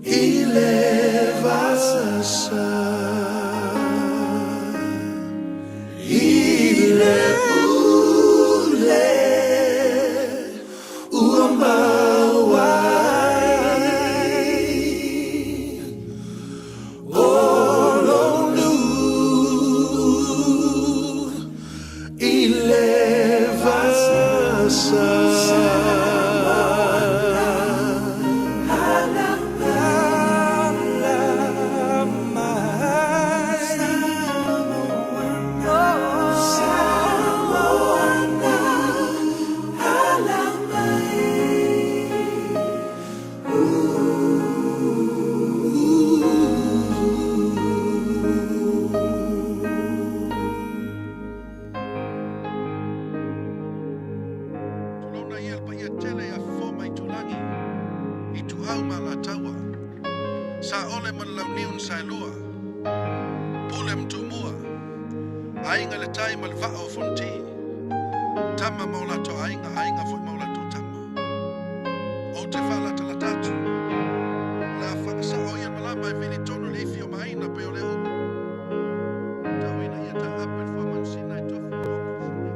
I le vasa I le pule Ua maua ai O lou nuu I le vasa Tulouna ia le paia tele ia Fofo ma Aitulagi, Ituau ma Alataua, Saole ma le Launiu na Saelua, Pule ma Tumua, Aiga i le Tai ma le Vaa o Fonoti, Tama ma o latou Aiga, Aiga foi ma o latou Tama. Ou te faalatalata atu, o le a faasao ia le malama e vili tonu i le ifi o Maina pei o lea upu. Tau ina ia taape le faamanusina e tofu ma Okusina.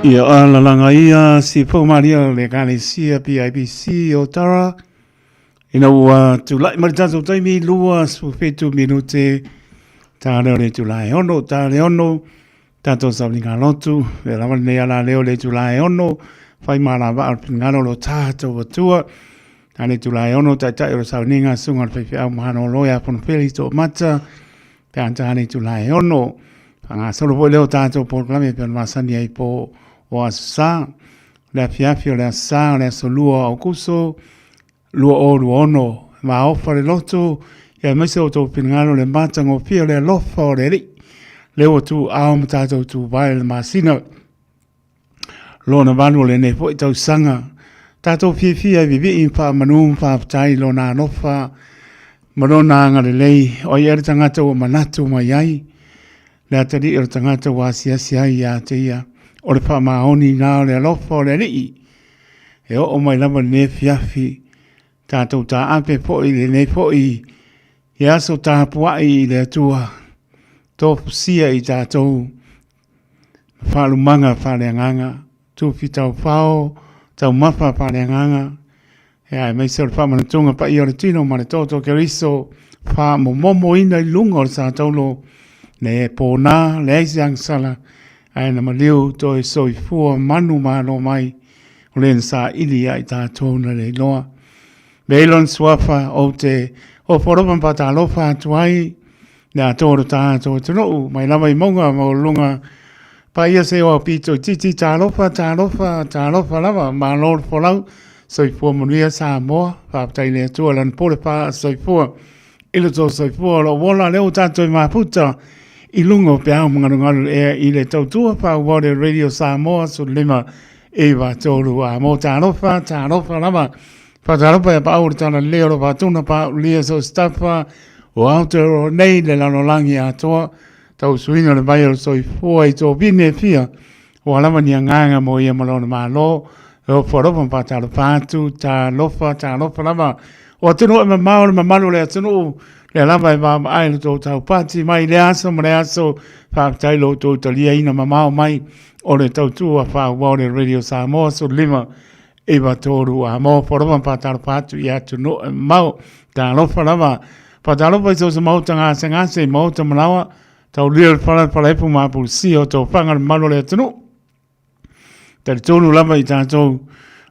Ia alalaga ia si Poumalia o le Ekalesia PIBC o Tara ina ua tulai mai le tatou taimi 27 minute ta leo le itula e 6 ta le 6 tatou sauniga lotu e lava lenei ala leo le itula e 6 fai malavaa o le finagalo lo tatou Atua. Ta le itula e 6 taitai o le sauniga susuga o le faifeau malolo ia Fonofeli Toomata Pe a ta le itula e 6, faagasolo foi lea o tatou polokalame e pei ona masani ai po o Aso Sa. O le afiafi o le Aso Sa o le aso 2 o Aokuso 2026, maofa le loto, ia aemaise o outou finagalo le matagofie o le alofa o le Alii. Lea ua tuuao ma tatou tuvae le masina lona valu o lenei foi tausaga. Tatou fiafia e vivii ma faamanu ma faafetai i lona alofa ma lona agalelei. O ai ea le tagata ua manatu mai ai, le atalii o le tagata ua asiasi ai ia te ia. O le faamaoni na o le alofa o le Alii e oo mai lava lenei afiafi. Tatou taape foi i lenei foi i aso tapuai i le Atua, tofusia i tatou faalumaga faaleagaga, tufi taufao, taumafa faaleagaga, ia aemaise o le faamanatuga paia o le tino ma le toto Keriso, faamomomoina i luga o le sataulo, le pōnā, leai se agasala, ae na maliu toe soifua manu malo mai, o le na saili ia i tatou na le iloa. Me i lona suafa ou te ofo alofa ma faatalofa atu ai le atoa o lo tatou atunuu mai lava i mauga maualuluga paia se o pito itiiti talofa talofa talofa lava malo le folau soifua manuia Samoa faafetai i le Atua lana pule faasoifua i le tou soifua o loo ola lea ua tatou i mafuta i luga o peau magalugalu ea i le tautua faaauau le Radio Samoa 15 9 3 a mo talofa talofa lava Faatalofa ia paau o le talalelei o lo faatuna paaulia so stafa o Aotearoa nei le lalolagi atoa tausuina o le vai o le soifua i tovine e fia ua lava ni agaga mo ia ma lona Malo e ofo alofa ma faatalofa atu talofa talofa lava o atunuu e mamao le mamalu o le atunuu lea lava e vaavaai le tou taupati mai lea aso ma lea aso faafetai lo outou taliaina mamao mai o le tautua faaauau le Radio Samoa 15 9 3 a mo forofa ma faatalofa atu i atunuu e mamao. Talofa lava. Faatalofa i so o se maota gasegase i maota malaoa, taulia le fala le falaefu ma apulusia o tofaga le mamalu o le atunuu. Talitonu lava i tatou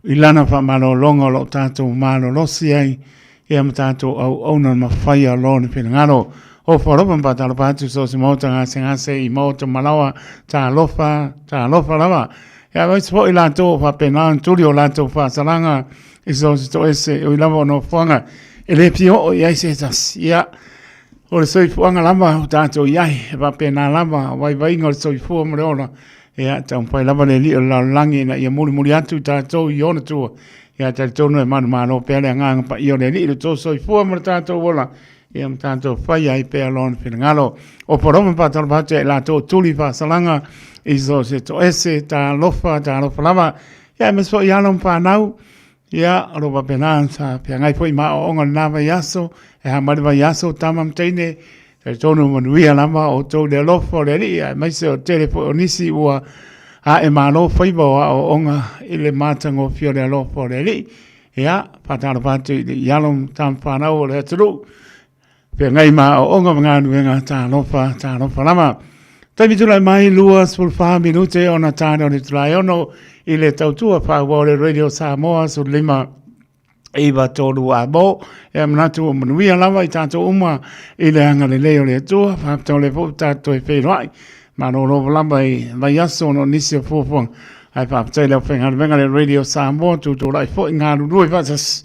i lana faamalologa o lo o tatou malolosi ai ia ma tatou auauna mafaia lona finagalo. Ofo alofa ma faatalofa atu so o se maota gasegase i maota malaoa, talofa, talofa lava. Ia aemaise foi latou o faapena ona tuli o latou faasalaga i so o se toese ui lava o nofoaga e le fia oo i ai se tasi. Ia, o le soifuaga lava o tatou i ai, e faapena lava vaivaiga o le soifua ma le ola. Ia, taumafai lava le Alii o le lalolagi ina ia mulimuli atu i tatou i ona tua. Ia, talitonu e manumalo pea le agaga paia o le Alii i le tou soifua ma le tatou ola. Ia ma tatou fai ai pea lona finagalo. O Poroma faatalofa atu ia i latou o tuli faasalaga i so o se toese, talofa, talofa lava. Ia, aemaise foi alo ma fanau. Ia, o lo o faapena sa feagai foi ma aoaoga i lena vaiaso, e a mai le vaiaso, tama ma teine, talitonu manuia lava outou i le alofa o le Alii, aemaise o le tele foi o nisi ua ae malo faiva o aoaoga i le matagofie o le alofa o le Alii. Ia, faatalofa atu i alo ma tama fanau o le atunuu, feagai ma aoaoga ma galuega, talofa, talofa lava. Taimi tulai mai 24 minute ona tane o le itula e 6 i le tautua faaauau o le Radio Samoa 15 9 3 a mo. E manatu ua manuia lava i tatou uma i le agalelei o le Atua. Faafetai o lea foi ua tatou toe feiloai. Malolo lava i vaiaso ona o nisi o fuafuaga. Ae faafetai i le aufaigaluega le Radio Samoa, tutulai foi galulue faatasi.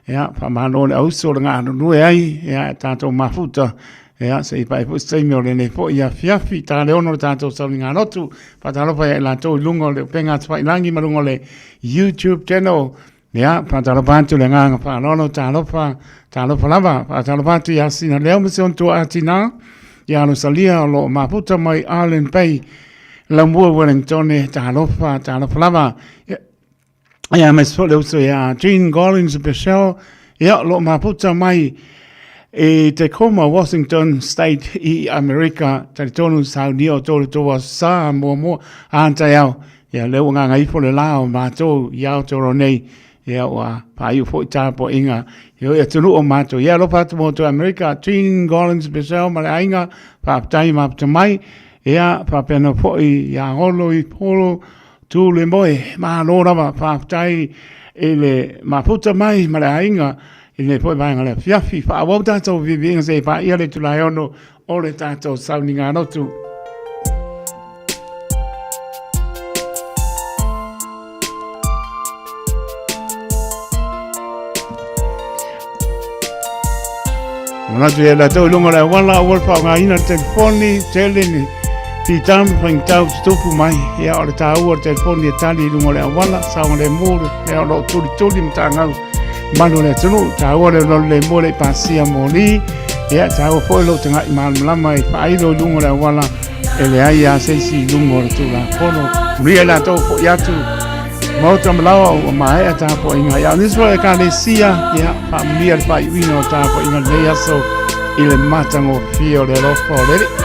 Ia, faamalo le auso o le galulue ai, ia, tatou mafuta. Ia, se i pae foi se taimi o lenei foi afiafi, ta le 6 le tatou sauniga lotu. Faatalofa ia i latou i luga o le upega tafailangi ma luga o le YouTube channel. Ia, faatalofa atu le agaga faaaloalo, talofa, talofa lava. Faatalofa atu ia Sina Leo ma si ona tuaa tina, ia Rosalia o lo o mafuta mai Island Bay, Laumua Wellingtone, talofa, talofa lava. Ia, ia aemaise foi le uso ia Jean Gollins Michelle, ia o lo o mafuta mai i Tacoma, Washington State i Amerika, talitonu saunia o tolu tou aso sa muamua a taeao. Ia lea ua gagaifo le la o matou i Aotearoa nei, ia ua faaiu foi tapuaiga e o i atunuu o matou. Ia alofa atu mo outou Amerika, Jean Collins Purcell ma le aiga, faafetai mafuta mai. Ia faapena foi ia Olo i Polo, Tu le moe, malo lava, faafetai i le mafuta mai ma le aiga i lenei foi vaega o le afiafi. Faaauau tatou viiviiga seia paia le itula e 6 o le tatou sauniga lotu. Manatu ia latou i luga o le auala, aua le faaaogaina le telefoni, tele ni fita ma faigata tutupu mai. Ia o le taua o le telefoni e tali i luga o le auala, saogalemu le mea o lo o tulituli matagau malu o le atunuu. Taua le lolo lemu e le i pasia moli. Ia taua foi lou tagai malamalama i faailo i luga o le auala e leai lava se isi i luga o le Tulafono. Manuia i latou foi atu Maota ma laoa ua maea tapuaiga. Ia, o nisi foi ekalesia, ia, faamanuia le faaiuina o tapuaiga lenei aso i le matagofie o le alofa o le Alii.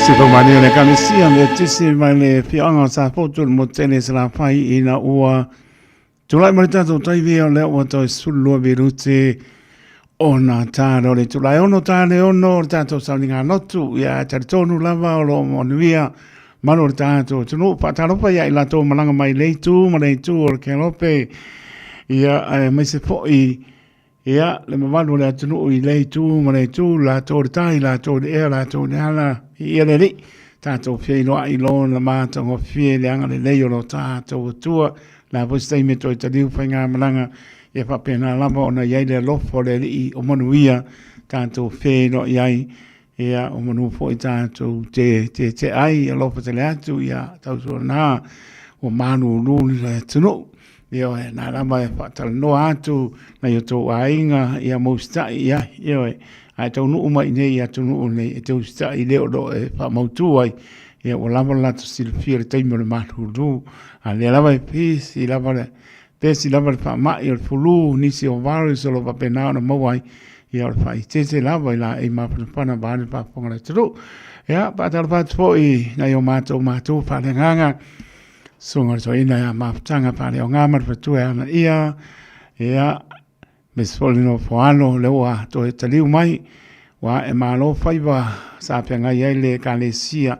Sipamani o le Ekalesia me tisi mai le fiaoga o Safotu le motele Salafai ina ua tulai mai le tatou taimi o lea ua toe 12 minute ona talo le tulai ono tale ono o le tatou sauniga lotu ia talitonu lava o lo o manuia malu o le tatou atunuu. Faatalofa ia i latou malaga mai le itu ma le itu o le Kelope ia aemaise foi ia le mamalu o le atunuu i le itu ma le itu, latou le tai, latou le ea, latou le ala, ia le alii tatou feiloai lona matagofie le agalelei o lo tatou Atua. La foi se taimi e toe taliu faigamalaga ia faapena lava ona i ai le alofa o le Alii o manuia tatou feiloai ai ia o manu foi tatou te te ai alofa tele atu ia tautuana ua malulu le atunuu. Ioe, na lava e faatalanoa atu nai o tou aiga ia ma usitai i ai, ioe, ae taunuu mai i inei i atunuu nei e te usitai i le o lo o e faamautu ai, ia ua lava le latou silafia i le taimi o le malulu. A o lea lava e pisi lava le pesi lava le faamai o le flu, nisi o virus o lo o faapena ona maua ai, ia o le faaeteete lava i laei mafanafana vaeane le faafofoga a le atunuu. Ia, faatalofa atu foi i nai o matou matua faaleagaga, Susuga o le Toeaina ia Mafutaga Faaleoga ma le Faletua ia Anaia, ia, aemaise foi le nofo alo lea ua toe taliu mai, ua ae malo faiva sa feagai ai le Ekalesia,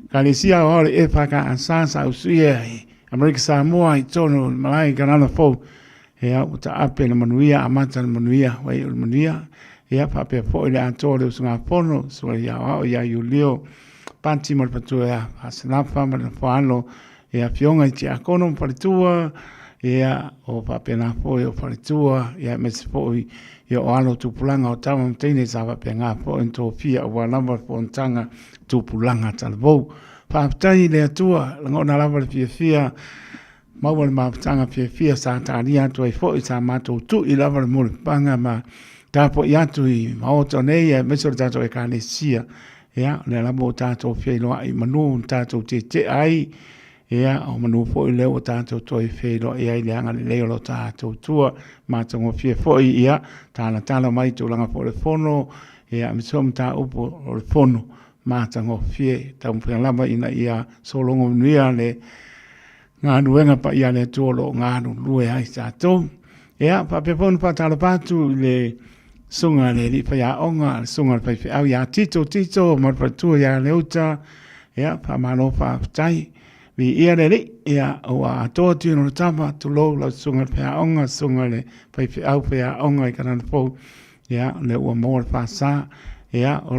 Ekalesia Aoao o le EFKS sa usuia i Amerika Samoa i totonu o le malae i Kanana Fou. Ia, ua taape le manuia, amata le manuia, ua iu le manuia. Ia, faapea foi le atoa o le usugafono, Susuga i le Aoao ia Iulio Pati ma le Faletua ia Faasalafa ma le Nofoalo, ia Afioga i Tiakono ma Faletua, ia, o faapena foi o Faletua, ia, aemaise foi ia o alo o tupulaga o tama ma teine sa faapena foi ona tofia aua lava le fonotaga tupulaga talavou. Faafetai i le Atua, lagona lava le fiafia maua le mafutaga fiafia sa talia atu ai foi sa matou tui lava le mulipapaga ma tapuai atu i maota nei aemaise o le tatou ekalesia. Ia, o lea lava ua tatou feiloai i manu na tatou tietea ai, ia, o manu foi lea ua tatou toe feiloai ai i le agalelei o lo tatou Atua. Matagofie foi, ia, talatala mai tulaga foi o le fono, ia, aemaise foi mataupu o le fono matagofie. Taumafai lava ina ia sologo manuia le galuega paia a le Atua o lo o galulue ai tatou. Ia, faapea foi ona faatalofa atu i le susuga i le alii faiaoga, le susuga i le faifeau ia Tito Tito ma le faletua ia Leuta. Ia, faamalo faafetai. Viia le Alii, ia, ua atoa tino le tama, tulou lau susuga i le faiaoga, susuga i le faifeau faiaoga i Kanana Fou. Ia, o lea ua maua le faasa. Ia, o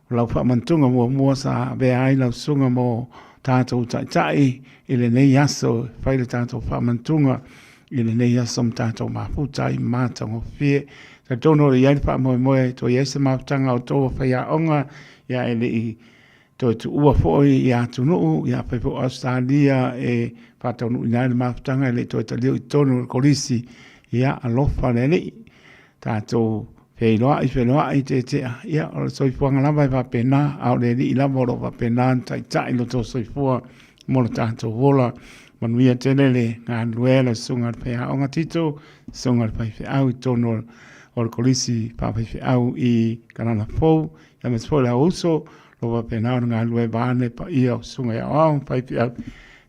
O lau faamantuga muamua sa avea ai lau susuga mo tatou taitai i lenei aso, e fai le tatou faamantuga i lenei aso ma tatou mafuta ai matagofie. Talitonu o lo o i ai le faamoemoe toe i ai se mafutaga o outou o faiaoga, ia e le i toe tuua foi ia atunuu, ia afai foi o Ausetalia e faataunuuina ai le mafutaga e le i toe taliu i totonu o le Kolisi, ia alofa le Alii. Tatou feiloai, feiloai, tetea, ia, o le soifuaga lava e faapena, a o le Alii lava o lo o faapena ona taitai lo outou soifua mo lo tatou ola. Manuia tele le galulue a le Susuga i le Faiaoga Tito, Susuga i le Faifeau i totonu o le Kolisi Faafaifeau i Kanana Fou, aemaise foi le auuso, o lo o faapena ona galulue vaeane le paia o Susuga i Aoao ma Faifeau.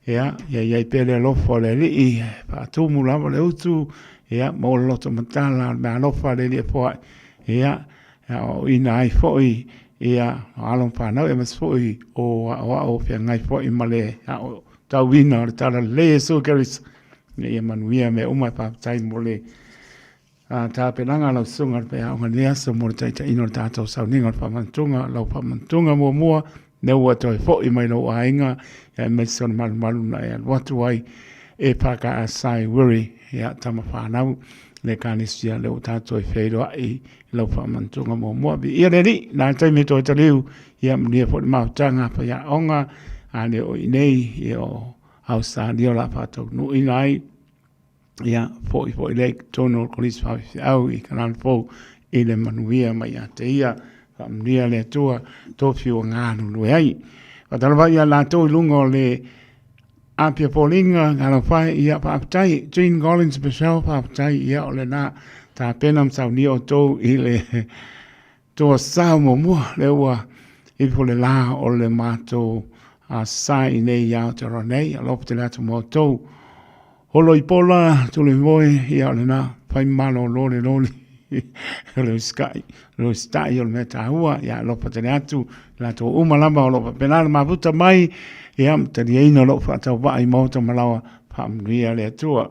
Ia, ia i ai pea le alofa o le Alii, e faatumu lava le utu, ia, maua le loto matala o le meaalofa a le Alii e foai, ia, e aoaoina ai foi, ia, o alo ma fanau, aemaise foi o aoao o feagai foi ma le aotauina o le Talalelei o Iesu Keriso. Ia manuia mea uma, e faafetai mo le tapenaga a lau susuga i le faiaoga i lenei aso mo le taitaiina o le tatou sauniga o le faamanatuga, lau faamanatuga muamua, lea ua toe foi mai lou aiga, aemaise o le malumalu na e alu atu ai e FKS i Wiri, ia, tama fanau. Le Ekalesia lea ua tatou e feiloai i lau faamanatuga muamua. Viia le Alii, na taimi e toe taliu, ia manuia foi le mafutaga faiaoga, a le o i nei, ia o Ausetalia o le a faataunuuina ai, ia foi foi lea i totonu o le Kolisi Faafeafeau i Kanana Fou i le manuia mai ia te ia. Faamanuia le Atua, tofi ua galulue ai. Faatalofa ia latou i luga o le Apia Foliga, talofa e, ia faafetai. Jean Collins Michelle, faafetai, ia o lena tapena ma saunia outou i le toa sao muamua, lea ua ifo le la o le matou sa i nei i Aotearoa nei. Alofa tele atu mo outou. Holo i pola, tuli moe, ia o lena, fai malolo le loli. O le usikai, o le usitai o le mea taua, ia alofa tele atu, latou uma lava o lo o faapena le mafuta mai, ia ma taliaina o lou faatauvaa i maota ma laoa, faamanuia le Atua.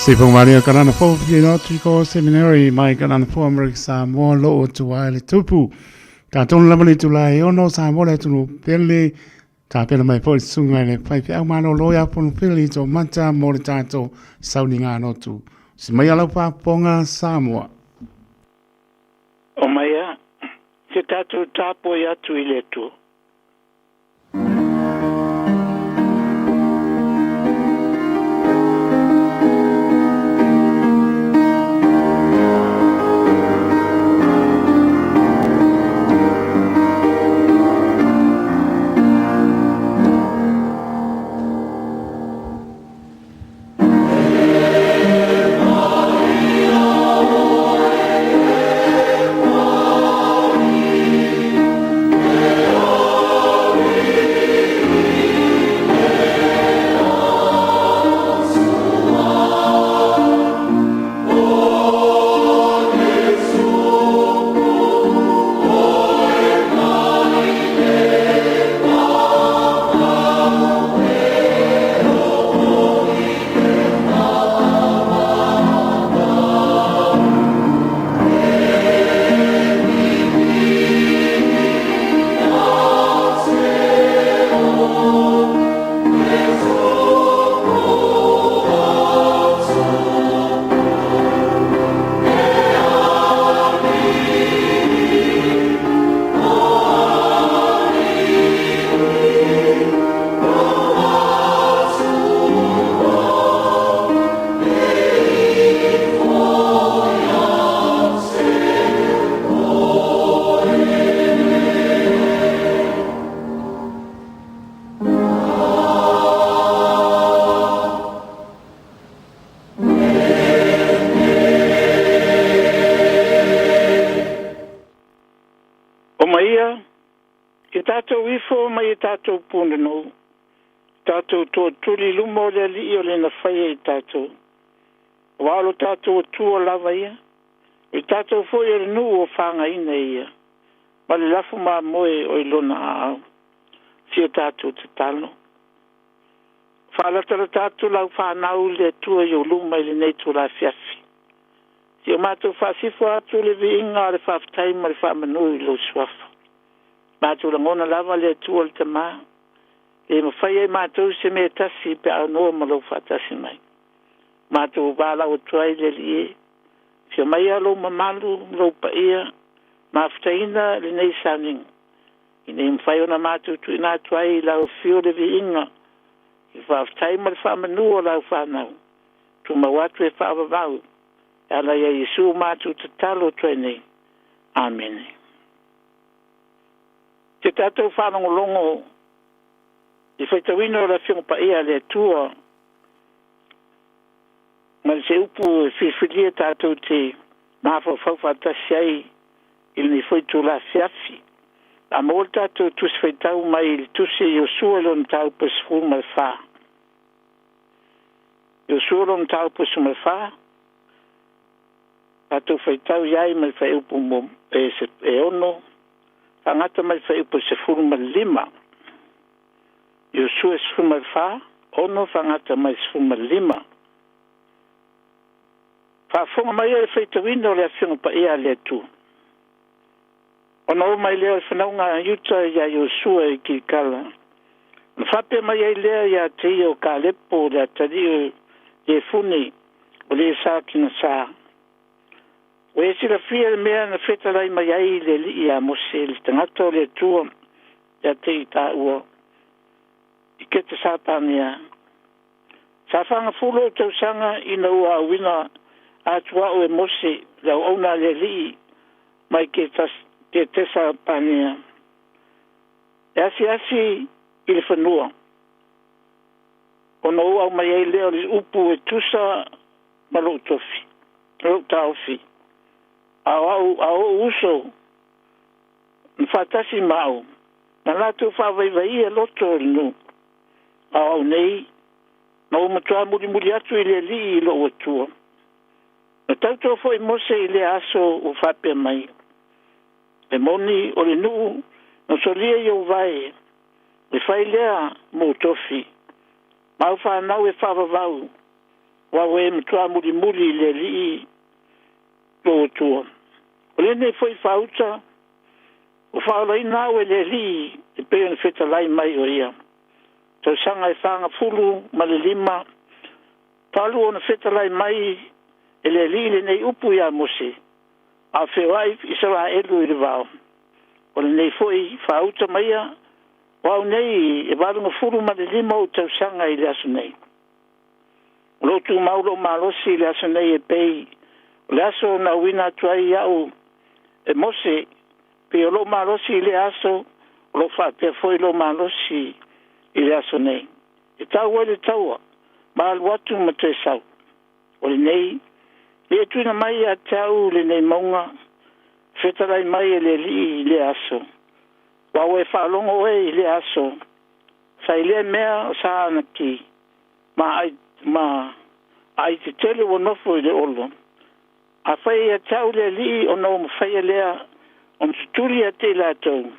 Sipomalia Kalana Fo Theological Seminary mai Kalana Fo Amerika Samoa lo o tua le tupu. Ta tonu lava le tula e ono Samoa le tunu pele ta pele mai po sunga le pai pe au malo lo ya ponu pele to mata mo le tato sauni ngā notu. Si mai alau pa ponga Samoa. O maia, se tātou tāpoi atu i le Atua. O maia, i tātou ifo mai i tātou punanou, tātou toatuli i luma o le Alii o le na faia i tātou. Aua o lo tātou Atua lava ia, o i tātou foi o le nuu o fagaina e ia, ma le lafu mamoe o i lona aao. Si o tātou tatalo. Faalatalata atu lau fanau i le Atua i ou luma i lenei itula afiafi. Si o matou faasifo atu le viiga o le faafetai ma le faamanu i lou Suafa. Matou lagona lava le Atua le Tama, e mafai ai matou se mea e tasi pe a aunoa ma lou faatasi mai. Matou valaau atu ai le Alii e, Afio mai a lou mamalu ma lou paia, mafutaina lenei sauniga, ina ia mafai ona matou tuuina atu ai i lau afio le viiga, i le faafetai ma le faamanu o lau fanau, tumau atu e faavavau e ala ia Iesu matou tatalo atu ai nei. Amene. Te tatou faalogologo i faitauina o le Afioga Paia a le Atua ma le se upu e filifilia tatou te mafaufau faatasi ai i lenei foi itula afiafi. A maua le tatou Tusi Faitau mai i le Tusi a Iosua i lona mataupu e 14. Iosua lona mataupu e 14, tatou faitau i ai mai le fuaiupu e 6, faagata mai le fuaiupu e 15. Iosua 14, 6 faagata mai 15. Faafofoga mai ai le faitauina o le Afioga Paia a le Atua. Ona oo mai lea o le fanauga a Iuta iā Iosua i Kilikala, ona faapea mai ai lea iā te ia o Kalepo le atalii o Iefune o le sa Kinasa, Ua e silafia le mea na fetalai mai ai le Alii iā Mose, le tagata o le Atua, ia te i tāua i Ketesapania. Sa fagafulu ou tausaga ina ua auina atu au e Mose, le auauna a le Alii, mai Ketesapania, e asiasi i le fanua, ona ou aumai ai lea o le upu e tusa ma lou tofi, lou taofi. A o au, a ou uso na faatasi ma au, na latou faavaivaia loto o le nuu. A o au nei, na ou matuā mulimuli atu i le Alii i lou Atua. Na tauto foi Mose i lea aso ua faapea mai, E moni o le nuu na solia i ou vae, e fai lea mou tofi, ma au fanau e faavavau. Aua ua e matuā mulimuli i le Alii lou Atua. O lenei foi faauta ua faaolaina au e le Alii e pei ona fetalai mai o ia. Tausaga e 45 talu ona fetalai mai e le Alii lenei upu ia Mose, a o feoai Isaraelu i le vao. O lenei foi faauta maia, o au nei e 85 ou tausaga i le aso nei. O loo tumau lou malosi i le aso nei e pei o le aso na auina atu ai au e Mose, pei o lou malosi i lea aso, o loo faapea foi lou malosi i le aso nei. E tau ai le taua, ma alu atu ma toe sau. O lenei, e tuuina mai ia te au lenei mauga, fetalai mai e le Alii i lea aso. Aua ua e faalogo oe i lea aso, sa i lea mea o sa anaki, ma ai tetele ua nofo i le olo. Afai ia te au le Alii ona ua mafaia lea ona tutuli ia te i latou,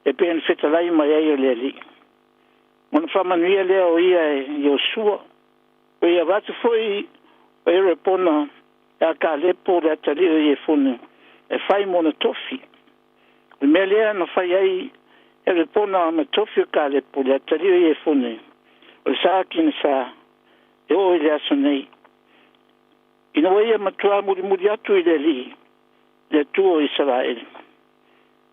e pei ona fetalai mai ai o le Alii. Ona faamanuia lea o ia e Iosua, o ia avatu foi o Erepona ia Kalepo le atalii o Iefune, e fai mona tofi. O le mea lea na fai ai Erepona ma tofi o Kalepo le atalii o Iefune, o le sa kinasa e oo i le aso nei. Ina ua ia matuā mulimuli atu i le Alii, le Atua o Isaraelu.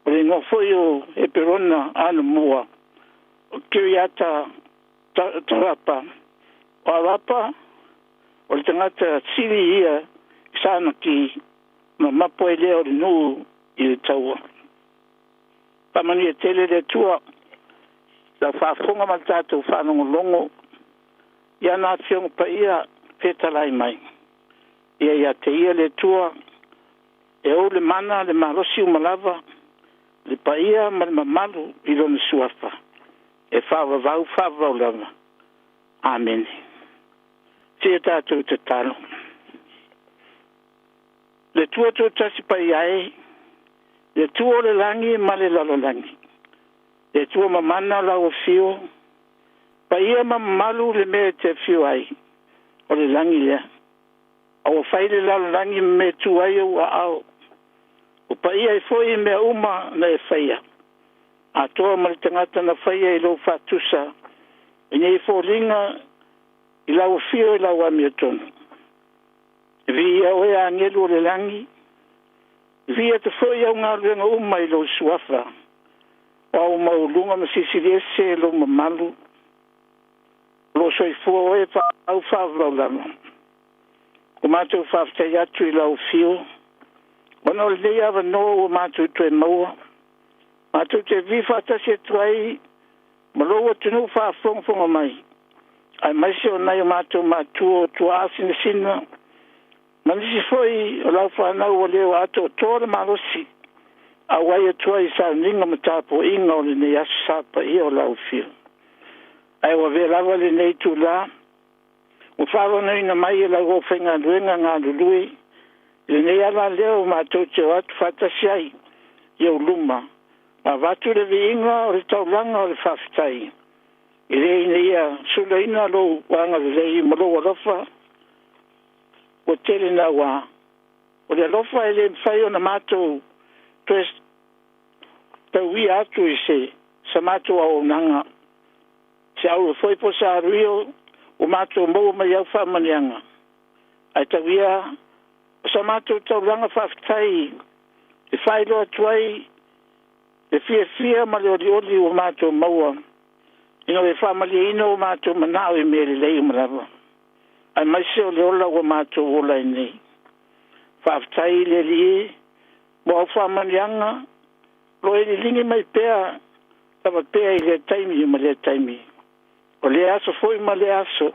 O le igoa foi o Eperona anamua, o Kiriata Tarapa. O Arapa, o le tagata sili ia i Sanaki, ma mapo ai lea o le nuu i le taua. Faamanuia tele le Atua lau faafofoga ma le tatou faalogologo i ana Afioga Paia fetalai mai. Ia ia te ia le Atua e ou le mana le malosi uma lava, le paia ma le mamalu i lona suafa, e faavavau faavavau lava. Amene. Seia tatou tatalo. Le Atua toatasi paia e, le Atua o le lagi ma le lalolagi, le Atua mamana lau afio, paia ma mamalu le mea e te afio ai, o le lagi lea. A ua fai le lalolagi ma mea tu ai ou aao, o paia ai foi mea uma na e faia. Atoa ma le tagata na faia i lou faatusa, ina ia foliga i lau afio i lau amiotonu. E viia oe agelu o le lagi, e viia atu foi au galuega uma i lou suafa, o au maualuga ma silisili ese lou mamalu, o loo soifua oe faaau faavavau lava. Ua matou faafetai atu i lau afio, ona o lenei avanoa ua matou toe maua, matou te vi faatasi atu ai ma lou atunuu faafogafoga mai, aemaise o nai o matou matua o tuaa sinasina, ma nisi foi o lau fanau ua le o atoatoa le malosi, auai atu ai i sauniga ma tapuaiga o lenei aso sa paia o lau afio. Ae ua avea lava lenei itulā ua faaavanoaina mai e lau aufaigaluega galulue i lenei ala lea ua matou te o atu faatasi ai i ou luma, ma avatu le viiga o le taulaga o le faafetai, e le ina ia sulaina lou agalelei ma lou alofa ua tele naua. O le alofa e le mafai ona matou toe tauia atu i se sa matou auaunaga, se auro foi po o se aluio ua matou maua mai au faamanuiaga, ae tauia o sa matou taulaga faafetai e faailoa atu ai le fiafia ma le olioli ua matou maua ina ua e faamalieina o matou manao i mea lelei uma lava, aemaise o le ola ua matou ola ai nei. Faafetai i le Alii mo au faamanuiaga o loo e liligi mai pea lava pea i lea taimi ma lea taimi, o lea aso foi ma lea aso.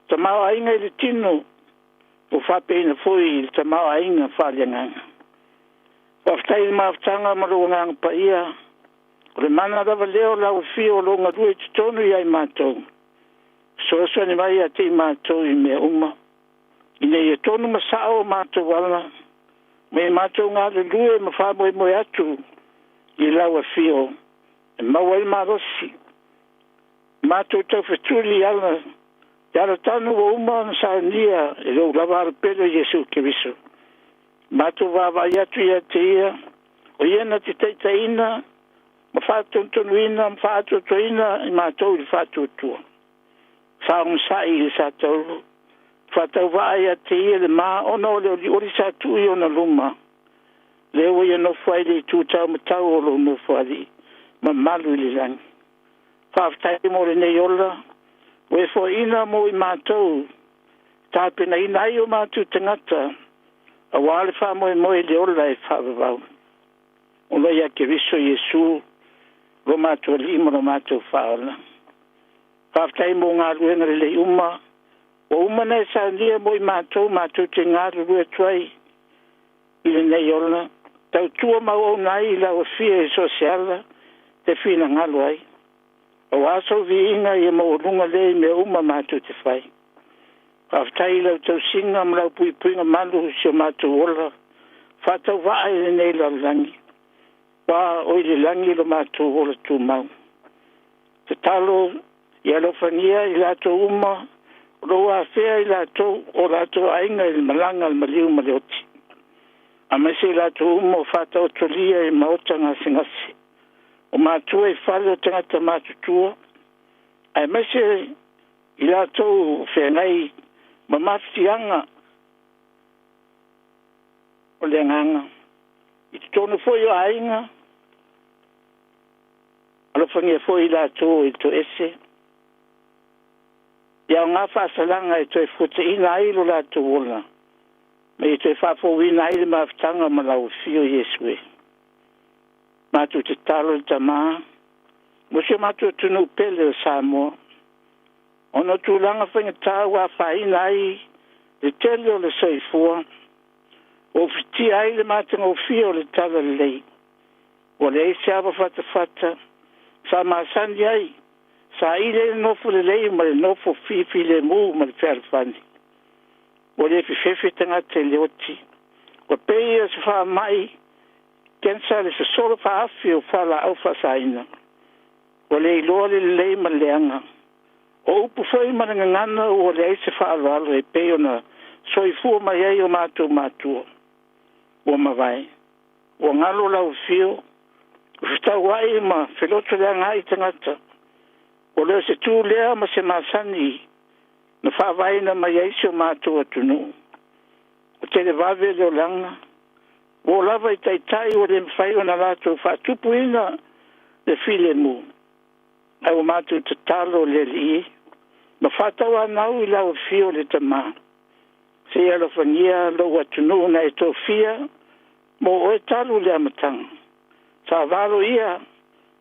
Tamaoaiga i le tino ua faapeina foi i le tamaoaiga faaleagaga. Faafetai i le mafutaga ma lou Agaga Paia, o le mana lava lea o lau afio o lou galue i totonu ia i matou, fesoasoani mai ia te i matou i mea uma, ina ia tonu ma sao o matou ala, ma ia matou galulue ma faamoemoe atu i lau afio e maua ai le malosi matou taufetuli i ala Le alatanu ua uma ona saunia e lou lava alopele o Iesu Keriso. Matou vaavaai atu ia te ia, o ia na te taitaiina ma faatonutonuina ma faaatoatoaina i matou i le faatuatua. Faaogosa'i i le satauro, faatauvaa ia te ia le ma ona o le olioli sa tuu i ona luma, lea ua ia nofo ai i le itu taumatau o lou Nofoalii mamalu i le lagi. Faafetai mo lenei ola ua e foaiina mo i matou, tapenaina ai o matou tagata auā le faamoemoe i le ola e faavavau. Ona ia Keriso Iesu lo matou Alii ma lo matou Faaola. Faafetai mo galuega lelei uma ua uma ona e saunia mo i matou matou te galulue atu ai i lenei ola, tautua ma auauna ai i lau Afio i so o se ala e finagalo ai. Auā sou viiga ia maualuga lea i mea uma matou te fai. Faafetai i lau tausiga ma lau puipuiga malu i si o matou ola faatauvaa i lenei lalolagi, aua o i le lagi lo matou ola tumau. Tatalo ia alofagia i latou uma o lo o afea i latou o latou aiga i le malaga a le maliu ma le oti, aemaise i latou uma o faataotolia i maota gasegase, o matua i fale o tagata matutua, aemaise i latou o feagai ma mafatiaga o le agaga i totonu foi o aiga. Alofagia foi i latou i toese ia aoga faasalaga e toe fuataina ai lo latou ola ma ia toe faafouina ai le mafutaga ma lau Afio Iesu e. Matou tatalo i le Tamā mo si o matou atunuu pele o Samoa, ona o tulaga faigata ua afaina ai le tele o le soifua, ua ufitia ai le matagofie o le talalelei, ua leai se ava fatafata sa masani ai, saili ai le nofo lelei ma le nofo fifilemu ma le fealofani. Ua le fefefe tagata i le oti, ua pei o se faamai kensa le sosolo faaafi o fualaau faasaina, ua le iloa le lelei ma le leaga, o upu foi ma le gagana ua leai se faaaloalo e pei ona soifua mai ai o matou matua ua mavae. Ua galo lau afio, ua fetauai ma felotoleaga ai tagata. Ua le o se tu lea ma se masani na faavaeina mai ai si o matou atunuu. Ua televave le olaga, ua oo lava i taitai ua le mafai ona latou faatupuina le filemu. Ae ua matou tatalo i le Alii ma faatauanau i lau Afio le Tamā, se i alofagia lou atunuu na e tofia mo oe talu le amataga. Sa valoia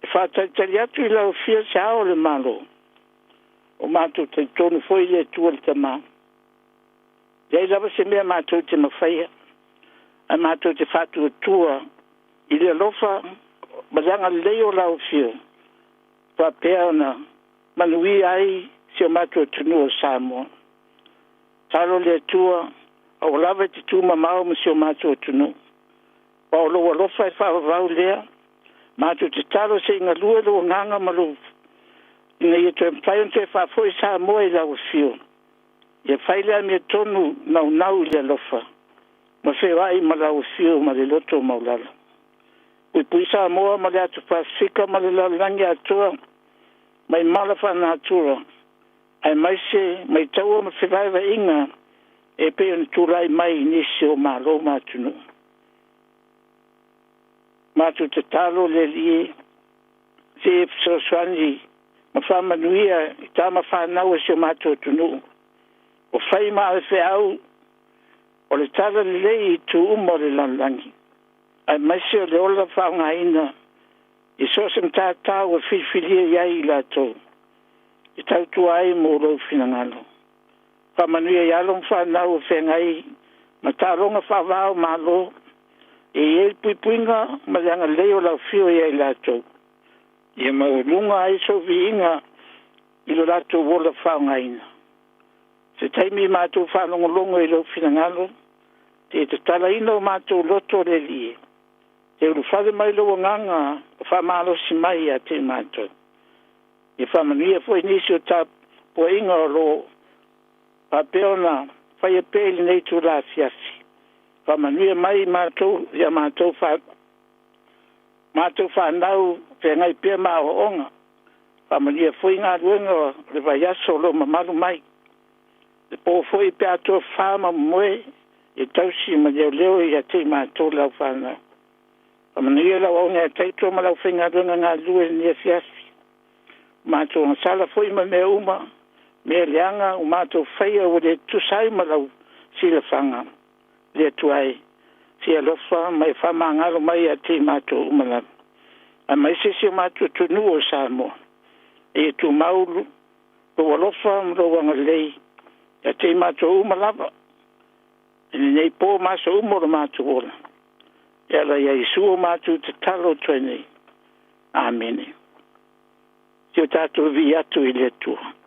e faatalitali atu i lau Afio se ao o le Malo. O matou talitonu foi i le Atua le Tamā, leai lava se mea matou te mafaia, ae matou te faatuatua i le alofa ma le agalelei o lau Afio, faapea ona manuia ai si o matou atunuu o Samoa. Tatalo le Atua aua lava e te tumamao ma si o matou atunuu, aua o lou alofa e faavavau lea. Matou tatalo se i galue lou agaga ma lou ina ia toe mafai ona toe faafoi Samoa i lau Afio. Ia fai le amiotonu naunau i le alofa ma feoai ma lau Afio ma le loto maualalo. Puipui Samoa ma le atu Pasefika ma le lalolagi atoa mai mala faalenatura, aemaise mai taua ma fevaevaeaiga e pei ona tulai mai i nisi o Malo ma atunuu. Matou tatalo le Alii se i e fesoasoani ma faamanuia i tama fanau a si o matou atunuu o fai ma avefeau o le talalelei i itu uma o le lalolagi, aemaise o le ola faaaogaina i so o se matata ua filifilia i ai i latou e tautua ai mo lou finagalo. Faamanuia i alo ma fanau o feagai ma taaloga faava o Malo, e i ai le puipuiga ma le agalelei o lau Afio ia i latou, ia maualuga ai sou viiga i lo latou ola faaaogaina. Se taimi matou faalogologo i lou finagalo, te tatalaina o matou loto le Alii, te ulufale mai lou agaga o faamalosi mai ia te matou. Ia faamanuia foi nisi o tapuaiga o lo o Faapea ona faia pea i lenei itula afiafi. Faamanuia mai i matou i a matou fa matou fanau feagai pea ma aoaoga. Faamanuia foi galuega o le vaiaso o lo o mamalu mai. Le po foi pe a tofafa ma momoe e tausi ma leoleo ia te i matou le aufanau. Faamanuia lau auauna ia Taito ma le aufaigaluega galulue i lenei afiafi. Ua matou agasala foi ma mea uma, mea leaga ua matou faia ua le tutusa ai ma lau silafaga. Le Atua e, se i e alofa ma e faamagalo mai ia te i matou uma lava, aemaise si o matou atunuu o Samoa. Ia tumau lou alofa ma lou agalelei ia te i matou uma lava i lenei po ma aso uma o lo matou ola. E ala ia Iesu o matou tatalo atu ai nei. Amene. Si o tatou vivii atu i le Atua.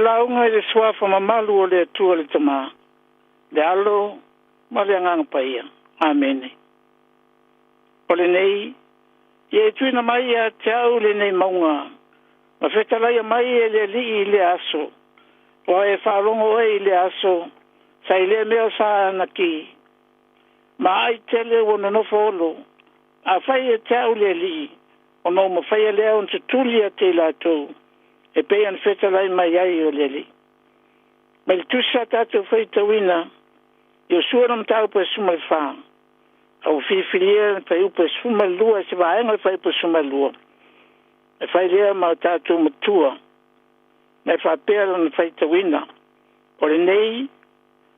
lauga i le suafa mamalu o le Atua le Tamā, le Alo ma le Agaga Paia. Amene. O lenei, ia e tuuina mai ia te au lenei mauga, ma fetalaia mai e le Alii i lea aso, ua e faalogo oe i lea aso, sa i lea mea o sa anaki, ma ai tele ua nonofo olo, afai ia te au le Alii, ona ua mafaia lea ona tutuli ia te i latou, e pei ona fetalai mai ai o le Alii. Mai le tusi sa tatou faitauina, Iosua na mataupu e 14, a ua filifilia le fuaiupu e 12 e se vaega o le fuaiupu e 12, e fai lea ma o tatou matua, ma e faapea lona faitauina, o lenei,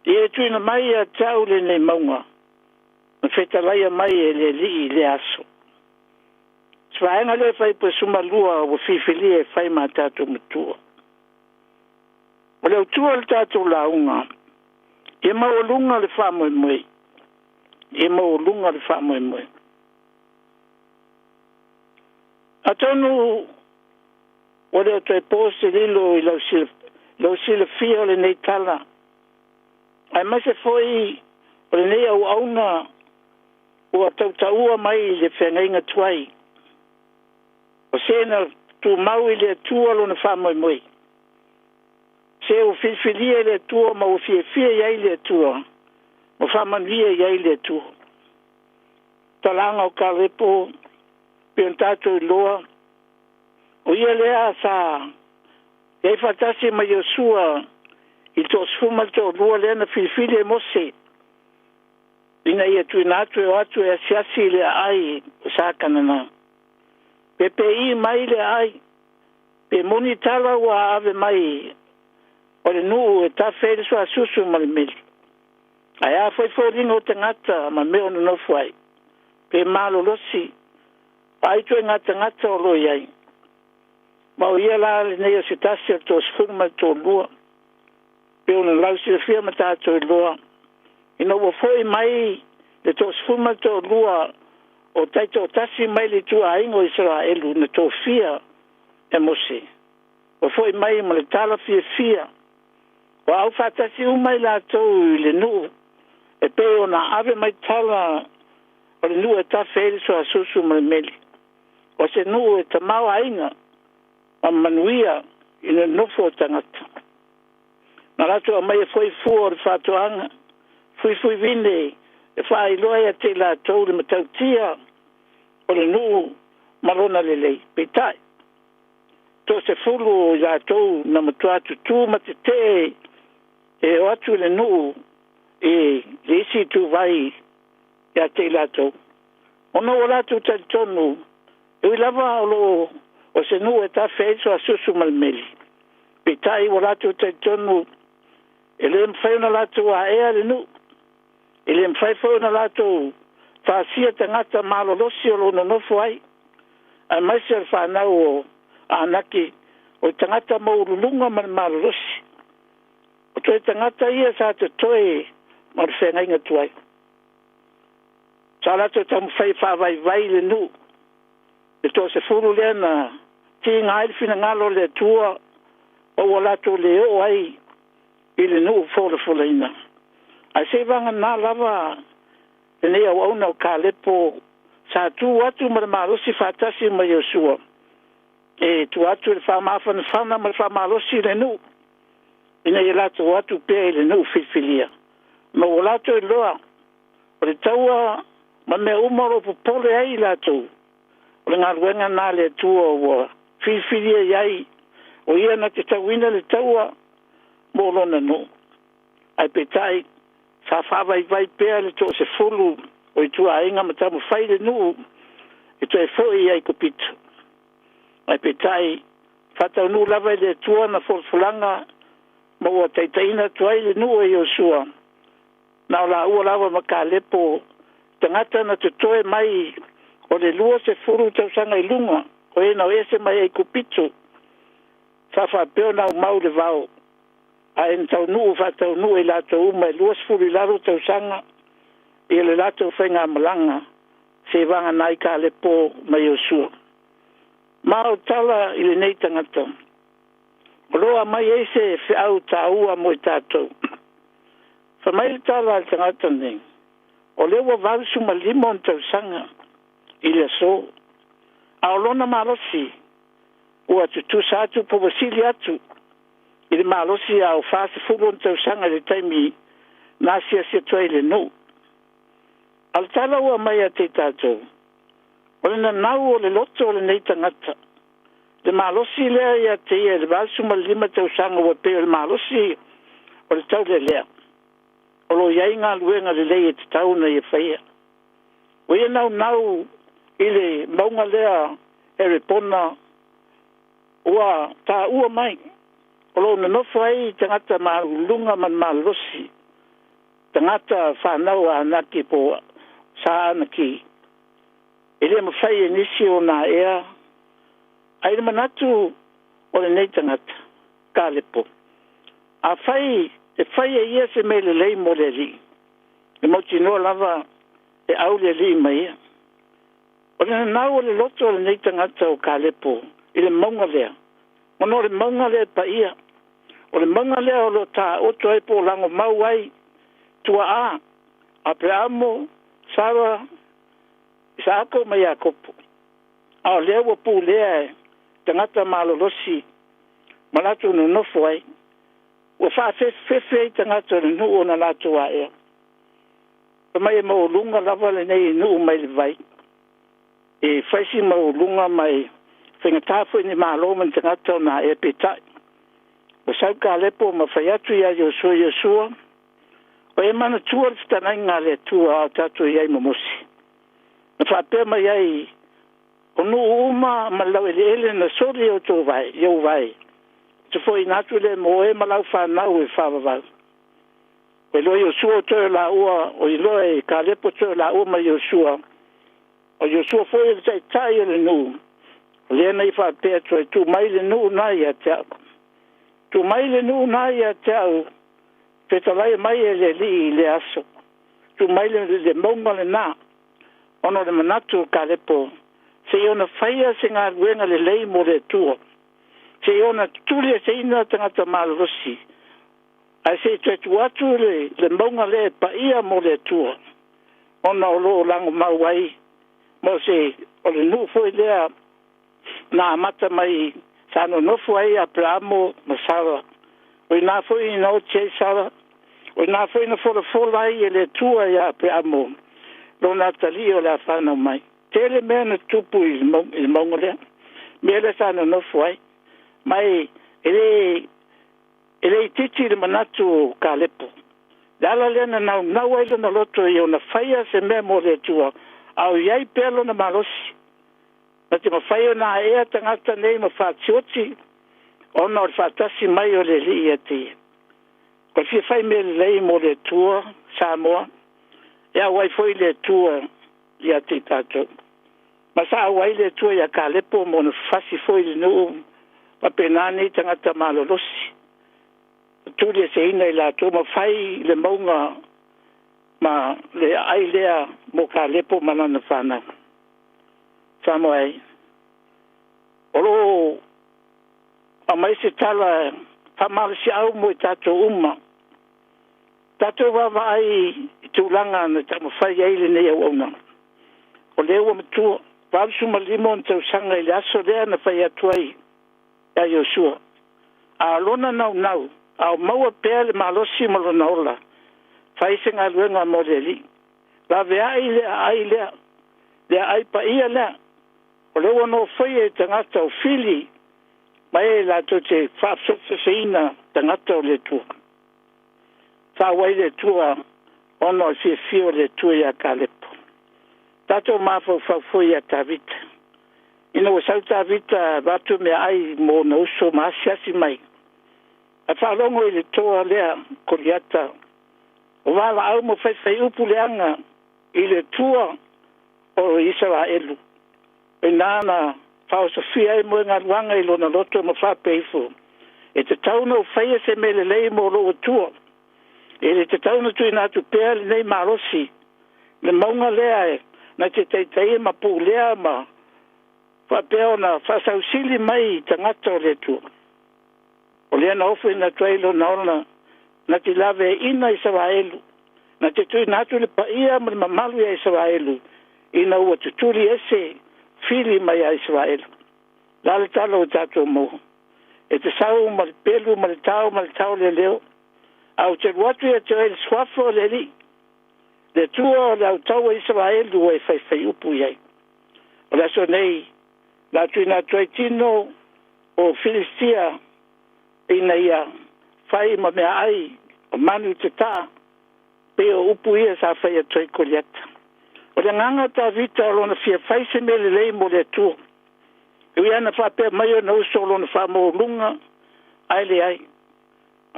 ia e tuuina mai ia te au lenei mauga, na fetalaia mai e le Alii i lea aso. Se vaega lea e fuaiupu e 12 ua filifilia e fai ma tatou matua. O le autua o le tatou lauga, ia maualuga le faamoemoe. Ia maualuga le faamoemoe. Atonu ua le o toe po se lilo i lau silafia o lenei tala, aemaise foi o lenei auauna ua tautaua mai i le feagaiga tuai, o se na tumau i le Atua lona faamoemoe. Se ua filifilia e le Atua ma ua fiafia i ai le Atua, ma faamanuia i ai le Atua. Talaga o Kalepo, pei ona tatou iloa, o ia lea sa i ai faatasi ma Iosua i le 12 lea na filifili e Mose, ina ia tuuina atu e o atu e asiasi i le aai o sa Kanana. Pe pei mai le aai, pe moni tala ua ave mai o le nuu e tafe ai le suasusu ma le meli. Ae a foi foliga o tagata ma mea o nonofo ai, pe malolosi, o ai ituaiga tagata o lo o i ai. Ma o ia la lenei o se tasi o le 32, pei ona lausilafia ma tatou iloa, ina ua foi mai le 32 o taitoatasi mai le ituaiga o Isaraelu na tofia e Mose, ua foi mai ma le tala fiafia, ua aufaatasi uma i latou i le nuu e pei ona ave mai tala o le nuu e tafe ai le suasusu ma le meli, o se nuu e tamaoaiga ma manuia i le nofo o tagata. Na latou aumaia foi fua o le faatoaga, fuifuivine e faailoa ia te i latou le matautia o le nuu ma lona lelei. Peitai, 10 o i latou na matua tutū ma tetee e o atu i le nuu i le isi ituvai ia te i latou, ona ua latou talitonu, e ui lava o loo o se nuu e tafe ai le suasusu ma le meli, peitai ua latou talitonu e le mafai ona latou aea le nuu, e le mafai foi ona latou fasia tagata malolosi o lo o nonofo ai, aemaise o le fanau o Anaki, o le tagata maualuluga ma le malolosi. O toe tagata ia sa totoe ma le feagaiga tuai. Sa latou taumafai e faavaivai le nuu, le 10 lea na tiga ai le finagalo o le Atua, ma ua latou le oo ai i le nuu folafolaina. Ae se i vagana lava lenei auauna o Kalepo sa tu atu ma le malosi faatasi ma Iosua, e tua atu i le faamafanafana ma le faamalosi i le nuu, ina ia latou atu pea i le nuu filifilia. Ma ua latou iloa, o le taua ma mea uma o lo o popole ai i latou, o le galuega na a le Atua ua filifilia i ai, o ia na te tauina le taua mo lona nuu. Ae peitai, sa faavaivai pea le 10 o ituaiga ma taumafai le nuu e toe foi i Aikupito. Ae peitai, faataunuu lava i le Atua na folafolaga ma ua taitaiina atu ai le nuu e Iosua, na o laua lava ma Kalepo, tagata na totoe mai o le 20 tausaga i luga, o e na o ese mai Aikupito, sa faapea ona aumau le vao, ae na taunuu faataunuu e latou uma e 20 i lalo tausaga i le latou faigamalaga, se vagana ai Kalepo ma Iosua. Ma o tala i lenei tagata, O loo aumai ai se feau taua mo i tatou. Fai mai le tala a le tagata lenei, o lea ua 85 ona tausaga i le aso, a o lona malosi ua tutusa atu po ua sili atu i le malosi a o 40 ona tausaga i le taimi na asiasi atu ai i le nuu. A o le tala ua aumai ia te i tatou, o le nanau o le loto o lenei tagata, le malosi lea ia te ia i le 85 tausaga ua pei o le malosi o le taulelea, o lo o i ai galuega lelei e tatau ona ia faia. Ua ia naunau i le mauga lea Erepona ua taua mai, o lo o nonofo ai tagata maualuluga ma le malolosi, tagata fanau a Anaki po o Sa Anaki, e le mafai e nisi ona aea. Ae i le manatu o lenei tagata, Kalepo, afai e fai e ia se mea lelei mo le Alii, e mautinoa lava e au le Alii ma ia. O le nanau o le loto o lenei tagata o Kalepo i le mauga lea, ona o le mauga lea e paia, o le mauga lea o lo o taoto ai po o lagomau ai tuaa Aperamo, Sara, Isaako ma Iakopo. A o lea ua pulea e tagata malolosi ma latou nonofo ai, ua faafefefefe ai tagata o le nuu ona latou aea. Fai mai e maualuga lava lenei nuu mai le vai, e fai si maualuga ma e faigata foi ni malo ma ni tagata ona aea. Peitai, ua sau Kalepo ma fai atu ia Iosua, Iosua, o e manatua le fetalaiga a le Atua a o tatou i ai ma Mose. Na faapea mai ai, o nuu uma ma le laueleele na soli e outou vae, i ou vae, te foaiina atu lea mo oe ma lau fanau e faavavau. Ua iloa Iosua o toe o laua, o iloa e Kalepo toe o laua ma Iosua, o Iosua foi o le taitai o le nuu, o lea na ia faapea atu ai, tuu mai le nuu na ia te au. Tuu mai le nuu na ia te au, fetalai mai e le Alii i le aso. Tuu mai le mauga lena, ona o le manatu o Kalepo, seia ona faia se galuega lelei mo le Atua, seia ona tutuli eseina tagata malolosi, ae se i toe tuu atu le mauga lea e paia mo le Atua, ona o lo o lagomau ai mo se o le nuu foi lea na amata mai sa nonofo ai Aperamo ma Sara. O ina foi na oti ai Sara, o ina foi na folafola ai e le Atua ia Aperamo lona atalii o le a fanau mai. Tele mea na tupu i le mauga lea, mea lea sa nonofo ai. Ma e le itiiti le manatu o Kalepo. Le ala lea na naunau ai lona loto ia ona faia se mea mo le Atua, a o i ai pea lona malosi. Na te mafai ona aea tagata nei ma faatioti, ona o le faatasi mai o le Alii ia te ia. O le fia fai mea lelei mo le Atua, Samoa, e auai foi le Atua ia te i tatou. Ma sa auai le Atua ia Kalepo mo ona fasi foi le nuu, faapena nei tagata malolosi. Tuli eseina i latou ma fai le mauga ma le aai lea mo Kalepo ma lana fanau. Samoa e, o loo aumai se tala faamalosiau mo i tatou uma. Tatou vaavaai i tulaga na taumafai ai lenei auaunaga. O lea ua matua, 85 ona tausaga i le aso lea na fai atu ai ia Iosua. A o lona naunau, a o maua pea le malosi ma lona ola, fai se galuega mo le Alii. Laveai le aai lea, le aai paia lea, o lea ua nofoia e tagata o fili ma e latou te faafefefeina tagata o le Atua. Sa auai le Atua ona o le fiafia o le Atua ia Kalepo. Tatou mafaufau foi ia Tavita. Ina ua sau Tavita avatu meaai mo ona uso ma asiasi mai, ae faalogo i le toa lea Koliata, o valaau ma faifaiupu leaga i le Atua o Isaraelu. O ina na faaosofia ai moegaluaga i lona loto ma faapea ifo, e tatau ona ou faia se mea lelei mo lou Atua. E le tatau ona tuuina atu pea lenei malosi, le mauga lea na te taitaia ma pulea ma faapea ona faasausili mai i tagata o le Atua. O lea na ofoina atu ai lona ola na te laveaiina Isaraelu, na te tuuina atu le paia ma le mamalu ia Isaraelu ina ua tutuli ese fili mai ia Isaraelu. O le a le tala ua tatou maua? E te sau ma le pelu ma le tao ma le taoleleo, ae ou te alu atu ia te oe i le suafa o le Alii, le Atua o le autaua Isaraelu ua e faifaiupu i ai. O le aso nei, o le a tuuina atu ai tino o Filistia ina ia fai ma meaai o manu tataa, pei o upu ia sa fai atu ai Koliata. O le agaga o Tavita o lona fia fai se mea lelei mo le Atua. E ui lava ina faapea mai ona uso o lona faamaualuga, ae leai.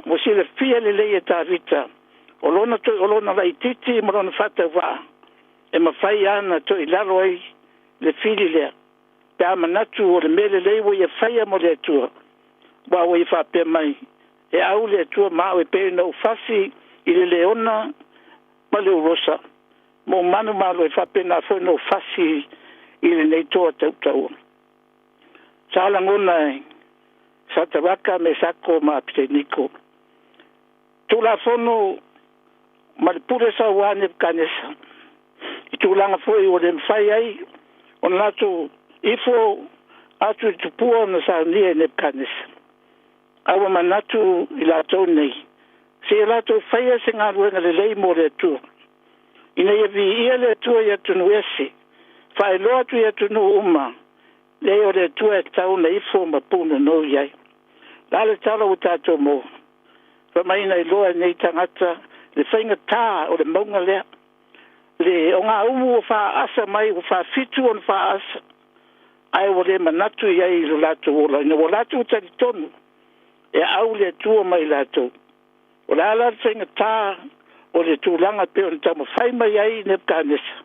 Ua silafia lelei e Tavita o lona o lona laitiiti ma lona faatauvaa e mafai lava ona toilalo ai le fili lea pe a manatu o le mea lelei ua ia faia mo le Atua, aua ua ia faapea mai, E au le Atua ma au e pei ona ou fasi i le leona ma le urosa ma ou manumalo, e faapena foi ona ou fasi i lenei toa tautaua. Sa lagona e Sataraka, Mesako ma Apeteniko. Tulafono ma le pule sauā Nepukanesa i tulaga foi ua le mafai ai ona latou ifo atu i le tupua na saunia e Nepukanesa. A ua manatu i latou nei, seia latou faia se galuega lelei mo le Atua, ina ia viia le Atua i atunuu ese, faailoa atu i atunuu uma, leai o le Atua e tatau ona ifo ma punonou i ai. O le a le tala ua tatou maua? Fai mai na iloa e nei tagata le faigatā o le mauga lea, le ogaumu ua faaasa mai, ua faafitu ona faaasa, ae ua le manatu i ai i lo latou ola, ina ua latou talitonu e au le Atua ma i latou. O le a la le faigatā o le tulaga e pei ona taumafai mai ai Nepukanesa,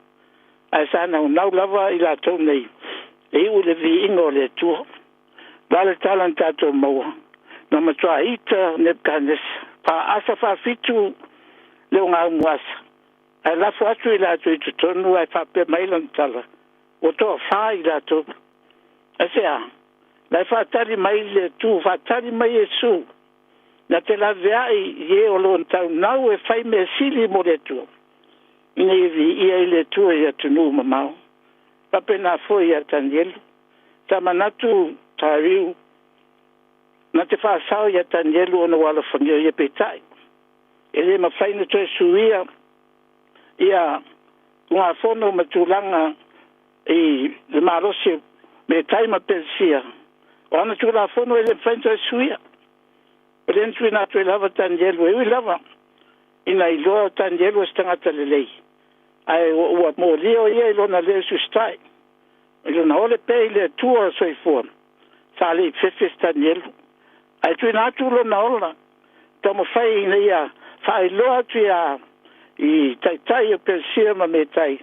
ae sa naunau lava i latou nei e iu i le viiga o le Atua. O le a le tala na tatou maua? Na matua ita Nepukanesa, faaasa faafitu le ogaumu asa, ae lafo atu i latou i totonu, ae faapea mai lana tala, ua toafā i latou. Aisea? La e faatali mai le Atua, faatali mai Iesu, na te laveai i e o lo o taunau e fai mea sili mo le Atua, ina ia viia ai le Atua i atunuu mamao. Faapena foi ia Tanielu. Sa manatu Tariu na te faasao ia Tanielu ona ua alofagia ia, peitai e le mafai ona toe suia ia ugafono ma tulaga i le malosi Metai ma Peresia. O ana tulafono e le mafai ona toe suia. O lea na tuuina atu ai lava Tanielu, e ui lava ina iloa o Tanielu o se tagata lelei, ae ua molia o ia i lona le usiusitai, i lona ole pea i le Atua soifua. Sa le i fefe se Tanielu, ae tuuina atu lona ola taumafai ina ia faailoa atu ia i taitai o Peresia ma Metai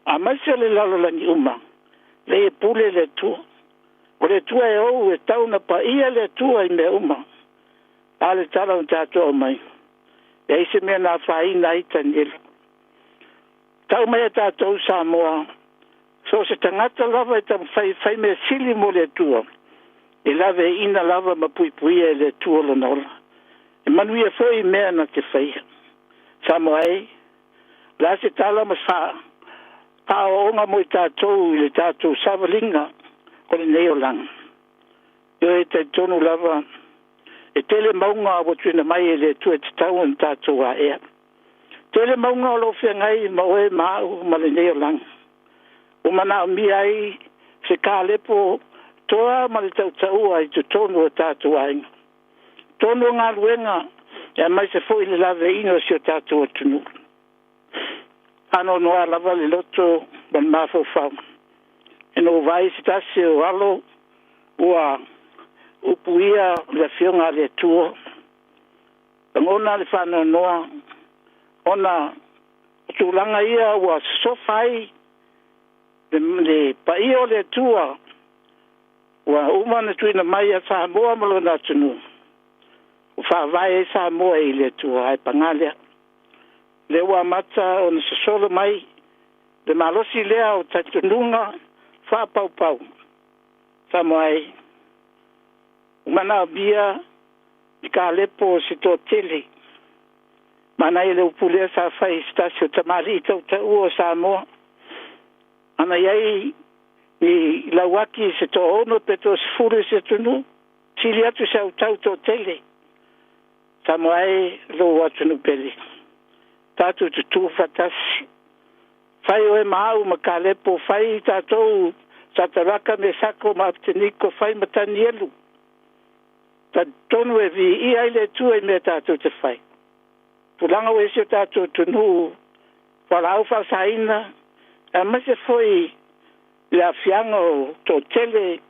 aemaise o le lalolagi uma, lea e pule le Atua. O le Atua e ou e tau na paia le Atua i mea uma. A le tala na tatou aumai, e ai se mea na afaina ai Tanielu. Tau mai a tatou Samoa, so o se tagata lava e taumafai e fai mea sili mo le Atua, e laveaiina lava ma puipuia e le Atua lona ola. E manuia foi mea na te faia. Samoa e, o le a se tala ma se faaooga mo i tatou i le tatou savaliga o lenei olaga? Ioe, e talitonu lava e tele mauga ua tuuina mai e le Atua e tatau ona tatou aea. Tele mauga o lo o feagai ma oe ma au ma lenei olaga, ua manaomia ai se kalepo toa ma le tautaua i totonu o tatou aiga, totonu o galuega, aemaise foi le laveaiina o si o tatou atunuu. Faanoanoa lava le loto ma le mafaufau ina ua vaai se tasi o alo ua upuia le Afioga a le Atua. Lagona le faanoanoa ona o tulaga ia ua sosofa ai le paia o le Atua ua uma ona tuuina mai ia Samoa ma lona atunuu, ua faavae ai Samoa i le Atua. Ae paga lea, lea ua amata ona sosolo mai le malosi lea o talitonuga faapaupau. Samoa e, ua manaomia I kalepo se toatele. Manaia le upu lea sa fai i se tasi o tamalii tautaua o Samoa. Ana i ai ni lauaki se toaono pe toasefulu i se atunuu, sili atu se autau toatele. Samoa e, lou atunuu pele. Tatou tutū faatasi. Fai oe ma au ma Kalepo, fai tatou Sataraka, Mesako ma Apeteniko, fai ma Tanielu. Talitonu e viia ai le Atua i mea tatou te fai. Tulaga ua i ai si o tatou atunuu, fualaau faasaina, aemaise foi le aafiaga o toatele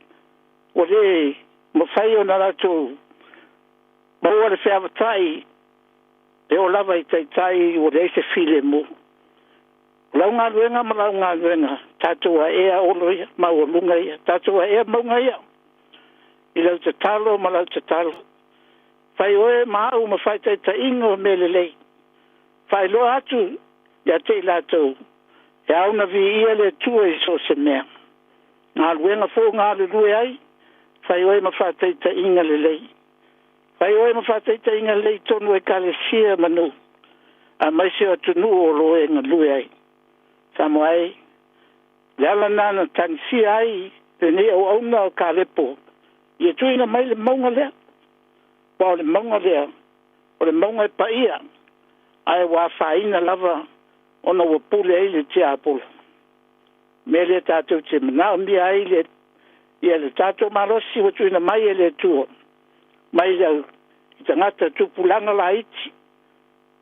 ua le mafai ona latou maua le feavatai e oo lava i taitai ua leai se filemu. O lau galuega ma lau galuega, tatou aea olo ia, maualuga ia, tatou aea mauga ia, i lau tatalo ma lau tatalo. Fai oe ma au ma faataitaiga o mea lelei. Faailoa atu ia te i latou, e ao ona viia le Atua i so o se mea. Galuega foi o galulue ai, fai oe ma faataitaiga lelei. Fai oe ma faataitaiga lelei i totonu o Ekalesia ma nuu, aemaise o atunuu o lo o e galue ai. Samoa e, le ala lena na tagisia ai lenei auauna o Kalepo ia tuuina mai le mauga lea, aua o le mauga lea, o le mauga e paia, ae ua afaina lava ona ua pule ai le tiapolo. O le mea lea tatou te manaomia ai le, ia le tatou malosi ua tuuina mai e le Atua, mai le au i tagata tupulaga laiti,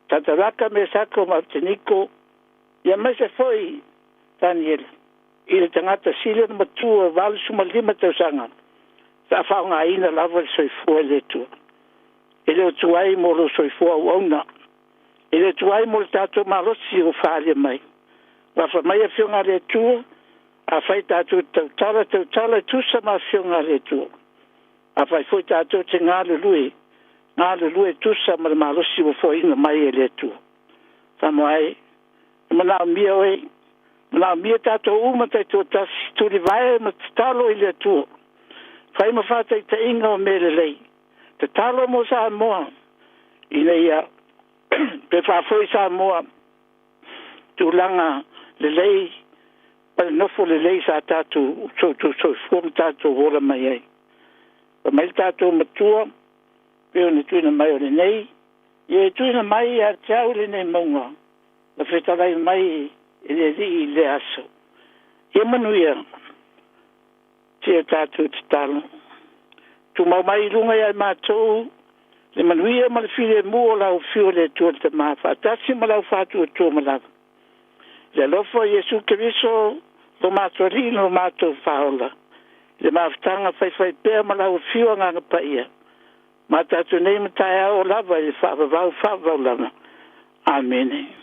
Tataraka, Mesako ma Apeteniko, ia aemaise foi Taniela, i le tagata sili ona matua 85 tausaga, sa faaaogaina lava le soifua e le Atua. E le o tuai mo lou soifua auauna. E le o tuai mo le tatou malosi ua faaalia mai. Ua fai mai Afioga a le Atua, afai tatou te tautala, tautala e tusa ma Afioga a le Atua. Afai foi tatou te galulue, galulue e tusa ma le malosi ua foaiina mai e le Atua. Samoa e, e manaomia oe, manaomia tatou uma taitoatasi, tulivae ma tatalo i le Atua. Fai ma faataitaiga o mea lelei. Tatalo mo Samoa ina ia toe faafoi Samoa tulaga lelei ma le nofo lelei sa tatou soifua ma tatou ola mai ai. Fai mai le tatou Matua, pei ona tuuina mai o lenei, ia e tuuina mai ia te au lenei mauga, na fetalai mai e le Alii i lea aso. Ia manuia sia tatou tatalo. Tumau mai i luga ia i matou le manuia ma le filemu o lau Afio le Atua le Tama faatasi ma lau faatuatua ma lava. I le alofa o Iesu Keriso lo matou Alii lo matou Faaola, i le mafutaga faifaipea ma lau Afio Agaga Paia, ma tatou nei ma taeao lava i le faavavau faavavau lava. Amene.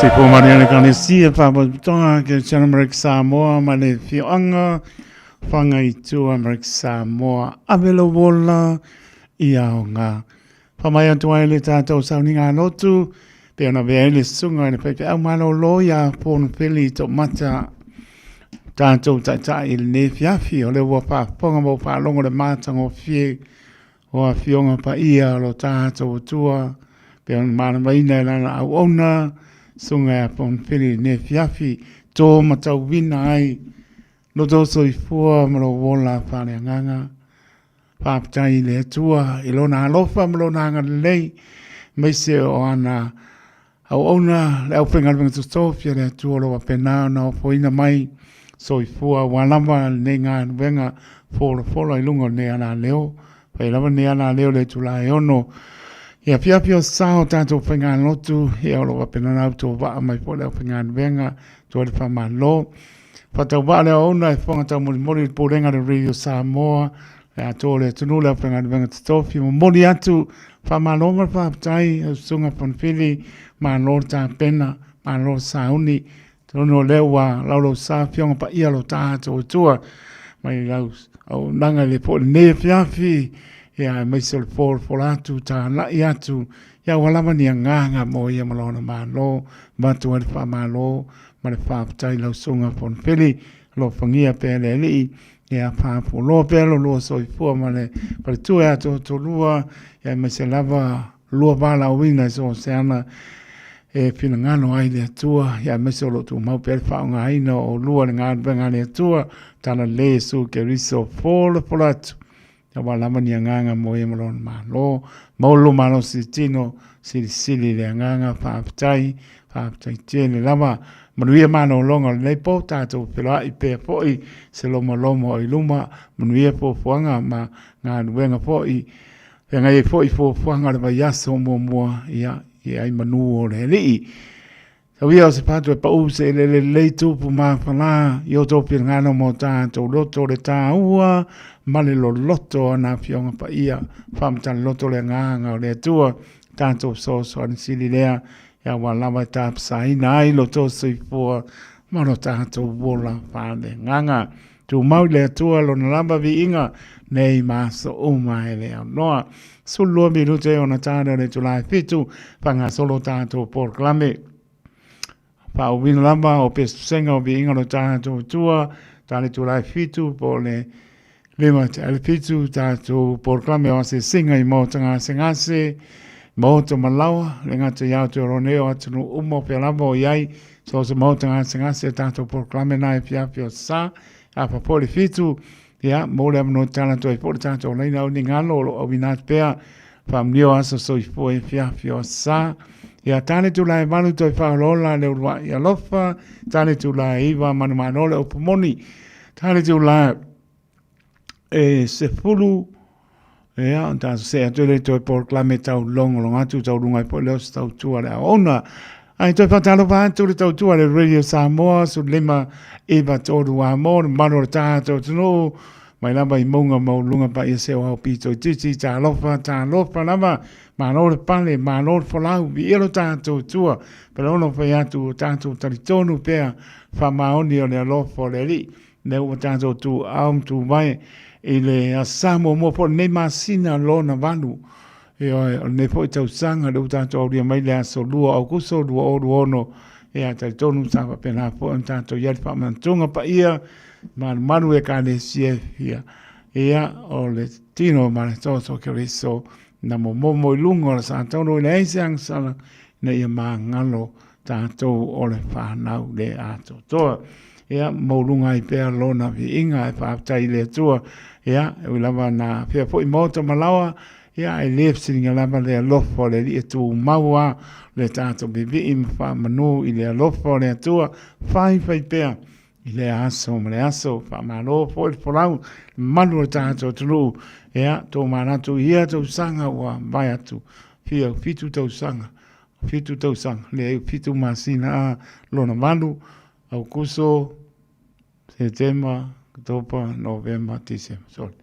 Sifo Maria le Kalesia, Faalapotopotoga Kerisiano Amerika Samoa ma le Afioaga Fagaitua Amerika Samoa. Ave lou ola i aoga. Faamai atu ai le tatou sauniga a lotu, pe ona avea ai le susuga i le faifeau malolo ia Ponofeli Toomata, tatou taitai i lenei afiafi, o lea ua faafofoga ma ua faalogo le matagofie o Afioga Paia o lo tatou Atua, pe ona malamaina e lana auauna, susuga ia Ponofeli i lenei afiafi, to matauina ai lo tou soifua ma lou ola faaleagaga. Faafetai i le Atua i lona alofa ma lona agalelei, aemaise o ana auauna le aufaigaluega totofi a le Atua o lo o faapena ona ofoina mai soifua aua lava lenei galuega folafola i luga o lenei alaleo. Fai lava lenei alaleo i le itula e 6 i afiafi o sao o tatou faigalotu, ia o lo o faapena ona autovaa mai foi le aufaigaluega atu ai le faamalo. Faatauvaa le auauna e fofoga taumolimoli i le Pulega a le Radio Samoa, le atoa o le atunuu, le aufaigaluega totofi, momoli atu faamalo ma le faafetai au Susuga Fonifili, malo le tapena, malo le sauni. Atonu o lea ua laulausa afioga paia lo tatou Atua mai lau auaunaga i le po i lenei afiafi, ia aemaise o le folafola atu, talai atu, ia ua lava ni agaga mo ia ma lona malo, avatu ai le faamalo ma le faafetai lau Susuga Fonifili, alofagia pea le Alii, ia faafualoa pea lo lua soifua ma le faletua ia toatolua, ia aemaise lava lua valaauina i so o se ana e finagalo ai le Atua, ia aemaise o lo o tumau pea le faaaogaina o oulua i le galuega a le Atua, talalelei Iesu Keriso folafola atu. Aua lava ni agaga mo ia ma lona malo, maua lo malosi tino, silisili le agaga, faafetai, faafetai tele lava. Manuia malologa o lenei po, tatou feloai pea foi se lomolomo i luma, manuia fuafuaga ma galuega foi. Feagai ai foi fuafuaga o le vaiaso muamua, ia, i ai manu o le Alii. Tau ia o se patu e paʻu se eleele lelei tupu mafala i o outou finagalo mo tatou loto le taua ma le loloto o ana Afioga Paia. Faamatala loto le Agaga o le Atua, tatou fesoasoani sili lea aua lava e tapasaina ai lo outou soifua ma lo tatou ola faaleagaga. Tumau i le Atua lona lava viiga nei ma aso uma e le aunoa. 12 minute ona tane o le itula e 7, faagasolo tatou polokalame. Faauuina lava o pesepesega o viiga o lo tatou Atua, ta le itula e 7 po o le 5 te ale 7 tatou polokalame o asiasiga i maota gasegase, maota malaoa, le gata i Aotearoa nei o atunuu uma o fea lava o i ai, so o se maota gasegase o tatou polokalame na e fiafia o sa, afa po le 7, ia, mo le avanoa tala atu ai foi le tatou laina au ni galo o lo o auina atu pea, faamanuia o aso soifua e fiafia o sa. Ia, tane tula e 8 toe whaolola le uluai alofa, tane tula e 9 manumano le upu moni, tane tula e 10, ia, o tatou see atu le toe polokalame tau logologo atu taualuga ai foi lea o se tautua le auauna. Ae toe faatalofa atu le tautua le Radio Samoa, 15 9 3 a mo le mamalu o le tatou atunuu, mai lava i mauga maualuluga paia se o ao pito i titi, talofa, talofa lava, malo le pale, malo le folau, viia lo tatou Atua, pele fai atu o tatou talitonu pea, faamaoni o le alofa o le Alii. Lea ua tatou tuuao ma tuvae i le Aso Sa muamua foi o lenei masina lona 8. Ioe, o lenei foi tausaga lea ua tatou aulia mai le aso 2 o Aokuso 2026. Ia, talitonu sa faapena foi ona tatou i ai le faamanatuga paia malumalu Ekalesia e fia. Ia, o le tino ma le toto o Keriso na momomo i luga o le satauro i leai se agasala ina ia magalo tatou o le whanau le atoatoa. Ia, maualuga ai pea lona viiga e faafetai i le Atua. Ia, e ui lava na afea foi maota ma laoa, ia, ae le fesiliga lava le alofa o le Alii e tumau lava le tatou vivii ma faamanu i le alofa o le Atua, faifai pea i lea aso ma le aso. Faamalo foi le folau, le mamalu o le tatou atunuu. Ia, tou manatu i ia tausaga ua vae atu, fia 7 tausaga, 7 tausaga, leai, 7 masina a, lona 8, Aokuso, Setema, Oketopa, Novema, Tisema, sorry.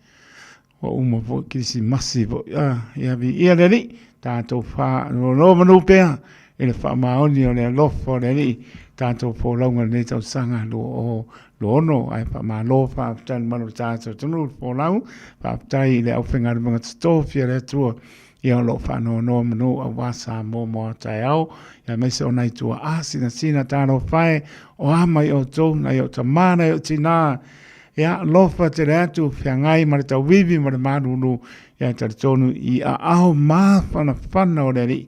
Ua uma foi Kirisimasi foi, a, ia viia le Alii, tatou faanonomanu pea i le faamaoni o le alofa o le Alii, tatou folauga i lenei tausaga 2026, ae faamalo faafetai i le mamalu o le tatou atunuu i le folau, faafetai i le aufaigaluega totofi a le Atua, ia o lo o faanoanoa manu aua Samoa mo a taeao, ia aemaise o nai tuaa sinasina talofa e, o a mai outou, nai ou tama, nai ou tinā, ia alofa tele atu, feagai ma le tauivi ma le malulu, ia talitonu i aao mafanafana o le Alii,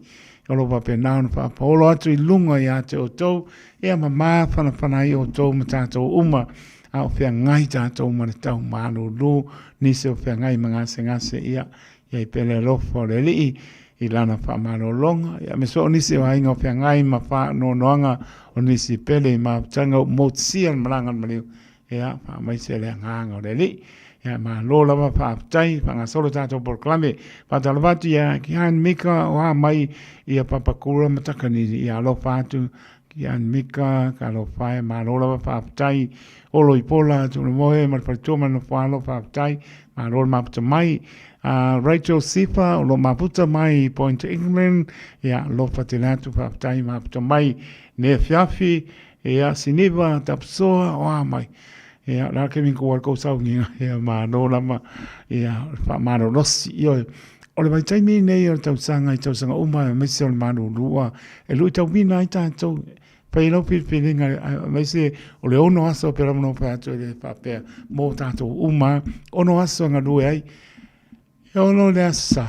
o lo o faapena ona faapaolo atu i luga ia te outou, ia ma mafanafana ai outou ma tatou uma, a o feagai tatou ma le tau malulu, nisi o feagai ma gasegase, ia I ai pea le alofa o le Alii i lana faamalologa, ia aemaise foi o nisi o aiga o feagai ma faanoanoaga o nisi pele i mafutaga ua motusia le malaga a le maliu, ia faamaise le agaga o le Alii. Ia malo lava faafetai, faagasolo tatou polokalame. Faatalofa atu ia Kian Mika o a mai ia Papakura ma Takanini, ia alofa atu Kian Mika, talofa e, malo lava faafetai. Olo i Pola, Tulamoe ma le faletua ma le nofoalo, faafetai. Malo le maputa mai. Rachel Sifa, o lo maputa mai i Point England, ia, alofa tele atu, faafetai maputa mai. Ne fiafi, ia, Siniva, Tapusoa, o a mai. Ia, la ke minko wal kou saungiga, ia, malo lava, ia, faamalolosi. Ioe, o le vaitaimi nei o le tausaga i tausaga uma, aemaise o le malulua, e luitauina ai tatou, fai ai lau filifiliga, aemaise o le 6 aso pei lava ona ou fai atu e le faapea mo tatou uma, 6 aso e galue ai. E ono le Aso Sa,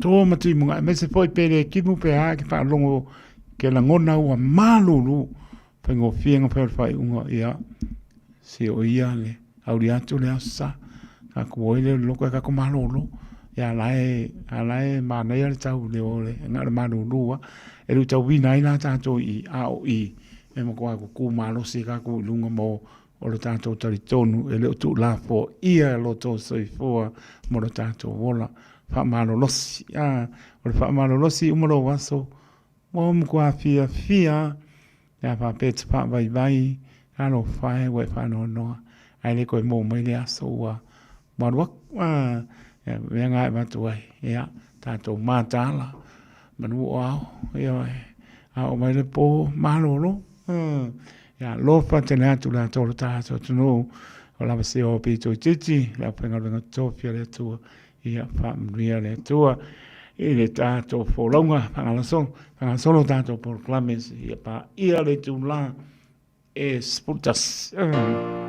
to ma timuga, aemaise foi pe le timu pe a ke faalogo ke lagona ua malulu, faigofie ona fai o le faaiuga, ia, se o ia le auli atu le Aso Sa, tatou o ai lea i le lotu ae tatou malolo. Ia a la e, a la e manaia le tau i le o le, na o le malulu lava. E luitauina ai la tatou i a o i, e matua tutu malosi tatou i luga mo o le tatou talitonu e le o tuulafoaia lo outou soifua mo lo tatou ola. faamalolosi. A, o le faamalolosi uma lou aso, ua matua fiafia pe a faapea e te faavaivai, talofa e ua e faanoanoa, ae le toe maua mai le aso ua alu atu. A, ia, mea na e avatu ai, ia, tatou mataala, manu o ao, ioe, a oo mai le po, malolo. Ia alofa tele atu le atoa o lo tatou atunuu, o lava se o pito itiiti, le aufaigaluega tofi a le Atua, ia faamanuia le Atua i le tatou folauga faagasolo, faagasolo tatou polokalame ia paia le itula e 11.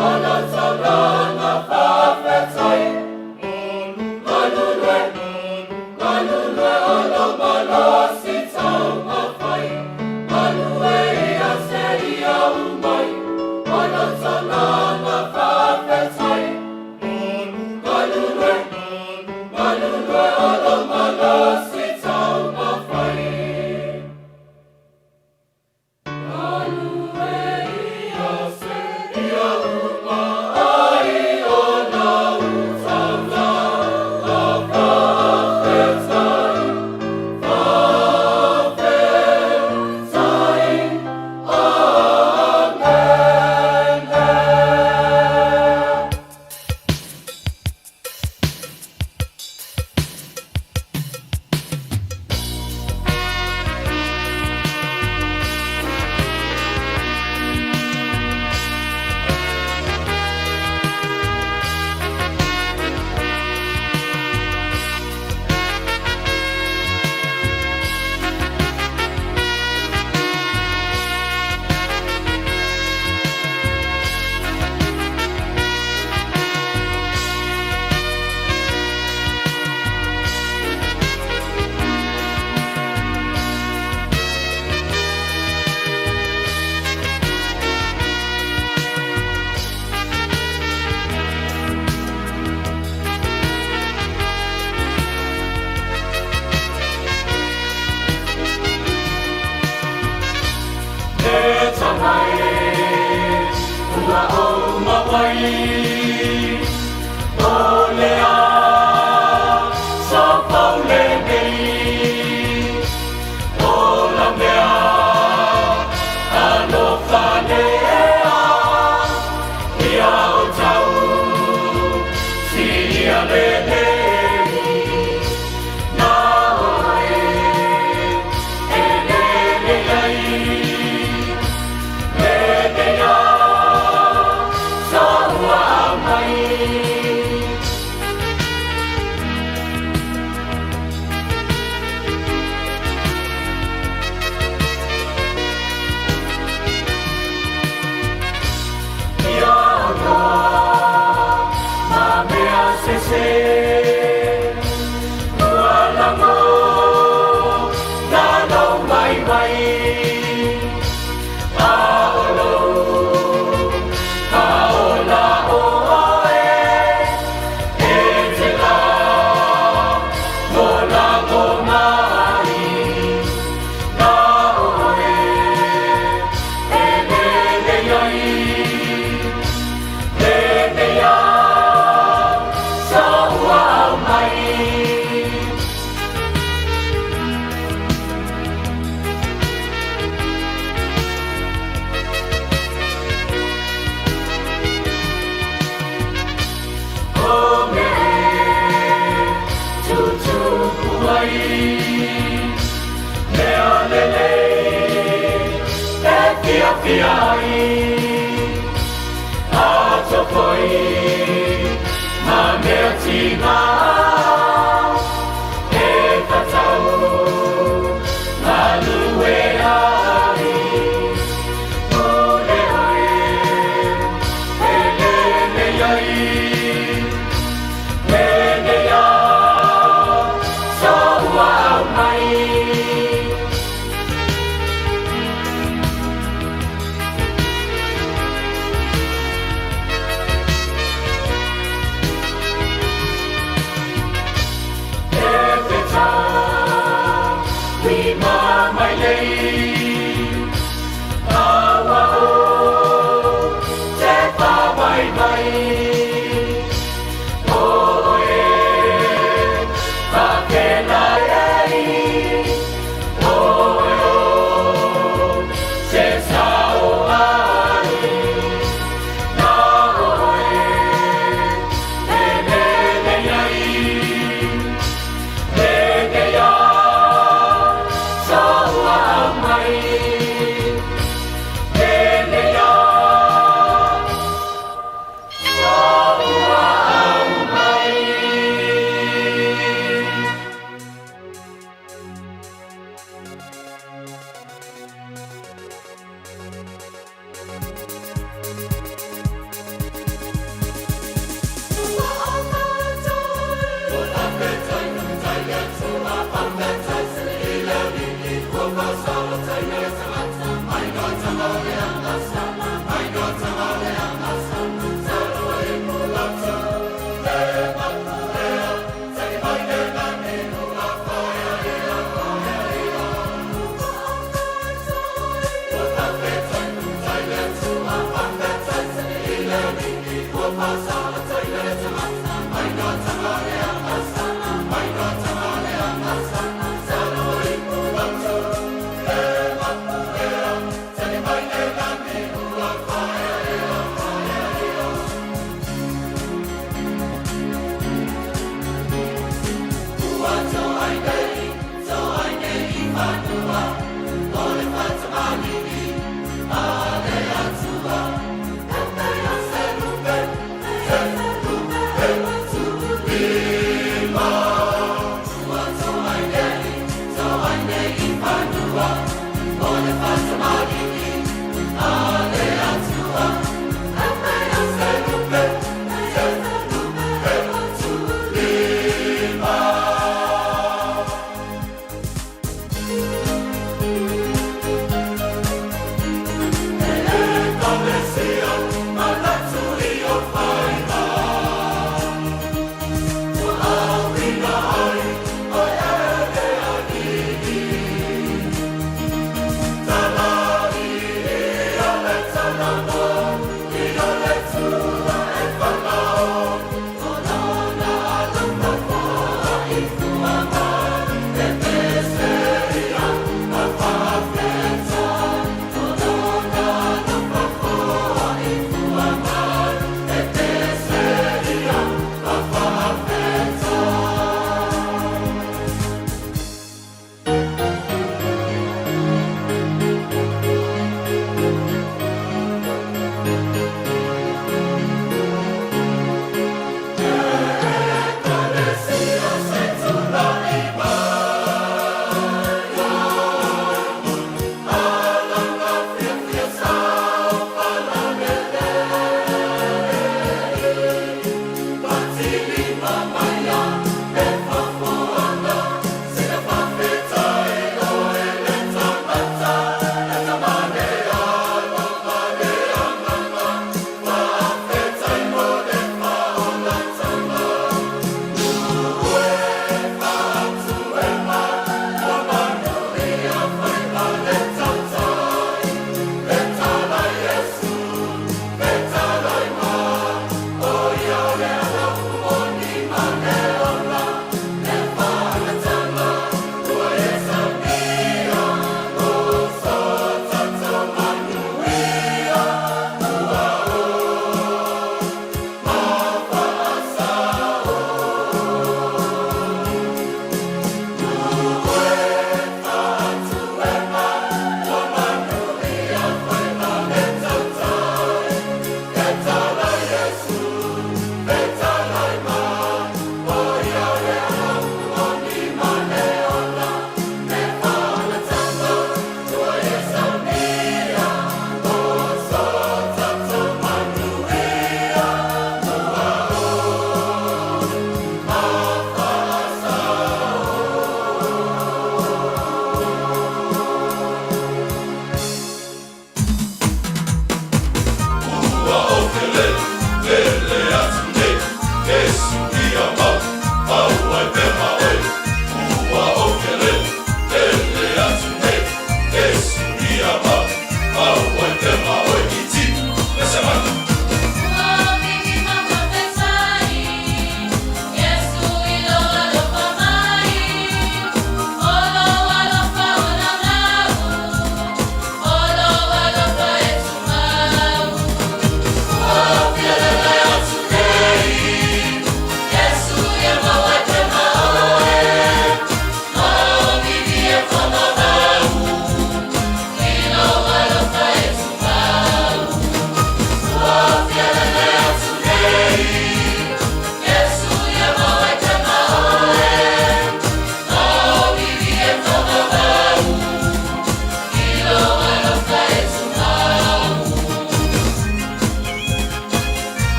Ua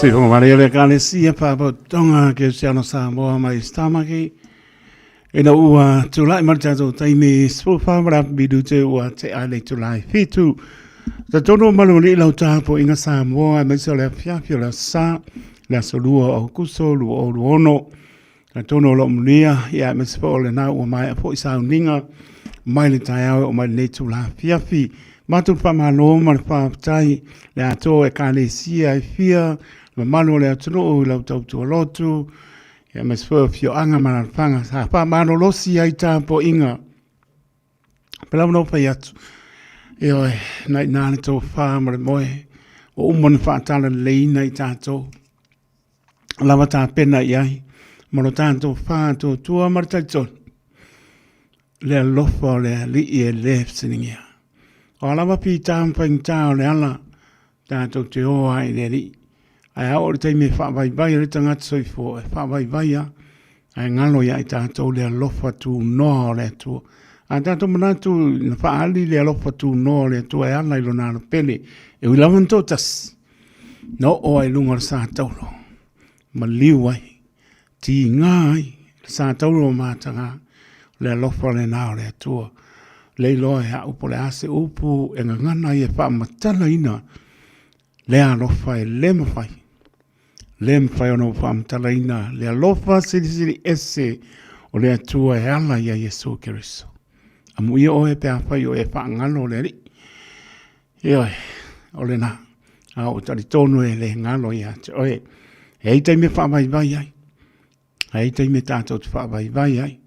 Sifonga Maria le Ekalesia Faalapotopotoga Kerisiano Samoa mai Stamaki. Ina ua tulai mai le tatou taimi 14 ma le afa minute ua tea le itula e 7. Talitonu malu alii lau tapuaiga Samoa aemaise o le afiafi o le aso Sa, le aso 2 o Aokuso 2026. Talitonu o lo o manuia, ia aemaise foi o lena ua maea foi sauniga mai le taeao e oo mai lenei itula afiafi. Matou te faamalo ma le faafetai le atoa o Ekalesia e fia, le mamalu o le atunuu i lau tautua lotu, ia aemaise foi o afioaga ma alaalafaga sa faamalolosi ai tapuaiga. Pei lava ona ou fai atu, ioe, na i ina le tofa ma le moe ua uma ona faatalaleiina i tatou. Lava tapena i ai ma lo tatou faatuatua ma le talitonu le alofa o le Alii e le fesiligia. O a lava fita ma faigata o le ala tatou te o ai i le Alii. Ae a oo i le taimi e faavaivai ai le tagata soifua, e faavaivai lava, ae galo ia i tatou le alofa tunoa o le Atua. A tatou manatu na faaali le alofa tunoa o le Atua e ala i lona alo pele, e ui lava ina toatasi, na oo ai i luga o le sa taulo, maliu ai, tiga ai le sa taulo o mataga, o le alofa lena o le Atua. Le iloa e a'u po o le a se upu e gagana ai e faamatalaina le alofa e lē mafai, lē mafai ona ou faamatalaina le alofa silisili ese o le Atua e ala iā Iesu Keriso. Amuia oe pe afai o e faagalo le Alii. Ioe, o lena, a ua talitonu e le galo ia te oe. E ai taimi e faavaivai ai, e ai taimi e tatou te faavaivai ai.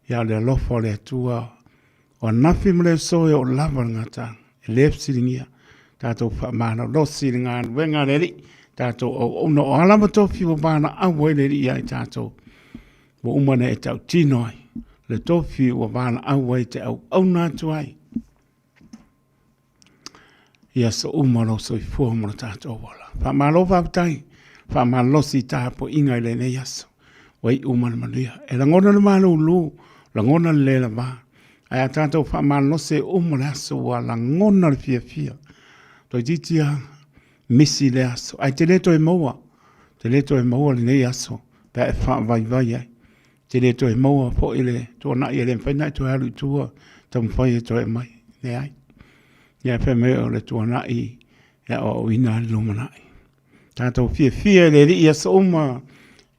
Ia o le alofa o le Atua, o anafi ma le aso e oo lava le gata, e le fesiligia. Tatou faamalolosi i le galuega a le Alii, tatou auauna o a lava tofi ua valaau ai le Alii ia i tatou, ua uma ona e tautino ai le tofi ua valaau ai e te auauna atu ai. I aso uma o lou soifua ma lo tatou ola. Faamalo faafetai, faamalolosi i tapuaiga i lenei aso. Ua iu ma le manuia. E lagona le malulu, lagona le le lava. Ae a tatou faamalolosi e uma le aso ua lagona le fiafia. Toeitiiti lava misi le aso, ae te le toe maua, te le toe maua lenei aso pe a e faavaivai ai. Te le toe maua foi le tuanai e le mafai ona e toe alu i tua taumafai e toe aumai. Leai. Ia fai mai o le tuanai e aoaoina ai le lumanai. Tatou fiafia i le Alii i aso uma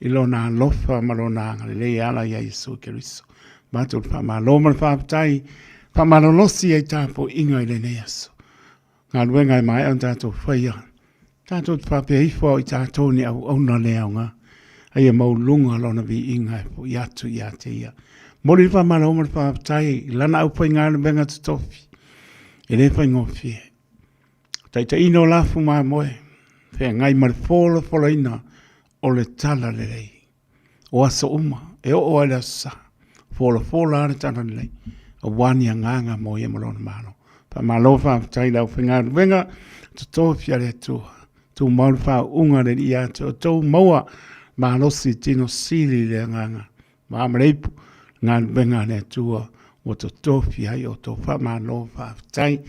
i lona alofa ma lona agalelei e ala ia Iesu Keriso. Matou le faamalo ma le faafetai, faamalolosi ai tapuaiga i lenei aso. Galuega e maea ona tatou faia, tatou te faapea ifo o i tatou ni auauna le aoga, a ia maualuga lona viiga e fo'i atu ia te ia. Momoli le faamalo ma le faafetai i lana aufaigaluega totofi, e le faigofie. Taitaiina o lafu mamoe, feagai ma le folafolaina o le talalelei. O aso uma, e oo lava i le Aso Sa, folafola lava le talalelei, aua ni agaga mo ia ma lona Malo. Faamalo faafetai i le aufaigaluega totofi a le Atua, tumau le faauuga a le Alii ia te outou, maua malosi tino sili i le agaga ma ma le ipu, galuega a le Atua ua totofi ai outou. Faamalo faafetai,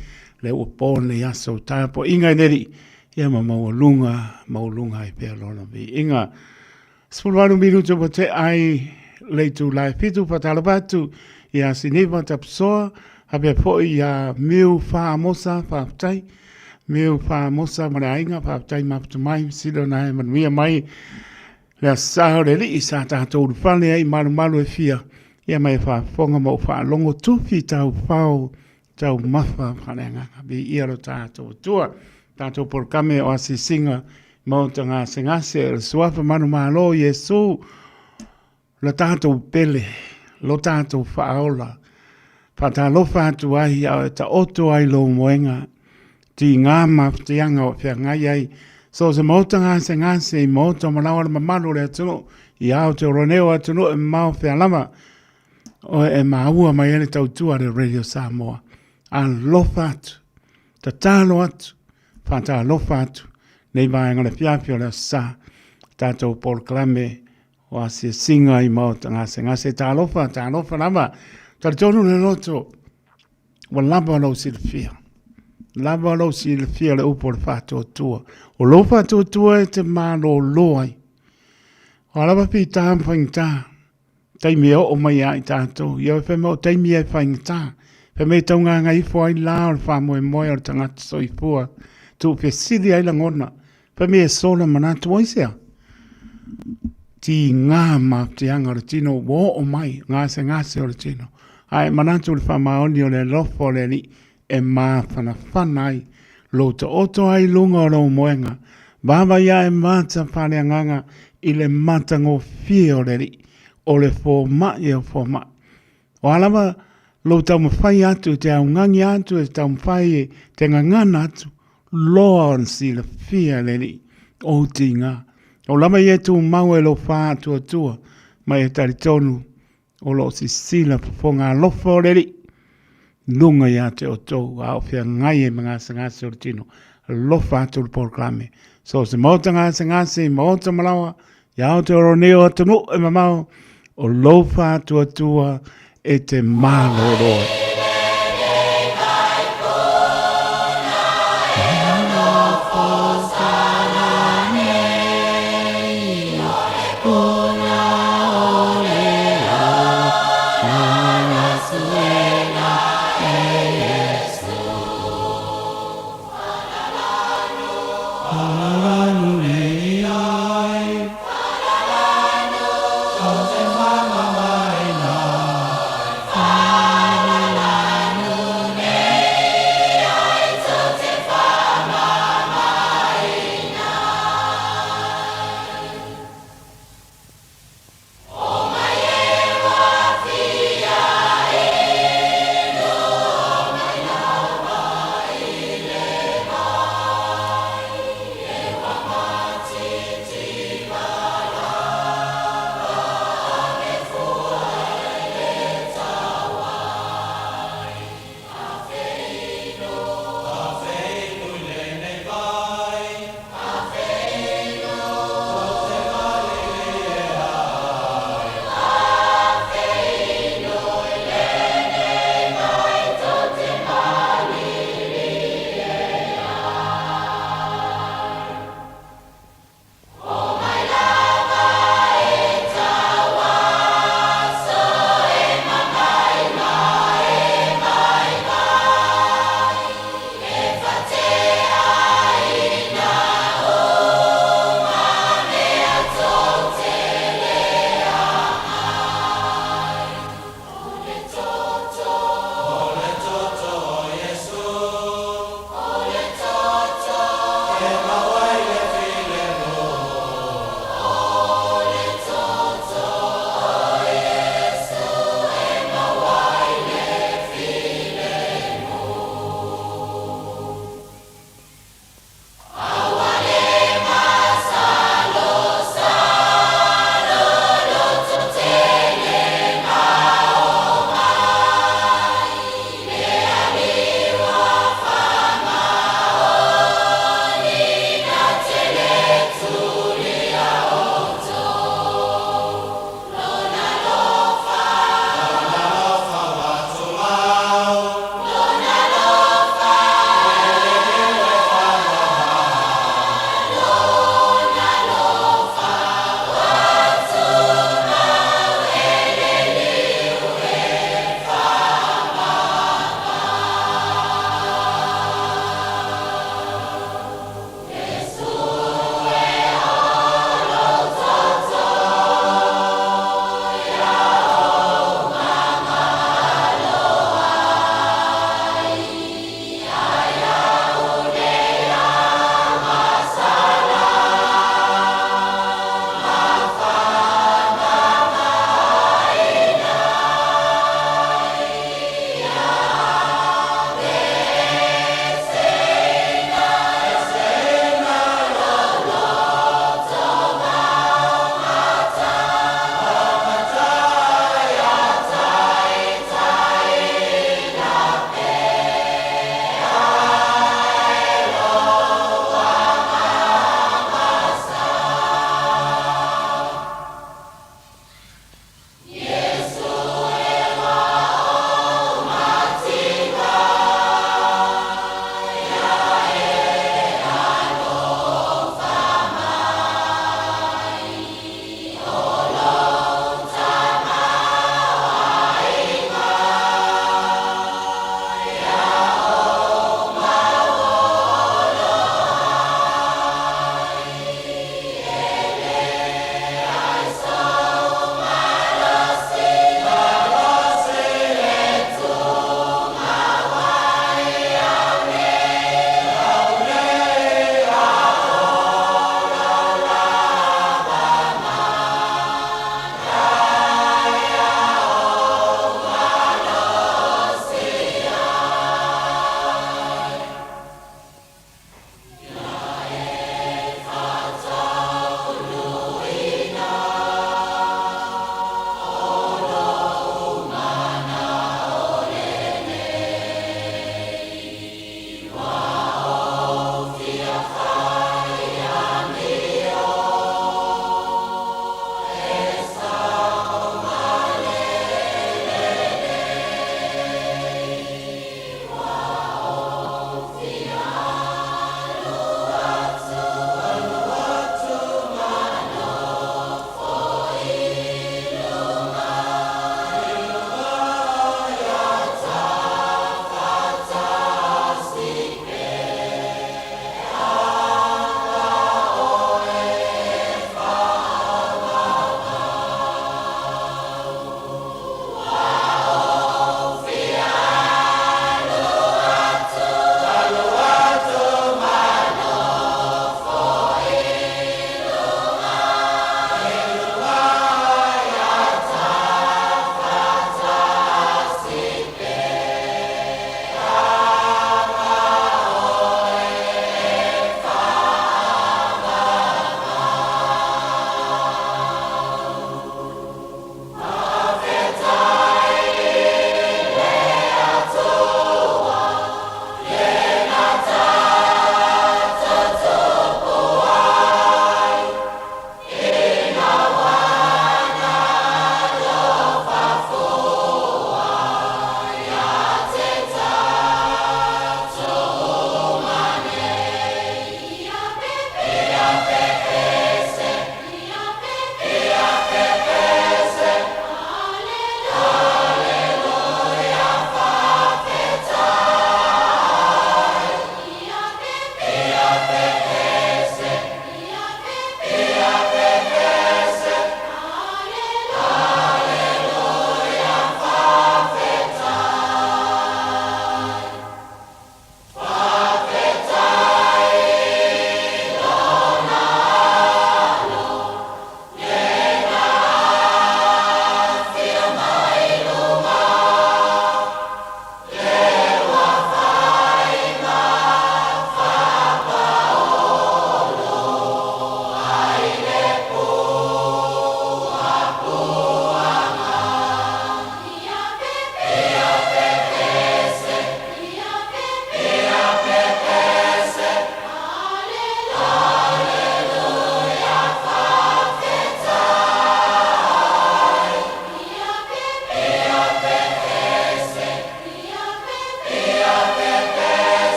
lea ua po lenei aso, tapuaiga i le Alii, ia ma maualuga, maualuga ai pea lona viiga. 18 minute ua tea ai le itula e 7, faatalofa atu ia Siniva Tapusoa, faapea foi ia Miu Faamosa, faafetai. Miu Faamosa ma le aiga, faafetai mafuta mai, sili ona e manuia mai le Aso Sa o le Alii sa tatou ulufale ai i malumalu e fia, ia ma e faafofoga ma ou faalogo tufi taufao taumafa faaleagaga. Viia lo tatou Atua. Tatou polokame o asiasiga maota gasegase o le suafa manumalo Iesu lo tatou pele, lo tatou faaola. Faatalofa atu ai a o e taoto ai lou moega, tiga mafatiaga o feagai ai so o se maota gasegase i maota ma laoa le mamalu o le atunuu i Aotearoa nei o atunuu e mamao fea lava. Oe e maua mai ai le tautua a le Radio Samoa. Alofa atu, tatalo atu, faatalofa atu nei vaega o le afiafi o le Aso Sa, tatou polokalame o asiasiga i maota gasegase. Talofa, talofa lava. Talitonu le loto, ua lava lou silafia. Lava lou silafia le upu o le faatuatua. O lou faatuatua e te malolo ai. O a lava fita ma faigata, taimi e oo mai ia i tatou. Ia fai mai o taimi e faigata. Fai mai e taugagaifo ai la o le faamoemoe o le tagata soifua. Tuufesili ai lagona. Fai mai e sola manatu ai sea. Tiga mafutiaga o le tino ua oo mai, gasegase o le tino. Ae manatu le faamaoni o le alofa o le Alii e mafanafana ai lou taoto ai i luga o lou moega, vaavaai ae mata faaleagaga i le matagofie o le Alii, o le fomai o fomai. O a lava lou taumafai atu e te augani atu e taumafai e te gagana atu, loa ona silafia e le Alii ou tiga. O lava ia e tumau e lou faatuatua ma e talitonu o lo o sisila fofoga alofa o le Alii luga ia te outou a o feagai ai ma gasegase o le tino. Alofa atu le polokalame. So o se maota gasegase i maota malaoa, i Aotearoa nei o atunuu e mamao, o lou faatuatua e te malolo ai.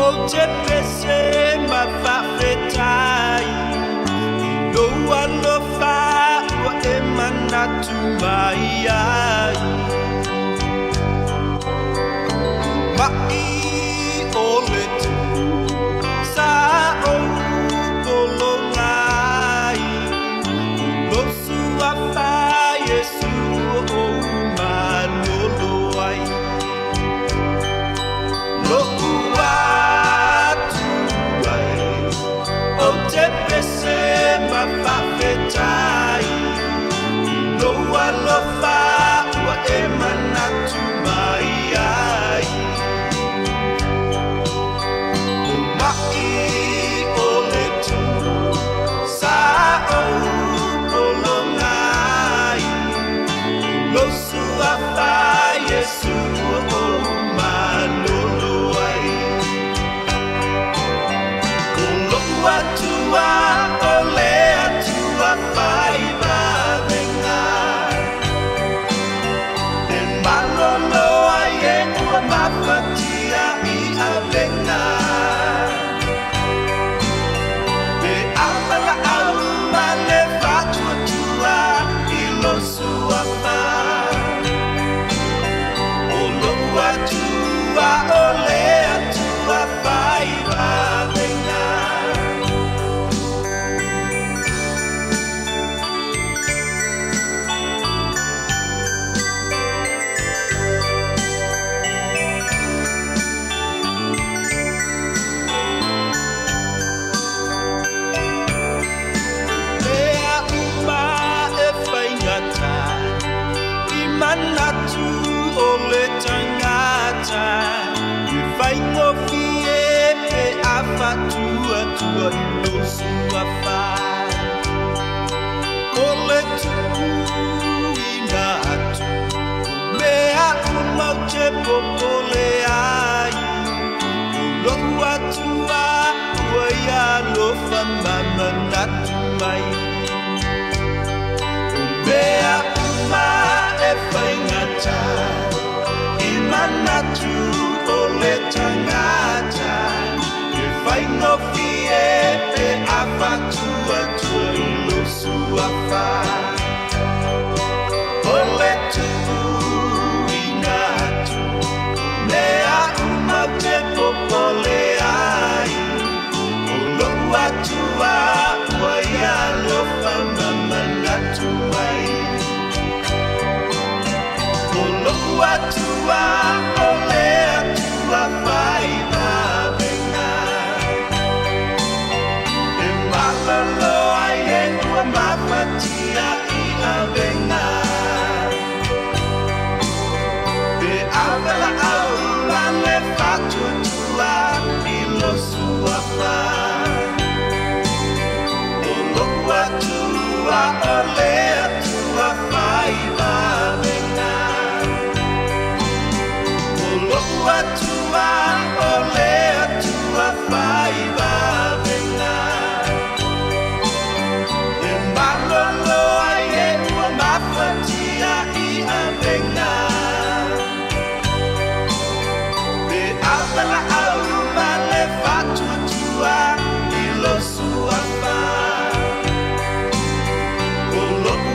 Ou te pese ma faafetai i lou alofa ua e manatu mai ai. Ma'i o le tu sa ou pologa ai, o lou suafa Iesu ua ou malolo ai. Lo'u Atua e, ou te pese ma faafetai i lou alofa ua e manatu mai ai. O ma'i o le tu sa ou pologa ai, o lou suafa Iesu ua ou malolo ai. O lo'u Atua o le Atua fai vavega, e malolo ai e ua mafatia i avega. Pe avalaau ma le faatuatua i lou suafa, o lo'u Atua o le Atua fai vavega. Mea uma e faigata i manatu o le tagata, e faigofie pe a faatuatua i lou suafa. O le tuuina atu o mea uma ou te popole ai, o lo'u Atua ua ia alofa ma manatu mai. O mea uma e faigata i manatu o le tagata, e faigofie pe a faatuatua i lou suafa. O le tuuina atu mea uma ou te popole ai, o lo'u Atua ua ia alofa ma manatu mai. O lo'u Atua o le Atua fai vavega, e malolo ai e ua mafatia i avega. Pe avalaau ma le faatuatua i lou suafa, o lo'u Atua o le Atua fai vavega. O lo'u Atua o le Atua fai vavega, e malolo ai e ua mafatia i avega. Pe avalaau ma le faatuatua i lou suafa, o lo'u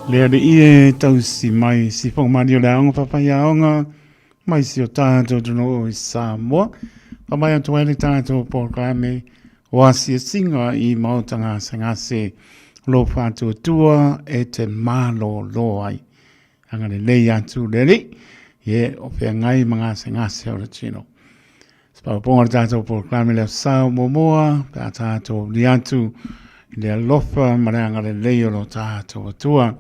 Le alii e tausi mai sifoga malie o le aoga faafaiaoga mai si o tatou atunuu i Samoa. Faamai atu ai le tatou polokalame o asiasiga i maota gasegase o lo o faatuatua e te malolo ai. Agalelei atu le Alii, ie o feagai ma gasegase o le tino. Se paopaoga o le tatou polokalame le Aso Sa o muamua, pe a tatou aulia atu i le alofa ma le agalelei o lo tatou Atua.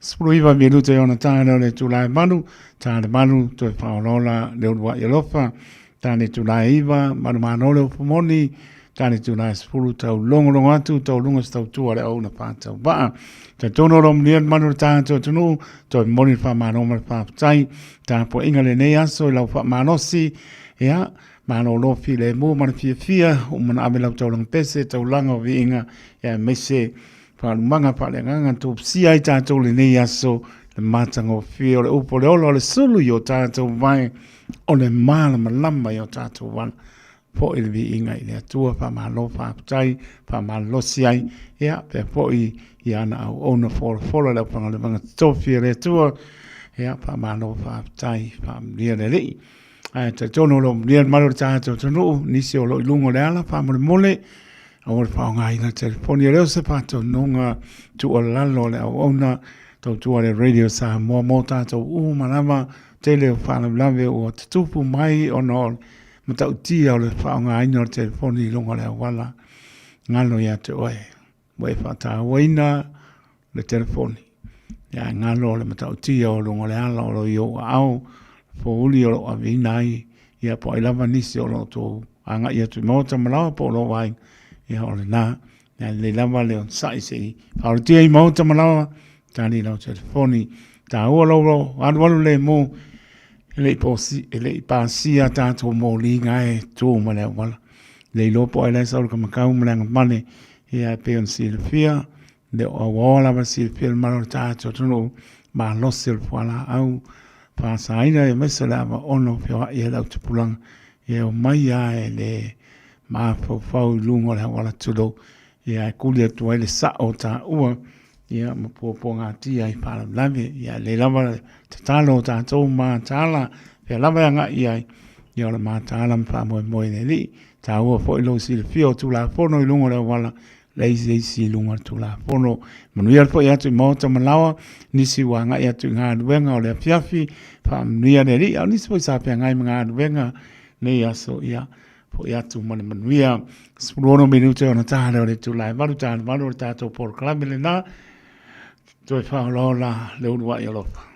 19 minute ona ta lea o le itula e 8, ta le 8 toe faaolaola le uluai alofa, ta le itula e 9, manumalo le upu moni, ta le itula e 10, tau logologo atu, tau luga se tautua a le auauna faatauvaa. Talitonu o lo o manuia le mamalu o le tatou atunuu, toe momoli le faamalo ma le faafetai. Tapuaiga lenei aso i lau faamalosi, ia, malolo filemu ma le fiafia, uma ona ave lau taulaga pese, taulaga o viiga, ia aemaise faalumaga faaleagaga topsia ai tatou lenei aso, le matagofie o le upu o le ola o le sulu i o tatou vae, o le malamalama i o tatou ala. Foi le viiga i le Atua, faamalo faafetai, faamalolosi ai, ia, pea foi i ana auauna folafola i le aufaigaluega totofi a le Atua, ia, faamalo faafetai, faamanuia le Alii. Ae talitonu o lo o manuia le malu o le tatou atunuu, nisi o lo o i luga o le ala, faamolemole, aua le faaaogaina le telefoni. E le o se faatonuga tuualalo a le auauna tautua a le Radio Samoa mo tatou uma lava, tele o faalavelave ua tutupu mai ona o le matautia o le faaaogaina o le telefoni i luga o le auala galo ia te oe. Ua e faatauaina le telefoni, ae galo le matautia o luga o le ala o lo o i ou aao, fouli o lo o aveina ai, ia po o ai lava nisi o lo o outou agai atu i maota ma laoa po o lou aiga, ia o lena. Ia lelei lava le onosai se i faaolatia i maota ma laoa, tali lau telefoni. Taua lou alualu lemu, e le i posi, e le i pasia tatou moli na e tu ma le auala. Le iloa po o ai la e sau i le kamakau ma le agavale, ia e pei ona silafia, le o auaoa lava le silafia e le mamalu o le tatou atunuu, malosi o le fualaau faasaina aemaise o le ava ono feoai ai le au tupulaga, ia e omai lava e le mafaufau i luga o le auala tulou, ia e kuli atu ai le sao o taua, ia ma puapuagatia ai faalavelave. Ia e lelei lava le tatalo o tatou mataala, fea lava e agai i ai, ia o le mataala ma faamoemoe i le Alii. Taua foi lou silafia o Tulafono i luga o le auala, leai se isi i luga o le Tulafono. Manuia le foi atu i maota ma laoa, nisi ua agai atu i galuega o le afiafi, faamanuia le Alii. A o nisi foi sa feagai ma galuega nei aso, ia foi atu ma le manuia. 16 minute ona ta lea o le itula e 8, ta le 8 o le tatou polokalame lena, toe faaolaola le uluai alofa.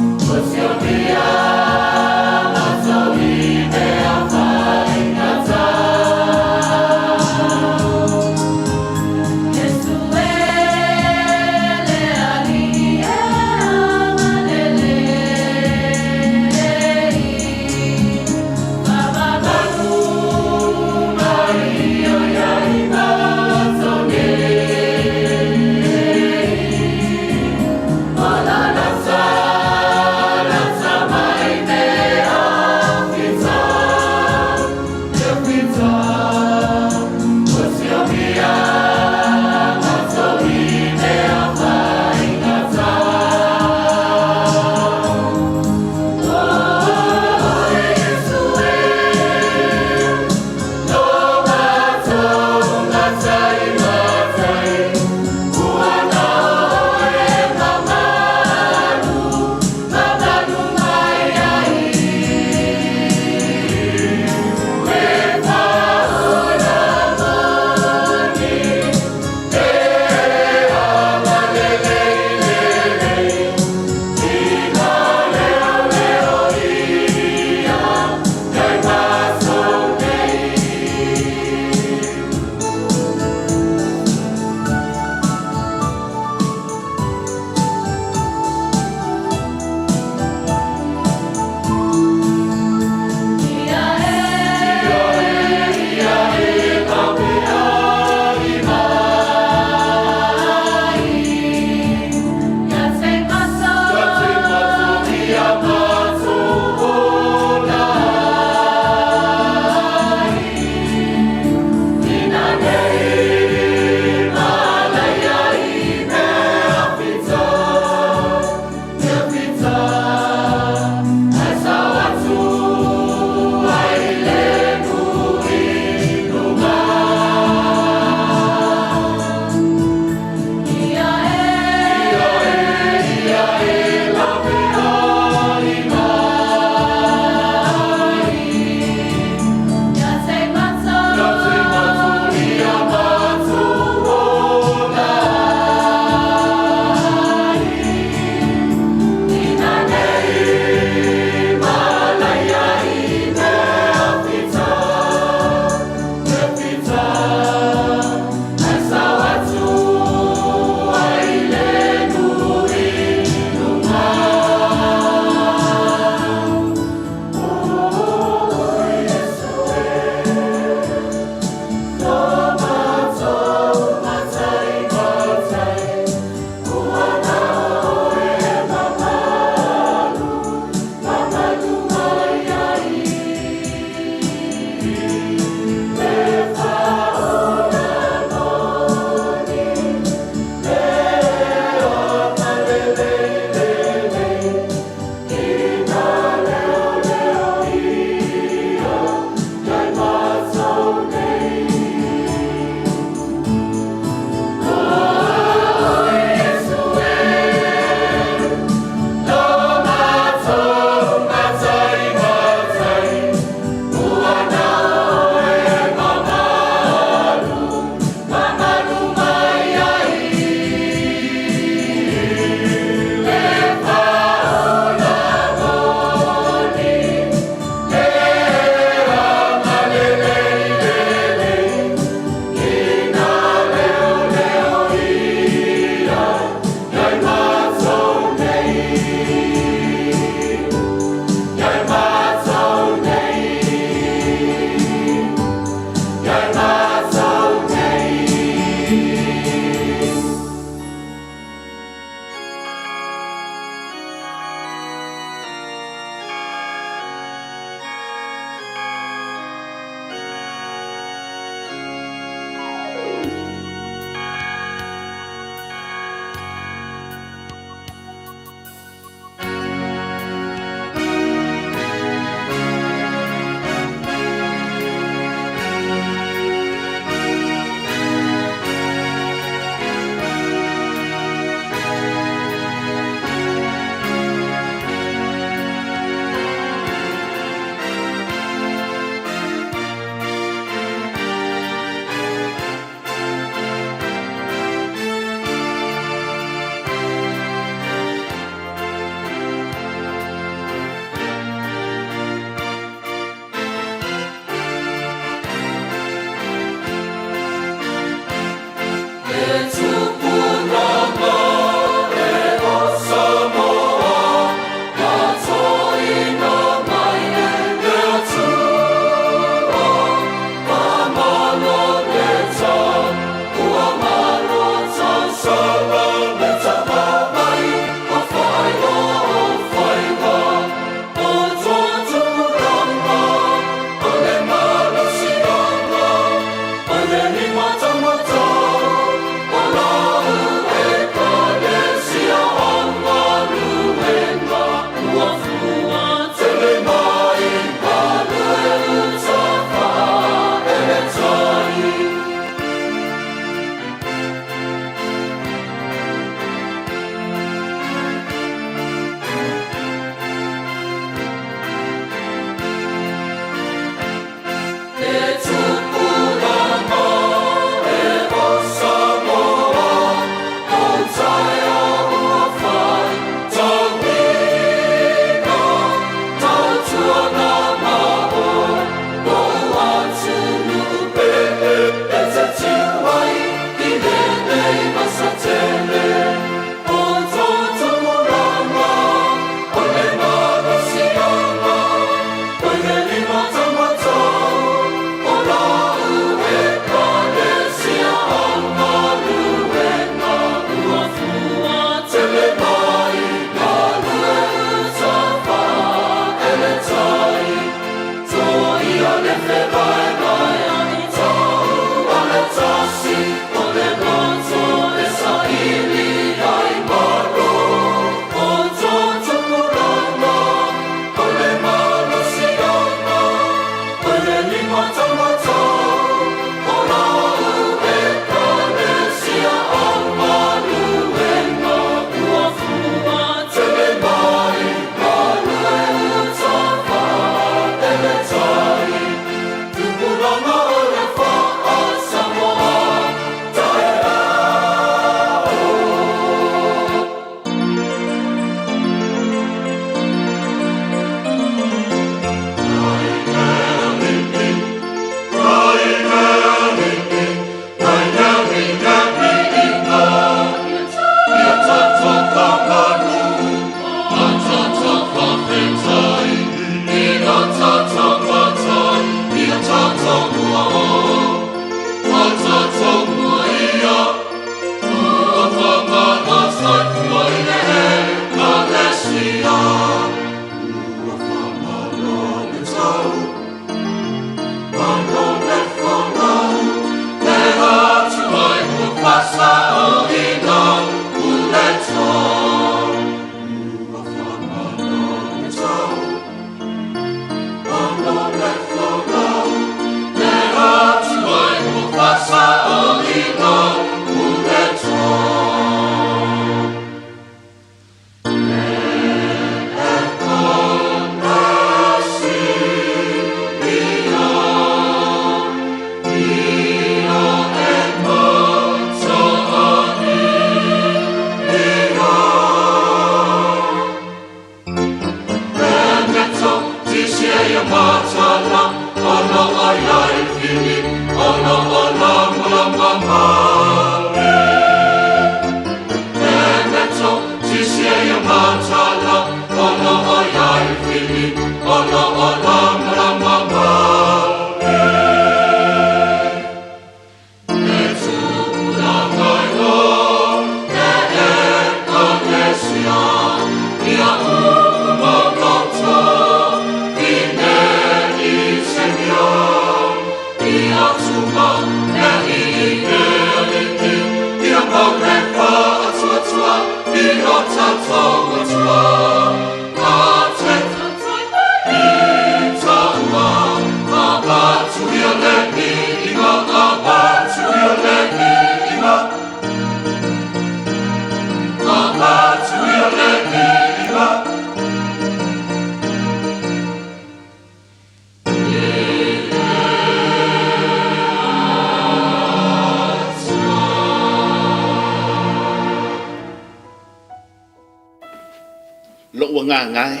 Lou agaga e,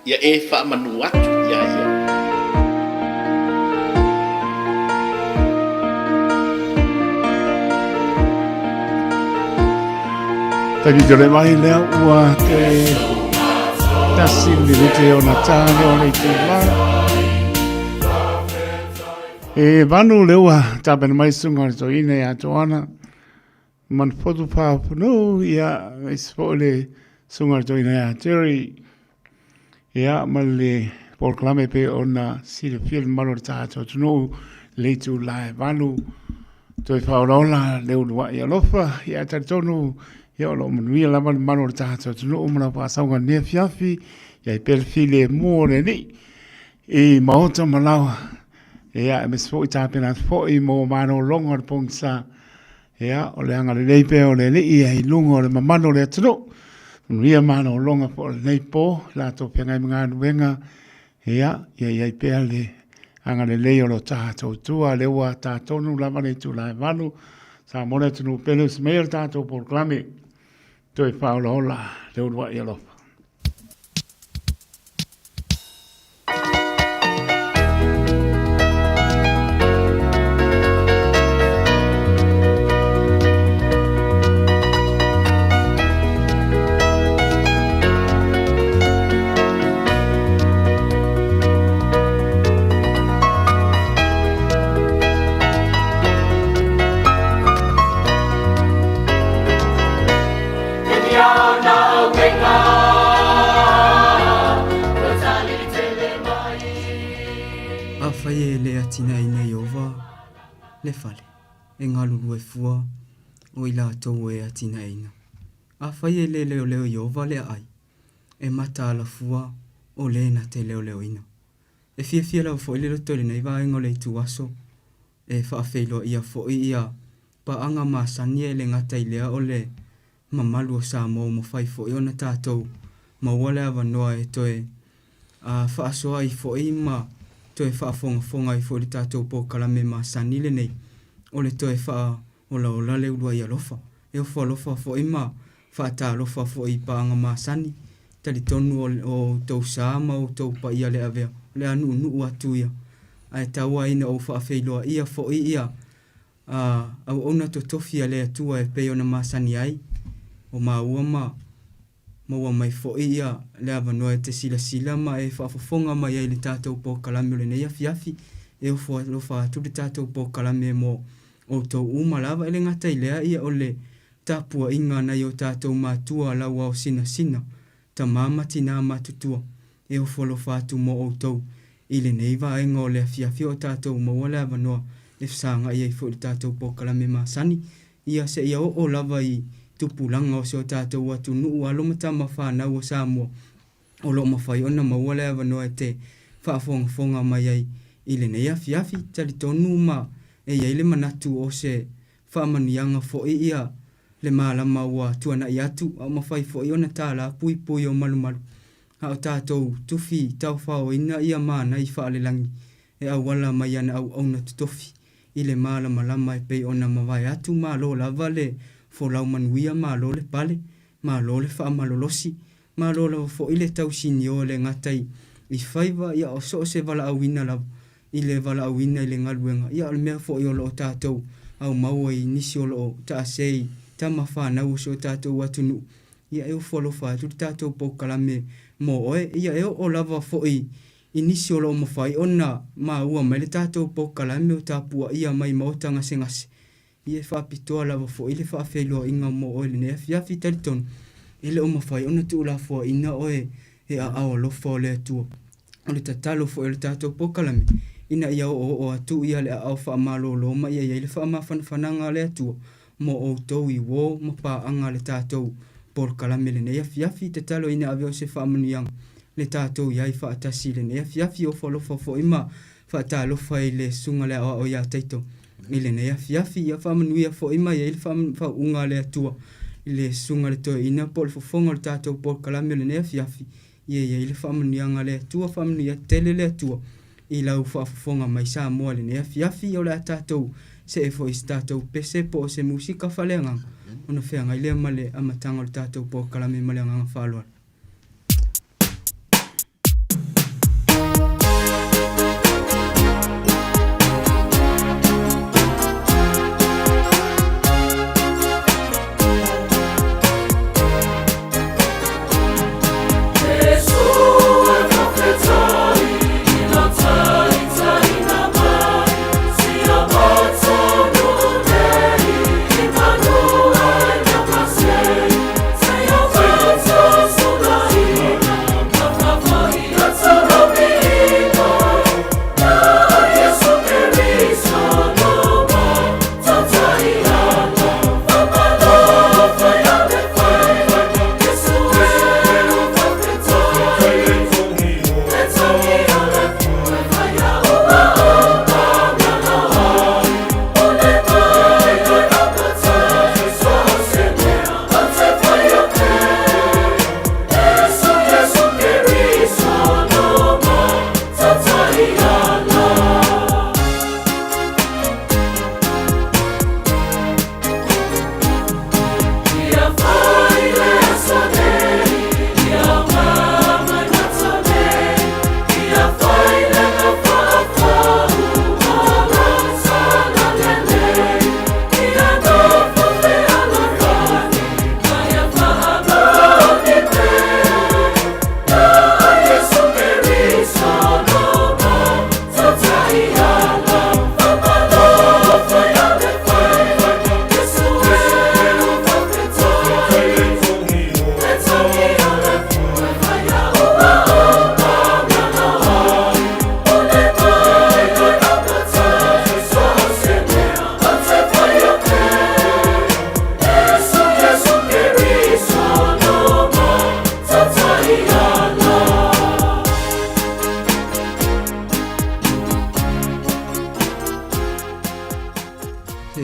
ia e faamanu atu ia ia. Taimi tole mai lea ua te tasi minute ona tāne o le itulā. E vanu le ua tapena mai suga o le toeaina ia Toana Manufotu Paafonuu, ia, aemaise foi le susuga o le toeaina ia Terry, ia, ma le polokalame pei ona silafia le mamalu o le tatou atunuu, le itula e 8, toe faaolaola le uluai alofa, ia, ae talitonu, ia, o lo o manuia lava le mamalu o le tatou atunuu ma lau faasauga i lenei afiafi, ia i pea le filemu o le Alii i maota ma laoa, ia, aemaise foi tapena atu foi mo malologa o le pogisa. Ia, o le agalelei pea o le Alii i luga o le mamalu o le atunuu. Manuia malologa foi o lenei po, i latou feagai ma galuega, ia, ia i ai pea le agalelei o lo tatou Atua. Lea ua ta tonu lava le itula e 8, sa mo le atunuu pele usi mai o le tatou polokalame, toe faaolaola le uluai alofa. Afai e le atinaeina e Ieova le fale, e galulue fua o i latou e atinaeina. Afai e le leoleo Ieova le aai, e mataala fua o le na te leoleoina. E fiafia lava foi le loto i lenei vaega o le ituaso e faafeiloaia foi ia paaga masani e le gata i lea o le mamalu o Samoa ua mafai foi ona tatou maua le avanoa e toe faasoa ai foi ma toe faafogafoga ai foi i le tatou polokalame masani lenei o le toe faaolaola le uluai alofa. E ofo alofa foi ma faatalofa foi i paaga masani, talitonu o outou sa ma outou paia le avea, o le a nuunuu atu ia, ae tau ai ina ou faafeiloaia foi ia a auauna totofi a le Atua e pei ona masani ai, o maua ma maua mai foi ia le avanoa e te silasila ma e faafofoga mai ai i le tatou polokalame o lenei afiafi. E ofo alofa atu le tatou polokalame mo outou uma lava, e le gata i lea ia o le tapuaiga a nai o tatou matua lauao sinasina, tama ma tinā matutua, e ofo alofa atu mo outou i lenei vaega o le afiafi o tatou maua le avanoa e fesagai ai foi i le tatou polokalame masani, ia seia oo lava i tupulaga o si o tatou atunuu alo ma tama fanau o Samoa o lo o mafai ona maua le avanoa e te faafogafoga mai ai i lenei afiafi. Talitonu ma e i ai le manatu o se faamanuiaga foi ia le malama ua tuanai atu a o mafai foi ona tala puipui o malumalu a o tatou tufi taofaoina ia manai faalelagi e auala mai ana auauna totofi i le malamalama e pei ona mavae atu malo lava le folau manuia malo le pale malo le faamalolosi malo lava foi le tausinio e le gata i faiva ia o so o se valaauina lava i le valaauina i le galuega, ia o le mea foi o lo o tatou aumau ai i nisi o lo o taase i tama fanau o si o tatou atunuu, ia e ofo alofa atu le tatou polokalame mo oe. Ia e oo lava foi i nisi o lo o mafai ona maua mai le tatou polokalame o tapuaia mai maota gasegase, Ia e faapitoa lava foi le faafeiloaiga mo oe i lenei afiafi. Talitonu, e le o mafai ona tuulafoaiina oe e aao alofa o le Atua. O le tatalo foi o le tatou polokalame, ina ia oooo atu ia le aao faamalolo ma ia i ai le faamafanafanaga a le Atua mo outou i uo ma paaga a le tatou polokalame i lenei afiafi. Tatalo ina ave o se faamanuiaga le tatou i ai faatasi i lenei afiafi. Ofo alofa foi ma faatalofa i le Susuga le Aoao ia Taito i lenei afiafi. Ia faamanuia foi ma i ai le faauuga a le Atua i le Susuga le Toeaina po o le fofoga o le tatou polokalame o lenei afiafi. Ia i ai le faamanuiaga a le Atua, faamanuia tele le Atua i lau faafofoga mai Samoa i lenei afiafi. O le a tatou see foi i se tatou pese po o se musika faaleagaga ona feagai lea ma le amataga o le tatou polokalame ma le agaga faaaloalo.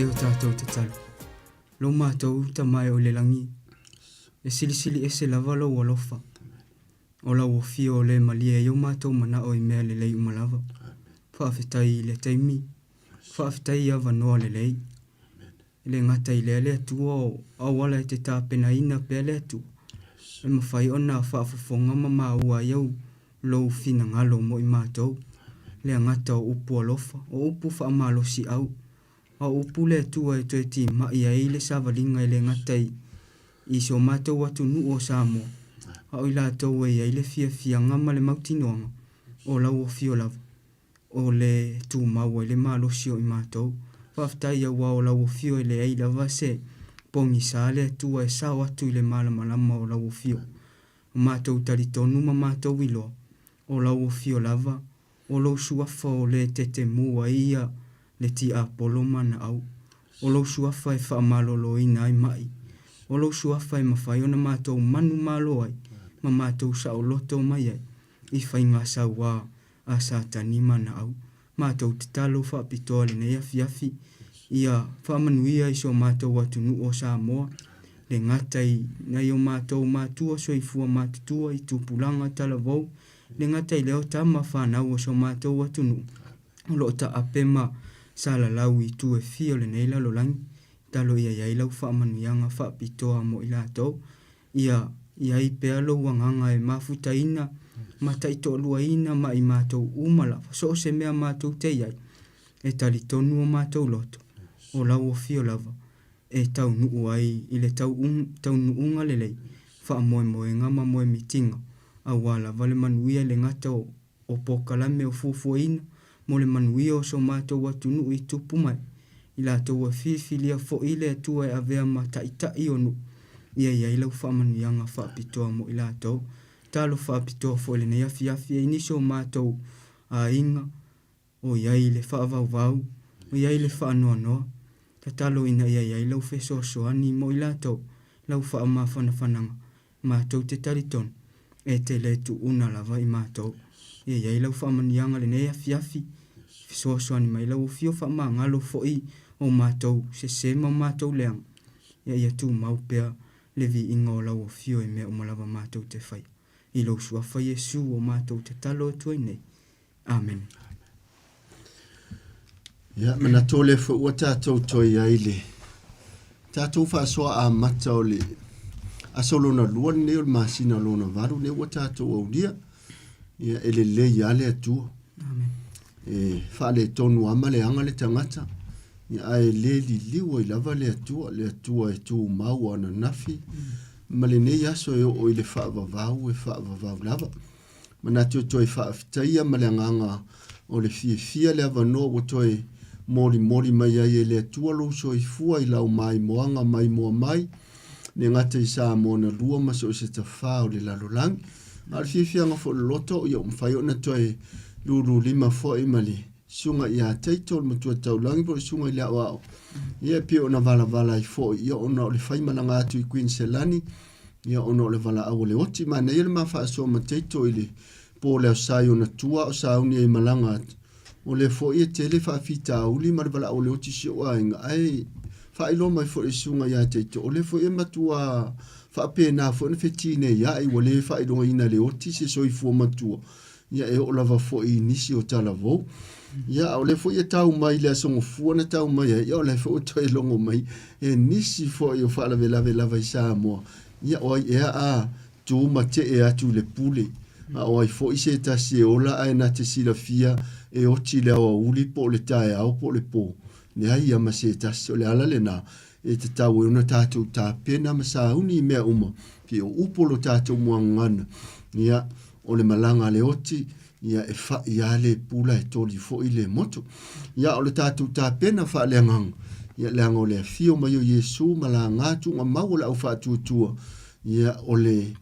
Se i o tātou tatalo. Lo mātou Tama e o i le lagi, e silisili ese lava lou alofa. O lau afio o le malie ai o mātou manao i mea lelei uma lava. Faafetai i le taimi, faafetai i avanoa lelei. E le gata i lea le Atua o auala e te tapenaina pea le Atua, e mafai ona faafofoga ma maua ai au lou finagalo mo i matou. Le gata o upu alofa, o upu faamalosiau, a o upu le Atua e toe timai ai le savaliga e le gata i i so matou atunuu o Samoa, a o i latou e i ai le fiafiaga ma le mautinoaga o lau afio lava. O le tumau ai le malosi o i matou. Faafetai auā o lau afio e leai lava se pogisa le Atua e sao atu i le malamalama o lau afio. O matou talitonu ma matou iloa, o lau afio lava, o lou suafa o le tetemu ai ia le tiapolo ma naau. O lou suafa e faamaloloina ai maʻi. O lou suafa e mafai ona matou manumalo ai ma matou saoloto mai ai i faiga sauā a Satani ma naau. Matou tatalo faapitoa lenei afiafi ia faamanuia i so matou atunuu o Samoa, le gata i nai o matou matua soifua matutua i tupulaga talavou, le gata i lea o tama fanau o so matou atunuu o lo o taape ma salalau i itu e fia o lenei lalolagi. Talo ia i ai lau faamanuiaga faapitoa mo i latou. Ia i ai pea lou agaga e mafutaina ma taitoaluaina ma i matou uma lava, so o se mea matou te i ai, e talitonu o matou loto, o lau afio lava e taunuu ai i le taunuuga lelei, faamoemoega ma moemitiga, auā lava le manuia i le gata o o polokalame o fuafuaina mo le manuia o so matou atunuu i tupu mai, i latou e filifilia foi le Atua e avea ma taitai o nuu, ia i ai lau faamanuiaga faapitoa mo i latou. Talofa faapitoa foi i lenei afiafi e i nisi o matou aiga o i ai le faavauvau, o i ai le faanoanoa. Tatalo ina ia i ai lau fesoasoani mo i latou, lau faamafanafanaga Matou te talitonu, e te le tuuna lava i matou. Ia i ai lau faamanuiaga lenei afiafi, fesoasoani mai lau afio faamagalo foi o matou sese ma o matou leaga, ia ia tumau pea le viiga o lau afio i mea uma lava matou te faia. I lou Suafa Iesu o matou tatalo atu ai nei. Amene. Ia, manatu o lea foi ua tatou toe i ai le tatou faasoa amata o le aso lona lua lenei o le masina lona valu lea ua tatou aulia. Ia, e lelei lava le Atua. Amen. E faaletonu lava ma leaga le tagata, ia, ae le liliu ai lava le Atua, le Atua e tumau ananafi ma lenei aso e oo i le faavavau e faavavau lava. Manatu e toe faafetaia ma le agaga o le fiafia le avanoa ua toe molimoli mai ai e le Atua lou soifua i lau maimoaga maimoa mai, le gata i Samoa na lua ma so o se tafā o le lalolagi. A o le fiafiaga foi o le loto, ia ua mafai ona toe lululima foi ma le Susuga ia Taito, le Matua Taulagi po o le Susuga i le Aoao, ia e pei ona valavala ai foi, ia ona o le faimalaga atu i Kuiniselani, ia ona o le valaau a le oti. Manaia le ma faasoa ma Taito i le po o le Aso Sa i ona tua a o sauni ai malaga atu. O lea foi e tele faafitauli ma le valaau a le oti i si ou aiga, ae faailoa mai foi i le Susuga ia Taito, o lea foi e matua faapena foi ona fetineiai, ua le faailogaina e le oti se soifua matua, ia e oo lava foi i nisi o talavou. Ia, a o lea foi e tau mai le Aso Gafua na tau mai ai, ia o lea foi ua toe logo mai e nisi foi o faalavelave lava i Samoa. Ia, o ai ea a tu ma tee atu i le pule, a o ai foi se tasi e ola ae na te silafia e oti i le aoauli po o le taeao po o le po. Leai ia ma se tasi. O le ala lena e tatau ai ona tatou tapena ma sauni i mea uma, pei o upu o lo tatou muagagana. Ia, o le malaga a le oti, ia e fa'i lava le pula e toli foi le moto. Ia, o le tatou tapena faaleagaga, ia leaga o le afio mai o Iesu ma laga tuugamau o le aufaatuatua, ia o le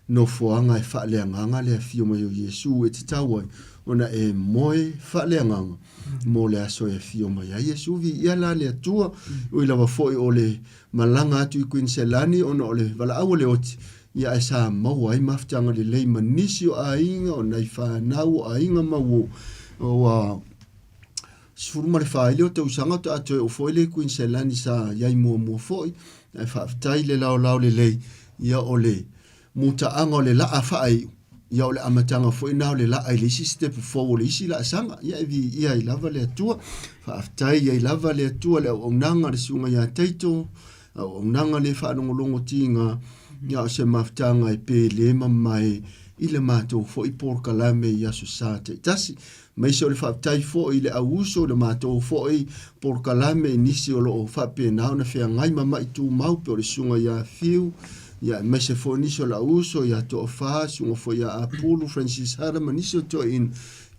nofoaga e faaleagaga le afio mai o Iesu e tatau ai ona e moe faaleagaga mo le aso e afio mai ai Iesu. Viia la le Atua, ui lava foi o le malaga atu i Kuiniselani ona o le valaau a le oti, ia ae sa maua ai mafutaga lelei ma nisi o aiga, o nai fanau o aiga ma ua 14 ai lea o tausaga faatoa toe oo foi lea i Kuiniselani sa i ai muamua foi, ae faafetai i le laolao lelei, ia o le mutaaga o le laa faaiu, ia o le amataga foi lena o le laa i le isi sitepu fou o le isi laasaga, ia e viia ai lava le Atua. Faafetai ai lava le Atua i le auaunaga a le Susuga ia Taito, auaunaga le faalogologo tiga, ia o se mafutaga e pele ma mamae i le matou foi polokalame i Aso Sa taitasi. Aemaise o le faafetai foi i le au uso i le matou foi polokalame i nisi o lo o faapena ona feagai ma ma'i tumau pei o le Susuga ia Fiu, ia aemaise foi nisi o le au uso ia Toafa, Susuga foi ia Apulu, Francis Hara ma nisi o toeaiina,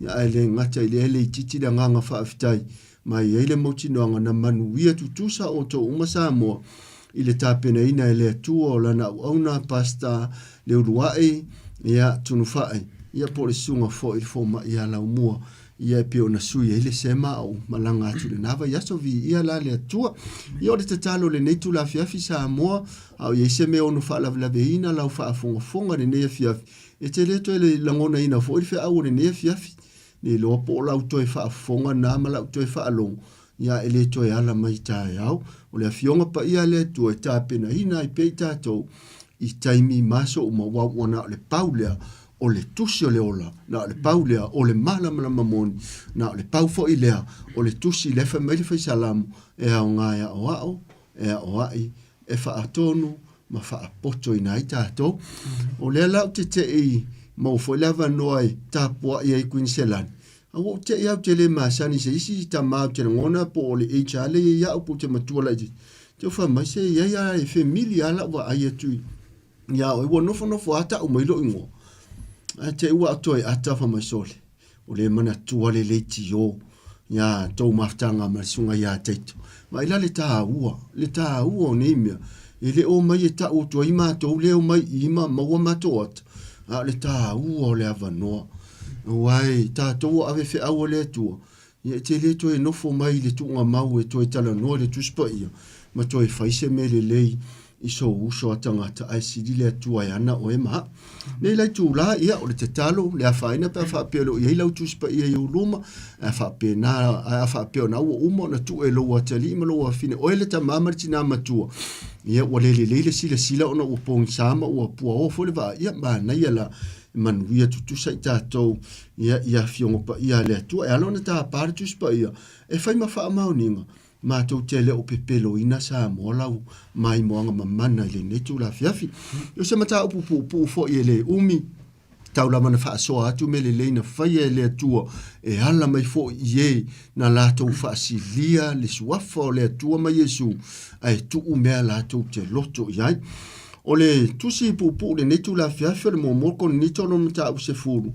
ia ae le gata i lea e le itiiti le agaga faafetai ma e i ai le mautinoaga na manuia tutusa outou uma Samoa i le tapenaina e le Atua o Lana auauna Pastor Leulua'i, ia, Tunufa'i, ia po o le susuga foi i le fomai ia Laumua, ia e pei ona sui ai le sema a o malaga atu i lena vaiaso, viia la le Atua. Ia o le tatalo i lenei itula afiafi Samoa, a o i ai se mea ono faalavelaveina lau faafogafoga i lenei afiafi, e te le toe lagonaina foi le feau o lenei afiafi. Le iloa po o lau toe faafofoga na ma lau toe faalogo, ia e le toe ala mai taeao. O le Afioga Paia a le Atua e tapenaina ai pea i tatou i taimi ma aso uma, aua ua na o le pau lea o le tusi o le ola, na o le pau lea o le malamalama moni, na o le pau foi lea o le tusi lea fai mai le Fai Salamo, e aoga e aoao, e aoai, e faatonu ma faapotoina ai tatou. O lea la ou te tei maua foi le avanoa e tapuai ai i Kuiniselani, a ua ou tei lava ou te le masani i se isi tama ou te lagona po o le age lava lea e i ai au po ou te matua laitiiti, te fai mai se i ai lava e femili lava lau vaai atu ia oe, ua nofonofo lava tau mai lou igoa. Ae te i ua toe ata fai mai sole, o le manatua le leitio ia tou mafutaga ma le susuga ia Taito. Vaai la le taua, le taua o nei mea, e le o mai e tau atu ai matou lea e omai i i ma maua matou ata, a o le taua o le avanoa. Aua e tatou o ave feau a le Atua, ia e te le toe nofo mai i le tuugamau e toe talanoa i le Tusi Paia ma toe fai se mea lelei i sou uso a tagata ae sili le Atua e ana oe ma au. Nei la itulā, ia, o le tatalo, le afaina pe a faapea o lo o i ai lau Tusi Paia i ou luma, ae a faapena, ae a faapea o na ua uma ona tuu e lou atalii ma lou afafine, oe le tamā ma le tinā matua, ia, ua le lelei le silasila ona ua pogisa ma ua puaoa foi le vaai, ia, manaia la, e manuia tutusa i tatou, ia, i Afioga Paia a le Atua. E ala ona tapa le Tusi Paia, e fai ma faamaoniga, Matou te le o pepeloina Samoa lau maimoaga mamana i lenei itula afiafi. O se mataupu puupuu foi e le umi, tau lava na faasoa atu mea lelei na faia e le Atua e ala mai foi i e na latou faasilia le suafa o le Atua ma Iesu, ae tuu mea latou te loto i ai. O le tusi puupuu i lenei itula afiafi o le muamua o Korinito lona mataupu 10,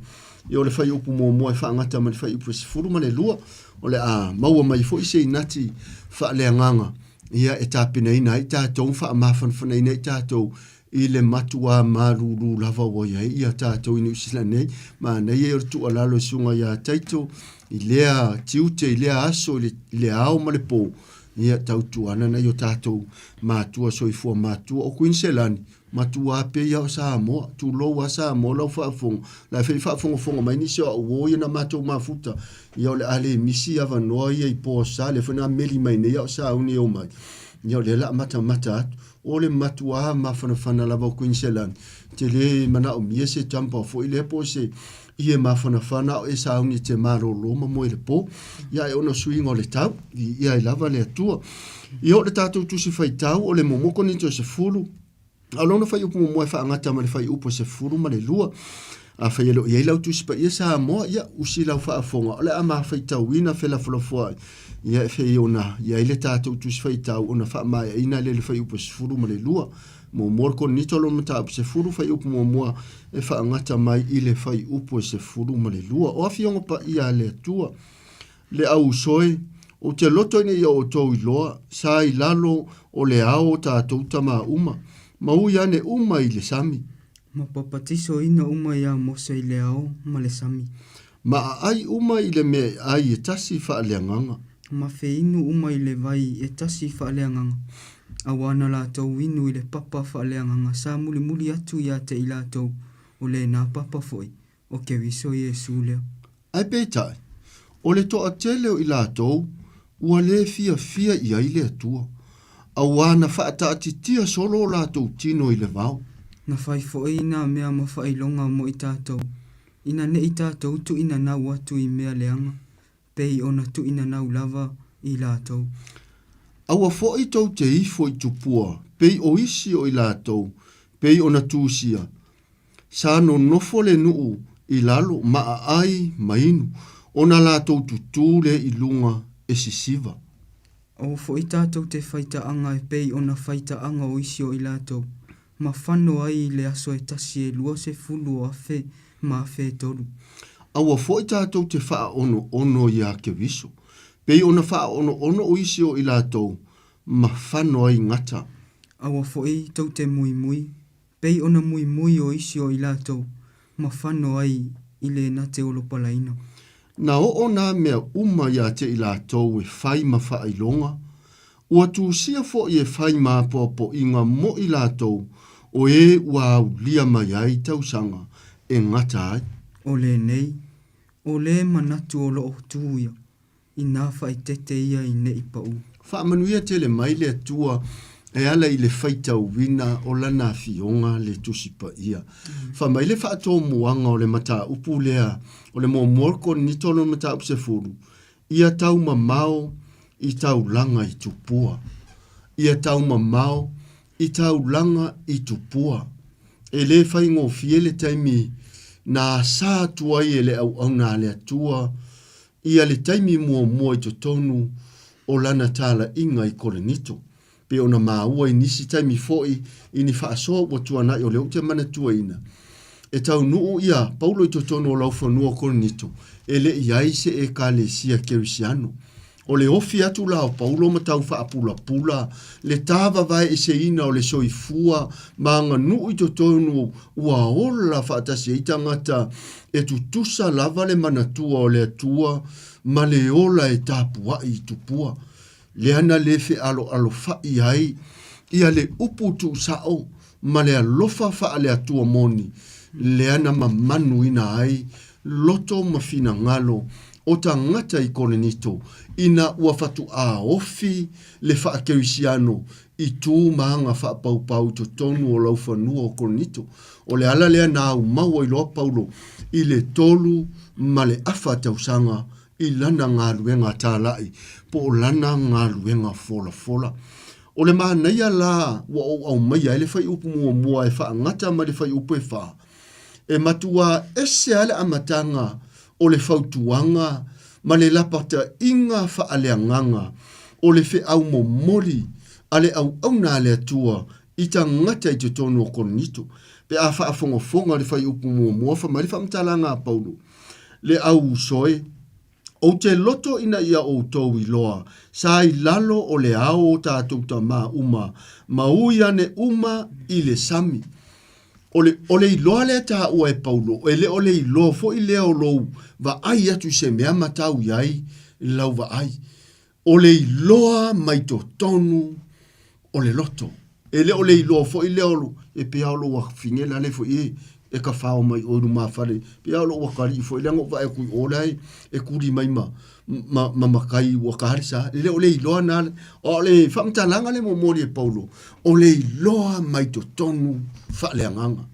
ia o le fuaiupu muamua e faagata ma le fuaiupu e 12, O le a maua mai foi se inati faaleagaga ia e tapenaina ai tatou ma faamafanafanaina ai tatou i le matuā malūlū lava ua i ai ia tatou i Niu Sila nei. Manaia ia o le tuualalo e Susuga ia Taito i lea tiute, i lea aso, i le ao ma le pō, ia tautuana nai o tatou matua soifua matua. O Kuiniselani, Matua pei a o Samoa, tulou a Samoa lau faafofoga, la e fai faafogafoga mai nisi o au uo ia na matou mafuta, ia o le a le misi avanoa ia i Poasa, lea foi na meli mai nei a o sauni e omai, ia o lea la a matamata atu, o le matua mafanafana lava o Kuiniselani, te le manaomia se jumper foi lea po o se ie mafanafana a o e sauni e te malolo ma moe i le po, ia ae ona o suiga o le tau, viia ai lava le Atua. Ia o le tatou tusi faitau o le muamua Korinito e 10, A o lona fuaiupu muamua e faagata ma le fuaiupu e 12. Afai e le o i ai lau Tusi Paia Samoa, ia, usi lau faafofoga, o le a ma faitauina felafolafoai, ia, e fei ona i ai le tatou Tusi Faitau ona faamaeaina lea i le fuaiupu e 12. Muamua o le Korinito lona mataupu 10, fuaiupu muamua e faagata mai i le fuaiupu e 12. O Afioga Paia a le Atua. Le au usoe, ou te loto ina ia outou iloa, sa i lalo o le ao o tatou tama uma, ma ui ane uma i le sami. Ma papatisoina uma iā Mose i le ao ma le sami. Ma aai uma i le mea e ai e tasi faaleagaga. Ma feinu uma i le vai e tasi faaleagaga, auā na latou inu i le papa faaleagaga sa mulimuli atu iā te i latou, o lena papa foi, O Keriso Iesu lea. Ae peitai, O le toatele o i latou ua lē fiafia i ai le Atua, auā na faataatitia solo o latou tino i le vao. Na fai foi nā mea ma faailoga mo i tatou, ina ne i tatou tuuinanau atu i mea leaga, pei ona tuuinanau lava i latou. Aua foi tou te ifo i tupua pei o isi o i latou, pei ona tusia, Sa nonofo le nuu i lalo ma aai ma inu, ona latou tutū lea i luga e sisiva. Aua foi tatou te faitaaga e pei ona faitaaga o isi o i latou, ma fano ai i le aso e tasi e 20 o afe ma afe e tolu. Aua foi tatou te faaonoono iā Keriso, pei ona faaonoono o isi o i latou, ma fano ai gata. Aua foi tou te muimui, Pei ona muimui o isi o i latou ma fano ai i le na te olopalaina. Na oo nā mea uma iā te i latou e fai ma faailoga, ua tusia foʻi e fai ma apoapoʻiga mo i latou o e ua aulia mai ai tausaga e gata ai. O lenei, o le manatu o loo tu ia, Inā faaeteete ia i neʻi paʻū. Faamanuia tele mai le Atua e ala i le faitauina o Lana Afioga le Tusi Paia. Fai mai le faatomuaga o le mataupu lea, o le muamua o le Korinito lona mataupu 10, Ia taumamao i taulaga i tupua. Ia taumamao i taulaga i tupua. E le faigofie le taimi na asa atu ai e le auauna a le Atua ia le taimi muamua i totonu o lana talaiga i Korinito. Pei ona maua i nisi taimi foi i ni faasoa ua tuanai o lea ou te manatuaina, e taunuu ia Paulo i totonu o laufanua o Korinito, e le i ai se Ekalesia Kerisiano. O le ofi atu la o Paulo ma tau faapulapula le tāvavaeeseina o le soifua ma aganuu i totonu ua ola faatasi ai tagata e tutusa lava le manatua o le Atua ma le ola e tapuai i tupua. Lea na le fealoalofaʻi ai ia le upu tuusao ma le alofa faale-Atua moni, lea na mamanuina ai loto ma finagalo o tagata i Korinito ina ua fatuʻā ofi le faakerisiano i tū ma aga faapaupau i totonu o laufanua o Korinito. O le ala lea na aumau ai loa Paulo i le 3 1/2 tausaga i lana galuega tālaʻi po o lana galuega folafola. O le manaia la ua ou aumaia ai le fuaiupu muamua e faagata mai le fuaiupu e fā, e matuā ese ai le amataga o le fautuaga ma le lapataiga faaleagaga o le feau momoli a le auauna a le Atua i tagata i totonu o Korinito. Pe a faafogafoga le fuaiupu muamua, fai mai le faamatalaga a Paulo, Le au uso e, Ou te loto ina ia outou iloa, sa i lalo o le ao o tatou tamā uma, ma ui ane uma i le sami. O le, o le iloa lea taua e Paulo, e le o le iloa foi lea o lou vaai atu i se mea ma tau i ai lau vaai. O le iloa mai totonu o le loto. E le o le iloa foi lea o e pei lava o lou afine la le foi e, e kafao mai oe i lumafale, pei lava o lou akalii foi lea na ou vaai atu i o la e, e kuli mai ma, ma, ma makai ua ka le sa. E le o le iloa na, o le faamatalaga lea momoli e Paulo, o le iloa mai totonu faaleagaga.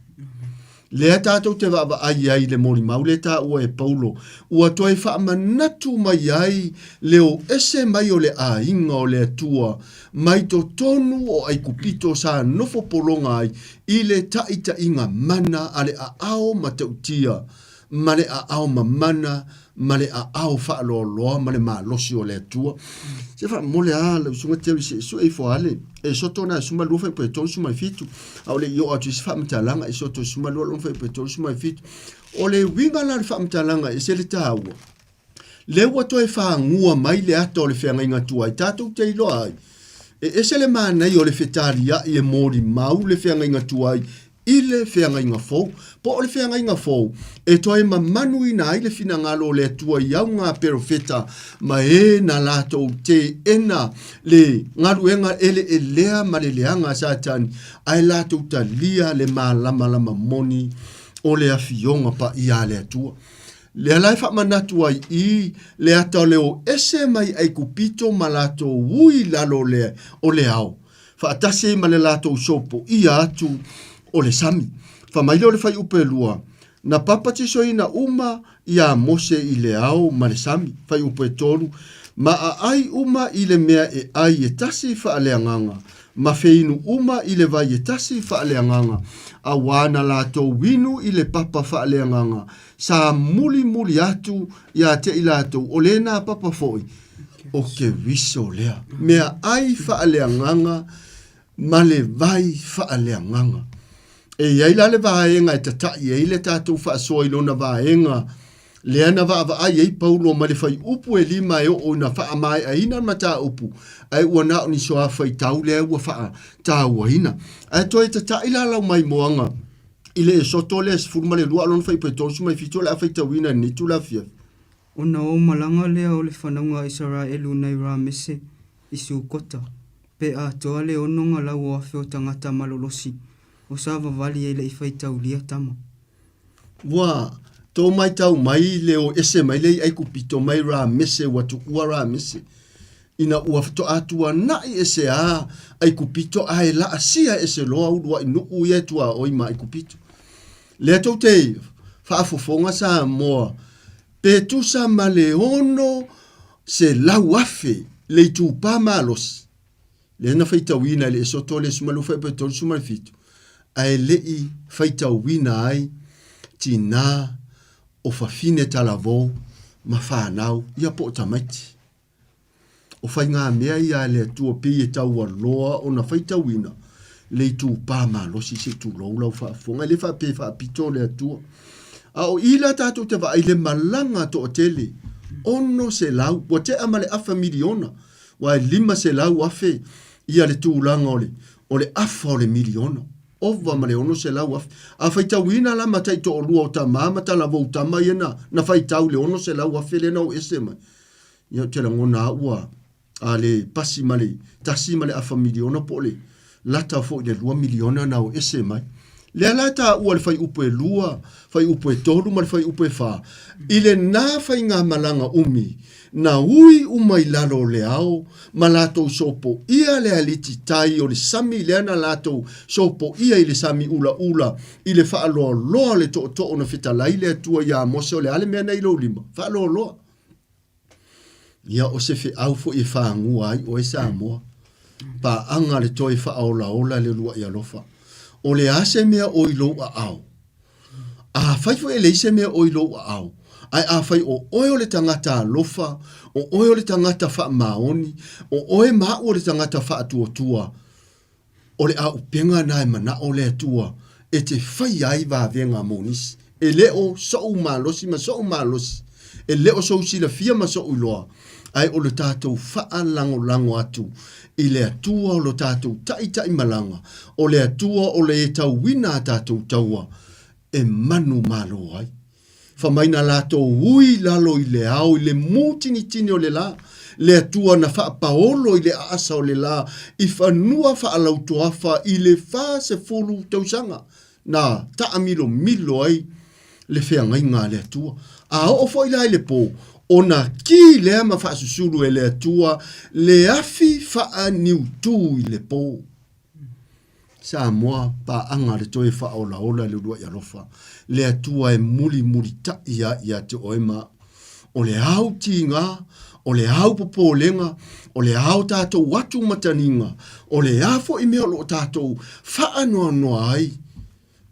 Lea tatou te vaavaai ai i le molimau lea taua e Paulo, ua toe faamanatu mai ai le o ese mai o le aiga o le Atua mai totonu o Aikupito sa nofo pologa ai i le taitaiga mana a le aao matautia ma le aao mamana ma le aao faaloaloa ma le malosi o le Atua. Se faamomole a lau susuga Terry se sue ifo a le Esoto na 12 fuaiupu e 37 a o le i oo atu i se faamatalaga Esoto 12 lona fuaiupu e 37. O le uiga la o le faamatalaga e ese le taua, lea ua toe fagua mai le ata o le feagaiga tuai tatou te iloa ai e ese le manaia o le fetaliai e molimau le feagaiga tuai i le feagaiga fou, po o le feagaiga fou, e toe mamanuina ai le finagalo o le Atua i au ngā perofeta ma e na latou teena le galuega eleelea ma le leaga a Satani, ae latou talia le malamalama moni o le Afioga Paia a le Atua. Lea la e faamanatu ai i le ata o le o ese mai Aikupito ma latou ui i lalo o le ao, faatasi ai ma le latou sopoia atu o le sami. Fai mai lea o le fuaiupu e 2, Na papatisoina uma iā Mose i le ao ma le sami. Fuaiupu e 3, Ma aai uma i le mea e ai e tasi faaleagaga, ma feinu uma i le vai e tasi faaleagaga, auā na latou inu i le papa faaleagaga, sa mulimuli atu iā te i latou, o lēnā papa foi, o Keriso lea. Mea ai faaleagaga ma le vai faaleagaga. E i ai la le vaega e tataʻi ai le tatou faasoa i lona vaega lea na vaavaai ai Paulo mai le fuaiupu e 5 e oo ina faamaeaina le mataupu, ae ua na o ni soafaitau lea ua faatauaina. Ae toe tataʻi la lau maimoaga i le Esoto lea 12 a o lona fuaiupu e 37 o le a faitauina i lenei itula afiafi. Ona o malaga lea o le fanauga a Isaraelu nai Ramese i Sukota, pe atoa le 6,000 o tagata malolosi o savavali e le i faitaulia tama. Ua tou maitau mai le o ese mai lea i Aikupito mai Ramese ua tuua Ramese, ina ua faatoa tuanaʻi ese a Aikupito ae laasia ese loa uluaʻi nuu ia e tuaoi ma Aikupito. Lea tou te faafofoga Samoa, pe tusa ma le 600,000 le itupa malosi lea na faitauina i le Esoto le 12 pe 37, ae le i faitauina ai tinā o fafine talavou ma fanau ia po o tamaiti. O faigamea ia a le Atua pei e taualoa ona faitauina le itupa malosi se tulou lau faafofoga. E le faapea e faapito le Atua. A o i la tatou te vaai le malaga toatele, 600, ua tea ma le afa miliona, aua e 500,000 ia le tulaga o le, o le afa o le miliona. Ova ma le 600,000. A faitauina la ma taitoalua o tama ma talavou tama ia na, na faitau le 600,000 lea na o ese mai. Ia ou te lagona a ua a le pasi ma le tasi ma le afa miliona po o le lata foi le 2 miliona na o ese mai. Lea la taua le fuaiupu e 2, fuaiupu e 3 ma le fuaiupu e 4. I lenā faigamalaga umi, na ui uma i lalo o le ao ma latou sopoia le aliti tai o le sami lea na latou sopoia i le sami ulaula i le faaloaloa o le tootoo na fetalai le Atua iā Mose o le a le mea nei i lou lima? Faaloaloa. Ia, o se feau foi e fagua ai oe Samoa. Paaga le toe faaolaola le uluai alofa. O le a se mea o i lou aao? Afai foi e leai se mea o i lou aao, ae afai o oe o le tagata alofa, o oe o le tagata faamaoni, o oe ma au o le tagata faatuatua, O le aupega na e manao le Atua e te faia ai vavega mo nisi. E le o soʻu malosi ma soʻu malosi, e le o sou silafia ma soʻu iloa, ae o le tatou faalagolago atu i le Atua o lo tatou taitaimalaga, o le Atua o le e tauina a tatou taua e manumalo ai. Fa mai na latou ui i lalo i le ao i le mutinitini o le la, le Atua na faapaolo i le aasa o le la i fanua faalautoafa i le 40 tausaga, na taamilomilo ai le feagaiga a le Atua. A oo foi la i le po, ona ki lea ma faasusulu e le Atua le afi faaniutu i le po. Samoa, paaga le toe faaolaola le uluai alofa, le Atua e mulimulitaʻi ai ia te oe ma o le ao tiga, o le ao popolega, o le ao tatou atu mataniga, o le a foi mea o lo o tatou faanoanoa ai,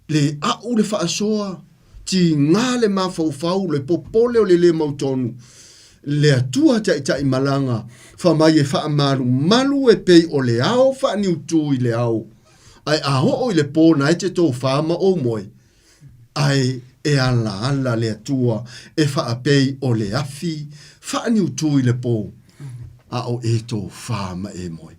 le aʻu le faasoa, tiga le mafaufau, le popole o le lē mautonu, le Atua taitaimalaga, fa mai e faamalumalu e pei o le ao faaniutū i le ao, ae a oo i le pō na e te tofā ma ou moe, ae e alaala le Atua e faapei o le afi faaniutū i le pō, a o e tofā ma e moe.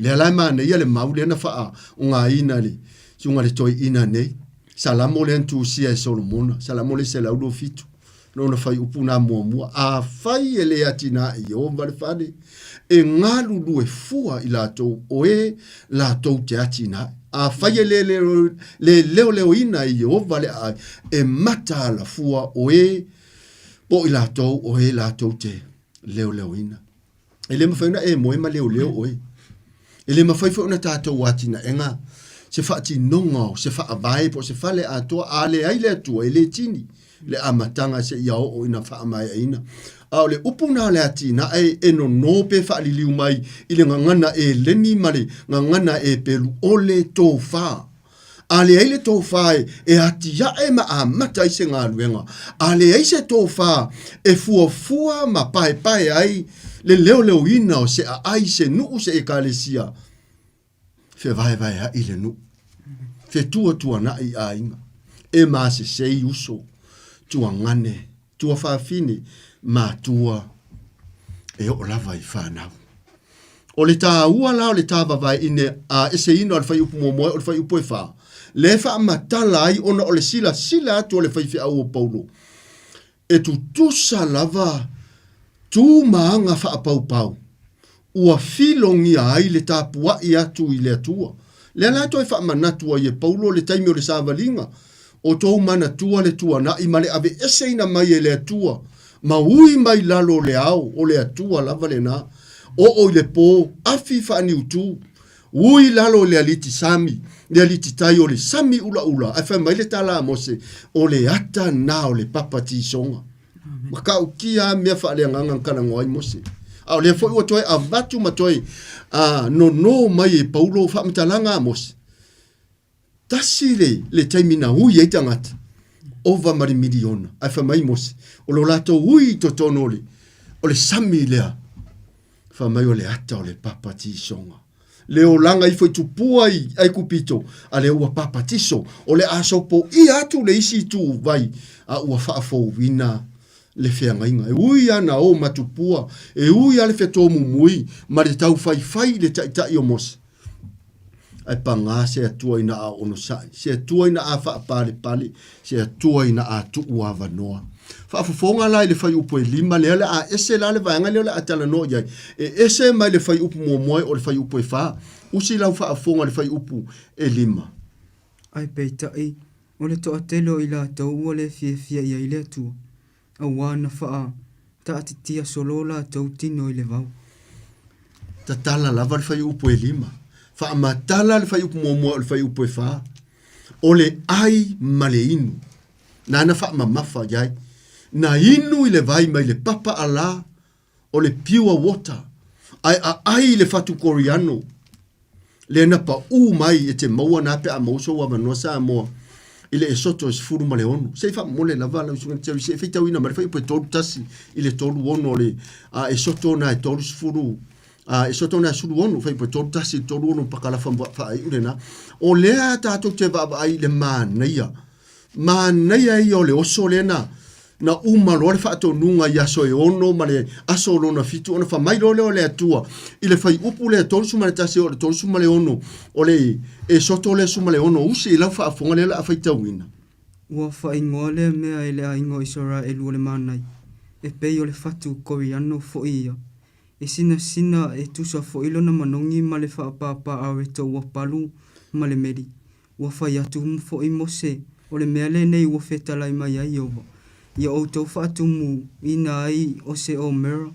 Lea la e manaia le mau lea na faaaogaina e le susuga i le toeaina nei, Salamo lea na tusia e Solomona, Salamo le 127, lona fuaiupu na muamua, Afai e le atinae Ieova le fale, e galulue fua i latou o e latou te atinae. Afai e le le leoleoina e Ieova le aai, e mataala fua o e. Po o i latou o e latou te leoleoina. E le mafai ona e moe ma leoleo oe. E le mafai foi ona tatou atinaega se faatinoga o se faavae po o se fale atoa a leai le Atua e le tini le amataga seia oo ina faamaeaina. A o le upu na o le atinae e nono pe faaliliu mai i le gagana eleni ma le gagana epelu o le tofa. A leai le tofa e atiae ma amata ai se galuega, a leai se tofa e fuafua ma paepae ai le leoleoina o se aai, se nuu, se ekalesia, fevaevaeaʻi le nuu, fetuatuanaʻi aiga, e masesei uso, tuagane, tuafafine, matua, e oo lava i fanau. O le tāua la o le tāvavaeine a eseina o le fuaiupu muamua e o le fuaiupu e fā, lea e faamatala ai ona o le silasila atu o le faifeau o Paulo, e tutusa lava tu ma aga faapaupau ua filogia ai le tapuai atu i le Atua. Lea la toe faamanatu ai e Paulo le taimi o le savaliga, O tou manatua le tuanai ma le aveeseina mai e le Atua, ma ui mai lalo o le ao, o le Atua lava lena. Oo i le po, afi faaniutu, ui lalo i le aliti sami, le aliti tai o le sami ulaula, ae fai mai le tala a Mose, o le ata na o le papa tisoga. Matautia a mea faaleagaga na talanoa ai Mose. A o lea foi ua toe avatu ma toe nono mai e Paulo faamatalaga a Mose. Tasi le, le taimi na ui ai tagata, ova ma le miliona, ae fai mai Mose, o lo latou ui i totonu o le, o le sami lea, fai mai o le ata o le papatisoga. Le olaga ifo i tupua i Aikupito, a lea ua papatiso, o le a sopoia atu le isi ituvai, a ua faafouina le feagaiga. E ui lava na o ma tupua, e ui lava le fetomumui ma le taufaifai i le taitai o Mose, Ae pagā se Atua ina a onosai, se Atua ina a faapalepale, se Atua ina a tuu avanoa. Faafofoga la i le fuaiupu e 5 lea o le a ese la le vaega lea o le a talanoa i ai. E ese mai le fuaiupu muamua e o le fuaiupu e 4. Usi lau faafofoga i le fuaiupu e 5. Ae peitai, o le toatele o i latou ua le fiafia i ai le Atua, auā na faataatitia solo latou tino i le vao. Tatala lava le fuaiupu e 5. Faamatala le fuaiupu muamua o le fuaiupu e 4. O le ai ma le inu. Nāna faamamafa i ai. Na inu i le vai mai le papa alā o le pure water, ae aai i le fatu koriano lea na paʻū mai e te maua na pe a maua sou avanoa Samoa i le Esoto e 16. Se i faamomole lava lau susuga Jerry, se i faitauina mai le fuaiupu e 31 i le 36 o le Esoto na e 30 Esoto na e 16, fuaiupu e 31 i le 36 pakalafa faaiu lena. O lea tatou te vaavaai i le manaia Manaia ia o le oso lea na na uma loa le faatonuga i aso e ono ma le aso o lona fitu ona fai mai loa lea o le Atua i le fuaiupu lea 31 o le 36 o le Esoto lea 16 usi i lau faafofoga lea o le a faitauina. Ua faaigoa lea mea e le aiga o Isaraelu o le Manai, e pei o le fatu koriano foi ia. E sinasina e tusa foi lona manogi ma le faapāpā areto ua palu ma le meli. Ua fai atu foi Mose, O le mea lenei ua fetalai mai ai Ieova, ia outou faatumuina ai o se omera,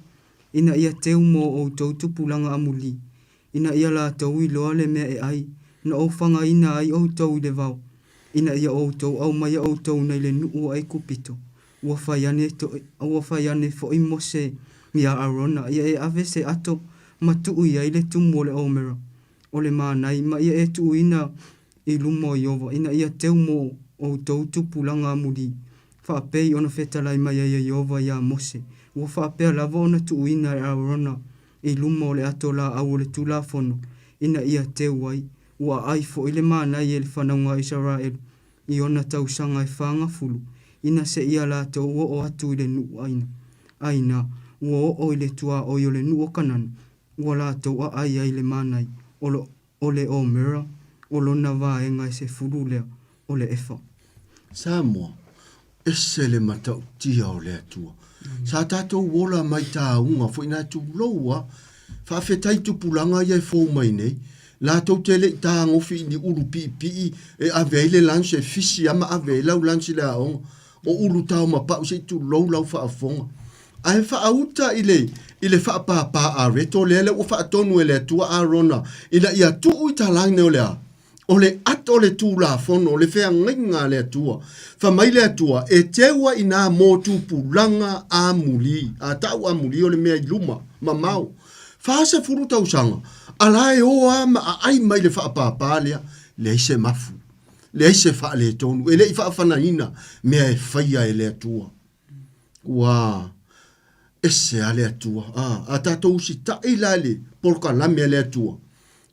ina ia teu mo outou tupulaga amuli, ina ia latou iloa le mea e ai, na ou fagaina ai outou i le vao, ina ia outou aumaia outou nai le nuu o Aikupito. Ua fai ane, ua fai ane foi Mose iā Arona, ia e ave se ato ma tuu i ai le tumu o le omera, o le manai, ma ia e tuuina i luma o Ieova, ina ia teu mo outou tupulaga amuli, faapei ona fetalai mai ai e Ieova iā Mose. Ua faapea lava ona tuuina e Arona i luma o le ato laau o le Tulafono, ina ia teu ai. Ua aai foi le manai e le fanauga a Isaraelu i ona tausaga e 40, ina seia latou oo atu i le nuu aina, aina ua oo i le tuaoi o le nuu o Kanana, Ua latou aai ai le manai o lo o le omera o lona vaega e 10 lea o le efa. Samoa, ese le matautia o le Atua. Sa tatou ola mai tāuga foi nā tulou a. Faafetai tupulaga ia e fou mai nei. Latou te le i tāgofi i ni ulu piipii e ave ai le lunch e fisi a ma ave ai lau lunch i le aoga. O ulu tao ma pa'u se i tulou lau faafofoga. Ae faauta i le i le faapāpā a Reto lea lea ua faatonu e le Atua Arona ina ia tuu i talane o le a? O le ato o le Tulafono, o le feagaiga a le Atua. Fai mai le Atua, E teua i nā mō tupulaga amuli, a ta'u amuli o le mea i luma, mamao, 40 tausaga, a la e ō a ma aai mai le faapāpā lea, leai se mafu, leai se faaletonu, e le i faafanaina mea e faia e le Atua. Ua ese a le Atua. A, a tatou usitaʻi la i le polokalame a le Atua,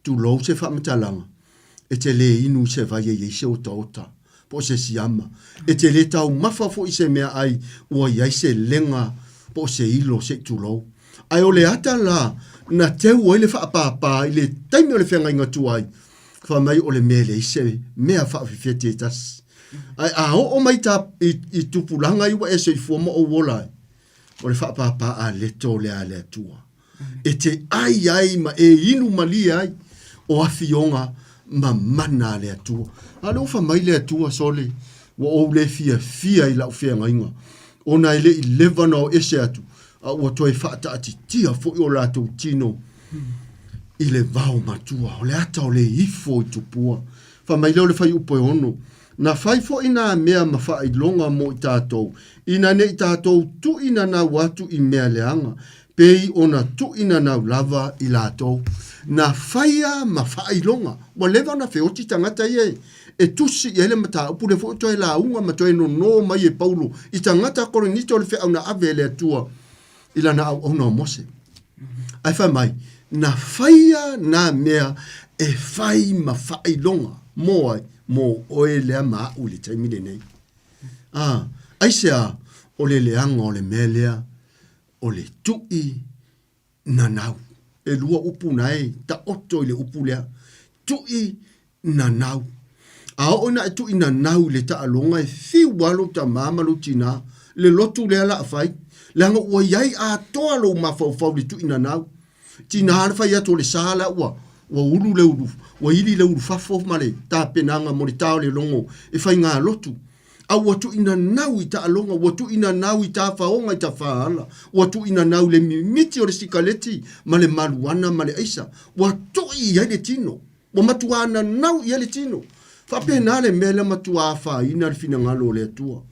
tulou se faamatalaga, e te lē inu i se vai e i ai se otaota, po o se siama. E te lē taumafa foi i se meaai ua i ai se lega po o se ilo se i tulou. Ae o le ata la na teu ai le faapāpā i le taimi o le feagaiga tuai, fai mai o le mea e leai se mea faafefete e tasi. Ae a oo mai ta, i, i tupulaga i ua e soifua ma ou ola ai, o le faapāpā a leto lea a le Atua. E te ai ai ma e inu malie ai o afioga ma mana a le Atua. A le ofa mai le Atua, sole, ua ou le fiafia i lau feagaiga, ona e le i leva ona o ese atu, a ua toe faataatitia foi o latou tino i le vao matua, o le ata o le ifo i tupua. Fai mai lea o le fuaiupu e 6, Na fai foi nā mea ma faailoga mo i tātou, ina ne i tātou tuʻinanau atu i mea leaga, pei ona tuʻinanau lava i lātou. Na faia ma faailoga. Ua leva ona feoti tagata ia e tusi i ai le mataupu lea foi ua toe lauga ma toe nonō mai e Paulo i tagata Korinito le feau na ave e le Atua i lana auauna o Mose. Ae fai mai, na faia nā mea e fai ma faailoga mō ai, mō oe lea ma aʻu i le taimi lenei. A, aisea o le leaga o le mea lea o le tuʻi nanau. E lua upu na e taoto i le upu lea, tuʻi nanau. A oo ina e tuʻi nanau i le taaloga e fiu lava lou tamā ma lou tinā, le lotu lea la a fai, leaga ua i ai atoa lou mafaufau i le tuʻi nanau. Tinā le fai atu o le sa la ua ua ulu le ulu, ua ili le ulu fafo ma le tapenaga mo le ta o le logo e faigalotu. A ua tuʻi nanau i taaloga, ua tuʻi nanau i tafaoga i tafaala, ua tuʻi nanau i le mimiti o le sikaleti ma le maluana ma le aisa, ua tuʻi i ai le tino. Ua matuā nanau i ai le tino. Faapena le mea lea matuā afaina le finagalo o le Atua.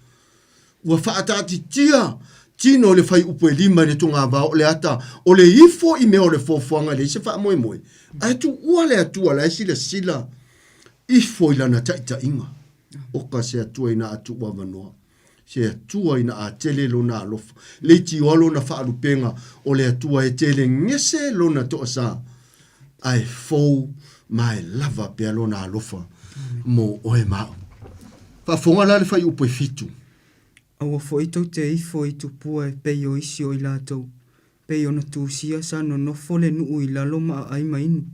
Ua faataatitia tino i le fuaiupu e 5 i le togavao o le ata o le ifo i mea o le foafoaga e leai se faamoemoe, ae tuua le Atua la e silasila ifo i lana taitaiga. Oka se Atua ina a tuu avanoa. Se Atua ina a tele lona alofa. Leitioa lona faalupega o le Atua e tele gese lona toasā, ae fou ma e lava pea lona alofa mo oe ma au. Faafofoga la le fuaiupu e 7. Aua foi tou te ifo i tupua e pei o isi o i latou, pei ona tusia sa nonofo le nuu i lalo ma aai ma inu,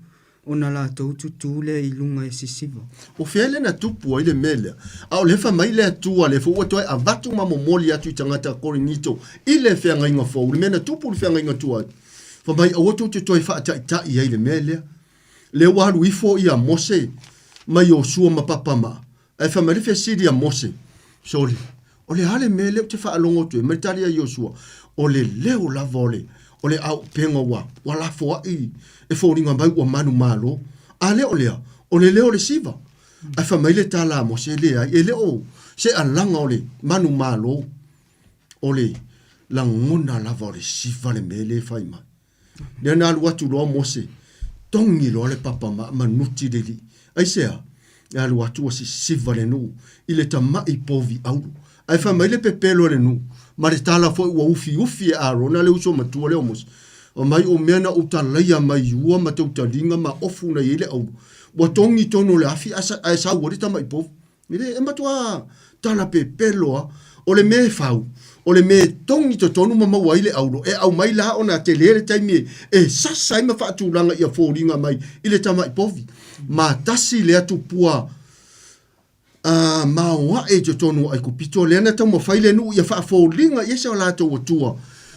ona latou tutū lea i luga e sisiva. O fea lea na tupu ai le mea lea? A o le fai mai le Atua, lea foi ua toe avatu ma momoli atu i tagata Korinito i le feagaiga fou, le mea na tupu i le feagaiga tuai. Fai mai, aua tou te toe faataitai ai i le mea lea. Lea ua alu ifo ia Mose ma Iosua ma Papama, Ae fai mai le fesili a Mose, Sole, o le a le mea lea ou te faalogo atu ai? Ma le tali a Iosua, O le leo lava o le, o le aupega ua, ua lafoai e foliga mai ua manumalo. A le o lea, o le leo o le siva. Ae fai mai le tala a Mose, Leai, e le o se alaga o le manumalo, o le lagona lava o le siva le mea lea e fai mai. Lea na alu atu loa Mose, togi loa le papa ma manuti le alii. Aisea? E alu atu ua sisiva le nuu i le tamaʻi povi aulu. Ae fai mai le pepelo a le nuu, ma le tala foi ua ufiufi e Arona le uso matua lea o Mose, Fai mai, O mea na ou talaia mai i ua ma tautaliga ma ofu na i ai le aulu, ua togi tonu o le afi ae sau ai le tamaʻi povi. E le, e matuā tala pepelo a. O le mea e fau, o le mea e togi totonu ma maua ai le aulo, e aumai la ona tele le taimi e, e sasa ai ma faatulaga ia foliga mai i le tamaʻi povi. Ma tasi lea tupua a maoaʻe i totonu o Aikupito, lea na taumafai le nuu ia faafoliga i ai se o latou atua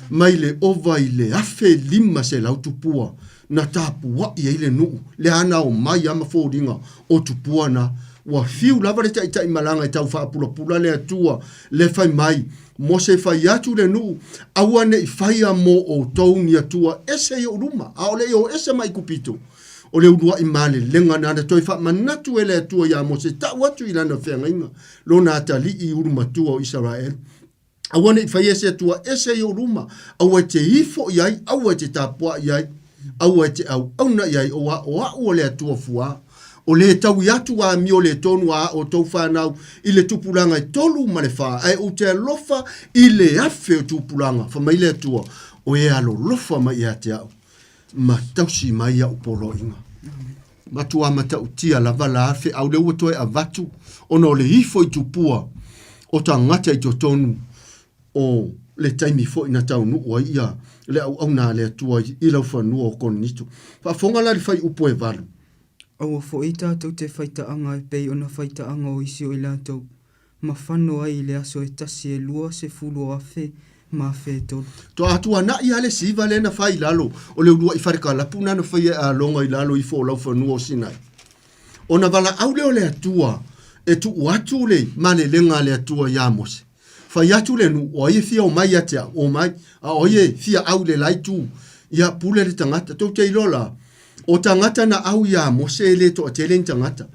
mai le ova i le 1500 tupua na tapuaʻi ai le nuu, lea na omai a ma foliga o tupua na. Ua fiu lava le taitaimalaga e tau faapulapula le Atua le fai mai, Mose fai atu le nuu, aua ne i faia mo outou ni Atua ese i ou luma, a o le i o ese mai Ikupito. O le uluai malelega na na toe faamanatu e le Atua iā Mose tau atu i lana feagaiga, lona atalii ulumatua o Isaraelu. Aua ne i faia se Atua ese i ou luma, aua e te ifo i ai, aua e te tapuai i ai, aua e te auauna i ai, auā o a'u o le Atua fuā, o lē taui atu amio le tonu a outou fanau i le tupulaga e tolu ma le fā, ae ou te alofa i le afe o tupulaga. Fai mai le Atua, O e alolofa mai ia te a'u, ma tausi mai a'u poloaiga. Matua matautia lava la feau lea ua toe avatu ona o le ifo i tupua o tagata i totonu o le taimi foi na taunuu ai ia le auauna a le Atua i laufanua o Korinito. Faafofoga la i le fuaiupu e 8. Aua foi tatou te faitaaga e pei ona faitaaga o isi o i latou, ma fano ai i le aso e tasi e 20,000 ma 3,000. Toa tuanai lava le siva lea na fai i lalo o le uluai falekalapu na na faia e Aloga i lalo ifo o laufanua o Sinai. Ona valaau lea o le Atua e tuu atu le malelega a le Atua iā Mose. Fai atu le nuu, o ai e fia omai ia te au, omai, a o ai e fia au i le la itu, ia pule le tagata. Tou te iloa la, o tagata na au iā Mose e le toatele ni tagata.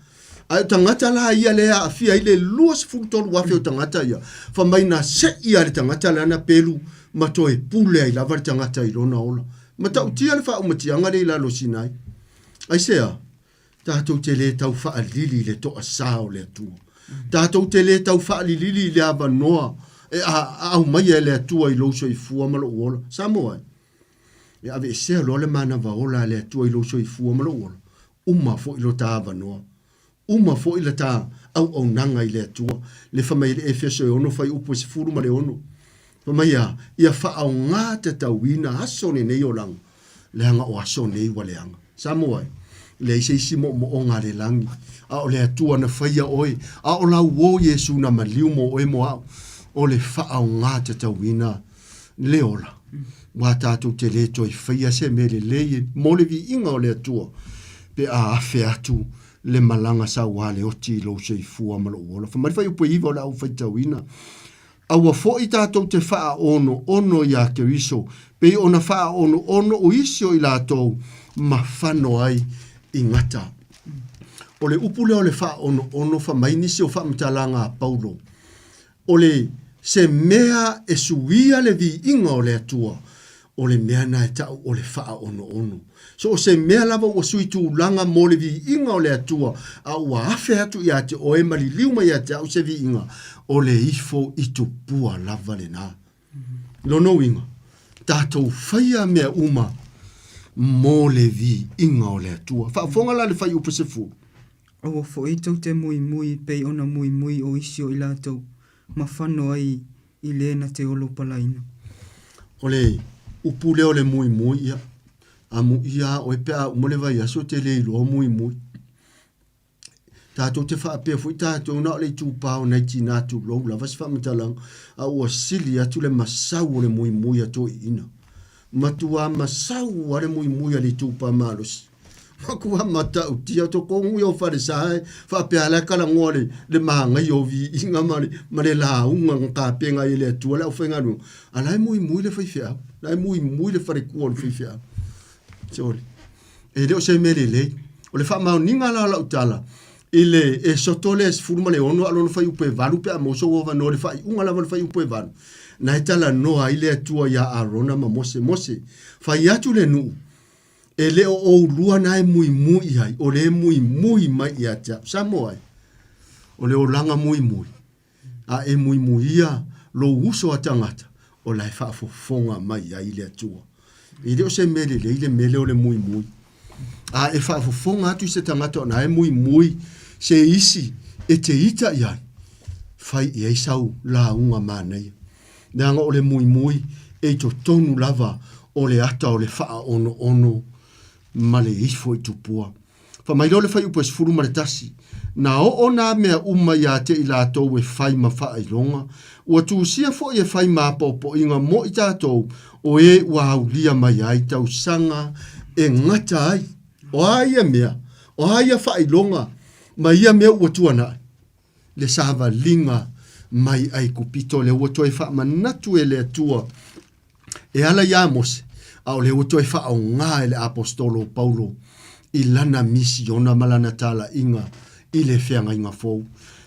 Ae o tagata la ia lea e aafia ai le 23,000 o tagata ia, fai mai na sei lava le tagata lana pelu ma toe pule ai lava le tagata i lona ola. Matautia le faaumatiaga lea i lalo o Sinai. Aisea? Tatou te le tau faalili i le toasā o le Atua. Tatou te le tau faalilili i le avanoa e aumaia e le Atua i lou soifua ma lou ola. Samoa e, e aveesea loa le manava ola a le Atua i lou soifua ma lou ola, uma foi lo ta avanoa, uma foi la ta auaunaga i le Atua. Le fai mai i le Efeso e 6 fuaiupu e 16, fai mai a, ia faaaoga tatauina aso lenei olaga, leaga o aso nei ua leaga. Samoa e, leai se isi moomooga a le lagi, a o le Atua na faia oe, a o lau uo Iesu na maliu mo oe mo a'u, o le faaaoga tatauina le ola. Ua tatou te le toe faia se mea lelei mo le viiga o le Atua pe a afe atu le malaga sauā le oti i lou soifua ma lou ola. Fai mai le fuaiupu e 9 o le a ou faitauina. Aua foi tatou te faaonoono iā Keriso, pei ona faaonoono o isi o i latou ma fano ai i gata. O le upu lea o le faaonoono fai mai nisi o faamatalaga a Paulo, O le se mea e suia le viiga o le Atua, o le mea na e ta'u o le faaonoono. So o se mea lava ua sui tulaga mo le viiga o le Atua, a ua afe atu ia te oe ma liliu mai ia te a'u se viiga, o le ifo i tupua lava lenā. Lona uiga, tatou faia mea uma mo le viiga o le Atua. Faafofoga la le fuaiupu 10. Aua foi tou te muimui pei ona muimui o isi o i latou, ma fano ai i le na te olo palaina. O le upu lea o le muimui, ia, amuia a oe pe a uma le vaiaso e te le iloa muimui. Tatou te faapea foi tatou na o le itupa o nai tinā tulou lava se faamatalaga, a ua sili atu le masau o le muimui a toeaiina. Matua masau a le muimui a le itupa malosi. Matua matautia totonu ia o falesa e faapea la e talanoa le, le manaia o viiga ma le, ma le lauga na tapena ai e le Atua le aufaigaluega. A la e muimui le faifeau, la e muimui le faletua o le faifeau. Sole. E le o se mea lelei. O le faamaoniga la o lau tala, i le Esoto lea e 16 a o lona fuaiupu e 8 pe a maua sou avanoa i le faaiuga lava o le fuaiupu e 8, na e talanoa ai le Atua iā Arona ma Mose, Mose, fai atu le nuu, E le o oulua na e muimui ai, o le muimui mai ia te au. Samoa e, o le olaga muimui, a e muimuia lou uso a tagata, o la e faafofoga mai ai le Atua. E le o se mea lelei le mea lea o le muimui. A e faafofoga atu i se tagata o na e muimui se isi e te ita i ai, fai i ai sau lauga manaia. Leaga o le muimui e i totonu lava o le ata o le faaonoono ma le ifo i tupua. Fai mai loa le fuaiupu e 11, Na oo nā mea uma iā te i latou e fai ma faailoga, ua tusia foi e fai ma apoapoaiga mo i tatou o e ua aulia mai ai tausaga e gata ai. O a ia mea? O a ia faailoga? Ma ia mea ua tuanaʻi, le savaliga mai Aikupito lea ua toe faamanatu e le Atua e ala iā Mose, a o lea ua toe faaaogā e le Aposetolo o Paulo i lana misiona ma lana talaiga i le feagaiga fou.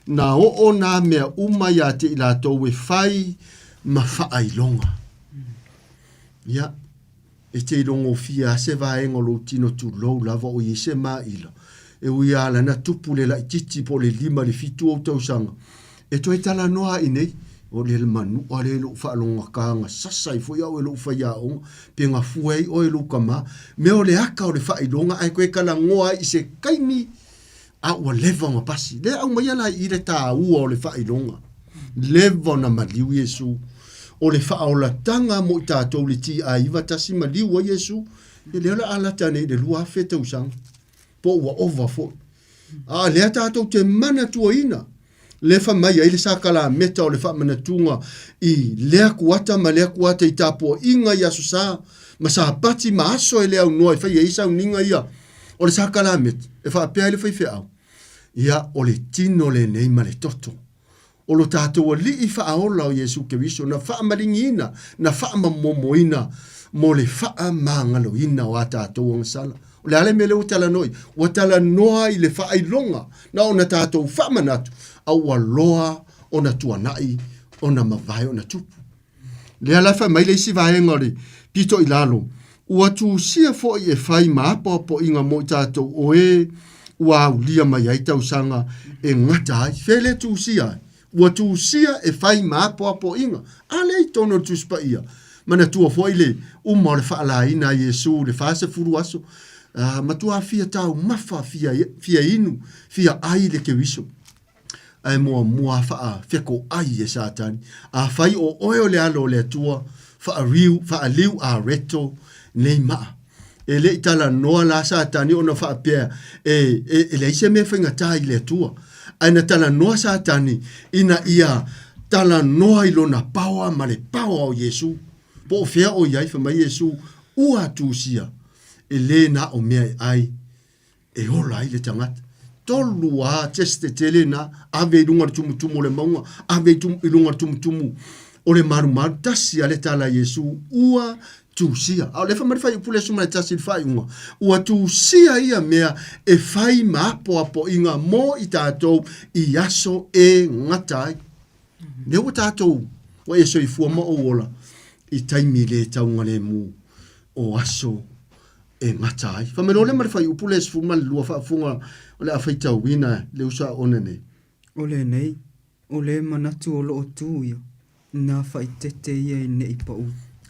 Na oo nā mea uma iā te i latou e fai ma faailoga. Ia, e te ilogofia a se vaega o lou tino tulou lava o i ai se maila, e ui lava lana tupu le laitiiti po o le 5 i le 7 ou tausaga, e toe talanoa ai nei, o le manua lea i lou faalogogataga sasa ai foi au e lou faiaoga, pe gafua ai oe lou tama, mea o le aka o le faailoga ae toe talanoa ai i se taimi a ua leva ona pasi. Lea aumaia la i i le taua o le faailoga. Leva ona maliu Iesu. O le faaolataga mo i tatou le TI91 maliu ai Iesu, ia lea o le a lata nei i le 2000 tausaga, po ua ova foi. A lea tatou te manatuaina le fa mai ai le sakalameta o le faamanatuga i lea kuata ma lea kuata i tapuaiga i Aso Sa ma Sapati ma aso e le aunoa e fai ai sauniga ia o le sakalameta e faapea ai le faifeau, ia, o le tino lenei ma le toto o lo tatou Alii faaola o Iesu Keriso na faamaligiina, na faamamomoina mo le faamagaloina o a tatou agasala. O le a le mea lea ua talanoa i? Ua talanoa i le faailoga na ona tatou faamanatu, a ua loa ona tuanai, ona mavae, ona tupu. Lea la fai mai le isi vaega o le pito i lalo, ua tusia foi e fai ma apoapoaiga mo i tatou o e ua aulia mai ai tausaga e gata ai. Fea le tusia ai? Ua tusia e fai ma apoapoaiga. A lea i totonu o le Tusi Paia, manatua foi le uma o le faalaina a Iesu i le 40 aso, a, matua fia taumafa, fia, fia inu, fia ai le Keriso. Ae muamua faafekoai e Satani, Afai o oe o le Alo o le Atua, faariu, faaliu a reto nei maa. E le i talanoa la Satani ona faapea e, e, e leai se mea faigata i le Atua. Ae na talanoa Satani ina ia talanoa i lona paoa ma le paoa o Iesu. Po o fea o i ai, fai mai Iesu, ua tusia, e le na o mea e ai, e ola ai le tagata. Tolu a test tele na, ave i luga o le tumutumu o le mauga, ave i luga o le tumutumu o le malumalu, tasi a le tala a Iesu, ua tusia. A o lea fai mai le fuaiupu le 11 i le faaiuga, ua tusia ia mea e fai ma apoapoaiga mo i tatou i aso e gata ai. Lea ua tatou, ua e soifua ma ou ola i taimi le taugalemu o aso e gata ai. Fai mai loa lea ma le fuaiupu lea 12 faafofoga o le a faitauina le uso a Ona nei. O lenei, o le manatu o loo tu ia, na faaitete ia i nei paʻu.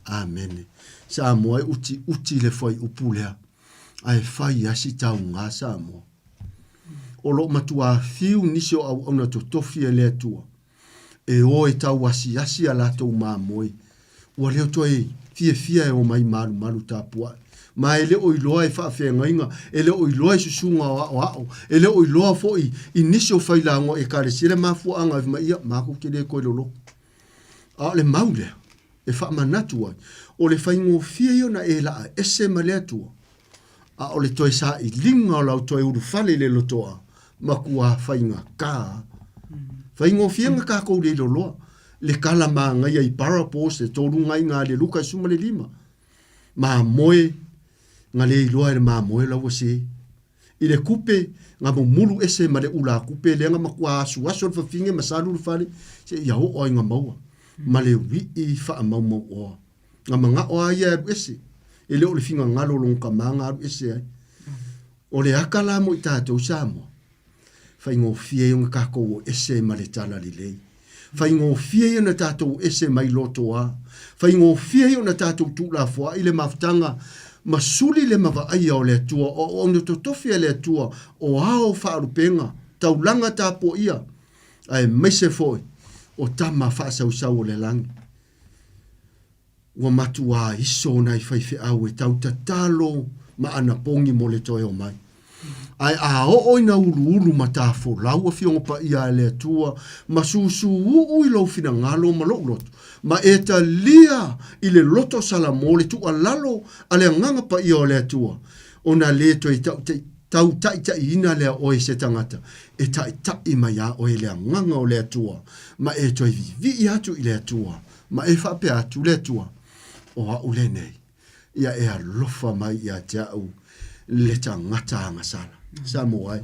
Amene. Samoa e utiuti le fuaiupu lea, ae fai a si taugā Samoa. O loo matuā fiu nisi o auauna totofi e le Atua e o e tau asiasi a latou mamoe, ua leo toe fiafia e omai malumalu tapuai. Ma e le o iloa e faafeagaiga, e le o iloa e susuga o aoao, e le o iloa foi i nisi o failauga o Ekalesia le mafuaaga e fai mai, ia, matou te le toe loloto. A o le mau lea e faamanatu ai, o le faigofie ia ona e laa ese ma le Atua, a o le toe sailiga o lau toe ulufale i le lotoa, matua faigata. Faigofie na tatou le iloloa le tala manaia i parables e tolu nai na le Luka 15. Mamoe na le iloa e le mamoe la ua se. I le kupe na mumulu ese ma le ula kupe lea na matua asuasu le fafine ma salu le fale se ia oo ai na maua ma le wii faamaumau oa. Na manao a ia e alu ese. E le o le finagalo o lona tama na alu ese ai. O le aka la mo i tatou Samoa, faigofie ai ona tatou o ese ma le talalelei. Faigofie ai ona tatou o ese mai lotoa. Faigofie ai ona tatou tuulafoai le mafutaga ma suli le mavaaia o le Atua, o auauna totofi a le Atua, o ao faalupega, taulaga tapuaia, aemaise foi o tama faasausau o le lagi. Ua matuā iso nai faifeau e tau tatalo ma anapogi mo le toe omai. Ae a oo ina uluulu ma tafolau Afioga Paia a le Atua ma susūū i lou finagalo ma lou loto, ma e talia i le loto Salamo le tuualalo a le Agaga Paia o le Atua, ona le toe tau taʻitaʻiina lea oe i se tagata, e taʻitaʻi mai iā oe le Agaga o le Atua, ma e toe viivii atu i le Atua, ma e faapea atu, Le Atua, o aʻu lenei, ia e alofa mai ia te aʻu le tagata agasala. Samoa e,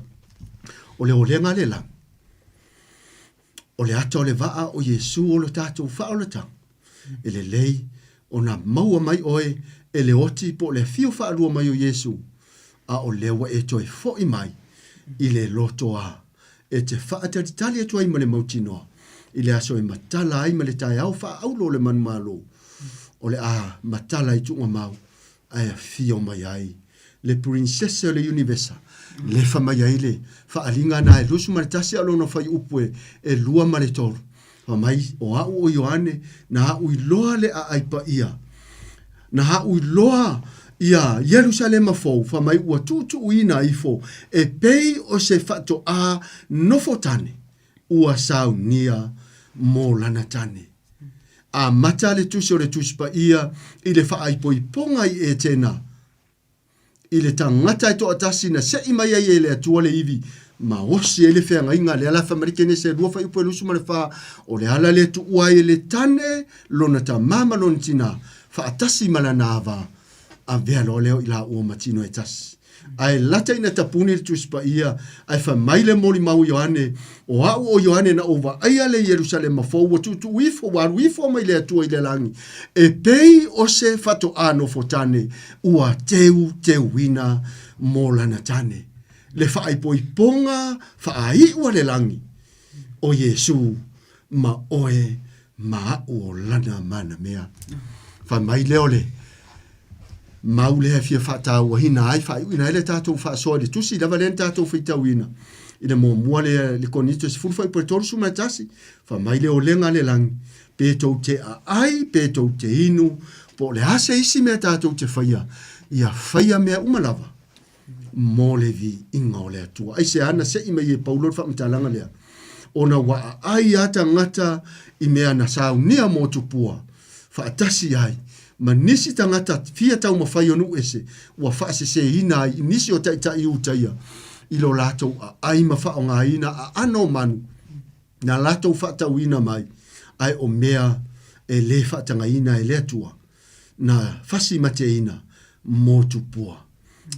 o le olega le lagi, o le ata o le vaa o Iesu o lo tatou faaolataga, e lelei ona maua mai oe e le oti po o le afio faalua mai o Iesu, a o lea ua e toe foʻi mai i le lotoa e te faatalitali atu ai ma le mautinoa i le aso e matala ai ma le taeao faaauro o le manumalo, o le a matala i tuugamau ae afio mai ai le Princess o le Univesa, lefa mai ai le faaaliga na e 21 a o lona fuaiupu e 2 ma le 3. Fai mai, o a'u o Ioane, na a'u iloa le aai paia, na a'u iloa ia Ierusalema fou, fai mai ua tuutuuina ifo e pei o se faatoā nofo tane ua saunia mo lana tane. Amata le tusi o le Tusi Paia i le faaipoipoga i Etena, i le tagata e toatasi na seʻi mai ai e le Atua le ivi ma osi ai le feagaiga. Lea la fai mai le Kenese e 2 fuaiupu e 24, o le ala lea tuua ai e le tane lona tamā ma lona tinā, faatasi ma lana ava, avea loa lea o i laua ma tino e tasi. Ae lata ina tapuni le Tusi Paia, ae fai mai le molimau Ioane, O a'u o Ioane na ou vaaia le Ierusalema fou ua tuutuu ifo, ua alu ifo mai le Atua i le lagi, e pei o se faatoā nofo tane ua teuteuina mo lana tane. Le faaipoipoga faaiu a le lagi, o Iesū ma oe ma aʻu o lana manamea. Fai mai lea o le mau lea e fia faatauaina ai, faaiuina ai le tatou faasoa i le tusi lava lea na tatou faitauina i le muamua lea le Korinito 10 fuaiupu e 31, fai mai le olega a le lagi, pe tou te aai, pe tou te inu, po o le a se isi mea tatou te faia, ia faia mea uma lava mo le viiga o le Atua. Aisea na seʻi mai e Paulo le faamatalaga lea? Ona ua aai a tagata i mea na saunia mo tupua, faatasi ai ma nisi tagata fia taumafai o nuu ese ua faasesēina ai i nisi o taitai Iutaia i lo latou aai ma faaaogaina aano o manu na latou faatauina mai, ae o mea e lē faatagaina e le Atua na fasi mateina mo tupua.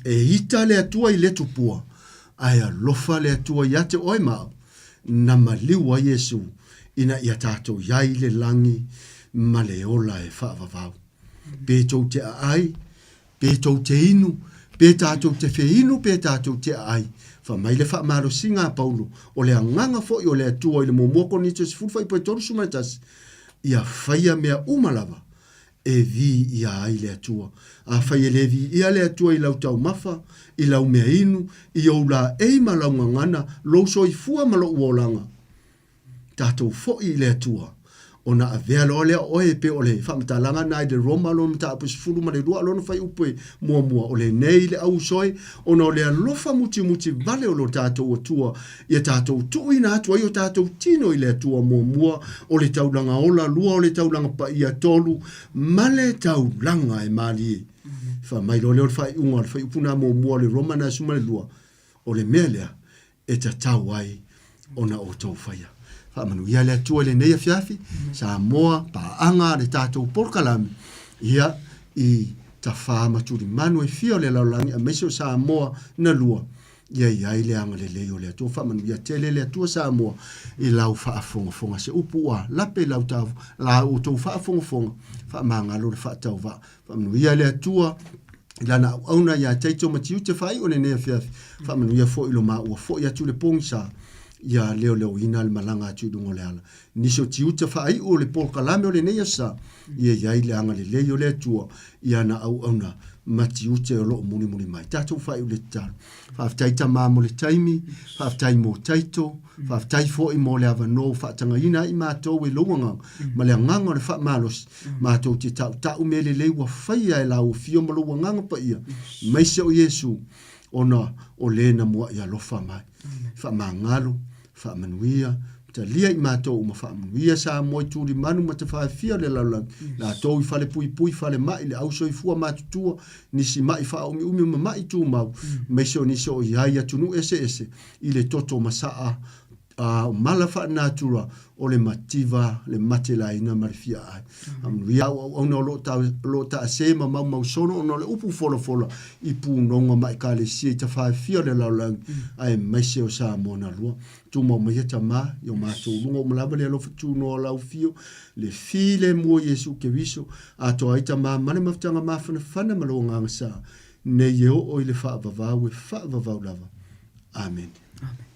E ita le Atua i le tupua, ae alofa le Atua ia te oe ma au, na maliu ai Iesu ina ia tatou i ai le lagi ma le ola e faavavau. Pe tou te aai, pe tou te inu, pe tatou te feinu pe tatou te aai, fa mai le faamalosiga a Paulo, o le agaga foi o le Atua i le muamua Korinito 10 fuaiupu e 31, ia faia mea uma lava e viia ai le Atua. Afai e le viia le Atua i lau taumafa, i lau meainu, i ou laei ma lau gagana, lou soifua ma lou olaga, tatou foi i le Atua, ona avea loa lea o oe e pei o le faamatalaga na i le Roma lona mataupu e 12 lona fuaiupu e muamua, o lenei le auusoe, ona o le alofa mutimuti vale o lo tatou Atua, ia tatou tuuina atu ai o tatou tino i le Atua muamua, o le taulaga ola, lua o le taulaga paia, tolu ma le taulaga e malie. Fai mai loa lea o le faaiuga o le fuaiupu na muamua o le Roma na 12, o le mea lea e tatau ai ona outou faia. Faamanuia le Atua i lenei afiafi, Samoa, paaga le tatou polokalame, ia, i tafā ma tulimanu e fia o le lalolagi aemaise o Samoa na lua, ia i ai le agalelei o le Atua. Faamanuia tele le Atua Samoa i lau faafogafoga. Se upu ua lape i lau ta, la outou faafogafoga, faamagalo le faatauvaa. Faamanuia le Atua i lana auauna iā Taito ma Tiute faaiu o lenei afiafi. Faamanuia foi i lo maua foi atu le pogisa ia leoleoina le malaga atu i luga o le ala. Nisi o tiute faaiu o le polokalame o lenei aso sa, ia i ai le agalelei o le Atua i ana auauna ma tiute o lo o mulimuli mai. Tatou faaiu le tatalo. Faafetai Tama mo le taimi, faafetai mo Taito, faafetai foi mo le avanoa ua faatagaina ai matou e lou agaga ma le agaga o le faamalosi, matou te tautau mea lelei ua faia e lau afio ma lou agaga paia, maise o Iesu, ona o le na muaʻi alofa mai. Faamagalo, faamanuia. Talia i matou uma faamanuia Samoa i tulimanu ma tafaefia o le lalolagi, latou i falepuipui, falemai, le au soifua matutua, nisi ma'i faaumiumi ma ma'i tumau, maise o nisi o i ai i atunuu eseese i le toto masaa a o mala faanatura o le mativa, le matelaina ma le fiaai. Faamanuia au auauna o lo o taase ma maumausono ona o le upu folafola i punoga ma ekalesia i tafaefia o le lalolagi, aemaise o Samoa na lua. Tumau maia Tama i o matou luga uma lava le alofa tunoa o lau afio, le filemu o Iesu Keriso, atoa ai Tama ma le mafutaga mafanafana ma lou Agaga Sa, nei e oo i le faavavau e faavavau lava. Amene. Amen.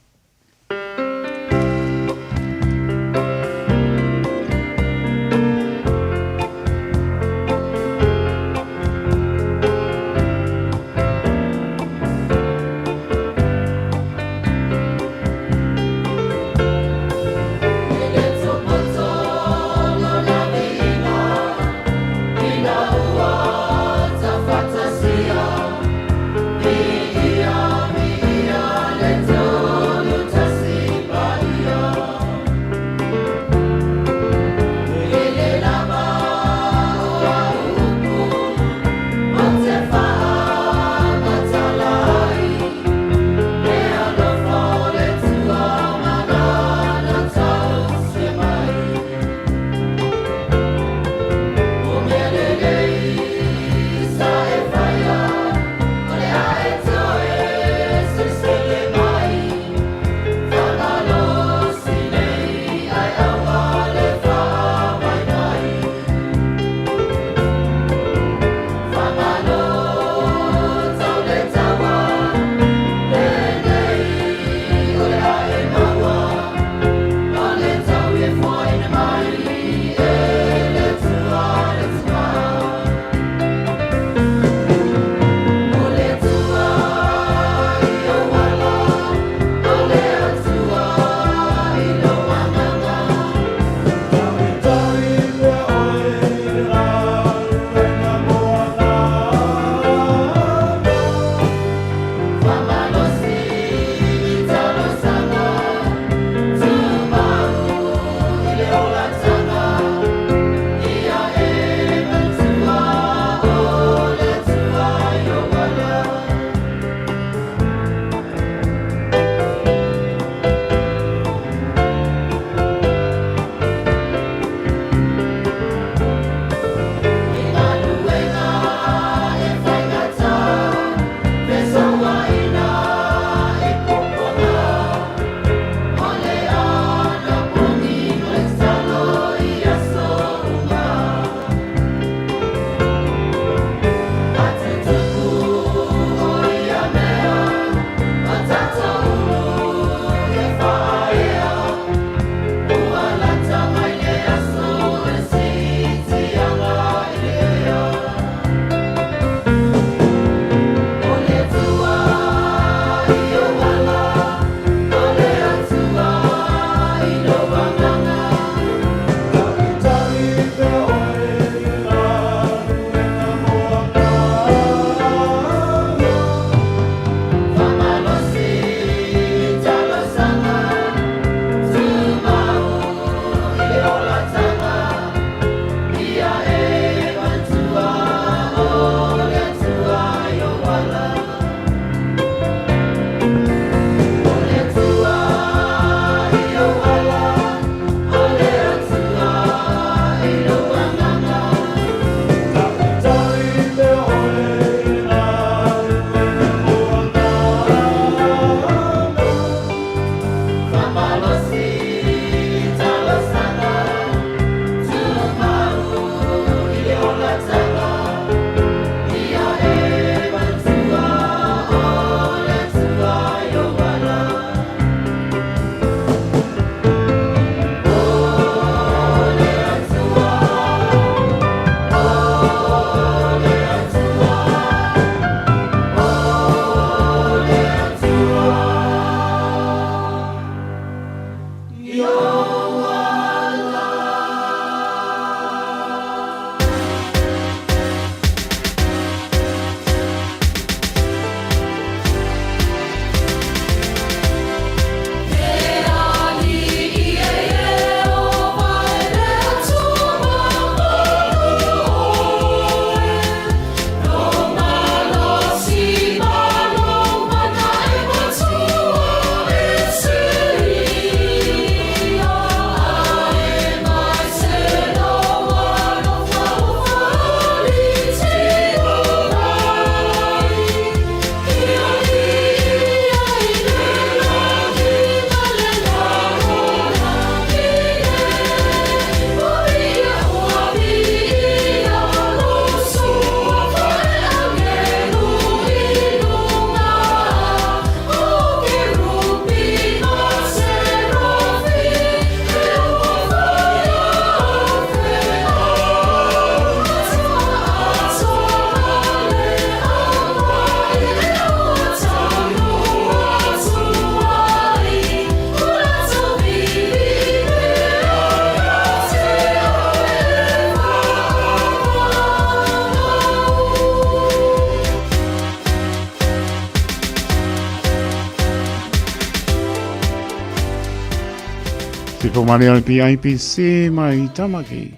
Sifo Maria o le PIPC mai Tamaki.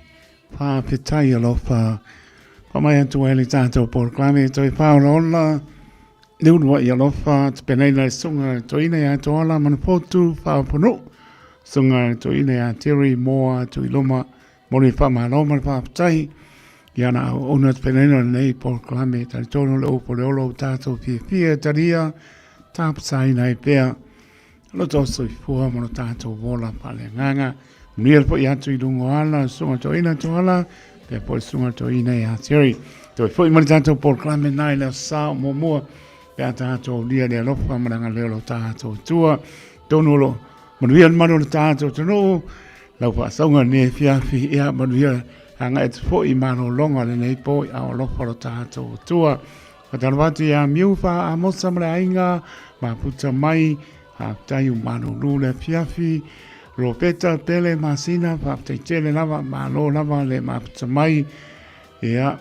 Faafetai alofa. Faamai atu ai le tatou polokalame toe faaolaola le uluai alofa tapenaina e susuga toeaina ia Toala Manufotu Faaoponuu, susuga toeaina ia Terry Moa Tuiloma. Mo le faamalo ma le faafetai i ana auauna tapenaina o lenei polokalame. Talitonu le upu o le olo ua tatou fiafia e talia tapasaina ai pea lo tou soifua ma lo tatou ola faaleagaga. Manuia le foi atu i luga o ala, susuga toeaina Toala, pea foi susuga toeaina ia Terry. Toe foi mai le tatou polokalame na i le aso Sa o muamua, pe a tatou aulia le alofa ma le agalelei o lo tatou Atua. Tonu o lo manuia le malu o le tatou atunuu, lau faasauga lenei afiafi, ia manuia agai atu foi i malologa o lenei po i ao alofa o lo tatou Atua. Faatalofa atu ia Miu Fa Amosa ma le aiga, mafuta mai, faafetai u malulu le afiafi. Ropeta Pele Masina, faafetai tele lava, malo lava le mafuta mai. Ia,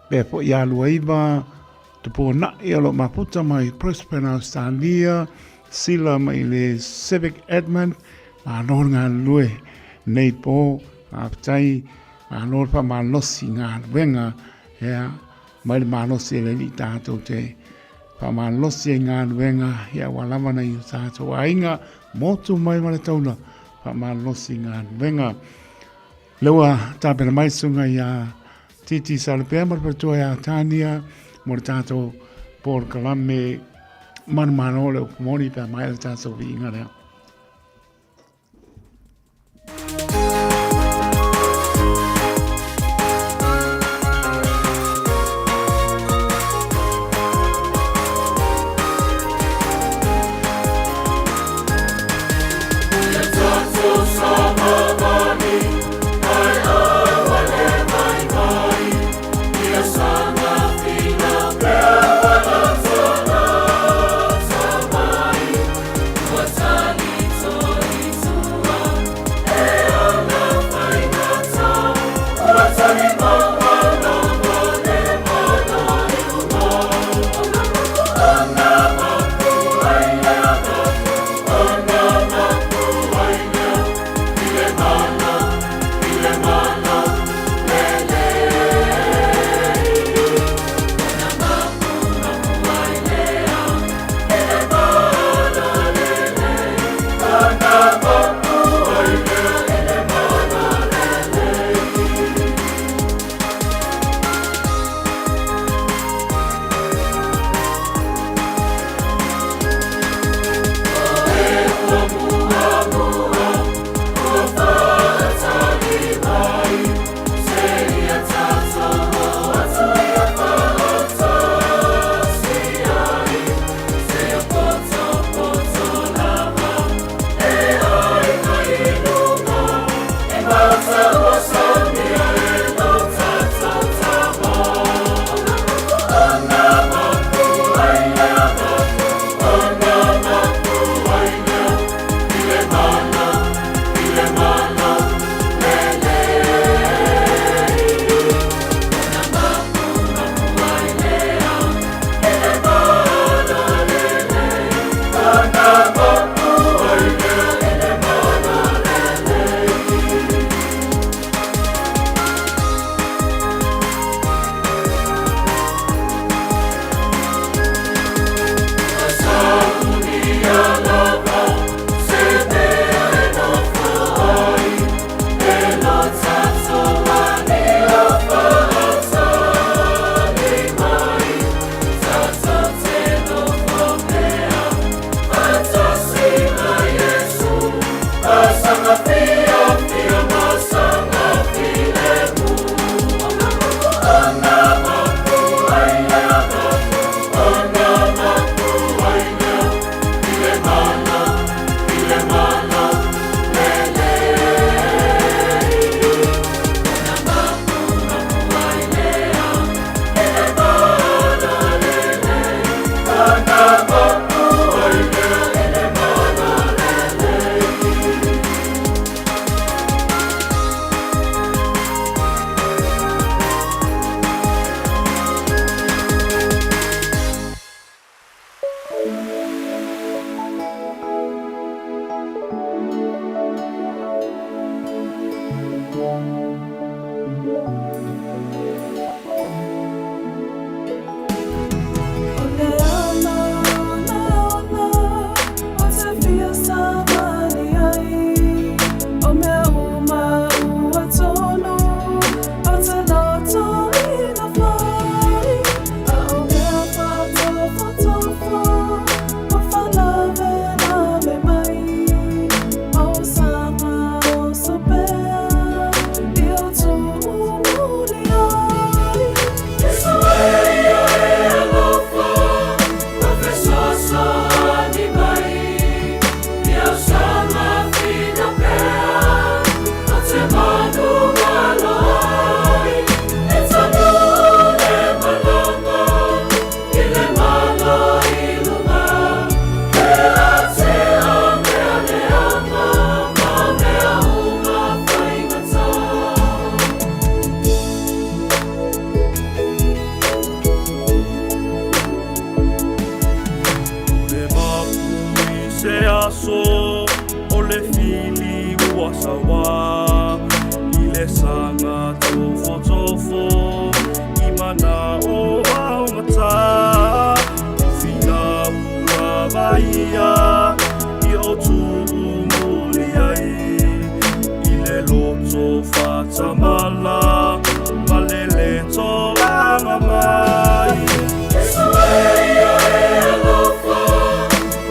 pea foi ia Luaiva, Tupuanai o lo mafuta mai Brisbane, Australia, Sila mai le Civic Edmund, malo le galulue nei po, faafetai, malo le faamalosi galuega, ia, mai le malosi e le Alii tatou te faamalosi ai galuega ia ua lava nai o tatou aiga motu mai ma le taula faamalosi galuega. Lea ua tapena mai susuga ia Titi Salapea ma le faletua ia Tania mo le tatou polokalame manumalo le upu moni pe a maea le tatou viiga lea. aso o le fili ua saua i le saga tofotofo i manao aogata o finau lava ia i o tuu muli ai i le loto faatamala ma le lē tolaga mai. Iesu e ia e alofa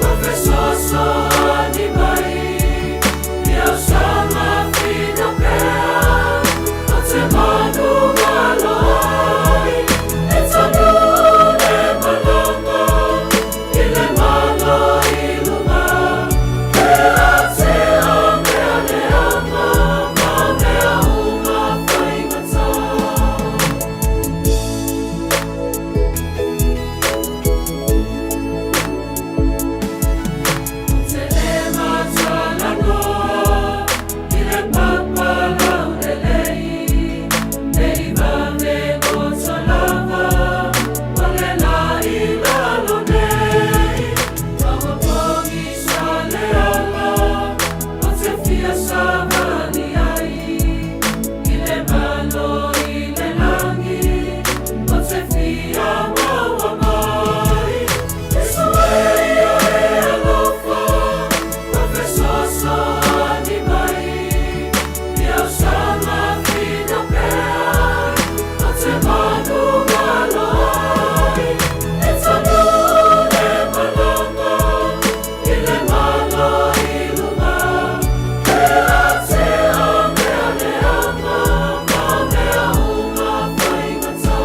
ma fesoasoani mai ia saga fina pea o te manumalo ai e tanu le malaga i le Malo i luga e atea mea leaga ma mea uma faigata. Te le matalanoa i le papa laulelei, ne i vave goto lava o le la i lalo nei. Ma ua pogisa le ala o te fia savali ai, i le Malo i le lagi o te fia maua mai. Iesu e ia e alofa ma fesoasoani mai ia saga fina pea o te manumalo ai e tanu le malaga i le Malo i luga e atea mea leaga ma mea uma faigata.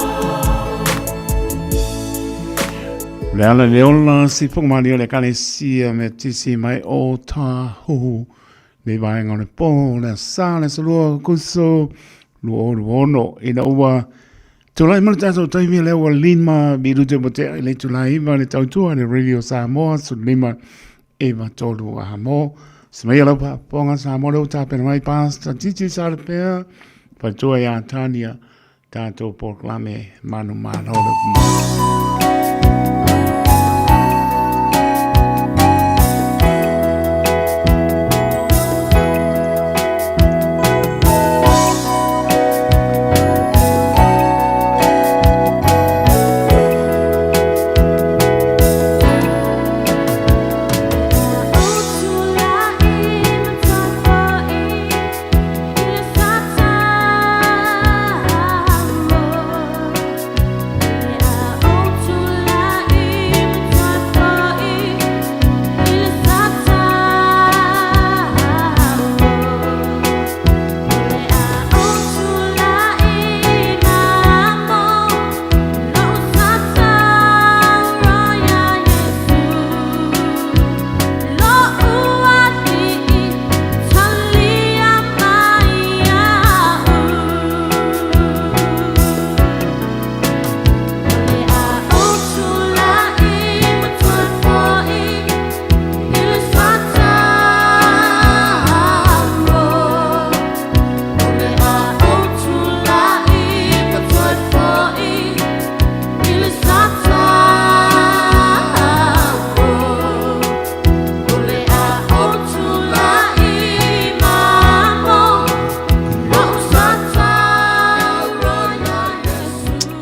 Le ala le ola sifoga malie o le Ekalesia Metisi mai Ōtāhuhu nei vaega o le pō le asa le aso 2 o Akuso 2026 ina ua tulai mai le tatou taimi lea ua 5 minute ua tea i le itula 9 le tautua le Radio Samoa 15 9 3 a mo se mai lau faafofoga Samoa lea ua tapena mai Pastor Titi Salapea faletua ia Tania tatou polokalame manumalo le mai.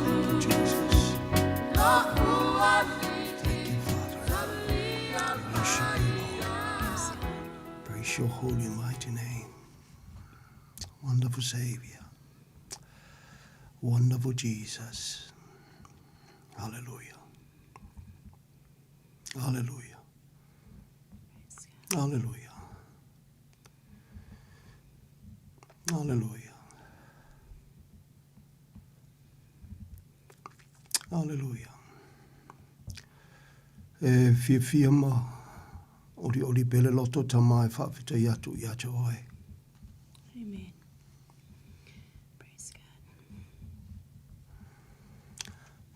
Thank you, Jesus. Thank you, Father. We worship you, Lord. Praise your holy and mighty name. Wonderful Savior. Wonderful Jesus. Hallelujah. Hallelujah. Hallelujah. Hallelujah. Hallelujah. E fiafia ma olioli pea le loto tama e faafetai atu ia te oe. Amen. Praise God.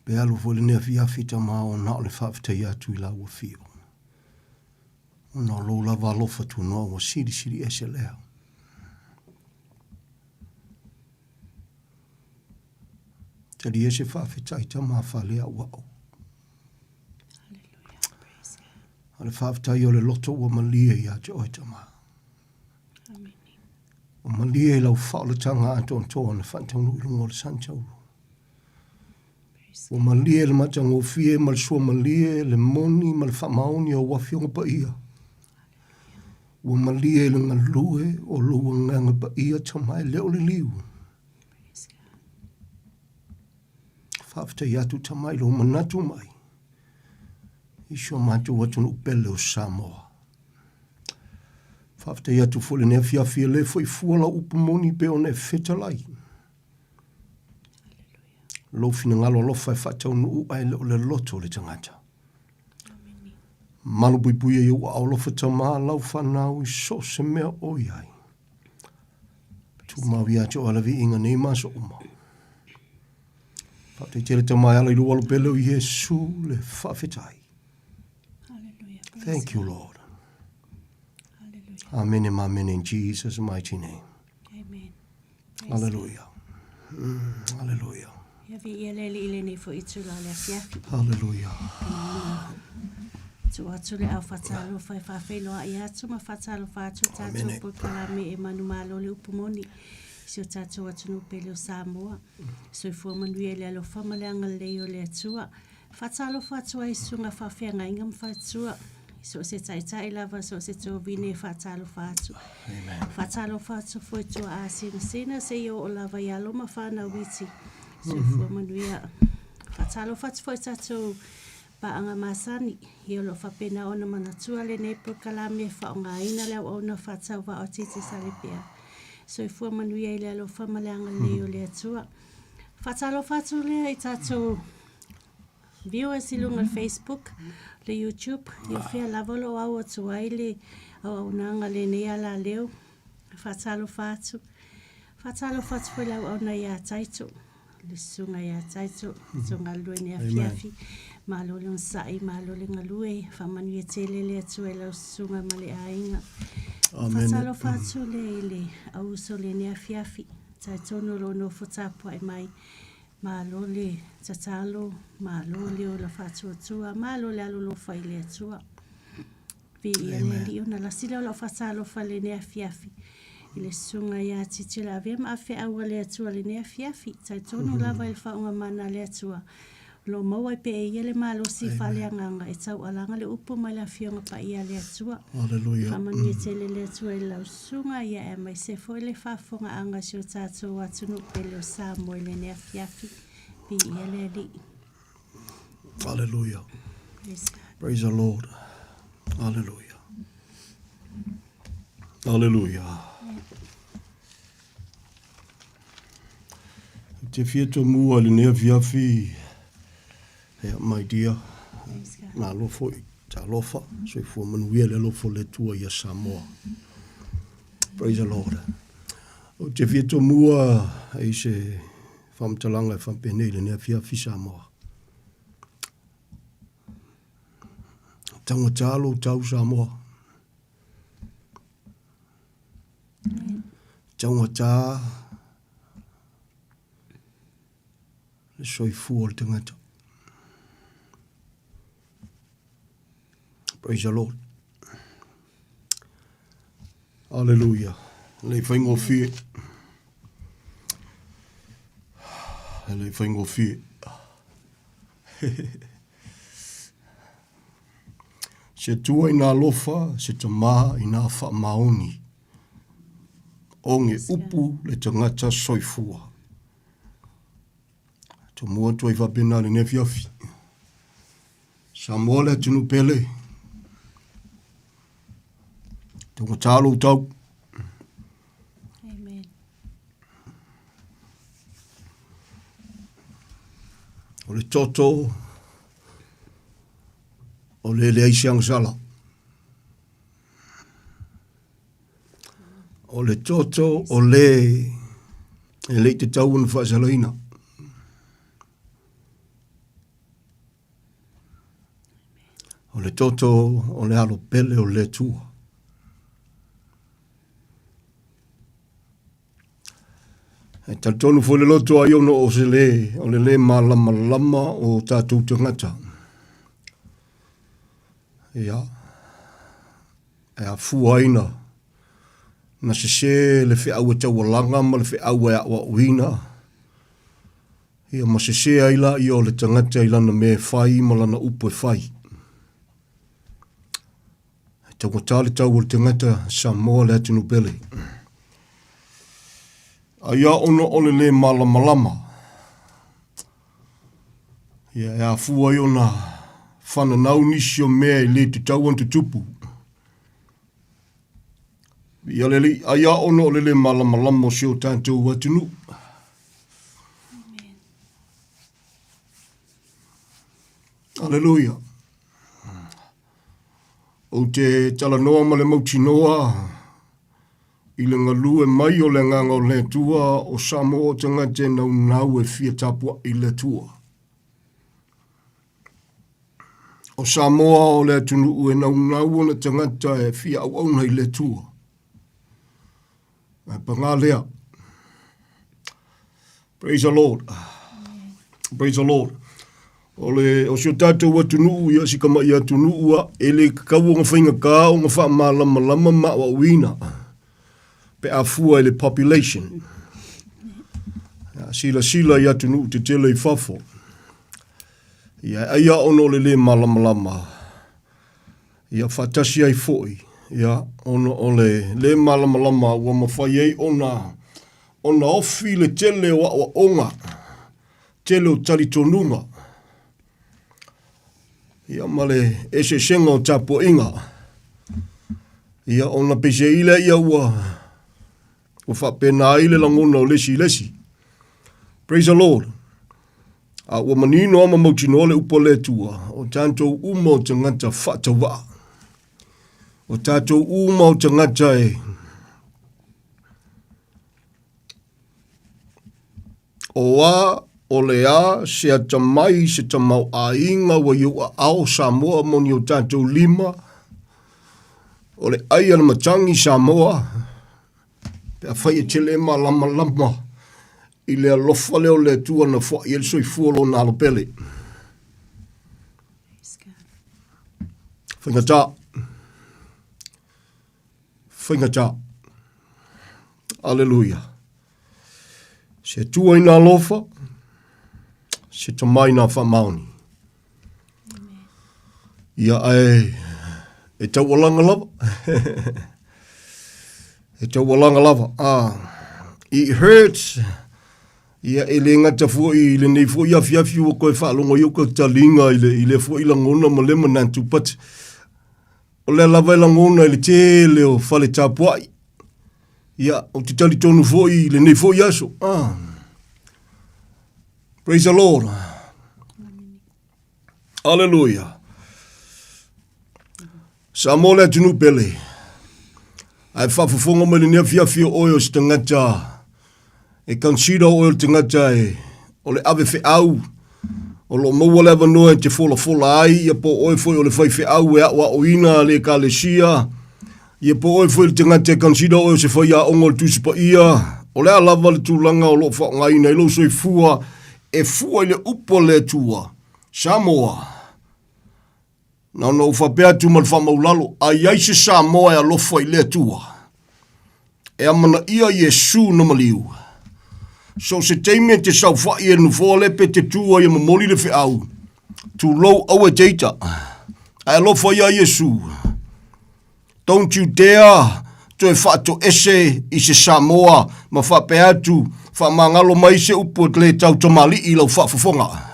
Pe alu foi lenei afiafi tama o na o le faafetai atu i lau afio. Ona o lou lava alofa tunoa ua silisili ese lea. Tali ese faafetai tama fale au au. Hallelujah. Praise God. A le faafetai o le loto ua malie ia te oe Tama. Ua malie i lau faaolataga atoatoa na faataunuu i luga o le sanitaulu. Ua malie le matagofie ma le suamalie, le moni ma le faamaoni o au Afioga Paia. Ua malie i le galue o lou Agaga Paia Tama e le o le liu. Faafetai atu Tama i lou manatu mai i si o matou atunuu pele o Samoa. Faafetai atu foi lenei afiafi e le foi fua lau upu moni pe ona e fetalai. Lou finagalo alofa e faataunuu ae le o le loto o le tagata. Malupuipuia i ou aao alofa Tama lau fanau i so o se mea o i ai. Tumau ia te oe le viiga nei ma aso uma. Faafetai tele Tama e ala i lou alo pele o Iesu le faafetai. Thank you, Lord. Amen and amen in Jesus' mighty name. Amen. Hallelujah. Hallelujah. Ia viia le Alii i lenei foi itula o le afiafi. Hallelujah. Tuu atu le au faatalofa e faafeiloai atu ma faatalofa atu tatou polokalame e manumalo le upu moni i si o tatou atunuu pele o Samoa. Soifua manuia i le alofa ma le agalelei o le Atua. Faatalofa atu ai i susuga faafeagaiga ma faletua, i so o se taitai lava, so o se tovine e faatalofa atu. Faatalofa atu foi tuaa sinasina seia oo lava i alo ma fanau iti. Soifua manuia. Faatalofa atu foi i tatou paaga masani, ia o lo o faapena ona manatua lenei polokalame e faaaogaina le auauna faatauvaa o Titi Salepea. Soifua manuia i le alofa ma le agalelei o le Atua. Faatalofa atu lea i tatou viewers i luga o le Facebook, le YouTube, i o fea lava o lo o au atu ai le auaunaga lenei alaleo. Faatalofa atu. Faatalofa atu foi le auauna ia Taito, le susuga ia Taito, le galulue nei afiafi. Malo le onosai, malo le galue, faamanuia tele le Atua i lau susuga ma le aiga. Faatalofa atu le i le auuso lenei afiafi. Talitonu o lo o nofo tapuai mai. Malo le tatalo, malo le ola faatuatua, malo le alolofa i le Atua. Viia le Alii ona lasi lea o lau faatalofa i lenei afiafi i le susuga ia Titi o le Avea ma Afeau a le Atua i lenei afiafi. Talitonu lava i le faauuga mana a le Atua o lo o maua ai pea e ia le malosi faaleagaga e taualaga le upu mai le Afioga Paia a le Atua. Hallelujah. Faamanuia tele le Atua i lau susuga ia aemaise foi le faafofogaaga a si o tatou atunuu pele o Samoa i lenei afiafi. Viia le Alii. Hallelujah. Praise God. Praise the Lord. Hallelujah. Hallelujah. Ou te fia tomua i lenei afiafi, yeah, my dear, malo foi, talofa, soifua manuia le alofa o le Atua ia Samoa. Praise the Lord. Ou te fia tomua i se faamatalaga e faapenei i lenei afiafi Samoa. Taugata lou tau Samoa. Taugata le soifua o le tagata. Praise the Lord. Hallelujah. Le whaingofie. Le whaingofie. Se Atua ina alofa, se Tama ina faamaoni. Oge upu le tagata soifua. Tomua atu ai faapena lenei afiafi. Samoa le atunuu pele. Taugata lou tau. Amen. O le toto o le leai se agasala. O le toto o le e le i tatau ona faasalaina. O le toto o le alo pele o le Atua. E talitonu foi le loto ai ona o se le, o le le malamalama o tatou tagata. Ia. E afua ai na na sesē le feau e taualaga ma le feau e aʻoaʻoina, ia ma sesē ai laia o le tagata i lana mea e fai ma lana upu e fai. E taugata le tau o le tagata Samoa le atunuu pele. Ai a ona o le lē malamalama, ia e afua ai ona fananau nisi o mea e lē tatau ona tutupu. Ia le Alii, ai a ona o le lē malamalama o si o tatou atunuu. Aleluia. Ou te talanoa ma le mautinoa i le galue mai o le Agaga o le Atua o Samoa o tagata e naunau e fia tapuaʻi i le Atua. O Samoa o le atunuu e naunau ona tagata e fia auauna i le Atua. Ae pagā lea. Praise the Lord. Praise the Lord. O le o si o tātou atunuu ia si kamaʻi atunuu a e le kakau ona faigata ona faamalamalama ma aoaoina pe a fua i le population. Ia, silasila i atunuu tetele i fafo. Ia, ai a ona o le lē malamalama. Ia, faatasi ai foi, ia, ona o le lē malamalama ua mafai ai ona ona ofi le tele o aoaoga, tele o talitonuga, ia ma le eseesega o tapuaiga. Ia ona peiseai lea ia ua ua faapena ai le lagona o le isi i le isi. Praise the Lord. A ua manino lava ma mautinoa le upu a le Atua, o tatou uma o tagata faatauvaa. O tatou uma o tagata e O a, o le a, se atamai, se tamaoaiga ua i ou aao Samoa mo ni o tatou lima, o le ai a le matagi Samoa, pe afai e te le malamalama i le alofa lea o le Atua na foai ai le soifua o Lona Alo pele. Faigata. Faigata. Aleluia. Se Atua i nā alofa, se Tama i nā faamaoni. Ia ae e taualaga lava. e taualaga lava. Ah, it hurts. Ia e le gata foi i lenei foi afiafi ua koe faalogo ai o ka taliga i le, i le foi lagona ma le manatu, but o lea lava e lagona i le tele o fale tapuai. Ia, ou te talitonu foi i lenei foi aso. Ah. Praise the Lord. Hallelujah. Samoa le atunuu pele. Ae faafofoga mai lenei afiafi o oe o se tagata e consider oe o le tagata e o le ave feau o lo o maua le avanoa e te folafola ai ia po o oe foi o le faifeau e aoaoina le ekalesia ia po o oe foi le tagata e consider oe o se faiaoga o le Tusi Paia o le a lava le tulaga o lo o faaaogaina ai lou soifua e fua i le upu a le Atua Samoa Na ona ou faapea atu ma le faamaulalo, a i ai se Samoa e alofa i le Atua, e amanaia Iesu na maliu. So o se taimi e te saofai e nofoa lea pe te tu ai e momoli le feau, tulou aua e te ita, ae alofa ia Iesu. Don't you dare toe faatoese i se Samoa ma faapea atu, faamagalo mai se upu e le tau tamalii i lau faafofoga.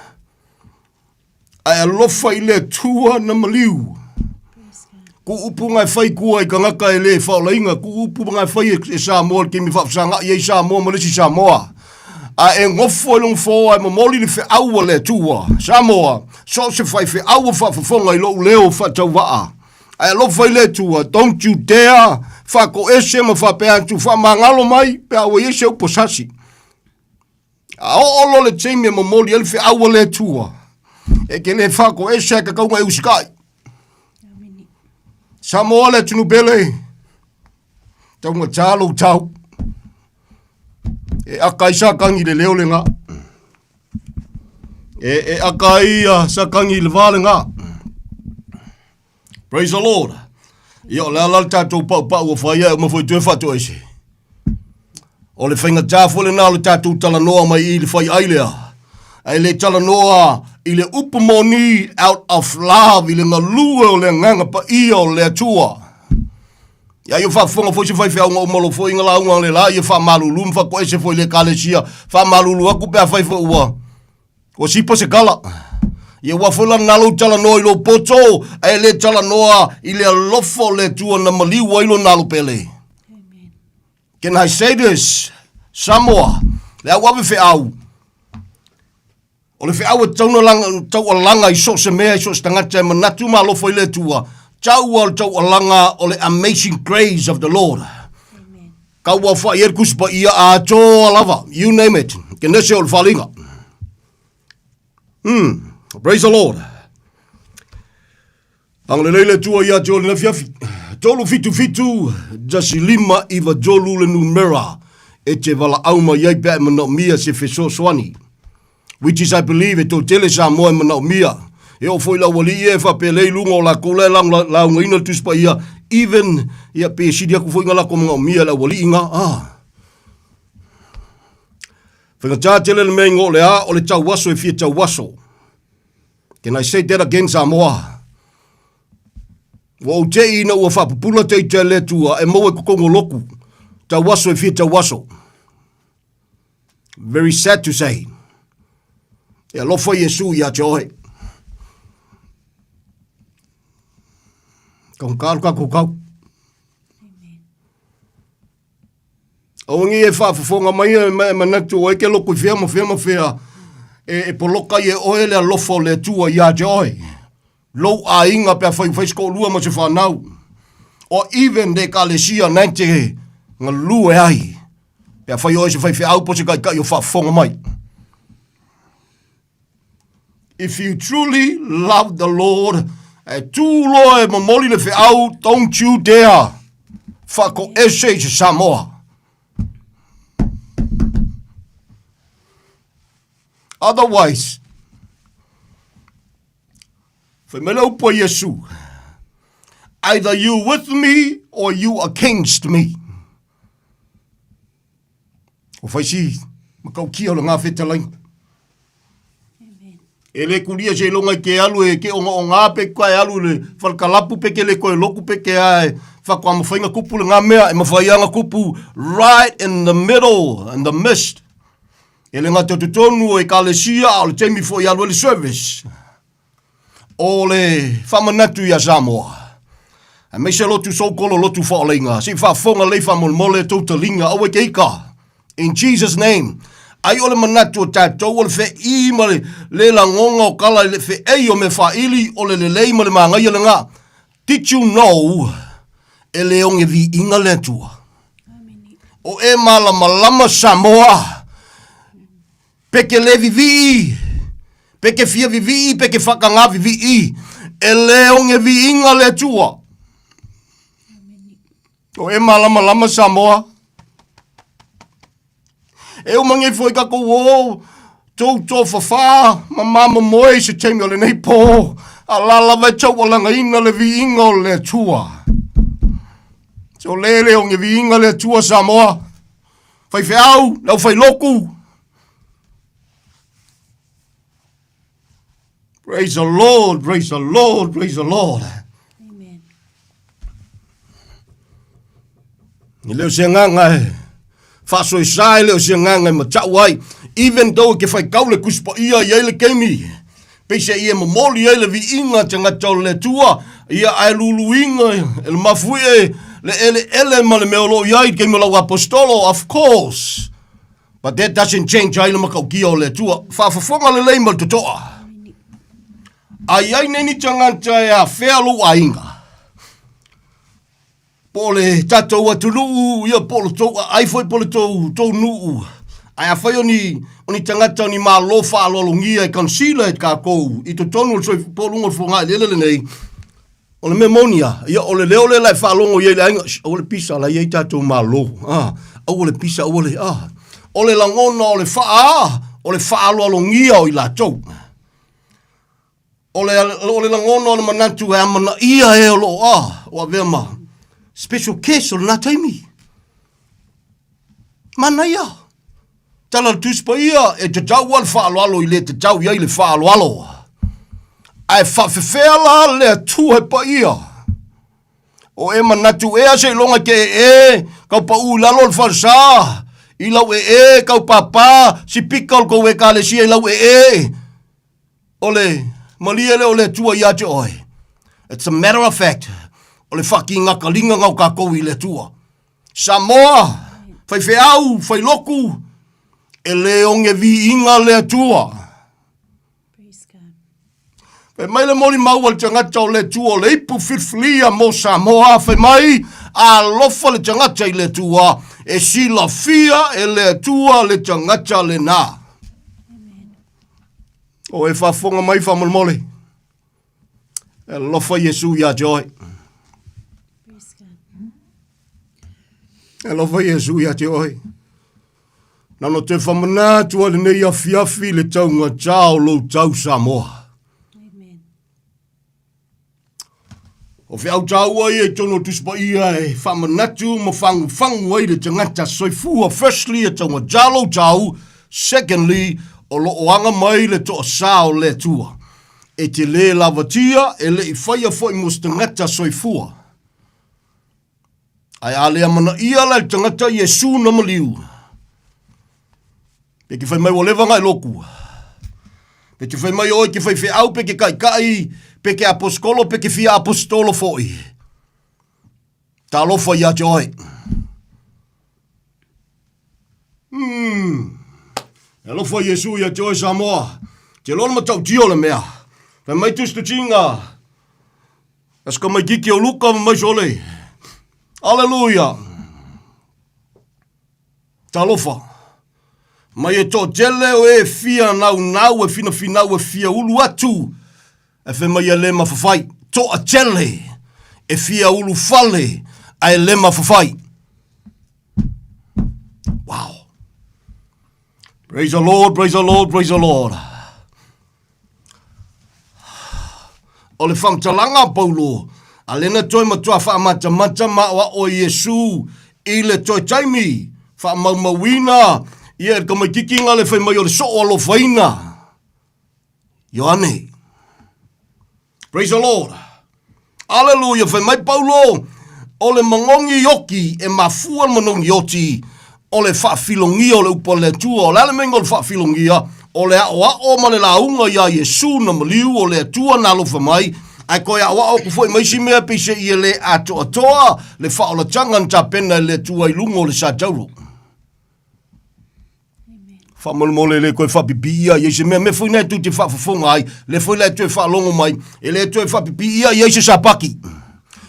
Ae alofa i le Atua na maliu. Ku upu ngai fai kua i kangaka e le whaolainga, ku upu ngai fai e, e Samoa le taimi whaafasanga i ai Samoa ma le isi Samoa. A e ngofo i long fōa e momoli le wheaua le Atua. Samoa, so se whai wheaua whaafafonga i lou leo whaatauvaa. Ae alofa i le Atua, don't you dare whakoese ma whapea atu whaamangalo mai pe a ua i ai se upu sasi. A oo loa le taimi e momoli ai le feau a le Atua, e ke le whakoese ai kakauga e usikai. Samoa le atunuu pele, taugata lou tau. E aka ai sa kangi le leo le ngā. E, e aka ai uh, sa kangi le vā le ngā. Praise the Lord. Ia, o le a la le tatou paupau ua fai ai uma foi toe faatoese. O le faigata foi lena o le tatou talanoa mai i le fai ai lea. Ae le talanoa i le upu moni out of love i le galue o le agaga paia o le Atua. Ia ia faafofoga foi se faifeau uma lo foi lauga le la ia faamalulu ma faatoese foi le ekalesia faamalulu atu pe afai foi ua ua sipa se kala. Ia ua foi la na lou talanoa i lou poto ae le talanoa i le alofa o le Atua na maliu ai lona alo pele. Can I say this? Samoa, le au ave feau. O le feau e taualaga i so o se mea i so o se tagata e manatu ma alofa i le Atua, taua o le taualaga o le amazing grace of the Lord. Kau au whai e kusi pa ia a toa lava, you name it. Ke nese o le whalinga. Praise the Lord. Agalelei le Atua ia te oe i lena afiafi. 377 1593 le numera e te valaau mai ai pe a e manaomia se fesoasoani. Which is I believe e toatele Samoa e manaomia. E oo foi i le aualii ia e faapelei i luga o lakou la e laugaina le Tusi Paia, even ia pe sili atu foi na latou manaomia e le aualii na. Ah. Faigata tele le mea i o le a o le tauaso e fia tauaso. Can I say that again, Samoa? Ua ou te ina ua faapupula te ita e le Atua e maua i totonu o lotu, tauaso e fia tauaso. Very sad to say. E alofa Iesu ia te oe. Kaungā lo kākou kau. Aua nei e faafofoga mai e manatu o oe ke loku i fea ma fea ma fea e poloka ai e oe le alofa o le Atua iā te oe. Lou aiga pe afai ua fai se toalua ma se fanau. Or even le ekalesia na e te galue ai. Pe afai o oe se faifeau po o se taitai o faafofoga mai. If you truly love the Lord, e tū loa e momoli le feau, don't you dare whakoese i se Samoa. Otherwise, fai mai le upu a Iesu, either you with me or you against me. O fai si matautia o le gafetalaiga. E le kulia se iloga i ke alu e ke ogaoga pe ka e alu i le falekalapu pe ke le koe loku pe ke a e whakoa mawhainga kupu le ngā mea e mawhai anga kupu right in the middle, in the midst. E le ngā te tonu o ekalesia a o le taimi fo i alu e le service. O le faamanatu iā Samoa, aemaise lotu soukolo lotu faaoleiga, se i faafofoga lelei faamolemole tou taliga, aua e te ika. In Jesus name. Ai o le manatu o tatou o le feʻī ma le le lagoga o kala i le feʻei o mea faaili o le lelei ma le magaia lena. Did you know e le oge viiga le Atua? O e malamalama Samoa. Peke le vivii, peke fia vivii, peke whakangā vivii, e le oge viiga le Atua. O e malamalama Samoa. E uma nei foi kakou o tou tofafā ma mamomoe i se taimi o lenei pō, a la lava e taualagaina le viiga o le Atua. So le le oge viiga le Atua Samoa. Faifeau, le aufailoku. Praise the Lord, praise the Lord, praise the Lord. Amen. E le o se agaga e faasoesa, e le o se agaga e matau ai. Even though e ke faitau le Tusi Paia i ai le taimi, peiseai e momoli ai le viiga tagata o le Atua, ia ae luluina e le mafuie le eleele ma le mea o lo o i ai i le taimi o lau aposetolo, of course. But that doesn't change ai le matautia o le Atua. Faafofoga lelei ma le totoa. A i ai nei ni tagata e afea lou aiga, po o le tatou atunuu, ia po o le tou aai foi po o le tou, tou nuu. Ae afai o ni, o ni tagata o ni malo faaaloalogia e consider e tatou i totonu o le soifua, po o luga o le fogaeleele lenei, o le mea moni lava, ia o le leo lea la e faalogo i ai le aiga, shh, aua le pisa, la e i ai tatou malo, ah, aua le pisa, aua le, ah. O le lagona o le faa, o le faaaloalogia o i latou. O le, o le lagona o le manatu e amanaia e o loo a, o avea ma special case o lena taimi. Manaia. Tala le Tusi Paia, e tatau a le faaaloalo i le tatau i ai le faaaloalo. Ae faafefea la le Atua e paia? O e manatu ea seiloga ke ee kau paʻu i lalo o le falesa, i lau ee kau pāpā sipika o le kou ekalesia i lau ee. O le malie lea o le Atua ia te oe. It's a matter of fact, o le faakigakaliga o kakou i le Atua. Samoa, faifeau, failoku, e le oge viiga le Atua. Fai mai le molimau a le tagata o le Atua o le ipu filifilia mo Samoa, fai mai, alofa le tagata i le Atua, e silafia e le Atua le tagata lena. O e faafofoga mai faamolemole. E alofa Iesu ia te oe. E alofa Iesu ia te oe. Na no te whamanatu a lenei afiafi le taunga tao lou tau Samoa. O feau tāua ia i tonu o Tusi Paia e whamanatu ma whanguwhangu ai le tangata soifua. Firstly, e taunga tā lou tau. Secondly, o lo o anga mai le toa sā o le Atua. E te lē lavatia, e le i whaia foi mo se tangata soifua. Ae a le amanaia la le tagata Iesu na maliu. Pe ke whai mai ua leva ngai loku. Pe te whai mai oi ke whai wheau, pe ke kaikai, pe ke aposkolo, pe ke fia apostolo foi. Talofa ia te oe. E alofa Iesu ia te oe Samoa. Te loa le matautia o le mea. Whai mai tusi tutinga. Aso ka mai kiki o Luka ma mai sole. Aleluia. Talofa. Mai e toatele o e fia naunau e finafinau e fia ulu atu. E fai mai e le mafafai. Toatele e fia ulu fale ae le mafafai. Wow. Praise the Lord, praise the Lord, praise the Lord. O le faamatalaga a Paulo, a lena toe matua faamatamata ma aoao e Iesu i le toe taimi faamaumauina ia e le tamaitiiti le fai mai o le soo alofaina. Ioane. Praise the Lord. Aleluia, fai mai Paulo, o le magogi oki e mafua le manogi oti, o le faafilogia o le upu a le Atua. O le a le mea o le faafilogia? O le aʻoaʻo ma le lauga iā Iesu na maliu o le Atua na alofa mai, ae toe aʻoaʻo aku foi ma isi mea peiseai e le atoatoa le faaolataga na tapena e le Atua i luga o le satauro. Faamolemole e le toe faapipiia i ai se mea. Mea foi lena e tou te faafofoga ai, lea foi la e toe faalogo mai, e le toe faapipiia i ai se sapaki.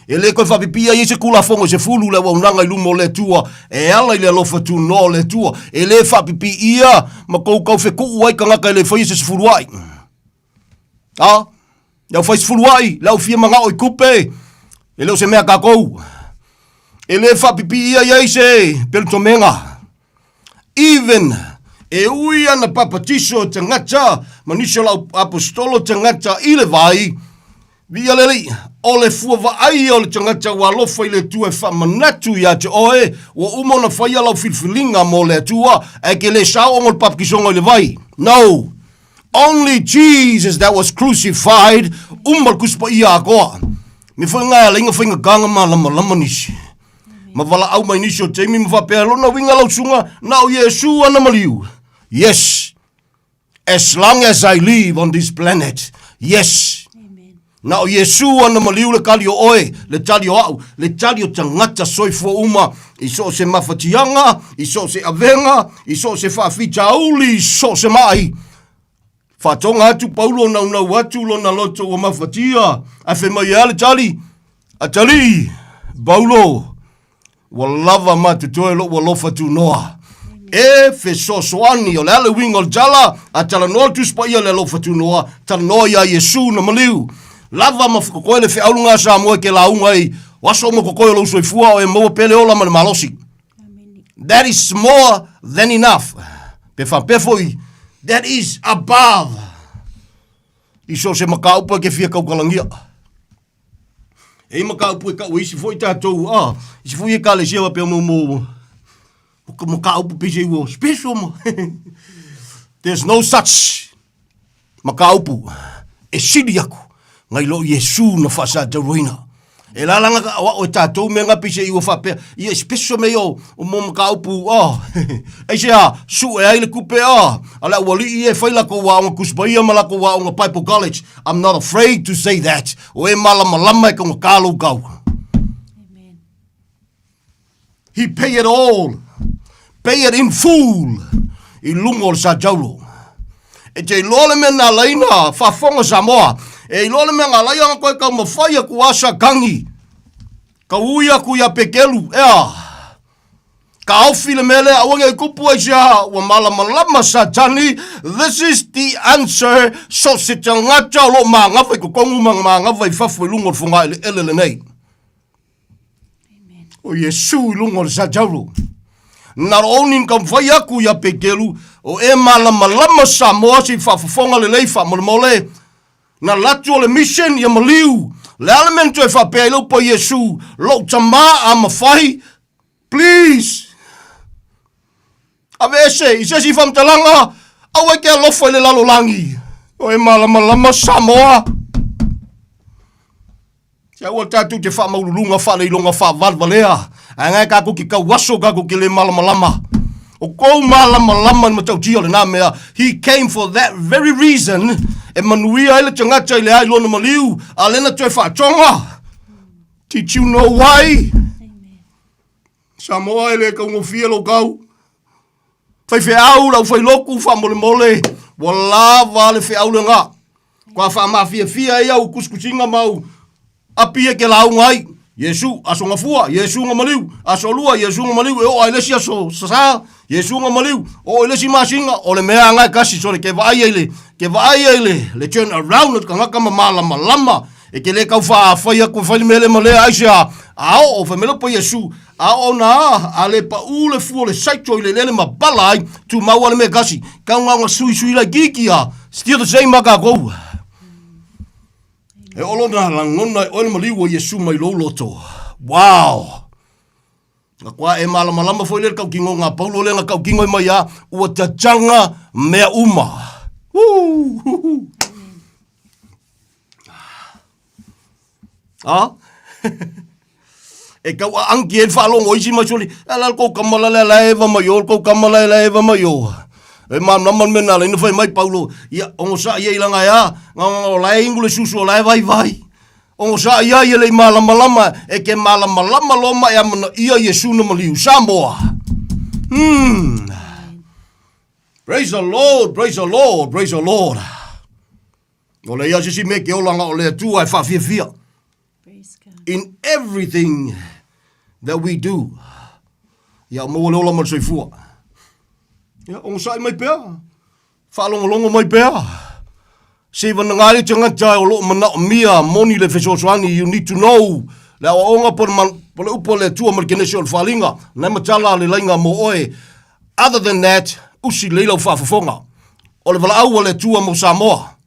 E le toe faapipiia i ai se Tulafono e sefulu le auaunaga i luma o le Atua e ala i le alofa tunoa o le Atua. E le faapipiia ma tou taufetuu ai tagata e le faia se sefuluai. A, le au fai sefuluai, le au fia manao i tupe, e le o se mea a tatou. E le faapipiia i ai se pelutomega. Even e ui ana papatiso tagata ma nisi o lau apostolo tagata i le vai, Viia le Alii, o le fua vaai o le tagata ua alofa i le Atua e faamanatu ia te oe, ua uma ona faia lau filifiliga mo le Atua, ae ke le sao ona o le papatisoga i le vai. No! Only Jesus that was crucified, uma le Tusi Paia atoa. Me foi nga e ala inga faigata malamalama nisi. Ma valaau mai nisi o taimi ma faapea, lona uiga lau susuga, na o Iesu ana maliu. Yes. As long as I live on this planet. Yes. Na o Iesu ana maliu le tali o oe, le tali o au, le tali o tagata soifua uma i so o se mafatiaga, i so o se avega, i so o se faafitauli, i so o se maai. Faatoga atu Paulo naunau atu lona loto ua mafatia, ae fai mai e a le tali? Atalii, Paulo, Ua lava ma totoe lou alofa tunoa. E fesoasoani, o le a le uiga o le tala, a talanoa le Tusi Paia i le alofa tunoa, talanoa iā Iesu na maliu. Lava ma totoe le feau lena a Samoa e ke lauga ai, o aso uma totoe o lou soifua o e maua pea le ola ma le malosi. That is more than enough. Pe faapea foi, that is above. I so o se mataupu e ke fia tautalagia. E i mataupu e tau e isi foi tatou, ah, isi foi ekalesia faapea mo mo mataupu pei se ua special ma. There's no such mataupu e sili aku nai lo Iesu na faasatauroina. E lalaga ka o e tatou mea nga pei se ua faapea, ia special mea o, o mo mataupu, oh, aisea, sue ai le kupe, oh, a le aualii e fai lakou aoga Tusi Paia ma lakou aoga Bible College. I'm not afraid to say that. O e malamalama e kaugata lou kau. Amen. He pay it all. Pay it in full. I lunga o le sa taulo. E te iloa le mea na laina faafofoga Samoa. E iloa le mea na laia na koe taumafai atu asa kangi. Ka ui aku ia Pekelu, ea. Ka ofi le mea lea, aua nei kupu ai se aha, ua malamalama Satani, this is the answer, so se tagata o lo o magafa i totonu ma magafa i fafo i luga o le fogaeleele lenei. O Iesu i luga o le satauro. Not only na taumafai aku ia Peteru, o e malamalama Samoa se i faafofoga lelei faamolemole, na alu atu o le mission ia maliu. Le a le mea na toe faapea ai le upu a Iesu, lou tama a mafai, please, aveese i se isi faamatalaga, aua e te alofa i le lalolagi. O e malamalama Samoa. Se aua tatou te faamaululuga faaleiloga faavalevalea, ae gae tatou te tauaso tatou te le malamalama. O kou malamalama i le matautia o lena mea, he came for that very reason, e manuia ai le tagata i le ai lona maliu, a lena toe faatoga. Did you know why? Samoa e le taugofie lou kau. Faifeau lau failoku faamolemole, ua lava le feau lena. Kua faamafiafia ai au kusikusiga ma au api e ke lauga ai. Iesu, aso gafua, Iesu na maliu, aso lua, Iesu na maliu, e oo ai le isi aso sasā, Iesu na maliu, oo i le isi masina, o le mea lena e tasi, sole ke vaai ai le, ke vaai ai le, le turn around o le tagata ma malamalama, e te le tau faafai atu e fai le mea lea ma lea, aisea, a oo, fai mai le upu a Iesu, A o na a le paʻū le fua o le saito i le eleele ma pala ai, tumau a le mea kasi. Kau ngā nga sui sui lai kiki a, still the same a kākou. E olo na langona e oe le maliu o Iesu mai lou loto. Wow! Na kua e malamalama foi le kaukingo ngā paulo le ngā kaukingo i mai a, ua tachanga mea uma. Woo! A? e kau a angi e whaalongo isi mai soli, a la kou kamala le la eva mai o, kou kamala le eva mai o. E ma nama me nā leina whai mai Paulo, ia ongo sa ia i langa ia, ngā ngā o lae ingu le susu o lae vai vai. Ongo sa ia ia le i malamalama, e ke malamalama loma e amana ia Iesu na maliu Samoa. Praise the Lord, praise the Lord, praise the Lord. No leia se isi mea ke olanga o le Atua e whaafiafia. In everything that we do. Ia maua le ola ma le soifua. Ia, ogasai mai pea. Whaalongolongo mai pea. Se i wanaga ai le tagata o loo manaomia moni le fesoasoani, you need to know le aoaoga po le, po le upu a le Atua ma le kenese o le faaaliga, nai matala le laiga mo oe. Other than that, usi lelei lau faafofoga. O le valaau a le Atua mo Samoa.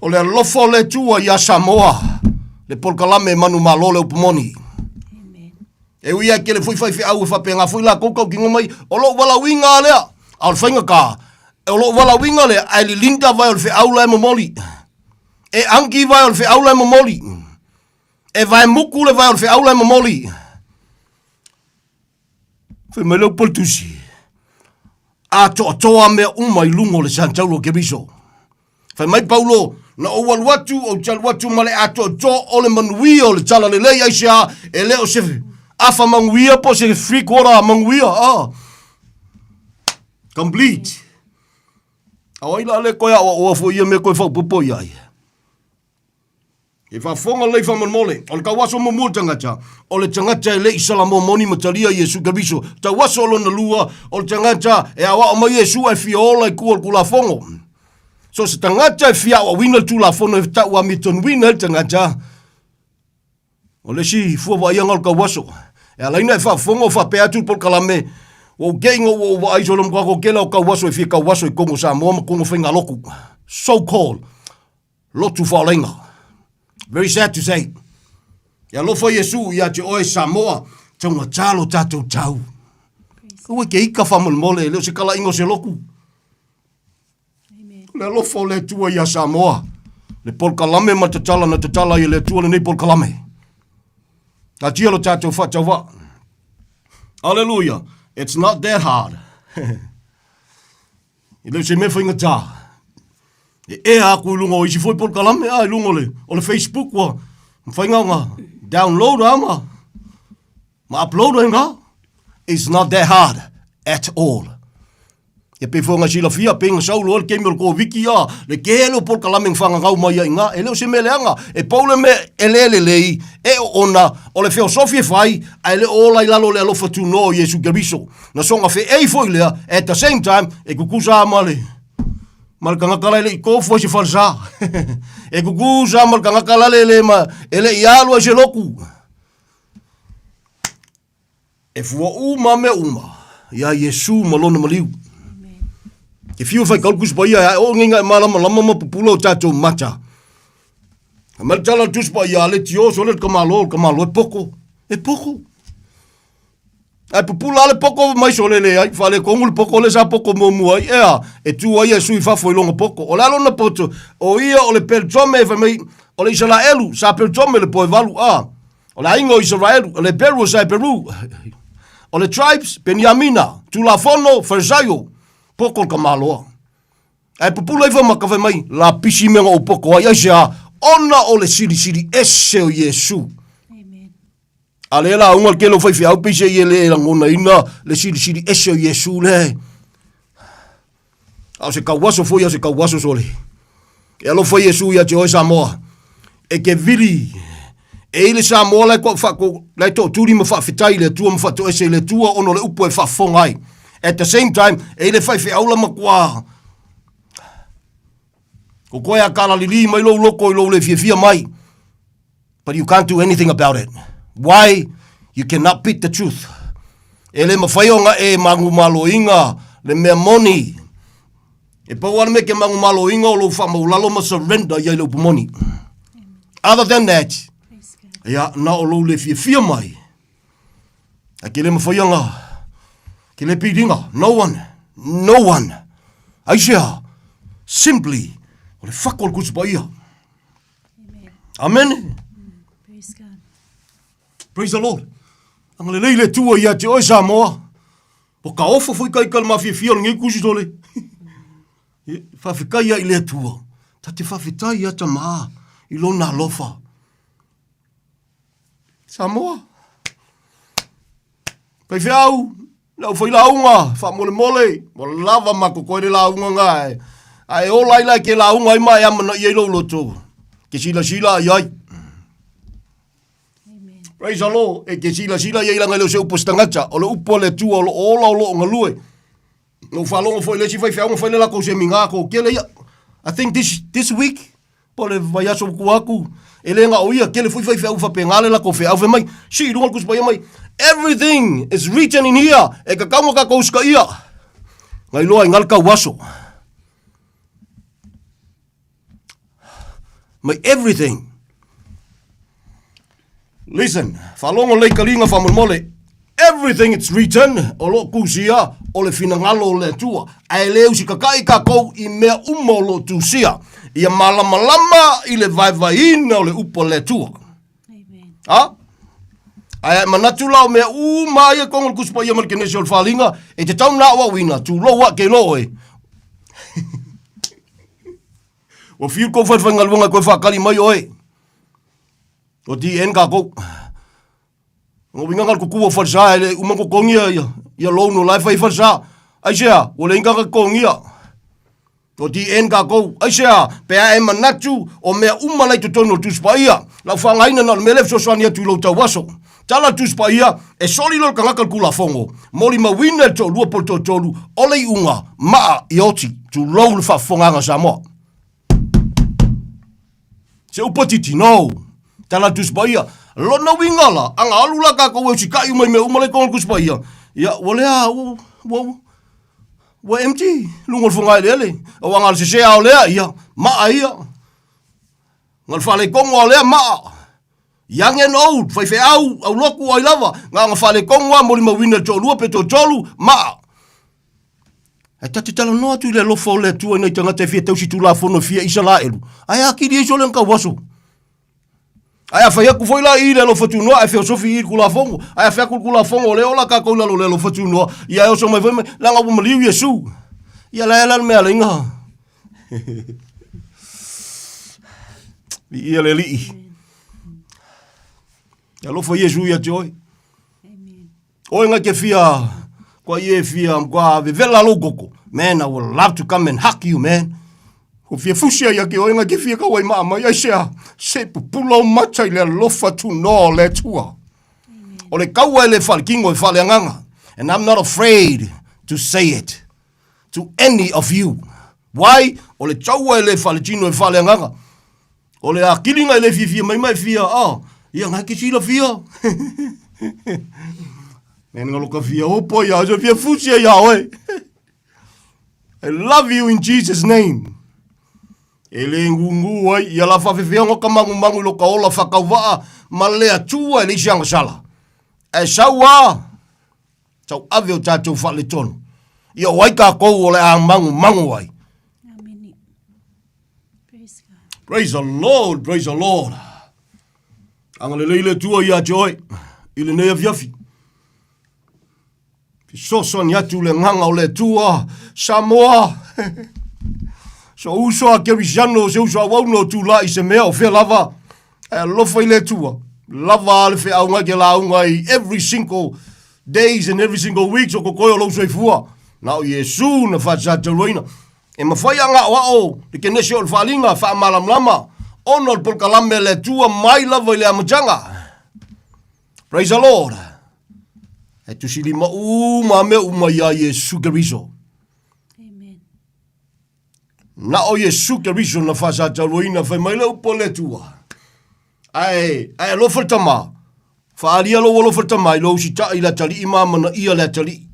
O le alofa o le Atua iā Samoa, le polokalame manumalo le upu moni. E ui ai tele foi faifeau e faapena foi lakou tautino mai, o lou valaauina a lea, a o le faigata, o lou valaauina lea, ae lilinda vae o le feau la e momoli. E angi vae o le feau la e momoli. E vaemuku le vae o le feau la e momoli. Fai mai le upu a le Tusi, atoatoa mea uma i luga o le santaulo o Keriso. Fai mai Paulo, na ou alu atu, ou te alu atu ma le atoatoa o le manuia o le talalelei, aisea, e le o se afa manuia po o se three quarter manuia, ah. Complete. A o ai la le koe aoaoa foi ia mea koe faaopoopo i ai? E faafofoga lelei faamolemole, o le tauaso muamua o le tagata, o le tagata e le i Salamō moni ma talia Iesu Keriso. Tauaso lona lua, o le tagata e aoao mai Iesu ae fia ola i tua o le Tulafono. So se tagata e fia aoaoina le Tulafono e tau amiatonuina ai le tagata, o le isi fua vaaia o le tauaso. E ala ai ona e faafofoga o faapea atu le polokalame, ua ou te i ina ua ou vaai solo matua tele o tauaso e fia tauaso i totonu o Samoa ma totonu o faigalotu. So called. Lotu faolaina. Very sad to say. E alofa Iesu ia te oe Samoa, taugata lo tatou tau. Aua e ke ika faamolemole, e le o se kalaiga o se loku. O le alofa o le Atua ia Samoa. Le polokalame ma tatala na tatala ai e le Atua lenei polokalame. Taatia lo tatou faatauvaa. Hallelujah. It's not that hard. E le o se mea faigata. E ea aku i luga o isi foi polokalame, a i luga o le, o le Facebook ua mafai ona download a ma, ma upload ai ngā. It's not that hard at all. Ia pei foi ona silafia, pei na sau loa le taimi o le Koviti a, le tele o polokalame na whangangau mai ai ngā, e le o se mea leaga, e pau le mea e le lelei, e o ona, o le feosofi e fai, ae le o ola i lalo o le alofa tunoa o Iesu Keriso. Na soga feei foi lea, at the same time, e tutusa lava ma le, ma le tagata la e le i tofu ai se falesa. e tutusa lava ma le tagata la le le ma, e le i alu ai se lotu. E fua uma mea uma iā Iesu ma lona maliu. Ke fiu e fai kau le Tusi Paia e ae oo nei e malamalama ma pupula o tatou mata. A mai le tala le Tusi Paia a le tio sole le tamālo, le tamālo e poko, e poko. Ae pupula lava le poko mai sole leai, faaletonu le poko lea sa poko muamua ai, ea, e tu ai e sui i fafo i lona poto. O le a lona poto? O ia o le Peltome fai mai, o le Isaraelu, sa Peltome le poevalu, a. O le aiga o Isaraelu, o le Heperu o sa Heperu, o le tribes, Peniamina, Tulafono, Farisaio, poto le tamaloa. Ae pupula ifo ma ka fai mai, lapisi mea na ou poto ai, aisea? Ona o le silisili ese o Iesu. A lea lauga le tele o faifeau peiseai e le lagonaina le silisili ese o Iesu lea. A o se tauaso foi a o se tauaso sole. E alofa Iesu ia te oe Samoa. E ke vili e i le Samoa la e to wha, la e tootuli ma faafetai i le Atua ma faatoese i le Atua ona o le upu e faafofoga ai. At the same time, e i le faifeau la matua ko koe a kalalili mai lou loko i lou le fiafia mai. But you can't do anything about it. Why? You cannot beat the truth. E le mawhai o nga e mangumaloinga le mea moni. E pau ana me ke mangumaloinga o lou whamaulalo ma surrender ia i le upu moni. Other than that, ia, na o lou le fiafia mai. A ke le mawhai anga, ke le piringa, no one, no one. Aisea, simply, o le whako o le kutupa ia. Amene. Praise God. Praise the Lord. Agalelei le Atua ia te oe Samoa. Ua kaofa foi ikaika le mafiafia o lenei kusi sole. Faafetai ia i le Atua. Ta te faafetai ia tamā i lona alofa. Samoa. Faifeau, Le aufailauga, faamolemole, ua lava ma kokoe le lauga nga e, a e ola ai la ke lauga ai ma e amanaia ai lou loto, ke silasila i ai. Praise the Lord, e ke silasila i ai langa i le o se upu a se tagata, o le upu a le Atua o lo o ola o lo o galue. Na ou faalogo foi i le isi faifeau na fai le latou seminar ko kele ia. I think this, this week, Po o le vaiaso ua tua atu, e le na o ia, tele foi faifeau faapena le latou feau, fai mai, sii i luga le Tusi Paia mai, everything is written in here, e tatau ona tatou usitaia. Na iloa ai na le tauaso. Mai everything. Listen, faalogo lelei taliga faamolemole. Everything it's written, o lo o tusia, o le finagalo o le Atua. Ae le usitatai tatou i mea uma o lo o tusia. Ia malamalama i le vaevaeina o le upu a le Atua. Ha? Ae manatu la o mea uma ia tonu o le Tusi Paia ma le Kenesi o le Faliga, e te tau na aoaoina, tulou a ke iloa oe. Ua fiu kou faifaigaluega e toe faatali mai oe. O DN kākou. O uiga le kuku o falesa e le uma totogia ia, ia loan o la e fai falesa. Aisea, ua leai ni tagata totogia. O DN kākou. Aisea, pe a e manatu o mea uma la i totonu o le Tusi Paia. Lau faagaina na o le mea lea e fesoasoani atu i lou tauaso. Tala le Tusi Paia, e soli loa le tagata le Tulafono, molimauina e le toalua po o le toatolu, o le iuga, maa ia oti. Tulou le faafofogaaga a Samoa. Se upu titi, no. Tala Tusi Paia. Lona uiga la, aga alu la kākou e usitaʻi uma i mea uma la i totonu o le Tusi Paia, ia, ua lea, ua, ua, ua empty luga o le fogaeleele. Aua na o le sese lava o lea, ia, maa ia. Na o le faaletonu lava o lea maa. Young and old, faifeau, aulotu, o ai lava, na ona faaletonu lava, molimauina i le toalua pe toatolu, maa. Ae ta te talanoa atu i le alofa o le Atua i nai tagata e fia tausi tulafono e fia Isalaelu, ae atili ai sole na tauaso. Ae a fai atu foi la i le alofa tunoa, ae feosofi i le Tulafono, ae a fai atu le Tulafono o lea ola tatou i lalo o le alofa tunoa, ia e oso mai foi mai, leaga ua maliu Iesu. Ia la e la le mea a leiga. Viia le Alii. Alofa Iesu ia te oe. Oe ngai ke fia, kua ie fia, kua vevela lou koko. Man, I would love to come and hug you, man. Ko fia fusi ai ake oe ngai ke fia kau ai maa mai ai sea, se pupula o mata i le alofa tunoa o le Atua. O le kaua e le whalekingo e whaleanganga. And I'm not afraid to say it to any of you. Why? O le taua e le whaletino e whaleanganga. O le akiliga e le fiafia mai ma e fia, ah, ia ngai ke silafia. Men ngalo ka fia opo ia, so fia fusi ia oe. I love you in Jesus name. E le ngungu ai, ia la whawhewheonga ka mangu mangu i lo ka ola whakauvaa, ma le atua e le isi angasala. E sau a, tau ave o tātou whaletonu. Ia o ai kākou o le a mangu mangu ai. Amen. Praise God. Praise the Lord, praise the Lord. Agalelei le Atua ia te oe i lenei afiafi. Fesoasoani atu le agaga o le Atua, Samoa. So uso a Kerisiano, se uso a auauna o tulai i se mea o fea lava, e alofa i le Atua. Lava a le feauga ke lauga i every single days and every single week so kokoe o lou soifua. Na o Iesu na faasataluaina. E mafai a ga'oa'o le kenese o le faaliga faamalamalama ona o le polokalame a le Atua mai lava i le amataga. Praise the Lord. E tusilima uma mea uma iā Iesu Keriso. Amen. Na o Iesu Keriso na faasataluaina fai mai le upu a le Atua. Ae, ae alofa le tama, faalia lou alofa le tama i lou sita'i i le atalii ma amanaia le atalii.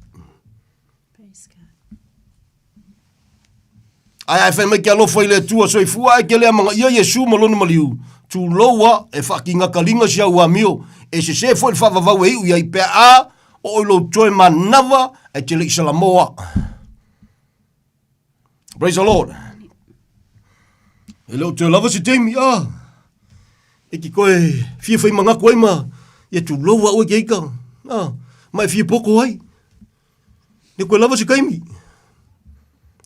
Praise God. Ae a e fai mai ke alofa i le Atua soifua ae ke le amanaia Iesu ma lona maliu, tulou a e faakigakaliga si au amio, e sesē foi le faavavau e iu i ai pe a oo i lou toe manava ae te le i salamoa. Praise the Lord. E le o toe lava se taimi, ah. E ki koe fia whai mangaku ai ma, ia tulou a oe ke ika, ah, ma e fia poko ai. Ne koe lava se kaimi.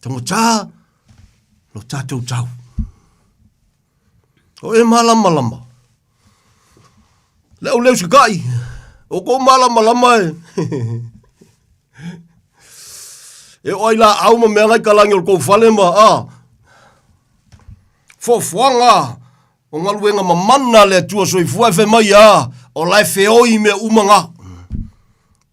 Tangata, lo tātou tau. O e malamalama. Le au leu sakai. O ko malamalama e. e o ai la au ma mea ngai kalangi o le kou fale ma a. Foafoaga o galuega mamana a le Atua soifua e fai mai a o la e feoi mea uma ga.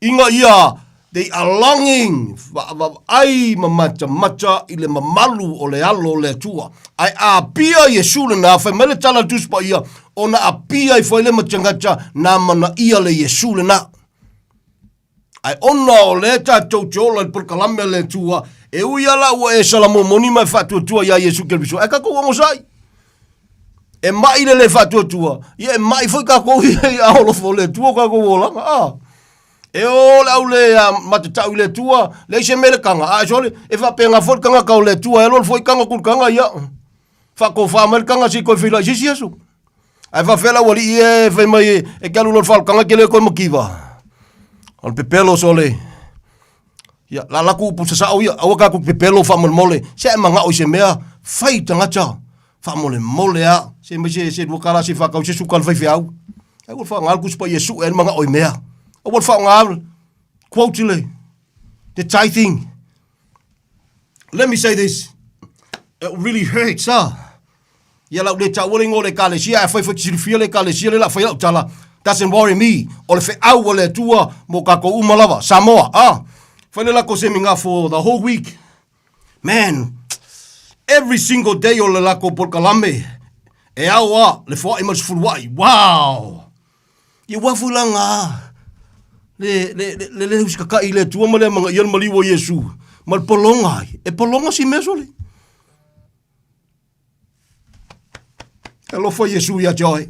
Ina ia they are longing vaavaai ma matamata i le mamalu o le alo o le Atua. Ae apia Iesu lena, fai mai le tala a le Tusi Paia, ona apia ifo ai le matagata na manaia le Iesu lena. Ae ona o lea tatou te ola i le polokalame a le Atua, e ui lava la ua e salamomoni ma e faatuatua iā Iesu Keriso, ae tatou onosai. E mai le le faatuatua, ia e mai foi tatou ia i aao alofa o le Atua o tatou olaga. A. E o le au le a matatau i le Atua, leai se mea le taga, ae sole, e faapena foi le tagata o le Atua, e alu alu foi taga tulitaga, ia, faatofa mai le taga se i toe feiloai i se isi aso. Ae faafefea le aualii ia e fai mai e te alu loa i le faalutaga e te le toe mativa. O le pepelo sole. Ia, la laku upu sasao ia, aua tatou te pepelo faamolemole, se a e manao i se mea, fai tagata, faamolemole a, se mai se, se $2 se i faatau se suka a le faifeau. Aua le faaaoga le Tusi Paia e sue ai le manao i mea. Aua le faaaoga quote le, the tithing. Let me say this. It really hurts, ah. Ia lau le taua le igoa o le Ekalesia, ae afai foi e te silafia le Ekalesia lea o le a fai lau tala, doesn't worry me. O le feau a le Atua mo tatou uma lava. Samoa, ah. Fai le latou seminar for the whole week. Man, every single day o le latou polokalame, e ao a le foai ma le sefuluai. Wow! Ia ua foi la ngā le, le, le, le, le usikaka'i i le Atua ma le amanaia le maliu o Iesu ma le pologa ai. E pologa si mea sole. Alofa Iesu ia te oe.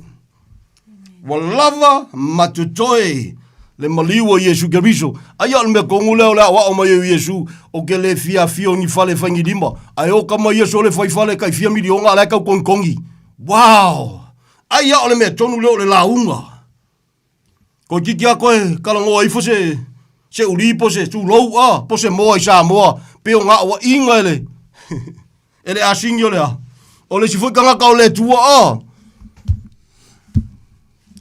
Ua lava ma totoe le maliu o Iesu Keriso. Aia o le mea kongu lea o le aoao mai o Iesu, o ke le fia fio ni fale whaingi lima. Ae o kama Iesu o le whai fale kai fia milionga a lae kau kongi. Wow! Aia o le mea tonu lea o le launga. Ko titi a koe kalangoa ifo se se uli po se tulou a po se moa i Samoa pe o ngā oa inga ele ele asingi o lea. O le si foi kangaka o le tua a.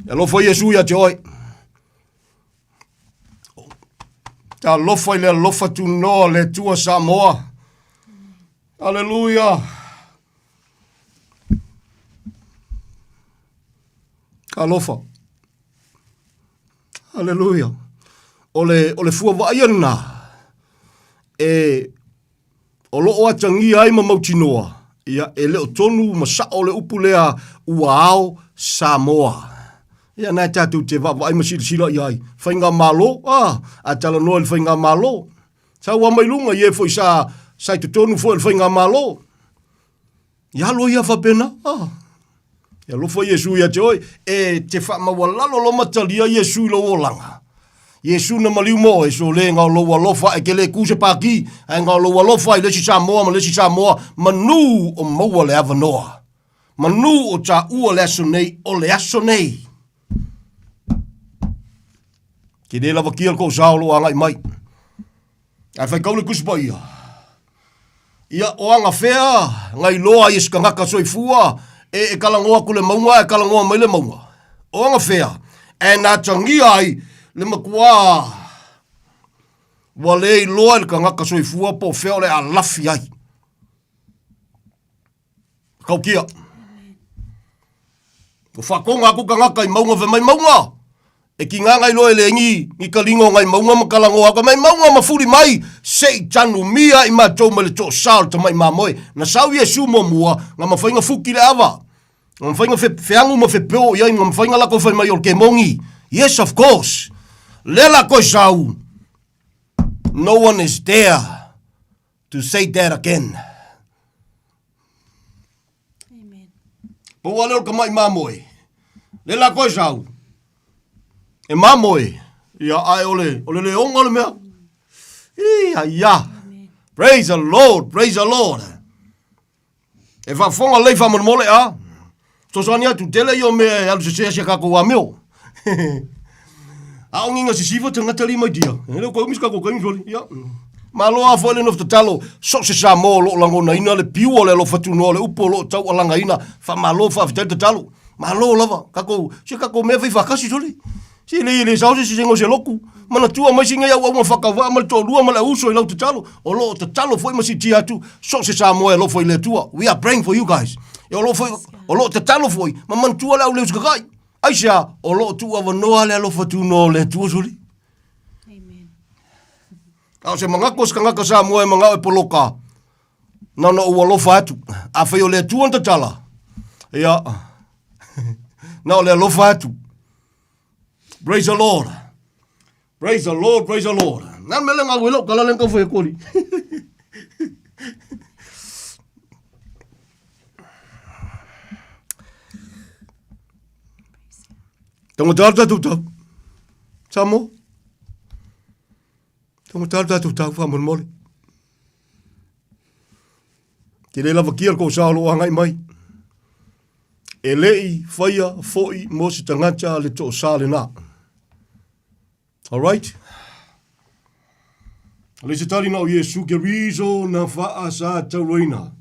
E alofa Iesu ia te oe. Te alofa i le alofa tunoa le tua Samoa. Aleluia. Alofa. Aleluia. O le, o le fua vaaia lena, e, o loo atagia ai ma mautinoa, ia, e le o tonu ma sao le upu lea ua ao Samoa. Ia, na e tātou te vaavaai ma silasila i ai. Faigamalo, ah, a talanoa i le faigamalo. Sa ua mai luga, i e foi sa, sa i totonu foi o le faigamalo. Ia alo ia faapena. Ah. E alofa Iesu ia te oe, e te whaamaualalo lo matalia Iesu i lou olaga. Iesu na maliu mo oe, so le ngao lou alofa e ke le ku se paki, ae ngao lou alofa i le isi Samoa ma le isi Samoa, manu o maua le avanoa. Manu o taua le aso nei, o le aso nei. Ke le lava kia le kou sao lo agai mai. Ae faitau le Tusi Paia, ia, o agafea na iloa ai e se tagata soifua e, e talanoa atu le mauga ae talanoa mai le mauga. O agafea e na atagia ai le matuā ua le iloa e le tagata soifua po o fea o le a lafi ai. Kaukia. Ua whakonga aku kangaka i maunga whe mai maunga. E ki ngā ngai loa e le ngi, ngi ka lingo ngai maunga ma kalango aka mai maunga ma fuli mai, se i tanu mia i mātou mai le too sao le tamai mamoe. Na sau Iesu mua mua, nga mawhainga fuki le ava. Nga mawhainga whe, wheangu ma whepeo iai, nga mawhainga lako whai mai o le kemongi. Yes, of course. Lea la koe sau. No one is there to say that again. Amen. Pau lea o le tamaʻi mamoe, le la koe sau, e mamoe, ia ae o le, o le leoga o le mea. Ia, ia. Praise the Lord, praise the Lord. E faafofoga lelei faamolemole a. Fesoasoani atu, tele ia o mea e alu sese ai si a kākou amio. A o ngiga sisifa tagata li mai dia. E le o koe umi se kākou kaimi soli. Ia. Malo a foi le nofo tatalo, so o se Samoa o lo o lagonaina le piu o le alofa tunoa o le upu o lo o taualagaina, faamalo faafetai le tatalo. Malo lava, kākou, si a kākou mea fai faatasi soli. Se le le sao se sesega o se loku. Manatua mai sina auauna faatauvaa ma le toalua ma le auuso i lau tatalo. O lo o tatalo foi ma siitia atu so o se Samoa e alofa i le Atua. We are praying for you guys. E o lo o foi, o lo o tatalo foi ma manatua le au leu sikakai. Aisea, o lo o tuuavanoa le alofa tunoa o le Atua soli. Amen. A o se manatu o se tagata Samoa e manao e poloka, na ona ou alofa atu. Afai o le Atua na tatala, ia, na o le alofa atu. Praise the Lord. Praise the Lord, praise the Lord. Nā mele ngā welo kala len ka whai kori. Tonga tāru tātou tau. Samo. Tonga tāru tātou tau wha mole. Te le lava kia ko sa lo angai mai. E le i whaia fo'i mo se tangata le to sa le na. All right? Le se tali na o Iesu ke riso na whaa sa tauloina.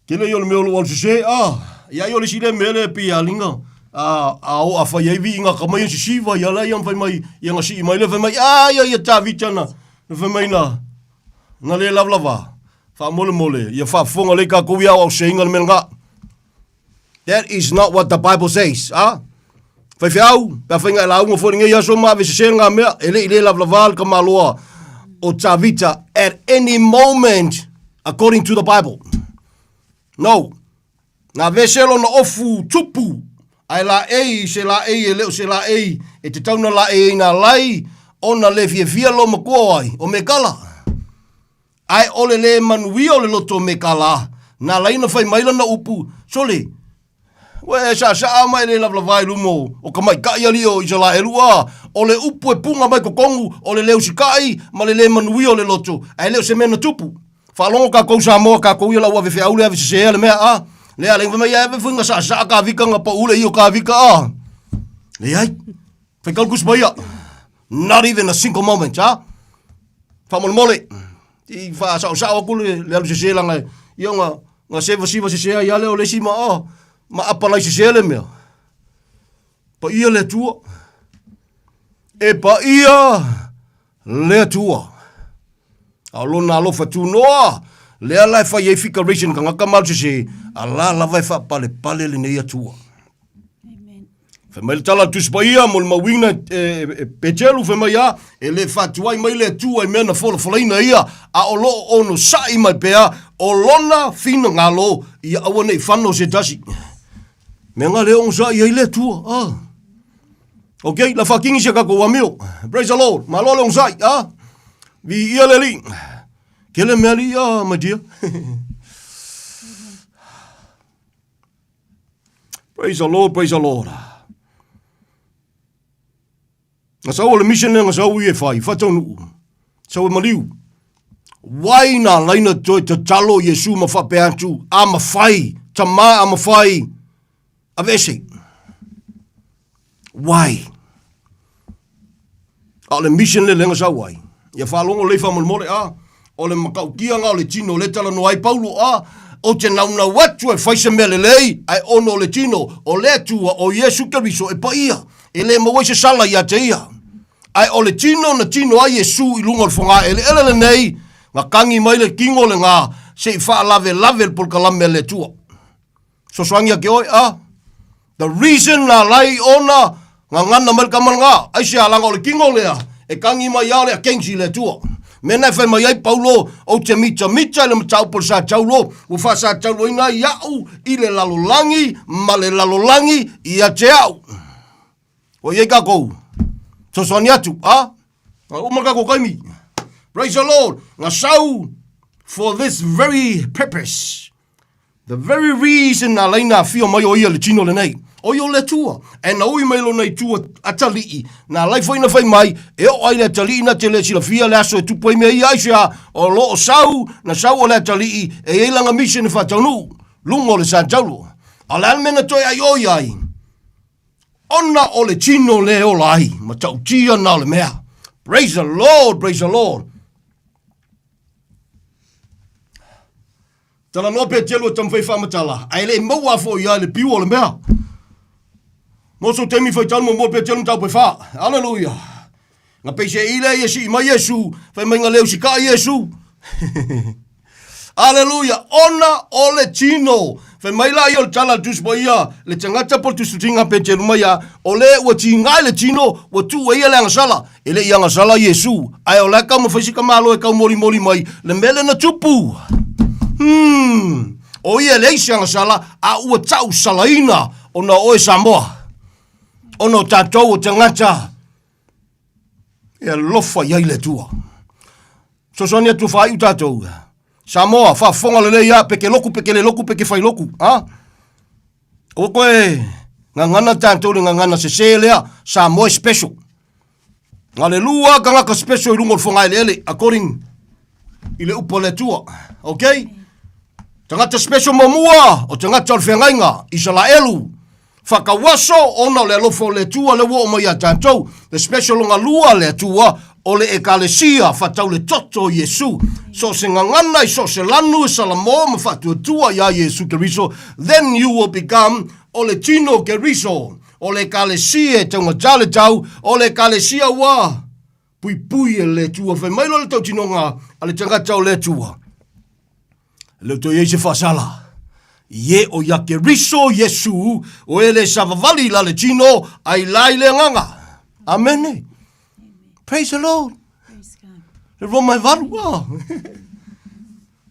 Tele i o le mea o loo alu sese, ah, ia i o le si le mea le pe ia linga, a, a o a whai ai vi inga ka mai o sisiva, ia la ia whai mai, ia nga sii mai le whai mai, ah, ia ia tā vitana, na whai mai na, na le lavalava, faamolemole, ia faafofoga lelei kākou ia aoao seinga le mea lena. That is not what the Bible says, ah? Faifeau, pe afai nga e lauga foi lenei aso ma ave sese ngā mea, e le i le lavalava le tamaloa o Tavita at any moment according to the Bible. No. Na vese lona ofu tupu, ae laei i se laei e le o se laei e te tau na laei ai nā lai, ona le fiafia lo matua o ai, o Mekala. Ae o le lē manuia o le loto o Mekala, nā lai na whai mai lana upu, sole, Ua e saasaa ma e le lavalava i luma o tamaitai alii o Isaraelu a, o le upu e puga mai totonu o le le usitai ma le le manuia o le loto, ae le o se mea na tupu. Faalogo tatou Samoa, tatou ia lau ave feau le ave sesea le mea a. Lea ale mai ave foi nga saasaa Kavika nga pau le io Kavika a. Leai. Faitau le Tusi Paia. Not even a single moment, a. Faamolemole. I faasaosao atu le, le alu sese laga ia nga, nga sevasiva sese ai a lea o le isi ma, oh, ma apalai sese le mea. Paia le Atua. E paia le Atua. A o lona alofa tunoa, lea la e fai ai figuration tagata ma alu sese, a la lava e faapalepale lenei Atua. Fai mai le tala a le Tusi Paia mo le mauina e, e, e Petelu, fai mai a, e le faatuai mai le Atua i mea na folafolaina ia, a o lo o onosai mai pea o lona finagalo ia aua ne i fano se tasi. Mea nga le onosai ai le Atua. Ah. Ok, la whakingi se kako amio. Praise the Lord. Malo le onosai. Ah. Vi ia le li. Kele mea li, ah, my dear. Praise the Lord, praise the Lord. Nga sau o le mission lea nga sau i e whai, whataunuu. Sau e maliu. Wai nā laina toe tatalo Iesu ma whapea atu, a mawhai, tama a mawhai, aveese. Wai. A o le mission le lenga sau ai. Ia whaalongo lei whamolemole a, o le matautia nga o le tino le talanoa ai Paulo a, o te naunau atu e fai se mea lelei, ae ona o le tino, o le Atua, o Iesu Keriso e paia, e le maua ai se sala ia te ia. Ae o le tino na tino ai Iesu i luga o le fogaeleele lenei, na kagi mai le kingo le nga, se i faalavelave le polokalame a le Atua. Sosoangi ake oe, a? The reason na alai ona gagana mai le tama lena, aisea laga o le tino lea e kagi mai a le against i le Atua. Mea na e fai mai ai Paulo, ou te mitamita i le mataupu o le Sataulo, ua faasatauloina ai au i le lalolagi ma le lalolagi ia te au. Ua i ai takou fesoasoani atu, a? Na uma le tatou taimi. Praise the Lord. Na sau for this very purpose. The very reason na laina afio mai o ia le tino lenei. O ia o le Atua. E na ui mai lona i tua atalii, na alai foi na fai mai, e oo ai le atalii na te le silafia le aso e tupu ai mea ia aisea, o lo o sau, na sau o le atalii, e i ai lana mission e faataunuu, luga o le Sataulo. A o le a le mea na toe ai o ia ai? Ona o le tino le ola ai, matautia na o le mea. Praise the Lord, praise the Lord. Talanoa Petelu e taumafai e faamatala, ae le i maua a foi ia le piu o le mea. Mo sou taimi faitau muamua Petelu mataupu e wha. Aleluia. Nga peise i le ia sii mai Iesu, fai mai nga leu sika Iesu. Aleluia. Ona o le tino. Fai mai la ia o le tala le Tusi Paia, le tagata po le tusitusiga a Petelu mai a, o le ua tiga i le tino, ua tuu e ia le agasala. E le i agasala Iesu, ae o la e taumafai si tamaloa e taumolimoli mai le mea lea na tupu. Hmm. O ia e leai se agasala, a ua tausalaina ona o oe Samoa. Ona o tatou o tagata e alofa i ai le Atua. Fesoasoani atu faaiu tatou. Samoa, faafofoga lelei a, pe ke loku, pe ke le loku, pe ke fai loku. Ha? Aua koe gagana tatou le gagana sese lea, Samoa e special. Na le lua tagata special i luga o le fogaeleele, according i le upu a le Atua. Okay? Tagata special muamua, o tagata o le feagaiga, Isalaelu, Whakauaso, ona o le alofa o le Atua lea ua oo mai ia tatou. The special longa lua le Atua o le Ekalesia whatau le toto o Iesu. So se ngangana i so se lanu e salamo ma whatuatua i a Iesu Keriso, then you will become o le tino Keriso, o le Ekalesia e taugata le tau, o le Ekalesia ua puipui e le Atua. Whai mai loa le tautinoga a le tangata o le Atua. Le o toe i ai se faasala. Ie o ia Keriso Iesu, o e le savavali la le tino, ai la i le agaga. Amene. Praise the Lord. Le Roma e valu, ah.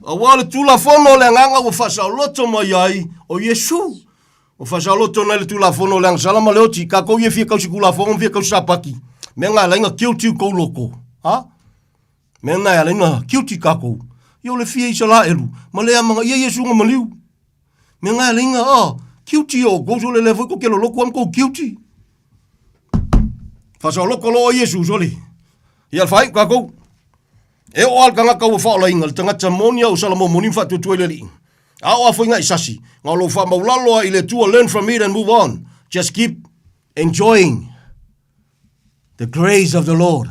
Aua le Tulafono o le agaga ua faasaoloto mai ai o Iesu. Ua faasaoloto nai le Tulafono o le agasala ma le oti. Kākou ia fia kausi Tulafono ma fia kausi Sapati. Mea ngā lainga guilty u kou loko. Ha? Mea na e ala ina guilty kākou. Ia o le fia Isalaelu, ma le amanga ia Iesu nga maliu. Mea nga e ala ina, ah, Guilty o kou sole le foi ko ke loloku am kou guilty. Fasaoloko loa Iesu sole. Ia le faaiu kākou. E oo lava le tagata ua faaolaina, le tagata moni a ua salamo moni ma faatuatua i le Alii. A oo lava foi nga i sasi, nga o lou faamaulalo lava i le Atua, learn from it and move on. Just keep enjoying the grace of the Lord.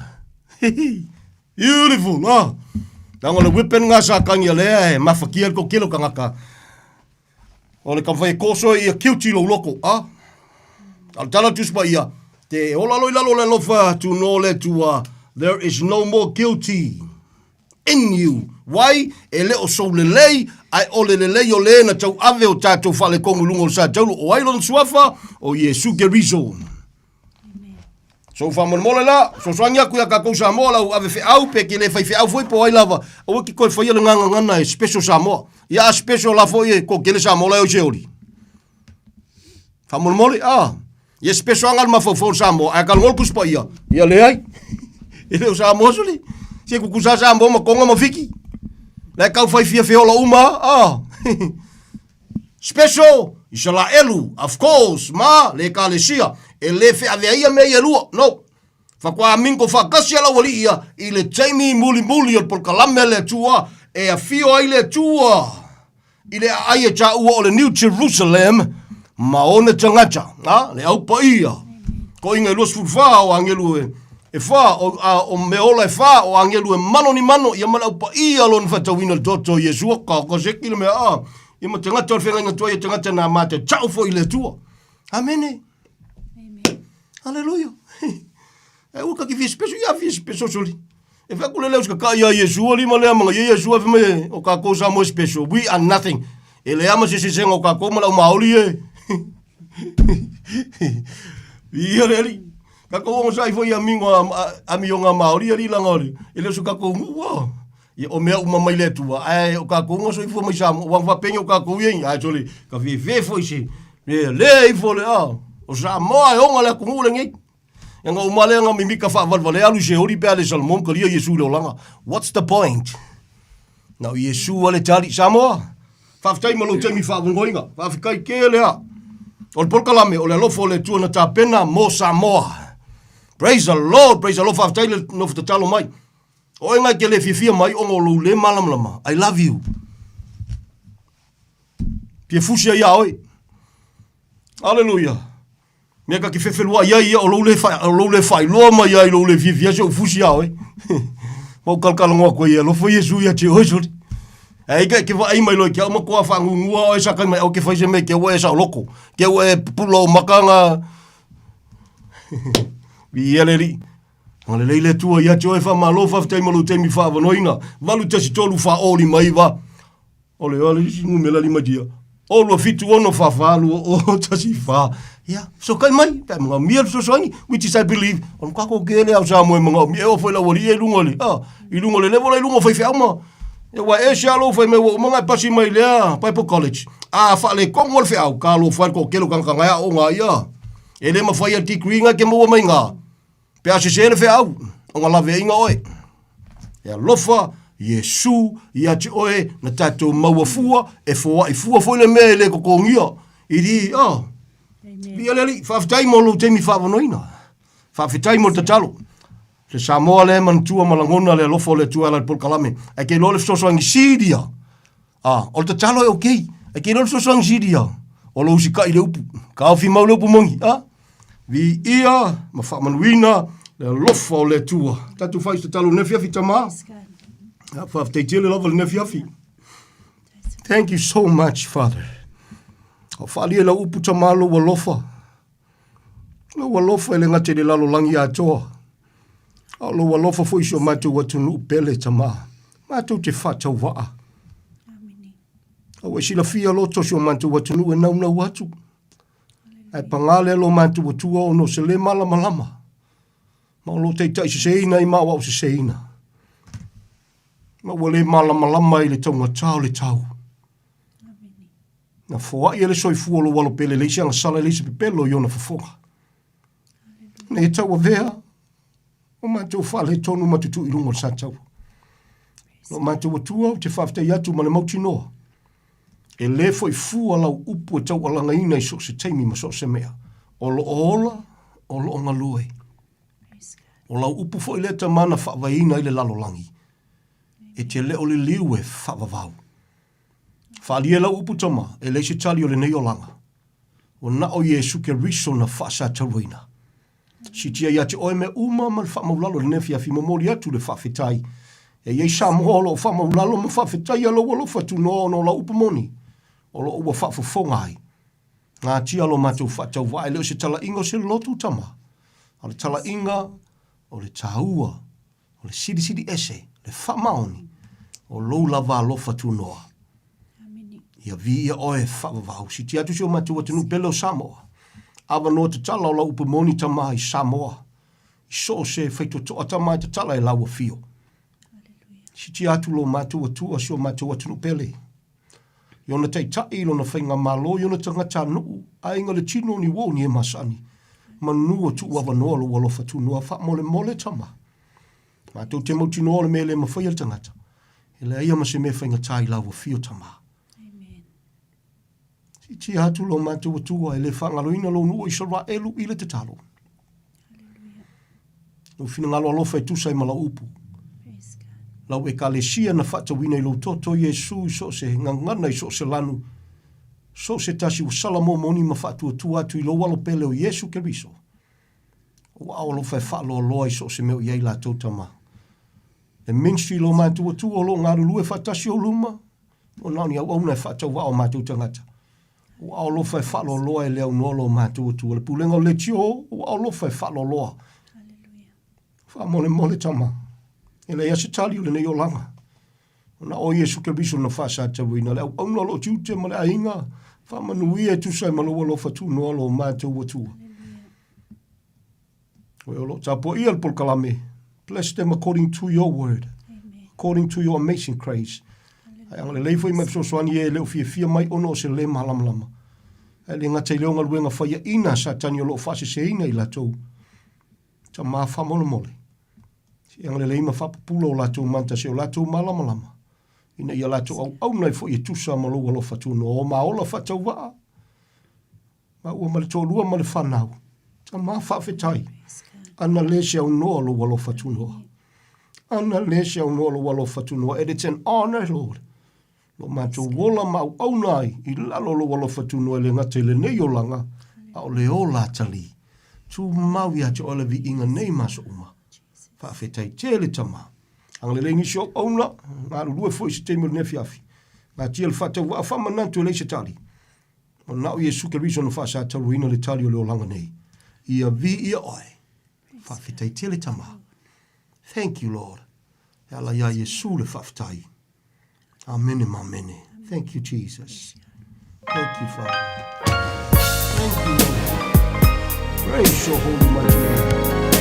Beautiful, ah. Leaga o le weapon nga sa kangi a lea e mafakia le kokelo kangaka. O le kamwhai e koso ia kiuti lou loko, ah. A le tala tuspa ia, te ola loi lalo le lofa tu no le tua, there is no more guilty in you. Why? E le o sou lelei, ae o le lelei o le na tau ave o tātou whalekongu lunga o sa taulu, o ai lona suafa, o Iesu Keriso. So faamolemole la, fesoasoani atu ia tatou Samoa lau ave feau pe ke le fai feau foi po ai lava. Aua ki koe faia le ngangangana e special Samoa. Ia a special la foi e ko kele Samoa la e ose oli. Faamolemole, ah. Ia special anga le mafaufau o Samoa, ae ka longol kuspa ia. Ia le ai. E le o Samoa soli. Se kukusa Samoa ma konga ma fiki. La e kau fai fia feola uma, ah. Special, Isalaelu, of course, ma le Ekalesia, e le feaveaia mea ia e lua, no. Faatoa mingo faatasi a le aualii ia i le taimi mulimuli o le polokalame a le Atua e afio ai le Atua i le aai e taua o le New Jerusalem ma ona tagata, a, le au paia. Koiga e 24 o agelu e, e whā, o, a, o mea ola e whā, o agelu e mano ni mano, ia ma le au paia lona whatauina le toto Iesua, ka ka seki le mea, a, Ia ma tagata o le feagaiga tuai e tagata nā mātou tau foi i le Atua. Amene. Amen. Haleluia. E ua kaki fia special, ia fia special soli. E whea kule leo ska ka ia Yesu ali ma lea manga ia Yesu awe mai o ka kou sa mo special. We are nothing. E le ama se se senga o ka kou ma lau maoli e. Ia le ali. Ka kou ongo sa ifo ia mingo a mi onga maoli ali langa oli. E leo su ka kou ngua. Ia, o mea uma mai le Atua, ae o kākou nga soifua mai Samoa, ua faapeni o kākou ia, ae sole, ka fefe foi se, le, le ifo le, a, o Samoa e oga le atunuu lenei. E nga uma lea nga mimika faavalevale alu i Seoli pe a le Salomon ka lia Iesu i le olaga. What's the point? Na o Iesu a le tali, Samoa, faafetai ma lou taimi faavongoina, faafetai tele a. O le polokalame, o le alofa o le Atua na tapena mo Samoa. Praise the Lord, praise the Lord, faafetai le nofo tatalo mai. Oe ngai ke le fiafia mai ona o lou le malamalama. I love you. Fia fusi ai ia oe. Hallelujah. Mea ka ke fefelua ia ia o lou le wha, o lou le whailoa mai ai lou le fiafia se u fusi ia oe. Ma u kalakala ngoa koe ia lofo Iesu ia te oe sori. Ai ke ke vaai mai loe ke au makoa whaangungua oe sa kai mai au ke whai se me ke ua e sa o loko. Ke ua e pupula o makanga. Ia le li. Agalelei le Atua ia te oe, faamalo, faafetai ma lou taimi faaavanoaina. 8 1 3 4 0 5 9 O le ole isi numera lima dia. O lua fitu ono fa fa lua o tasi fa. Ia, fesokai mai, pe a manaomia le fesoasoani, which is I believe, o le kako ke le au Samoa e manaomia, e oo foi lau alii e i luga o le, ah, i luga o le level la i luga o faifeau ma, ia ua ese lava lou fai mai ua uma ona e pasi mai lea Bible College. A faaletonu le feau, ka alofa ai le toatele o tagata na e aooga ai, ah. E le mafai e le degree na e te maua mai ina, Pe a sese le feau, ona laveaiga oe. E alofa Iesu ia te oe na tatou maua fua, e foai fua foi le mea e le totogia. I di, oh, Viia le Alii, faafetai mo lou taimi faavanoaina. Faafetai mo le tatalo. Se Samoa lea e manatua ma lagona le alofa o le Atua e ala i le polokalame. Ae ke iloa le fesoasoani silia. Ah, o le tatalo e okay. Ae ke iloa le fesoasoani silia. O lou usikai i le upu. Kaofi mau le upu moni. Ah, viia ma faamanuina le alofa o le Atua. Tatou fai se tatalo i lenei afiafi tama. Ah, faafetai tele lava lenei afiafi. Thank you so much, Father. O faalia lau upu tama lou alofa. Lou alofa e le gata i le lalolagi atoa. A o lou alofa foi i si o matou atunuu pele tama. Matou te faatauvaa. A ua e silafia loto o si o matou atunuu e naunau atu. Ae pagā lea lo matou Atua ona o se le malamalama. Ma o lo taitai seseina i ma o au seseina. Ma ua le malamalama i le taugatā o le tau. Na foai e le soifua o lou alo pele leai se agasala leai se pepelo i ona fofoga. Nei e tauavea o matou faaletonu ma tutuu i luga o le sataua. Lo matou Atua ou te faafetai atu ma le mautinoa. E lē foi fua lau upu e taualagaina i so o se taimi ma so o se mea. O lo o ola, o lo o galue. O lau upu foi lea tama na faavaeina ai le lalolagi, e te le o liliu e faavavau. Faalie lau upu tama, e leai se tali o lenei olaga. Ua na o Iesu Keriso na faasataluaina. Siitia ia te oe mea uma ma le faamaulalo i lenei afiafi, momoli atu le faafetai. E i ai Samoa o lo o faamaulalo ma faafetaia lou alofa tunoa ona o lau upu moni, o lo o ua faafofoga ai. Natia lo matou faatauvaa e le o se talaiga o se lotu tama, a o le talaiga o le taua, o le silisili ese, le faamaoni o lou lava alofa tunoa. Ia viia oe e faavavau. Siitia atu si o matou atunuu pele o Samoa. Avanoa tatala o lau upu moni tama i Samoa. I so o se faitotoa tama e tatala e lau afio. Siitia atu lo matou Atua si o matou atunuu pele. I ona taitai, i lona faigamalo, i ona tagatanuu, aiga le tino, ni uo, ni e masani. Manu o tuu avanoa lou alofa tunoa, faamolemole tama. Matou te mautinoa o le mea e le mafai e le tagata. E leai ia ma se mea faigata i lau afio tama. Siitia atu lo matou Atua e le faagaloina lou nuu o Isaraelu i le tatalo. Lou finagalo alofa e tusa ai ma lau upu. Lau ekalesia na faatauina i lou toto Iesu i so o se gagana i so o se lanu, so o se tasi ua sala momoni ma faatuatua atu i lou alo pele o Iesu Keriso. Ua ao alofa e faaloaloa i so o se mea o i ai latou tama. Le ministry lo matou Atua o lo o galulue faatasi ou luma, o na o ni auauna e faatauvaa o matou tagata. Ua ao alofa e faaloaloa e le aunoa lo matou Atua. Le pulega o le leitio, ua ao alofa e faaloaloa. Faamolemole tama, e leai lava se tali o lenei olaga. Ona o Iesu Keriso na faasataluina le auauna o lou tiute ma le aiga, faamanuia e tusa ai ma lou alofa tunoa lo matou Atua. Oe o lo o tapuaia le polokalame. Bless them according to your word. Amen. According to your amazing grace. Ae agalelei foi mai fesoasoani e le o fiafia mai ona o se le malamalama. Ae le gata i lea o galuega faiaina a Satani o lo o faaseseina i latou. Tama faamolemole. Se i agalelei ma faapupula o latou manta se o latou malamalama. Ina ia latou auauna ai foi e tusa ma lou alofa tunoa o maola faatauvaa. Maua ma le toalua ma le fanau. Tama faafetai. Ana le se aunoa lou alofa tunoa. Ana le se aunoa lou alofa tunoa. And it's an honor, Lord. Lo matou ola ma auauna ai i lalo o lou alofa tunoa e le gata i lenei olaga, a o le ola atalii. Tumau ia te oe le viiga nei ma aso uma. Faafetai tele Tama. Agalelei nisi o auauna, galulue foi i se taimi o lenei afiafi. Natia le faatauvaa faamanatu e leai se tali. Manao Iesu Keriso na faasataluaina le tali o le olaga nei. Ia viia oe. Faafetai tele Tama. Thank you Lord. E ala iā Iesu le faafetai. Amene ma amene. Thank you Jesus. Thank you Father. Thank you Lord. Praise your holy mighty name.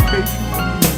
Praise your holy mighty name.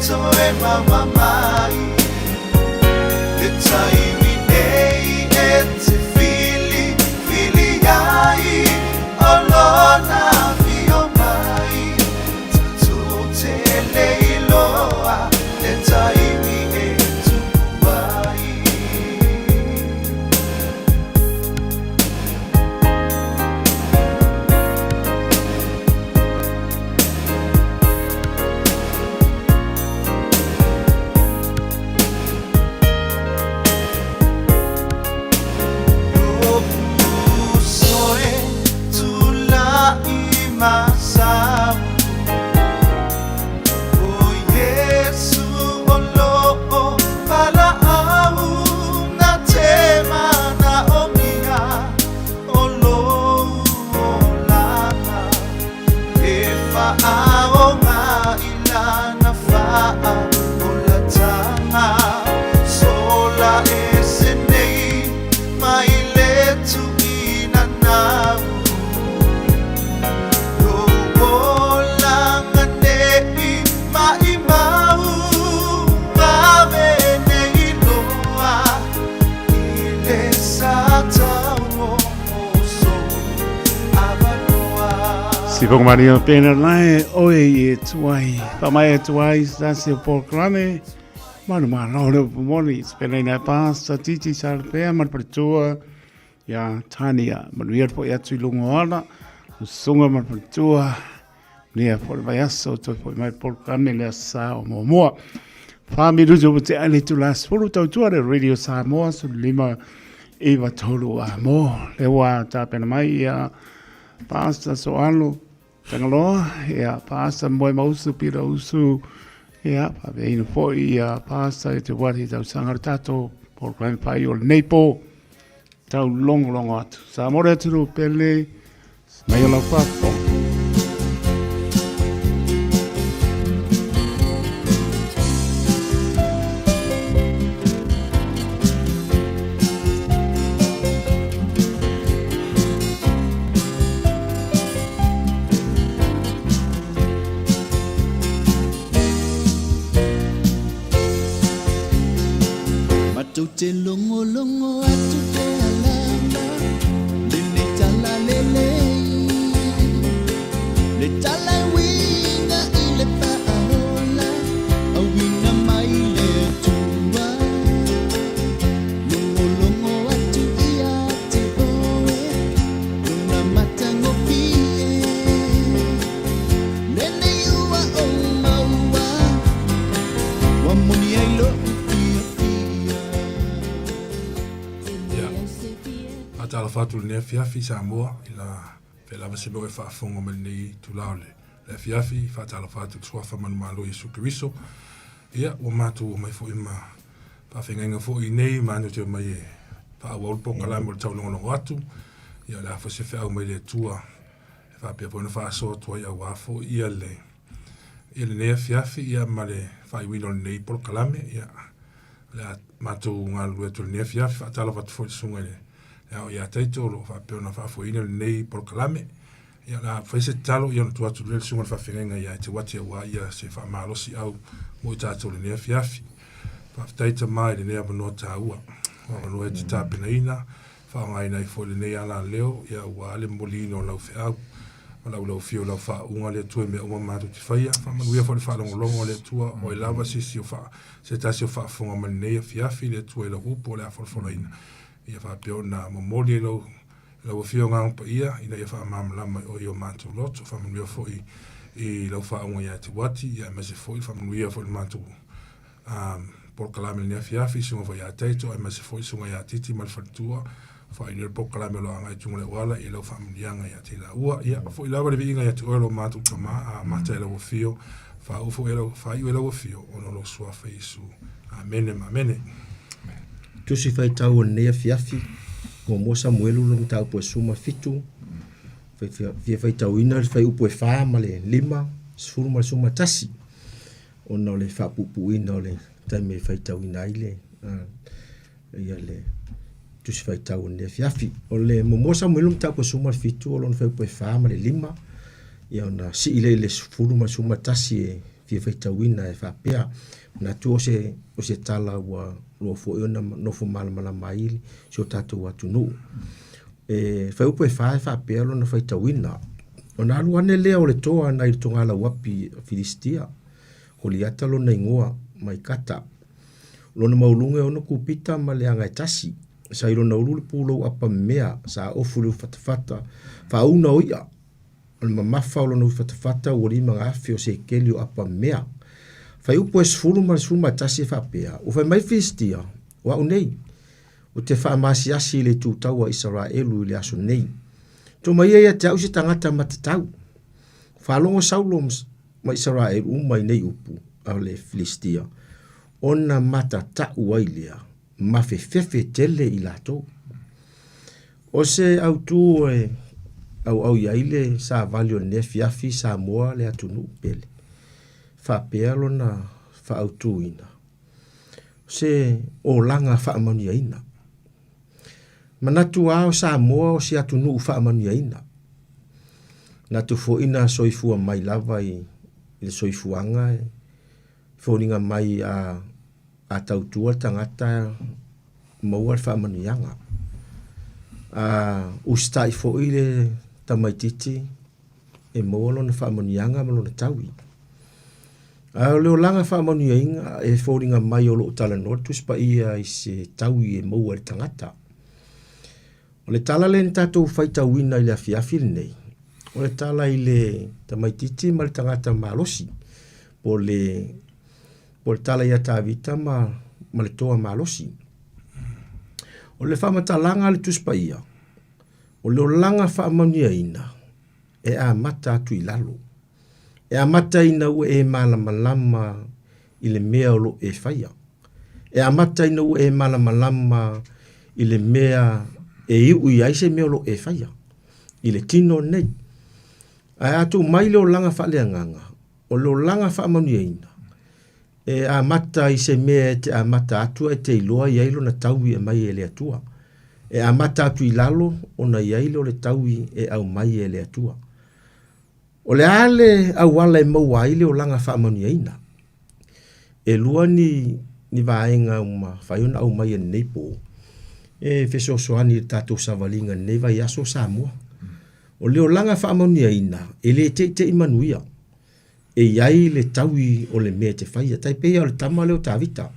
toe maua mai Le taimi nei e te fili fili ai O lona afio mai Tatou te le iloa le taimi e tupu ai. Lo'u uso e tula'i ma sau O Iesu o lo'o valaau Na te manaomia o lou olaga E faaoga i lana faaolataga Sola ese nei mai le tuuina nau Lou olaga nei maimau Vave nei loa i le sa tau o sou avanoa. Sifoga Maria pena lae oe i e tuai. Whamai e tuai sasi o polokalame. Manu malo le upu moni. Spena ina pasta titi salpea ma le faletua ia Tania. Manuia le fo'i atu i luga o ala. Usunga ma le faletua. Manuia foi le vaiaso toe fo'i mai polokalame le aso sa o muamua. 4 minuti ua tea le itula 10 tautua le Radio Samoa 15 9 3 a mo. Le ua tapena mai ia Pasta Soalo Tagaloa, ia Pasta Moe Mausu Pira Usu, ia faapeaina foi ia Pasta i te wari tausaga o le tatou polokalame fai o lenei po tau logologo atu. Samoa le atunuu pele, mai o lau faafofoga. Matou te logologo atu pea lava lenei tala lelei Le tala e uiga i le faaola Auina mai le Atua Logologo atu ia te oe Lona matagofie Lenei ua ou maua Ua moni ai lo'u fiafia. Ia, faatalofa atu i lenei afiafi Samoa i la pea lava se mea e faafofoga mai lenei itula o le afiafi. Faatalofa atu i le Suafa manumalo Iesu Keriso. Ia, ua matou omai foi ma faafeagaiga foi i nei matou te omai e faaauau le polokalame o le taulogologo atu. Ia, o le a foi se feau mai le Atua e faapea foi ona faasoa atu ai aua foi ia le ia lenei afiafi ia ma le faaiuina o lenei polokalame. Ia, o le a matou galulue atu i lenei afiafi. Faatalofa atu foi i le susuga i le Ao ia Taito o lo o faapea ona faafoeina lenei polokalame. Ia, o le a fai se tatalo ia ona tuu atu lea i le susuga i le faafeagaiga ia Te Wati aua ia se faamalosiau mo i tatou i lenei afiafi. Faafetai Tama i lenei avanoa taua, o avanoa e te tapenaina, faaaogaina ai foi lenei alaleo, ia aua le momoliina o lau feau ma lau laufia o lau faauuga le Atua i mea uma matou te faia. Faamanuia foi le faalogologo a le Atua, o ai lava se isi o faa, se tasi o faafofoga mai lenei afiafi le Atua i lau upu o le a folafolaina. Ia faapea ona momoli e lau lau Afioga Agaga Paia ina ia faamalamalama i oe i o matou loto. Faamanuia foi i lau faauuga ia te Uati, ia aemaise foi faamanuia foi i le matou polokalame i lenei afiafi, susuga foi ia Taito, aemaise foi susuga ia Titi ma le faletua, faailoa le polokalame o lo o agai i tuga o le auala i lau faamanuiaga ia te laua. Ia, foi lava le viiga ia te oe lo matou Tama, a amata e lau afio, faauu foi e lau, faaiu e lau afio, ona o lou suafa Iesu. Amene ma amene. Tusi faitau o lenei afiafi, muamua Samuelu lona mataupu e 17, fia faitauina le fuaiupu e 4 ma le 5, 10 ma le 11. Ona o le faapuupuuina o le taimi e faitauina ai le ia le tusi faitau o lenei afiafi. O le muamua Samuelu mataupu e 17 o lona fuaiupu e 4 ma le 5, ia ona sii lea i le 10 ma le 11 e fia faitauina e faapea, manatu o se, o se tala ua loa foi ona nofo malamalama ai si o tatou atunuu. E fuaiupu e 4 e faapea lona faitauina, Ona alu ane lea o le toa nai le togalauapi a Filistia, Koliata lona igoa, mai Kata. O lona maualuga e 6 kupita ma le aga e tasi. Sa i lona ulu le pulou apa mea sa ofu i le ufatafata faauna o i'a. O le mamafa o lona ufatafata ua 5,000 o sekeli o apa mea. Fuaiupu e 10 ma le 11 e faapea, Ua fai mai Filistia, O au nei, ou te faamaasiasi i le itu taua a Isaraelu i le aso nei. Tuu mai ia ia te au se tagata matatau. Faalogo Saulo ma Isaraelu uma i nei upu a le Filistia, ona matatau ai lea ma fefefe tele i latou. O se autū e auau i ai le savali o lenei afiafi Samoa le atunuu pele, faapea lona faaautuina, o se olaga faamanuiaina. Manatu lava o Samoa o se atunuu faamanuiaina. Manatu foi na soifua mai lava i le soifuaga e foliga mai a a tautua le tagata maua le faamanuiaga. A usitai foi le tamaitiiti e maua lona faamanuiaga ma lona taui. A o le olaga faamanuiaina e foliga mai o lo o talanoa le Tusi Paia i se taui e maua e le tagata. O le tala lea na tatou faitauina i le afiafi lenei, o le tala i le tamaitiiti ma le tagata malosi, po o le, po o le tala ia Tavita ma, ma le toa malosi. O le faamatalaga a le Tusi Paia, o le olaga faamanuiaina e amata atu i lalo. E amata ina ua e malamalama i le mea o lo o e faia. E amata ina ua e malamalama i le mea e iu i ai se mea o lo o e faia i le tino lenei. Ae a tuu mai le olaga faaleagaga, o le olaga faamanuiaina, e amata i se mea e te amata atu ae te iloa i ai lona taui e aumai e le Atua. E amata atu i lalo ona i ai lea o le taui e aumai e le Atua. O le a le auala e maua ai le olaga faamanuiaina? E lua ni, ni vaega ua mafai ona aumai e lenei pō e fesoasoani i le tatou savaliga i lenei vaiaso o Samoa. O le olaga faamanuiaina, e le teitei manuia. E i ai le taui o le mea e te faia. Tai pei lava o le tama lea o Tavita.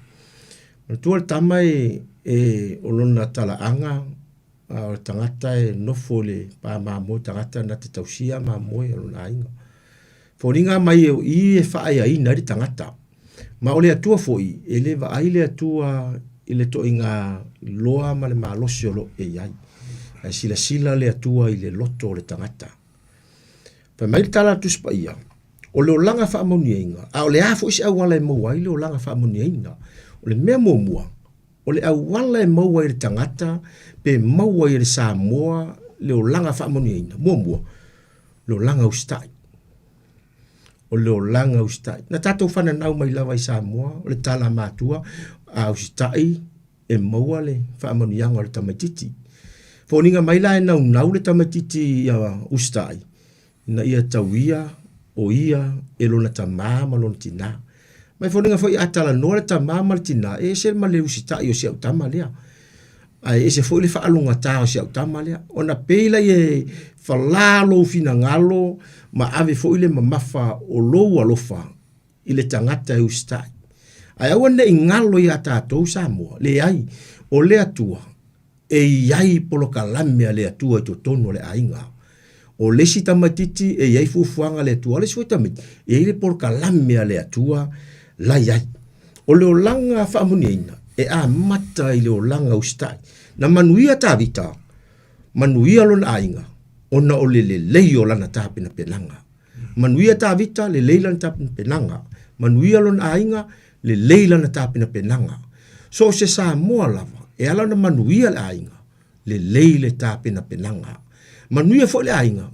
Manatua le tama e, e, o lona talaaga, a o le tagata e nofo i le pa mamoe, tagata na te tausia mamoe a lona aiga. Foliga mai o i e faaeaina ai le tagata. Ma o le Atua foi, e le vaai le Atua i le toaiga loa ma le malosi o lo o e i ai. Ae silasila le Atua i le loto o le tagata. Fai mai le tala a le Tusi Paia, o le olaga faamanuiaina, a o le a foi se auala e maua ai le olaga faamanuiaina? O le mea muamua, O le auala e maua ai e le tagata pe maua ai e le Samoa le olaga faamanuiaina, muamua, le olaga usitai. O le olaga usitai. Na tatou fananau mai lava i Samoa, o le tala a matua, a usitai e maua le faamanuiaga o le tamaitiiti. Foliga mai la e naunau le tamaitiiti ia usitai, ina ia tauia o ia e lona tamā ma lona tinā. Ma e foliga foi a talanoa le tamā ma le tinā, e ese ma le usitai o si au tama lea. Ae ese foi le faalogata o si au tama lea. Ona pei laia e falā lou finagalo ma ave foi le mamafa o lou alofa i le tagata e usitai. Ae aua ne i galo iā tatou Samoa, leai, o le Atua, E i ai polokalame a le Atua i totonu o le aiga. O le isi tamaitiiti e i ai fuafuaga a le Atua, o le isi foi tamaiti, e i ai le polokalame a le Atua la i ai. O le olaga faamanuiaina e amata i le olaga usitai. Na manuia Tavita, manuia lona aiga, ona o le lelei o lana tapenapenaga. Manuia Tavita, lelei lana tapenapenaga. Manuia lona aiga, lelei lana tapenapenaga. So o se Samoa lava, e ala ona manuia le aiga, lelei le tapenapenaga. Manuia foi le aiga,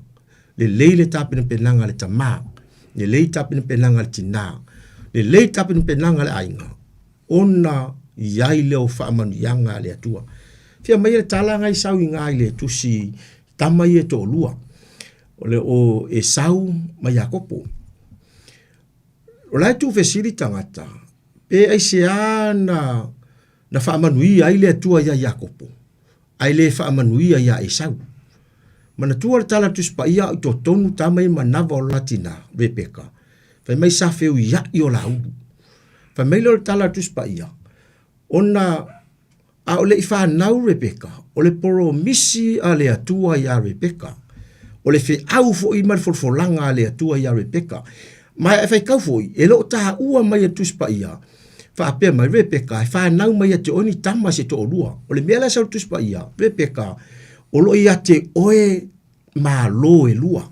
lelei le tapenapenaga a le tamā, lelei tapenapenaga a le tinā, lelei tapenapenaga a le aiga, ona i ai lea o faamanuiaga a le Atua. Fia aumai le tala na i sau i ina i le tusi tama ia e toalua, o le o Esau ma Iakopo. O la e tuufesili tagata, pe aisea na na faamanuia ai le Atua iā Iakopo, ae lē faamanuia iā Esau? Manatua le tala a le Tusi Paia a o i totonu tama ia manava o le la tinā, Rebeka, fai mai sa feuiaʻi o laulu. Fai mai lea o le tala a le Tusi Paia, ona a o le i fanau Rebeka, o le polomisi a le Atua iā Rebeka, o le feau foi ma le folafolaga a le Atua iā Rebeka. Ma e faitau foi, e le o taua mai e le Tusi Paia, faapea mai, Rebeka, e fanau mai ia te oe ni tama se toalua. O le mea la e sau i le Tusi Paia, Rebeka, o lo o ia te oe malo e lua.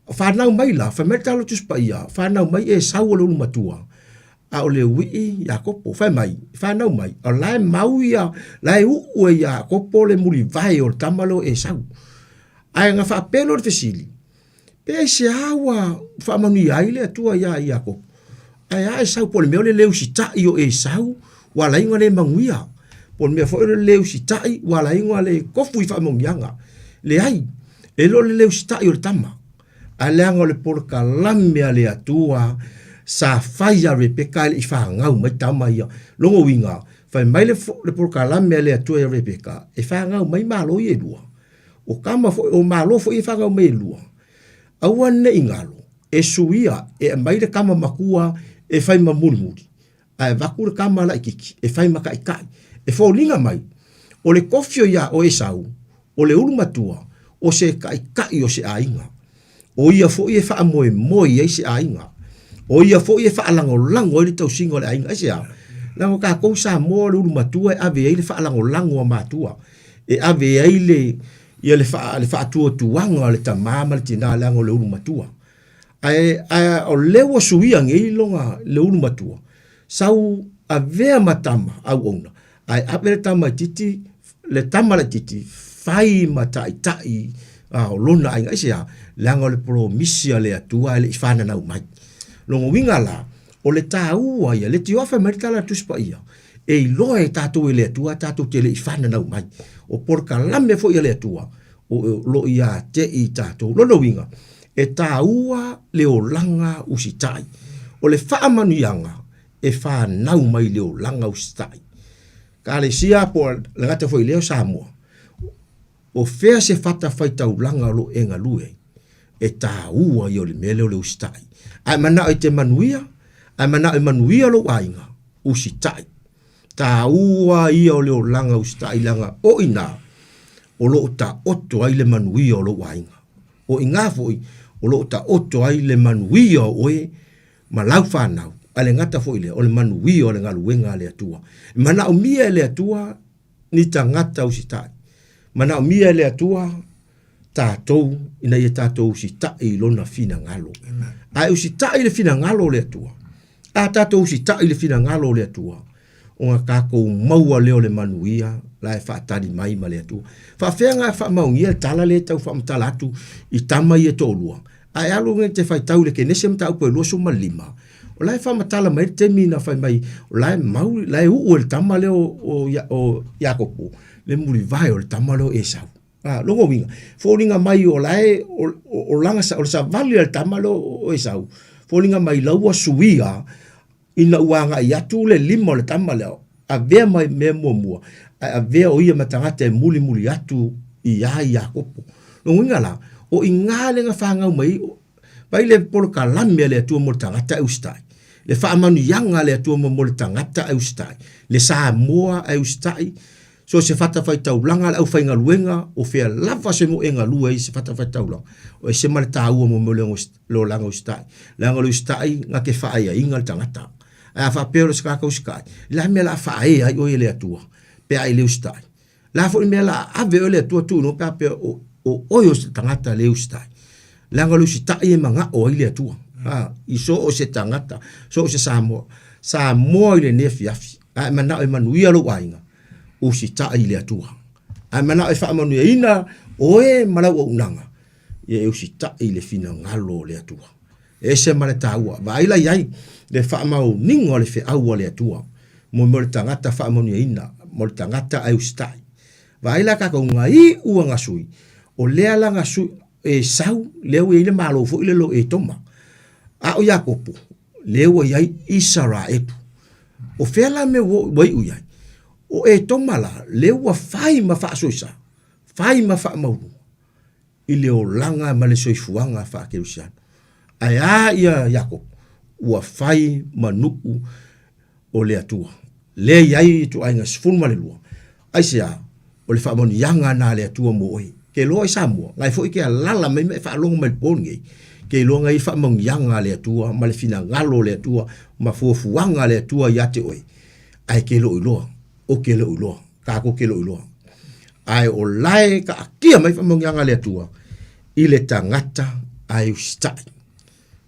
Fanau mai la, fai mai le tala o le Tusi Paia, fanau mai Esau o le ulu matua, a o le uii Iakopo. Fai mai, fanau mai, o la e mau ia, la e uu e Iakopo le mulivae o le tama lea o Esau. Ae na faapea loa le fesili, pe aisea ua faamanuia ai le Atua iā Iakopo? Ae a Esau, po o le mea o le le usitai o Esau ua ala ai ona le manuia, po o le mea foi o le le usitai ua ala ai ona le tofu i faamanuiaga. Leai, e le o le le usitai o le tama, ae leaga o le polokalame a le Atua sa fai ia Rebeka e le i fanau mai tama ia. Lona uiga, fai mai le, le polokalame a le Atua ia Rebeka, e fanau mai malo ia e lua. O tama foi, o malo foi e fanau mai e lua, aua ne i galo, e suia e aumai le tama matua e fai ma mulimuli, ae avatu le tama laitiiti e fai ma taitai. E foliga mai, o le tofi o ia o Esau, o le ulu matua, o se taitai o se aiga. O ia foi e faamoemoe i ai se aiga. O ia foi e faalagolago ai le tausiga o le aiga. Aisea? Leaga o tatou Samoa o le ulu matua e ave ai le faalagolago a matua, e ave ai le ia le faa, le faatuatuaga o le tamā ma le tinā leaga o le ulu matua. Ae, ae o lea ua suia nei lona, le ulu matua, sau avea ma tama auauna, ae ave le tama itiiti, le tama laitiiti, fai ma taitai a, o lona aiga. Aisea? Leaga o le polomisi a le Atua e le i fananau mai. Lona uiga la, o le taua ia, le tioa fai mai le tala a le Tusi Paia, e iloa e tatou e le Atua tatou te le i fananau mai. O polokalame foi a le Atua, o lo o ia te i tatou. Lona uiga, e taua le olaga usitai. O le faamanuiaga e fanau mai le olaga usitai. Kalesia po o le gata foi lea o Samoa, o fea se fatafaitaulaga o lo o e galue ai, e taua ia o le mea lea o le usitai. A e manao e te manuia, a e manao e manuia lou aiga, usitai. Taua ia o le olaga usitai leaga o i ina o lo o taoto ai le manuia o lou aiga. O i ina foi o lo o taoto ai le manuia o oe ma lau fanau, ae le gata foi i lea, o le manuia o le galuega a le Atua. E manaomia e le Atua ni tagata usitai. Manaomia e le Atua tatou ina ia tatou usitai i lona finagalo. A e usitai i le finagalo o le Atua, a tatou usitai i le finagalo o le Atua, ona tatou maua lea o le manuia la e faatali mai ma le Atua. Faafefea ona faamaonia le tala lea e tau faamatala atu i tama ia e toalua? A e alu e te faitau i le Kenese mataupu e 25, o la e faamatala mai le taimi na fai mai, o la e mau, la e uu e le tama lea o Iakopo le mulivae o le tama lea o Esau. A, lona uiga, foliga mai o la e, o, lana, o le savali a le tama lea o Esau, foliga mai la ua suia ina ua agai atu le lima o le tama lea, avea mai mea muamua, ae avea o ia ma tagata e mulimuli atu iā Iakopo. Lona uiga la, o i ina lea na fanau mai ai, pai le polokalame a le Atua mo le tagata e usitai, le faamanuiaga a le Atua mo le tagata e usitai, le Samoa e usitai, So se fatafaitaulaga a le aufaigaluega, o fea lava se moe e galue ai se fatafaitaulaga, o ese ma le taua mo mea o le olaga usitai. Leaga o le usitai na te faaeaina le tagata. Ae a faapea o le se tagata usitai, o le a le mea o le a faaea ai oe e le Atua pe a e le usitai? O le a foi le mea o le a ave oe e le Atua tuu i luga pe a faapea o oe o se tagata le usitai? Leaga o le usitai e manao ai le Atua, i so o se tagata, so o se Samoa. Samoa i lenei afiafi, a e manao e manuia lou aiga, usitai i le Atua. A e manao e faamanuiaina oe ma lau auaunaga, ia e usitai i le finagalo o le Atua. E ese ma le taua. Vaai la i ai le faamaoniga o le feau a le Atua mo le tagata faamanuiaina, mo le tagata ae usitai. Vaai la tatou gaiu a gasui, o lea la gasui, Esau, lea ua i ai le malo foi lele o Etoma. A o Iakopo, Lea ua i ai Isaraelu. O fea la mea ua iu i ai? O Etoma la, lea ua fai ma faasoesa, fai ma faamaualuga i le olaga ma le soifuaga faakerisiano. Ae a ia Iakopo? Ua fai ma nuu o le Atua. Lea e i ai ituaiga 12. Aisea? O le faamanuiaga na a le Atua mo oe. Ke iloa i Samoa, ngai foi ke alala mai ma e faalogo mai le po lenei, ke iloa ngai faamanuiaga a le Atua ma le finagalo o le Atua ma fuafuaga a le Atua ia te oe. Ae ke le o iloa, o ke le o iloa, tatou ke le o iloa. Ae o lae kaatia mai faamanuiaga a le Atua i le tagata ae usitai.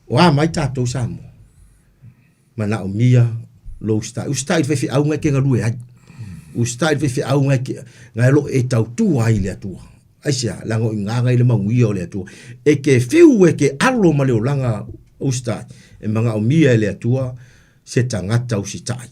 O a mai tatou Samoa? Manaomia lou usitai. Usitai i le faifeau na e te galue ai. Usitai i le faifeau na e te, na e lo e tautua ai i le Atua. Aisea? Leaga o i ina na i le manuia o le Atua. E te fiu e te alo ma le olaga usitai, e manaomia e le Atua se tagata usitai.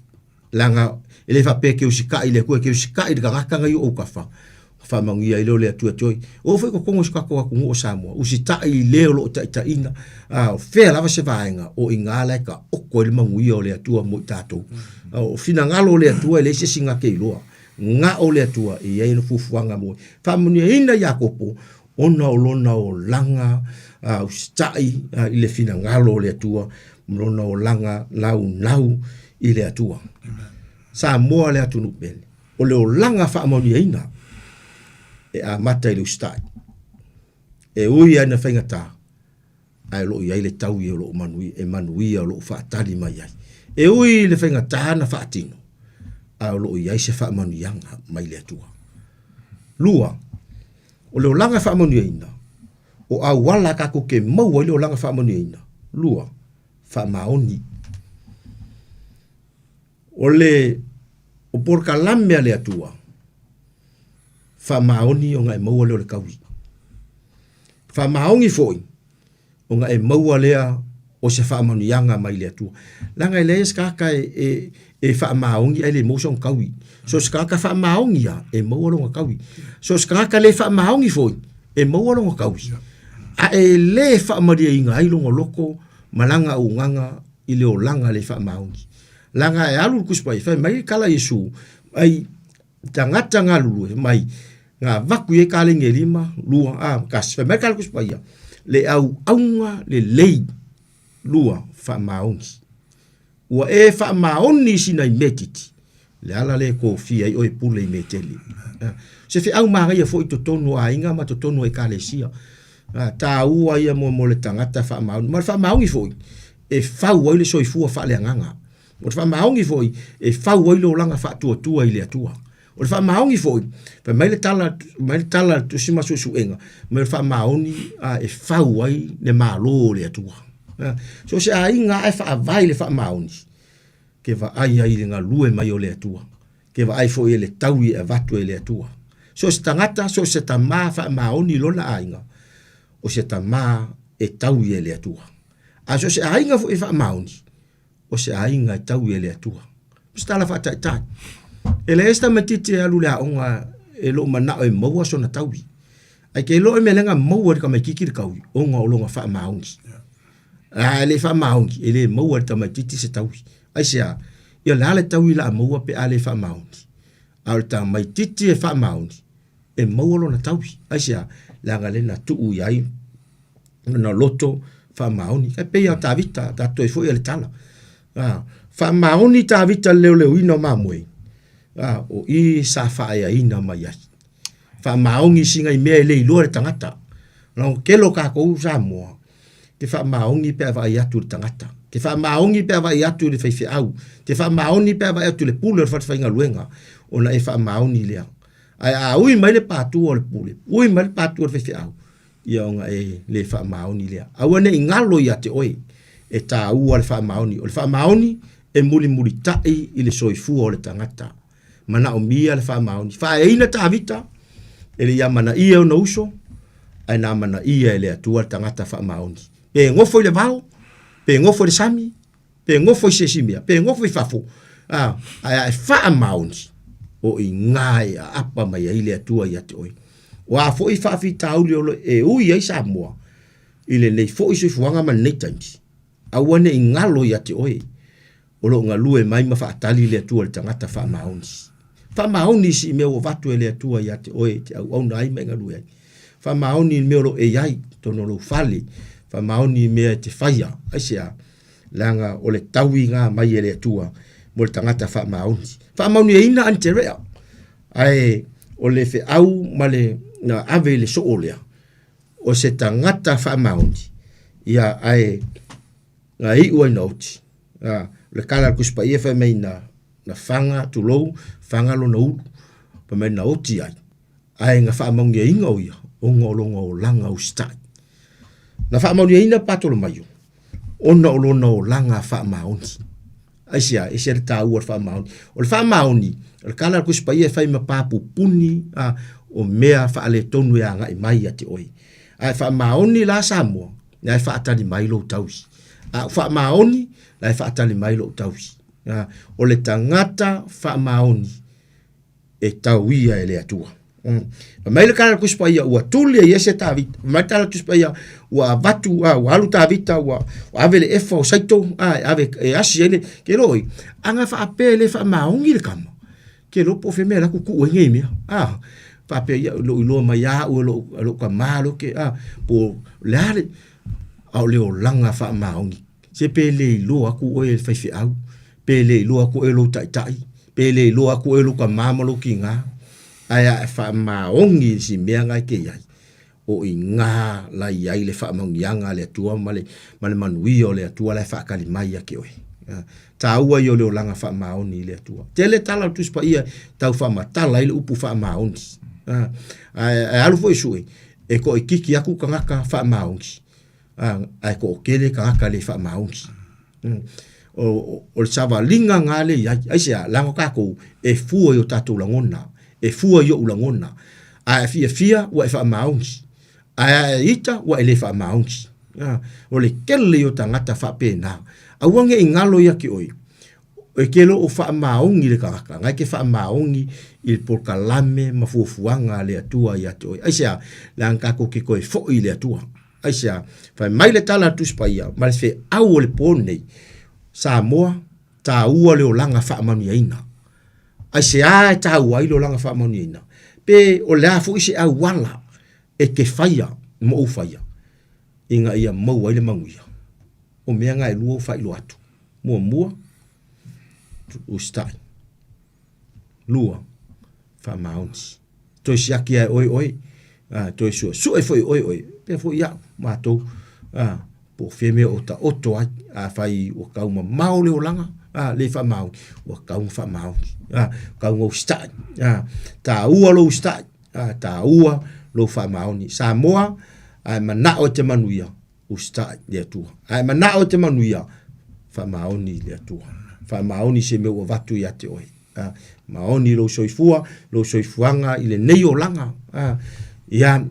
Leaga e le faapea e te usitai i le Atua, e te usitai i le tagata na i ou autafa, ona faamanuia ai lea o le Atua ia te oe. Oo foi i totonu o si o tatou atunuu o Samoa, usitai i le o lo o taitaiina, a o fea lava se vaega, o i ina la e taoto ai le manuia o le Atua mo i tatou. O finagalo o le Atua e leai se isi na te iloa, na o le Atua e i ai ana fuafuaga mo oe. Faamanuiaina Iakopo ona o lona olaga usitai i le finagalo o le Atua ma lona olaga naunau i le Atua. Samoa le atunuu pele, o le olaga faamanuiaina e amata i le usitai. E ui lava ina faigata, ae o lo o i ai le taui o lo o manuia, e manuia o lo o faatali mai ai. E ui i le faigata na faatino, ae o lo o i ai se faamanuiaga mai le Atua. Lua, o le olaga faamanuiaina, o auala tatou te maua ai le olaga faamanuiaina. Lua, faamaoni. O le o polokalame a le Atua, faamaoni ona e maua lea o le taui. Faamaoni foi ona e maua lea o se faamanuiaga mai le Atua. Leaga e leai se tagata e, e, e faamaoni ae le maua sona taui. So se tagata faamaoni lava, e maua lona taui. So se tagata le faamaoni foi, e maua lona taui. A e le faamalieina ai lona loto ma lana auaunaga i le olaga le faamaoni. Leaga e alu le Tusi Paia, fai mai le tala a Iesu, ai tagata galulue mai na avatu i ai kaleni e lima, lua, a, tasi. Fai mai le tala a le Tusi Paia, le auauna lelei, lua, faamaoni. Ua e faamaoni i sina mea itiiti, le ala lea e tofia ai oe e pule i mea tele. Se feau manaia foi i totonu o aiga ma totonu o ekalesia. Taua ia mo, mo le tagata faamaoni. Ma le faamaoni foi, e fau ai le soifua faaleagaga. O le faamaoni foi, e fau ai le olaga faatuatua i le Atua. O le faamaoni foi, fai mai le tala, mai le tala a le Tusi ma Suesuega, mai o le faamaoni a, e fau ai le Malo o le Atua. So o se aiga lava e faavae i le faamaoni, ke vaai ai i le galue mai o le Atua, ke vaai foi e le taui e avatu e le Atua. So o se tagata, so o se tama faamaoni i lona aiga, o se tama e taui e le Atua. A so o se aiga foi e faamaoni, o se aiga e taui e le Atua. O se tala faataitai. E leai se tamaitiiti e alu i le aoga e loo manao e maua sona taui. Ae ke iloa mea leaga maua e le tamaitiiti le taui ona o lona faamaoni. A e le faamaoni, e le maua e le tamaitiiti se taui. Aisea? Ia o le a le taui o le a maua pe a le faamaoni? A o le tamaitiiti e faamaoni, e maua lona taui. Aisea? Leaga lea na tuu i ai lona loto faamaoni. E pei lava o Tavita, tatou toe foi i le tala. A, faamaoni Tavita i le leoleoina o mamoe, a, o i sa faaeaina mai ai. Faamaoni i sina mea e le iloa e le tagata. Leaga o le tele o tatou Samoa, te faamaoni pe a vaai atu i le tagata, te faamaoni pe a vaai atu i le faifeau, te faamaoni pe a vaai atu i le pule o le falefaigaluega, ona e faamaoni lea. Ae a ui mai le patu o le pule, ui mai le patu o le faifeau, ia ona e le faamaoni lea. Aua ne i galo ia te oe, e taua le faamaoni. O le faamaoni e mulimulitai i le soifua o le tagata. Manaomia le faamaoni. Faaeaina Tavita, e le i amanaia e ona uso, ae na amanaia e le Atua le tagata faamaoni. Pe nofo i le vao, pe nofo i le sami, pe nofo i se isi mea, pe nofo i fafo, a, ae a e faamaoni, o i ina e aapa mai ai le Atua ia te oe. O a foi faafitauli o lo e ui ai Samoa i lenei foi soifuaga ma lenei taimi, Aua ne i galo ia te oe, o lo o galue mai ma faatali le Atua i le tagata faamaoni. Faamaoni i si mea ua avatu e le Atua ia te oe e te auauna ai ma e galue ai. Faamaoni i le mea o lo o e i ai, totonu o lou fale. Faamaoni i mea e te faia. Aisea? Leaga o le tauiga mai e le Atua mo le tagata faamaoni. Faamaoniaina Aneterea, ae o le feau ma le na ave i le soo lea, o se tagata faamaoni, ia ae na iu ai na oti. A, o le kala a le Tusi Paia fai mai na, na faga, tulou, faga lona ulu, fai mai na oti ai, ae na faamaoniaina o ia, ona o lona olaga usitai. Na faamaoniaina Patolomaio, ona o lona olaga faamaoni. Aisea? Ese le taua o le faamaoni. O le faamaoni, o le kala a le Tusi Paia e fai ma papupuni a, o mea faaletonu e agai mai ia te oe. Ae faamaoni la Samoa, la e faatali mai lou taui. A ou faamaoni, la e faatali mai lou taui. A, o le tagata faamaoni e tauia e le Atua. Fai mai le tala a le Tusi Paia, ua tuli e Iese Tavita. Fai mai le tala a le Tusi Paia, ua avatu, a, ua alu Tavita, ua, ua ave le efa o Saito, a, e ave, e asi ai le, ke loi, aga faapea e le faamaoni le kama. Ke lo po o fea mea la kukuʻu ai nei mea. A, faapea ia, lou iloa mai a au e lou, e lou kamā lo ke, a, po o le a le, a o le olaga faamaoni. Se pe le iloa aku oe e le faifeau, pe le iloa aku oe e lou taitai, pe le iloa aku oe e lou kamā ma lou kigā, ae a e faamaoni i si mea na e te i ai, o i gā la i ai le faamaoniaga a le Atua ma le, ma le manuia o le Atua la e faatali mai ia te oe. Taua ia o le olaga faamaoni i le Atua. Tele tala o le Tusi Paia tau faamatala ai le upu faamaoni. Ae, ae alu foi e sue, e toaitiiti atu tagata faamaoni, ae toatele tagata le faamaoni. O, o le savaliga na lea i ai. Aisea? Leaga o tatou e fua i o tatou lagona, e fua i ou lagona. A e fiafia ua e faamaoni, ae a e ita ua e le faamaoni. O le tele ia o tagata faapena. Aua ne i galo ia te oe, e te le o faamaoni le tagata, na e te faamaoni i le polokalame ma fuafuaga a le Atua ia te oe. Aisea? Leaga tatou te toe foi i le Atua. Aisea? Fai mai le tala a le Tusi Paia ma le feau o le po lenei, Samoa, taua le olaga faamanuiaina. Aisea e taua ai le olaga faamanuiaina? Pe o le a foi se auala e te faia ma ou faia ina ia maua ai le manuia? O mea na e lua ua faailoa atu. Muamua, usitai. Lua, faamaoni. Toe siaki lava e oe oe, a, toe suesue foi e oe oe, pea foi ia'u, matou, a, po o fea mea o taoto ai, afai ua tau mamao le olaga, a, le faamaoni, ua tatau ona faamaoni, a, tatau ona usitai, a, taua lou usitai, a, taua lou faamaoni. Samoa, a e manao e te manuia, usitai i le Atua. A e manao e te manuia, faamaoni i le Atua. Faamaoni se mea ua avatu ia te oe. A, maoni lou soifua, lou soifuaga i lenei olaga. A, ia,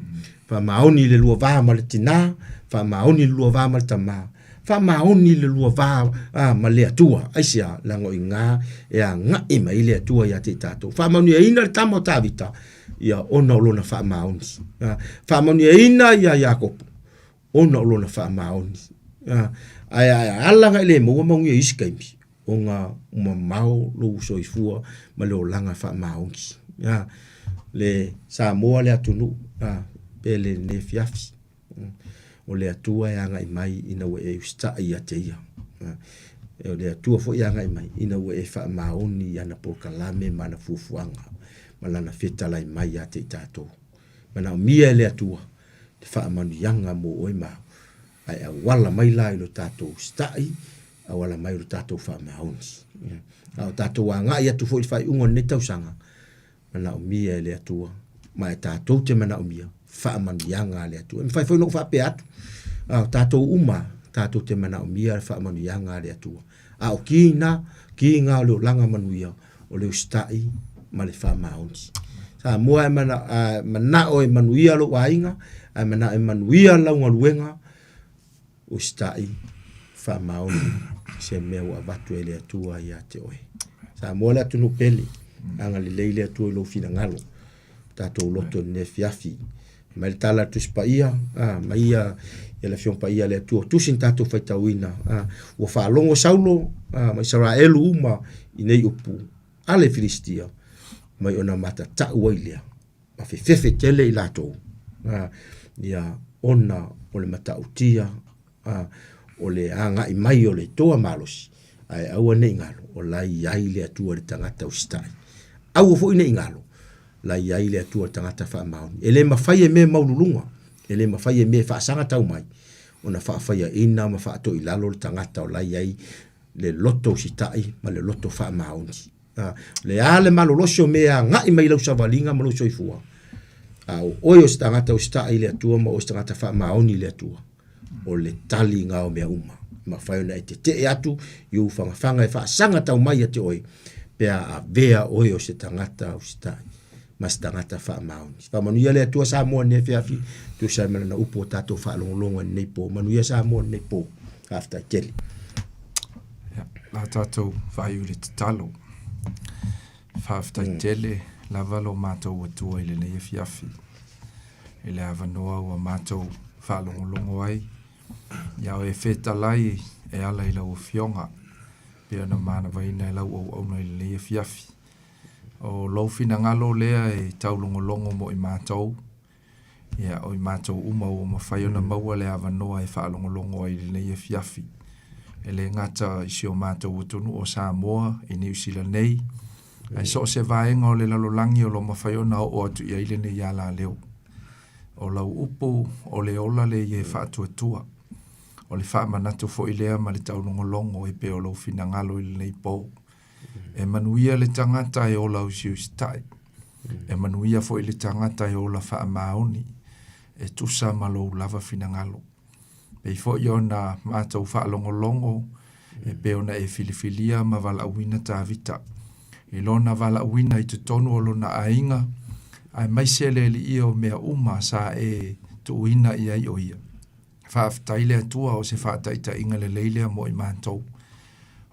faamaoni i le lua va ma le tinā, faamaoni i le lua va ma le tamā, faamaoni i le lua va a, ma le Atua. Aisea? Leaga o i ina e agai mai ai le Atua ia te i tatou. Faamaoniaina le tama o Tavita, ia ona o lona faamaoni. A, faamaoniaina ia Iakopo, ona o lona faamaoni. A, ae a ala na e le maua manuia i isi taimi, ona mamao lou soifua ma le olaga faamaoni. A, le Samoa le atunuu, a, pele lenei afiafi. O le Atua e agai mai ina ua e usitai ia te Ia. O le Atua foi e agai mai ina ua e faamaoni i ana polokalame ma ana fuafuaga ma Lana fetalai mai ia te i tatou. Manaomia e le Atua le faamanuiaga mo oe ma au, ae auala mai la i lo tatou usitai, auala mai i lo tatou faamaoni. A o tatou agai atu foi i le faaiuga o lenei tausaga, manaomia e le Atua, ma e tatou te manaomia faamanuiaga a le Atua. E mafai foi ona ou faapea atu, a o tatou uma tatou te manaomia le faamanuiaga a le Atua. A o ki na, ki na o le olaga manuia, o le usitai ma le faamaoni. Samoa e mana, a, manao e manuia lou aiga, a e manao e manuia lau galuega, usitai, faamaoni se mea ua avatu e le Atua ia te oe. Samoa le atunuu pele, agalelei le Atua i lou finagalo, tatou loto i lenei afiafi. Mai le tala a le Tusi Paia, a, mai ia, ia le Afioga Paia a le Atua, tusi na tatou faitauina, a, ua faalogo Saulo, a, ma Isaraelu uma i nei upu a le Filistia, mai ona matatau ai lea, ma fefefe tele i latou, a, ia, ona o le matautia, a, o le agai mai o le toa malosi, ae aua ne i galo, o la e i ai le Atua i le tagata usitai. Aua foi ne i galo, la i ai le Atua i le tagata faamaoni. E le mafai e mea maululuga, e le mafai e mea faasaga tau mai, ona faafaiaina ma faatoilalo le tagata o la i ai le loto usitai ma le loto faamaoni. A, le a le malolosi o mea e agai mai i lau savaliga ma lou soifua, a o oe o se tagata usitai i le Atua ma oe o se tagata faamaoni i le Atua, o le taliga o mea uma. E mafai ona e tetee atu i ou fagafaga e faasaga tau mai ia te oe, pe a avea oe o se tagata usitai ma se tagata faamaoni. Faamanuia le Atua Samoa i lenei afiafi, tusa ai ma lana upu ua tatou faalogologo ai i lenei po. Manuia Samoa i lenei po. Faafetai tele. Ia, la tatou faaiu i le tatalo. Faafetai tele lava lo matou Atua i lenei afiafi, i le avanoa ua matou faalogologo ai ia oe fetalai e ala i lau Afioga, pei ona manavaina e lau auauna i lenei afiafi. O lou finagalo lea e taulogologo mo i matou, Ia, o i matou uma ua mafai ona maua le avanoa e faalogologo ai i lenei afiafi. E le gata i si o matou atunuu o Samoa, i Niu Sila nei, ae so o se vaega o le lalolagi o lo o mafai ona oo atu i ai lenei alaleo. O lau upu, o le ola lea e faatuatua. O le faamanatu foi lea ma le taulogologo e pei o lou finagalo i lenei po. E manuia le tagata e ola usiusitai. E manuia foi le tagata e ola faamaoni, e tusa ma lou lava finagalo. Pei foi ona matou faalogologo e pei ona e filifilia ma valaauina Tavita i lona valaauina i totonu o lona aiga, aemaise le Alii o mea uma sa e tuuina i ai o ia. Faafetai le Atua o se faataitaiga lelei lea mo i matou.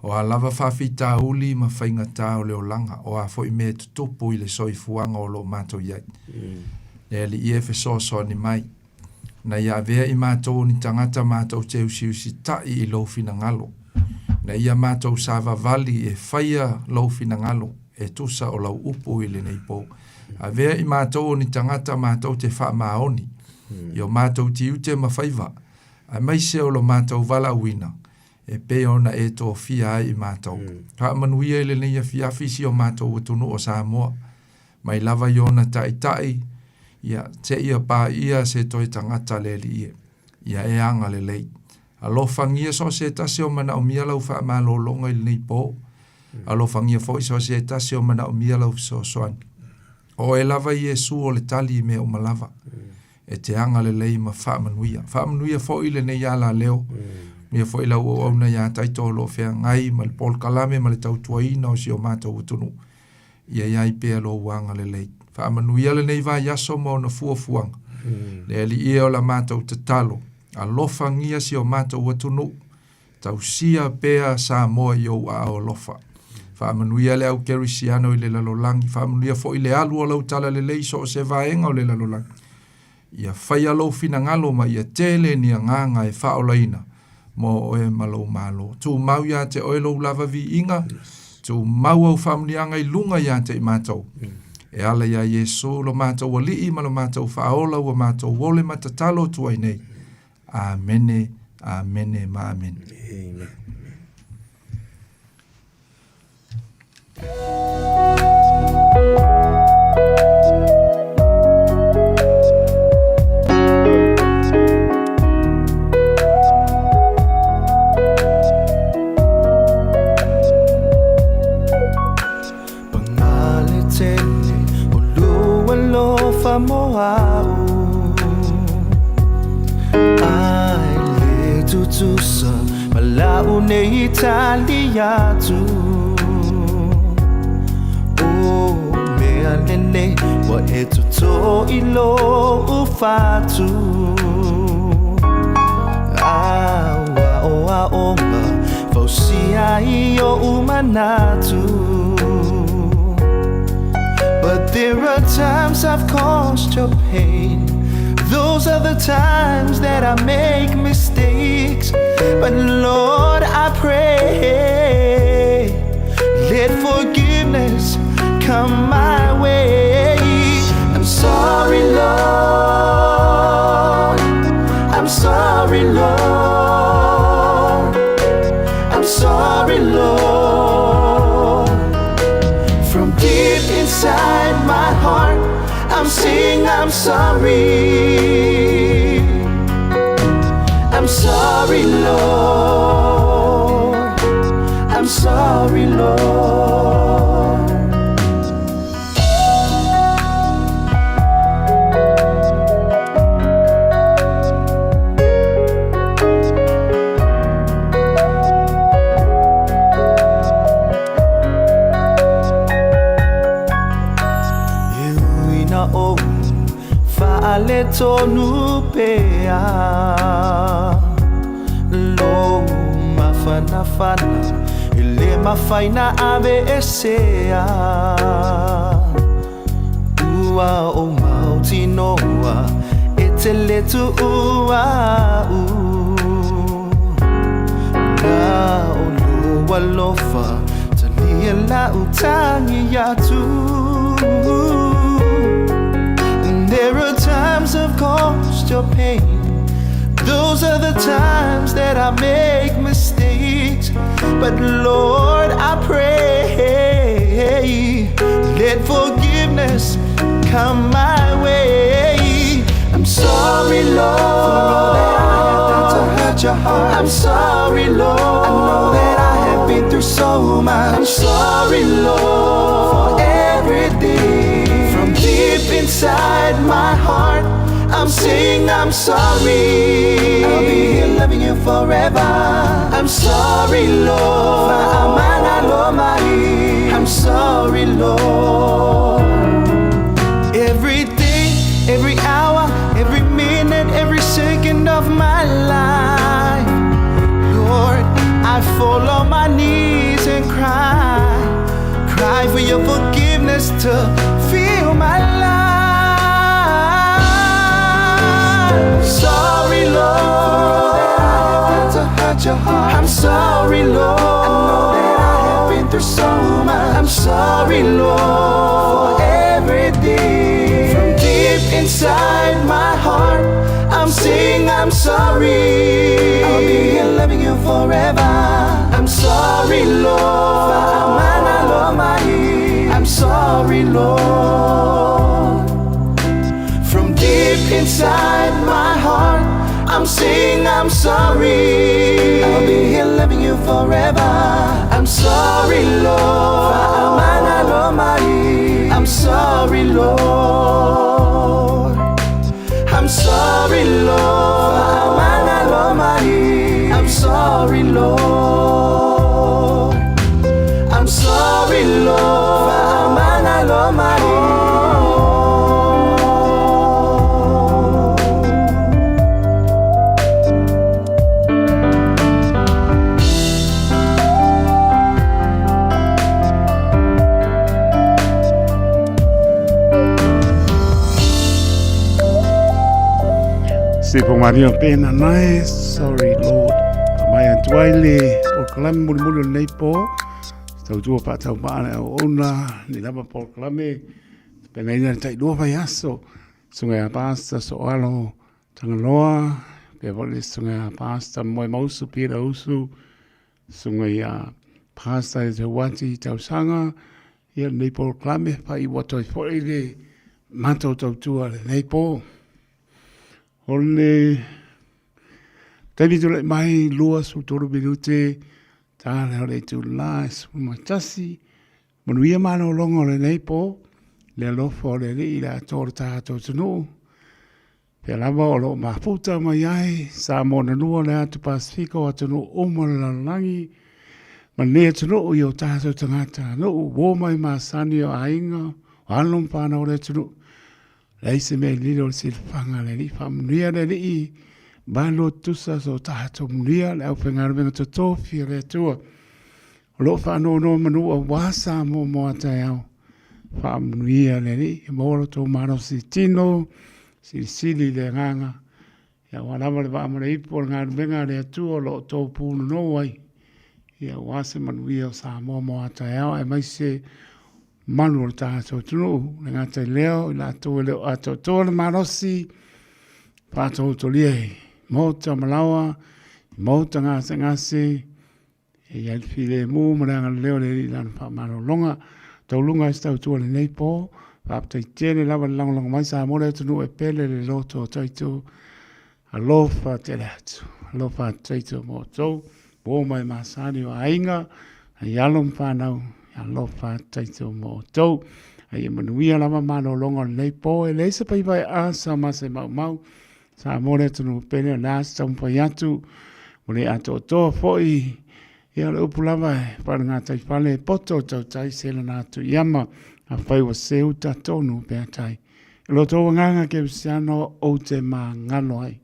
O a lava faafitauli ma faigata o le olaga, o a foi mea e tutupu i le soifuaga o lo o matou i ai. Le Alii e fesoasoani mai, na ia avea i matou o ni tagata matou te usiusitai i lou finagalo, na ia matou savavali e faia lou finagalo e tusa o lau upu i lenei po. Avea i matou o ni tagata matou te faamaoni i o matou tiute ma faiva, aemaise o lo matou valaauina, e pei ona e tofia ai i matou. Faamanuia i lenei afiafi si o matou atunuu o Samoa, mai lava i ona taitai, ia, seia paia se toe tagata le Alii e. Ia e agalelei. Alofagia so o se tasi o manaomia lau faamalologa i lenei po. Alofagia foi so o se tasi o manaomia lau fesoasoani. O oe lava Iesu o le tali i mea uma lava. E te agalelei ma faamanuia. Faamanuia foi lenei alaleo. Manuia foi lau auauna iā Taito o lo o feagai ma le polokalame ma le tautuaina o si o matou atunuu. Ia i ai pea lou agalelei. Faamanuia lenei vaiaso ma ona fuafuaga. Le Alii e o la matou tatalo, alofagia si o matou atunuu. Tausia pea Samoa i ou aao alofa. Faamanuia le au kerisiano i le lalolagi. Faamanuia foi le alu o lau talalelei i so o se vaega o le lalolagi. Ia faia lou finagalo ma ia tele ni agaga e faaolaina mo oe ma lou Malo. Tumau ia te oe lou lava viiga, tumau au faamanuiaga i luga ia te i matou. E ala iā Iesu lo matou Alii ma lo matou Faaola ua matou ole ma tatalo atu ai nei. Amene, amene ma amene. Amen. But there are times I've caused your pain. Those are the times that I make mistakes. But Lord, I pray, let forgiveness come my way. I'm sorry, Lord. I'm sorry, Lord. I'm sorry, Lord. From deep inside my heart, I'm saying I'm sorry. I'm sorry, Lord. I'm sorry, Lord. E ui na ou faaletonu pea lou mafanafana e lē mafai na aveesea ua ou mautinoa e te lē tuua a'u na o lou alofa talia la'u tagi atu. And there are times I've caused your pain. Those are the times that I make mistakes. But Lord, I pray, let forgiveness come my way. I'm sorry, Lord, for all that I have done to hurt your heart. I'm sorry, Lord. I know that I have been through so much. I'm sorry, Lord, for everything. From deep inside my heart, I'm saying I'm sorry. I'll be here loving you forever. I'm sorry, Lord. Fa'amagalo mai. I'm sorry, Lord. Every day, every hour, every minute, every second of my life, Lord, I fall on my knees and cry. Cry for your forgiveness to fill my life. Sorry, Lord, that I have done to hurt your heart. I'm sorry, Lord. I know that I have been through so much. I'm sorry, Lord, for everything. From deep inside my heart, I'm saying I'm sorry. I'll be here loving you forever. I'm sorry, Lord. Fa'amagalo mai. I'm sorry, Lord. From deep inside my heart, I'm saying I'm sorry. I'll be here loving you forever. I'm sorry, Lord. Fa'amagalo mai. I'm sorry, Lord. I'm sorry, Lord. Fa'amagalo mai. I'm sorry, Lord. I'm sorry, Lord. Fa'amagalo mai. Se po maria pena nae, sorry Lord. Pa mai atu ai le polokalame mulimuli o lenei po. Tautua whaatau maana au ona, ni lava polokalame. Pena ina le tailua vai aso. Sunga a pasta so alo Tagaloa, pea foi le susuga ia Pastor Moemausu Peter Usu, susuga ia Pastor e Te Wati Tausaga, ia lenei polokalame whai ua toe foi le matou tautua lenei po. O le taimi tulai mai 23 minute tā le o le itula e 11, Manuia malologa o lenei po, le alofa o le Alii i le atoa o le tatou atunuu. Pea lava o lo o mafuta mai ai Samoa na lua o le atu Pasifika o atunuu uma o le lalolagi, ma lenei atunuu i o tatou tagata nuu, uo mai masani o aiga, o alo ma whanau o le atunuu. Leai se mea i lilo o le silafaga a le Alii. Faamanuia le Alii, malo tusa so tatou manuia le aufaigaluega totofi a le Atua. O lo o faanonomanu aua Samoa mo a taeao. Faamanuia le Alii, e maua lo outou malosi tino. Silisili le agaga, ia aua lava le vaa ma le ipu o le galuega a le Atua o lo o outou punonou ai, ia aua se manuia o Samoa mo a taeao aemaise malu o le tatou atunuu. Le gata i lea, o i latou e le o atoatoa le malosi, faatoutolia i maota ma laoa, i maota gasegase, e i ai le filemu ma le agalelei o le Alii i Lana faamalologa. Tauluga ai se tautua i lenei po, faafetai tele lava le lagolago mai Samoa le atunuu e pele le loto o Taito. Alofa tele atu, alofa atu Taito mo outou, uo mai masani o aiga, ai alo ma fanau, alofa atu Taito mo outou. Ai e manuia lava malologa o lenei po, e leai se paiva e asa ma se maumau, Samoa le atunuu pele o le a se taumafai atu, ua le atoatoa foi, ia o le upu lava e faale-gataifale e poto o tautai se lana atu i ama, afai ua seu tonu pea tai. I lo outou agaga kerisiano ou te magalo ai,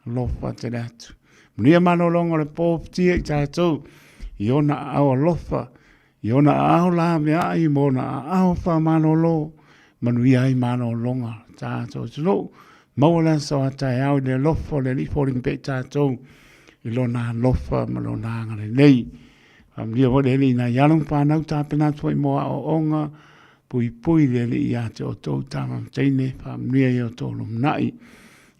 alofa tele atu. Manuia malologa o le po futia i tatou i ona aao alofa, i ona aao laveai ma ona aao faamalolo, manuia ai malologa tatou atunuu. Maua le aso a taeao i le alofa o le Alii foliga pea i tatou i lona alofa ma lona agalelei. Faamanuia foi le Alii i nai alo ma fanau tapena atu foi mo aoaoga, puipui le Alii ia te outou tama ma teine, faamanuia i outou lumanai.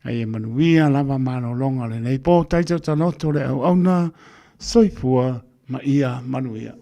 A ia manuia lava malologa o lenei po, taito taloto le auauna, soifua ma ia manuia.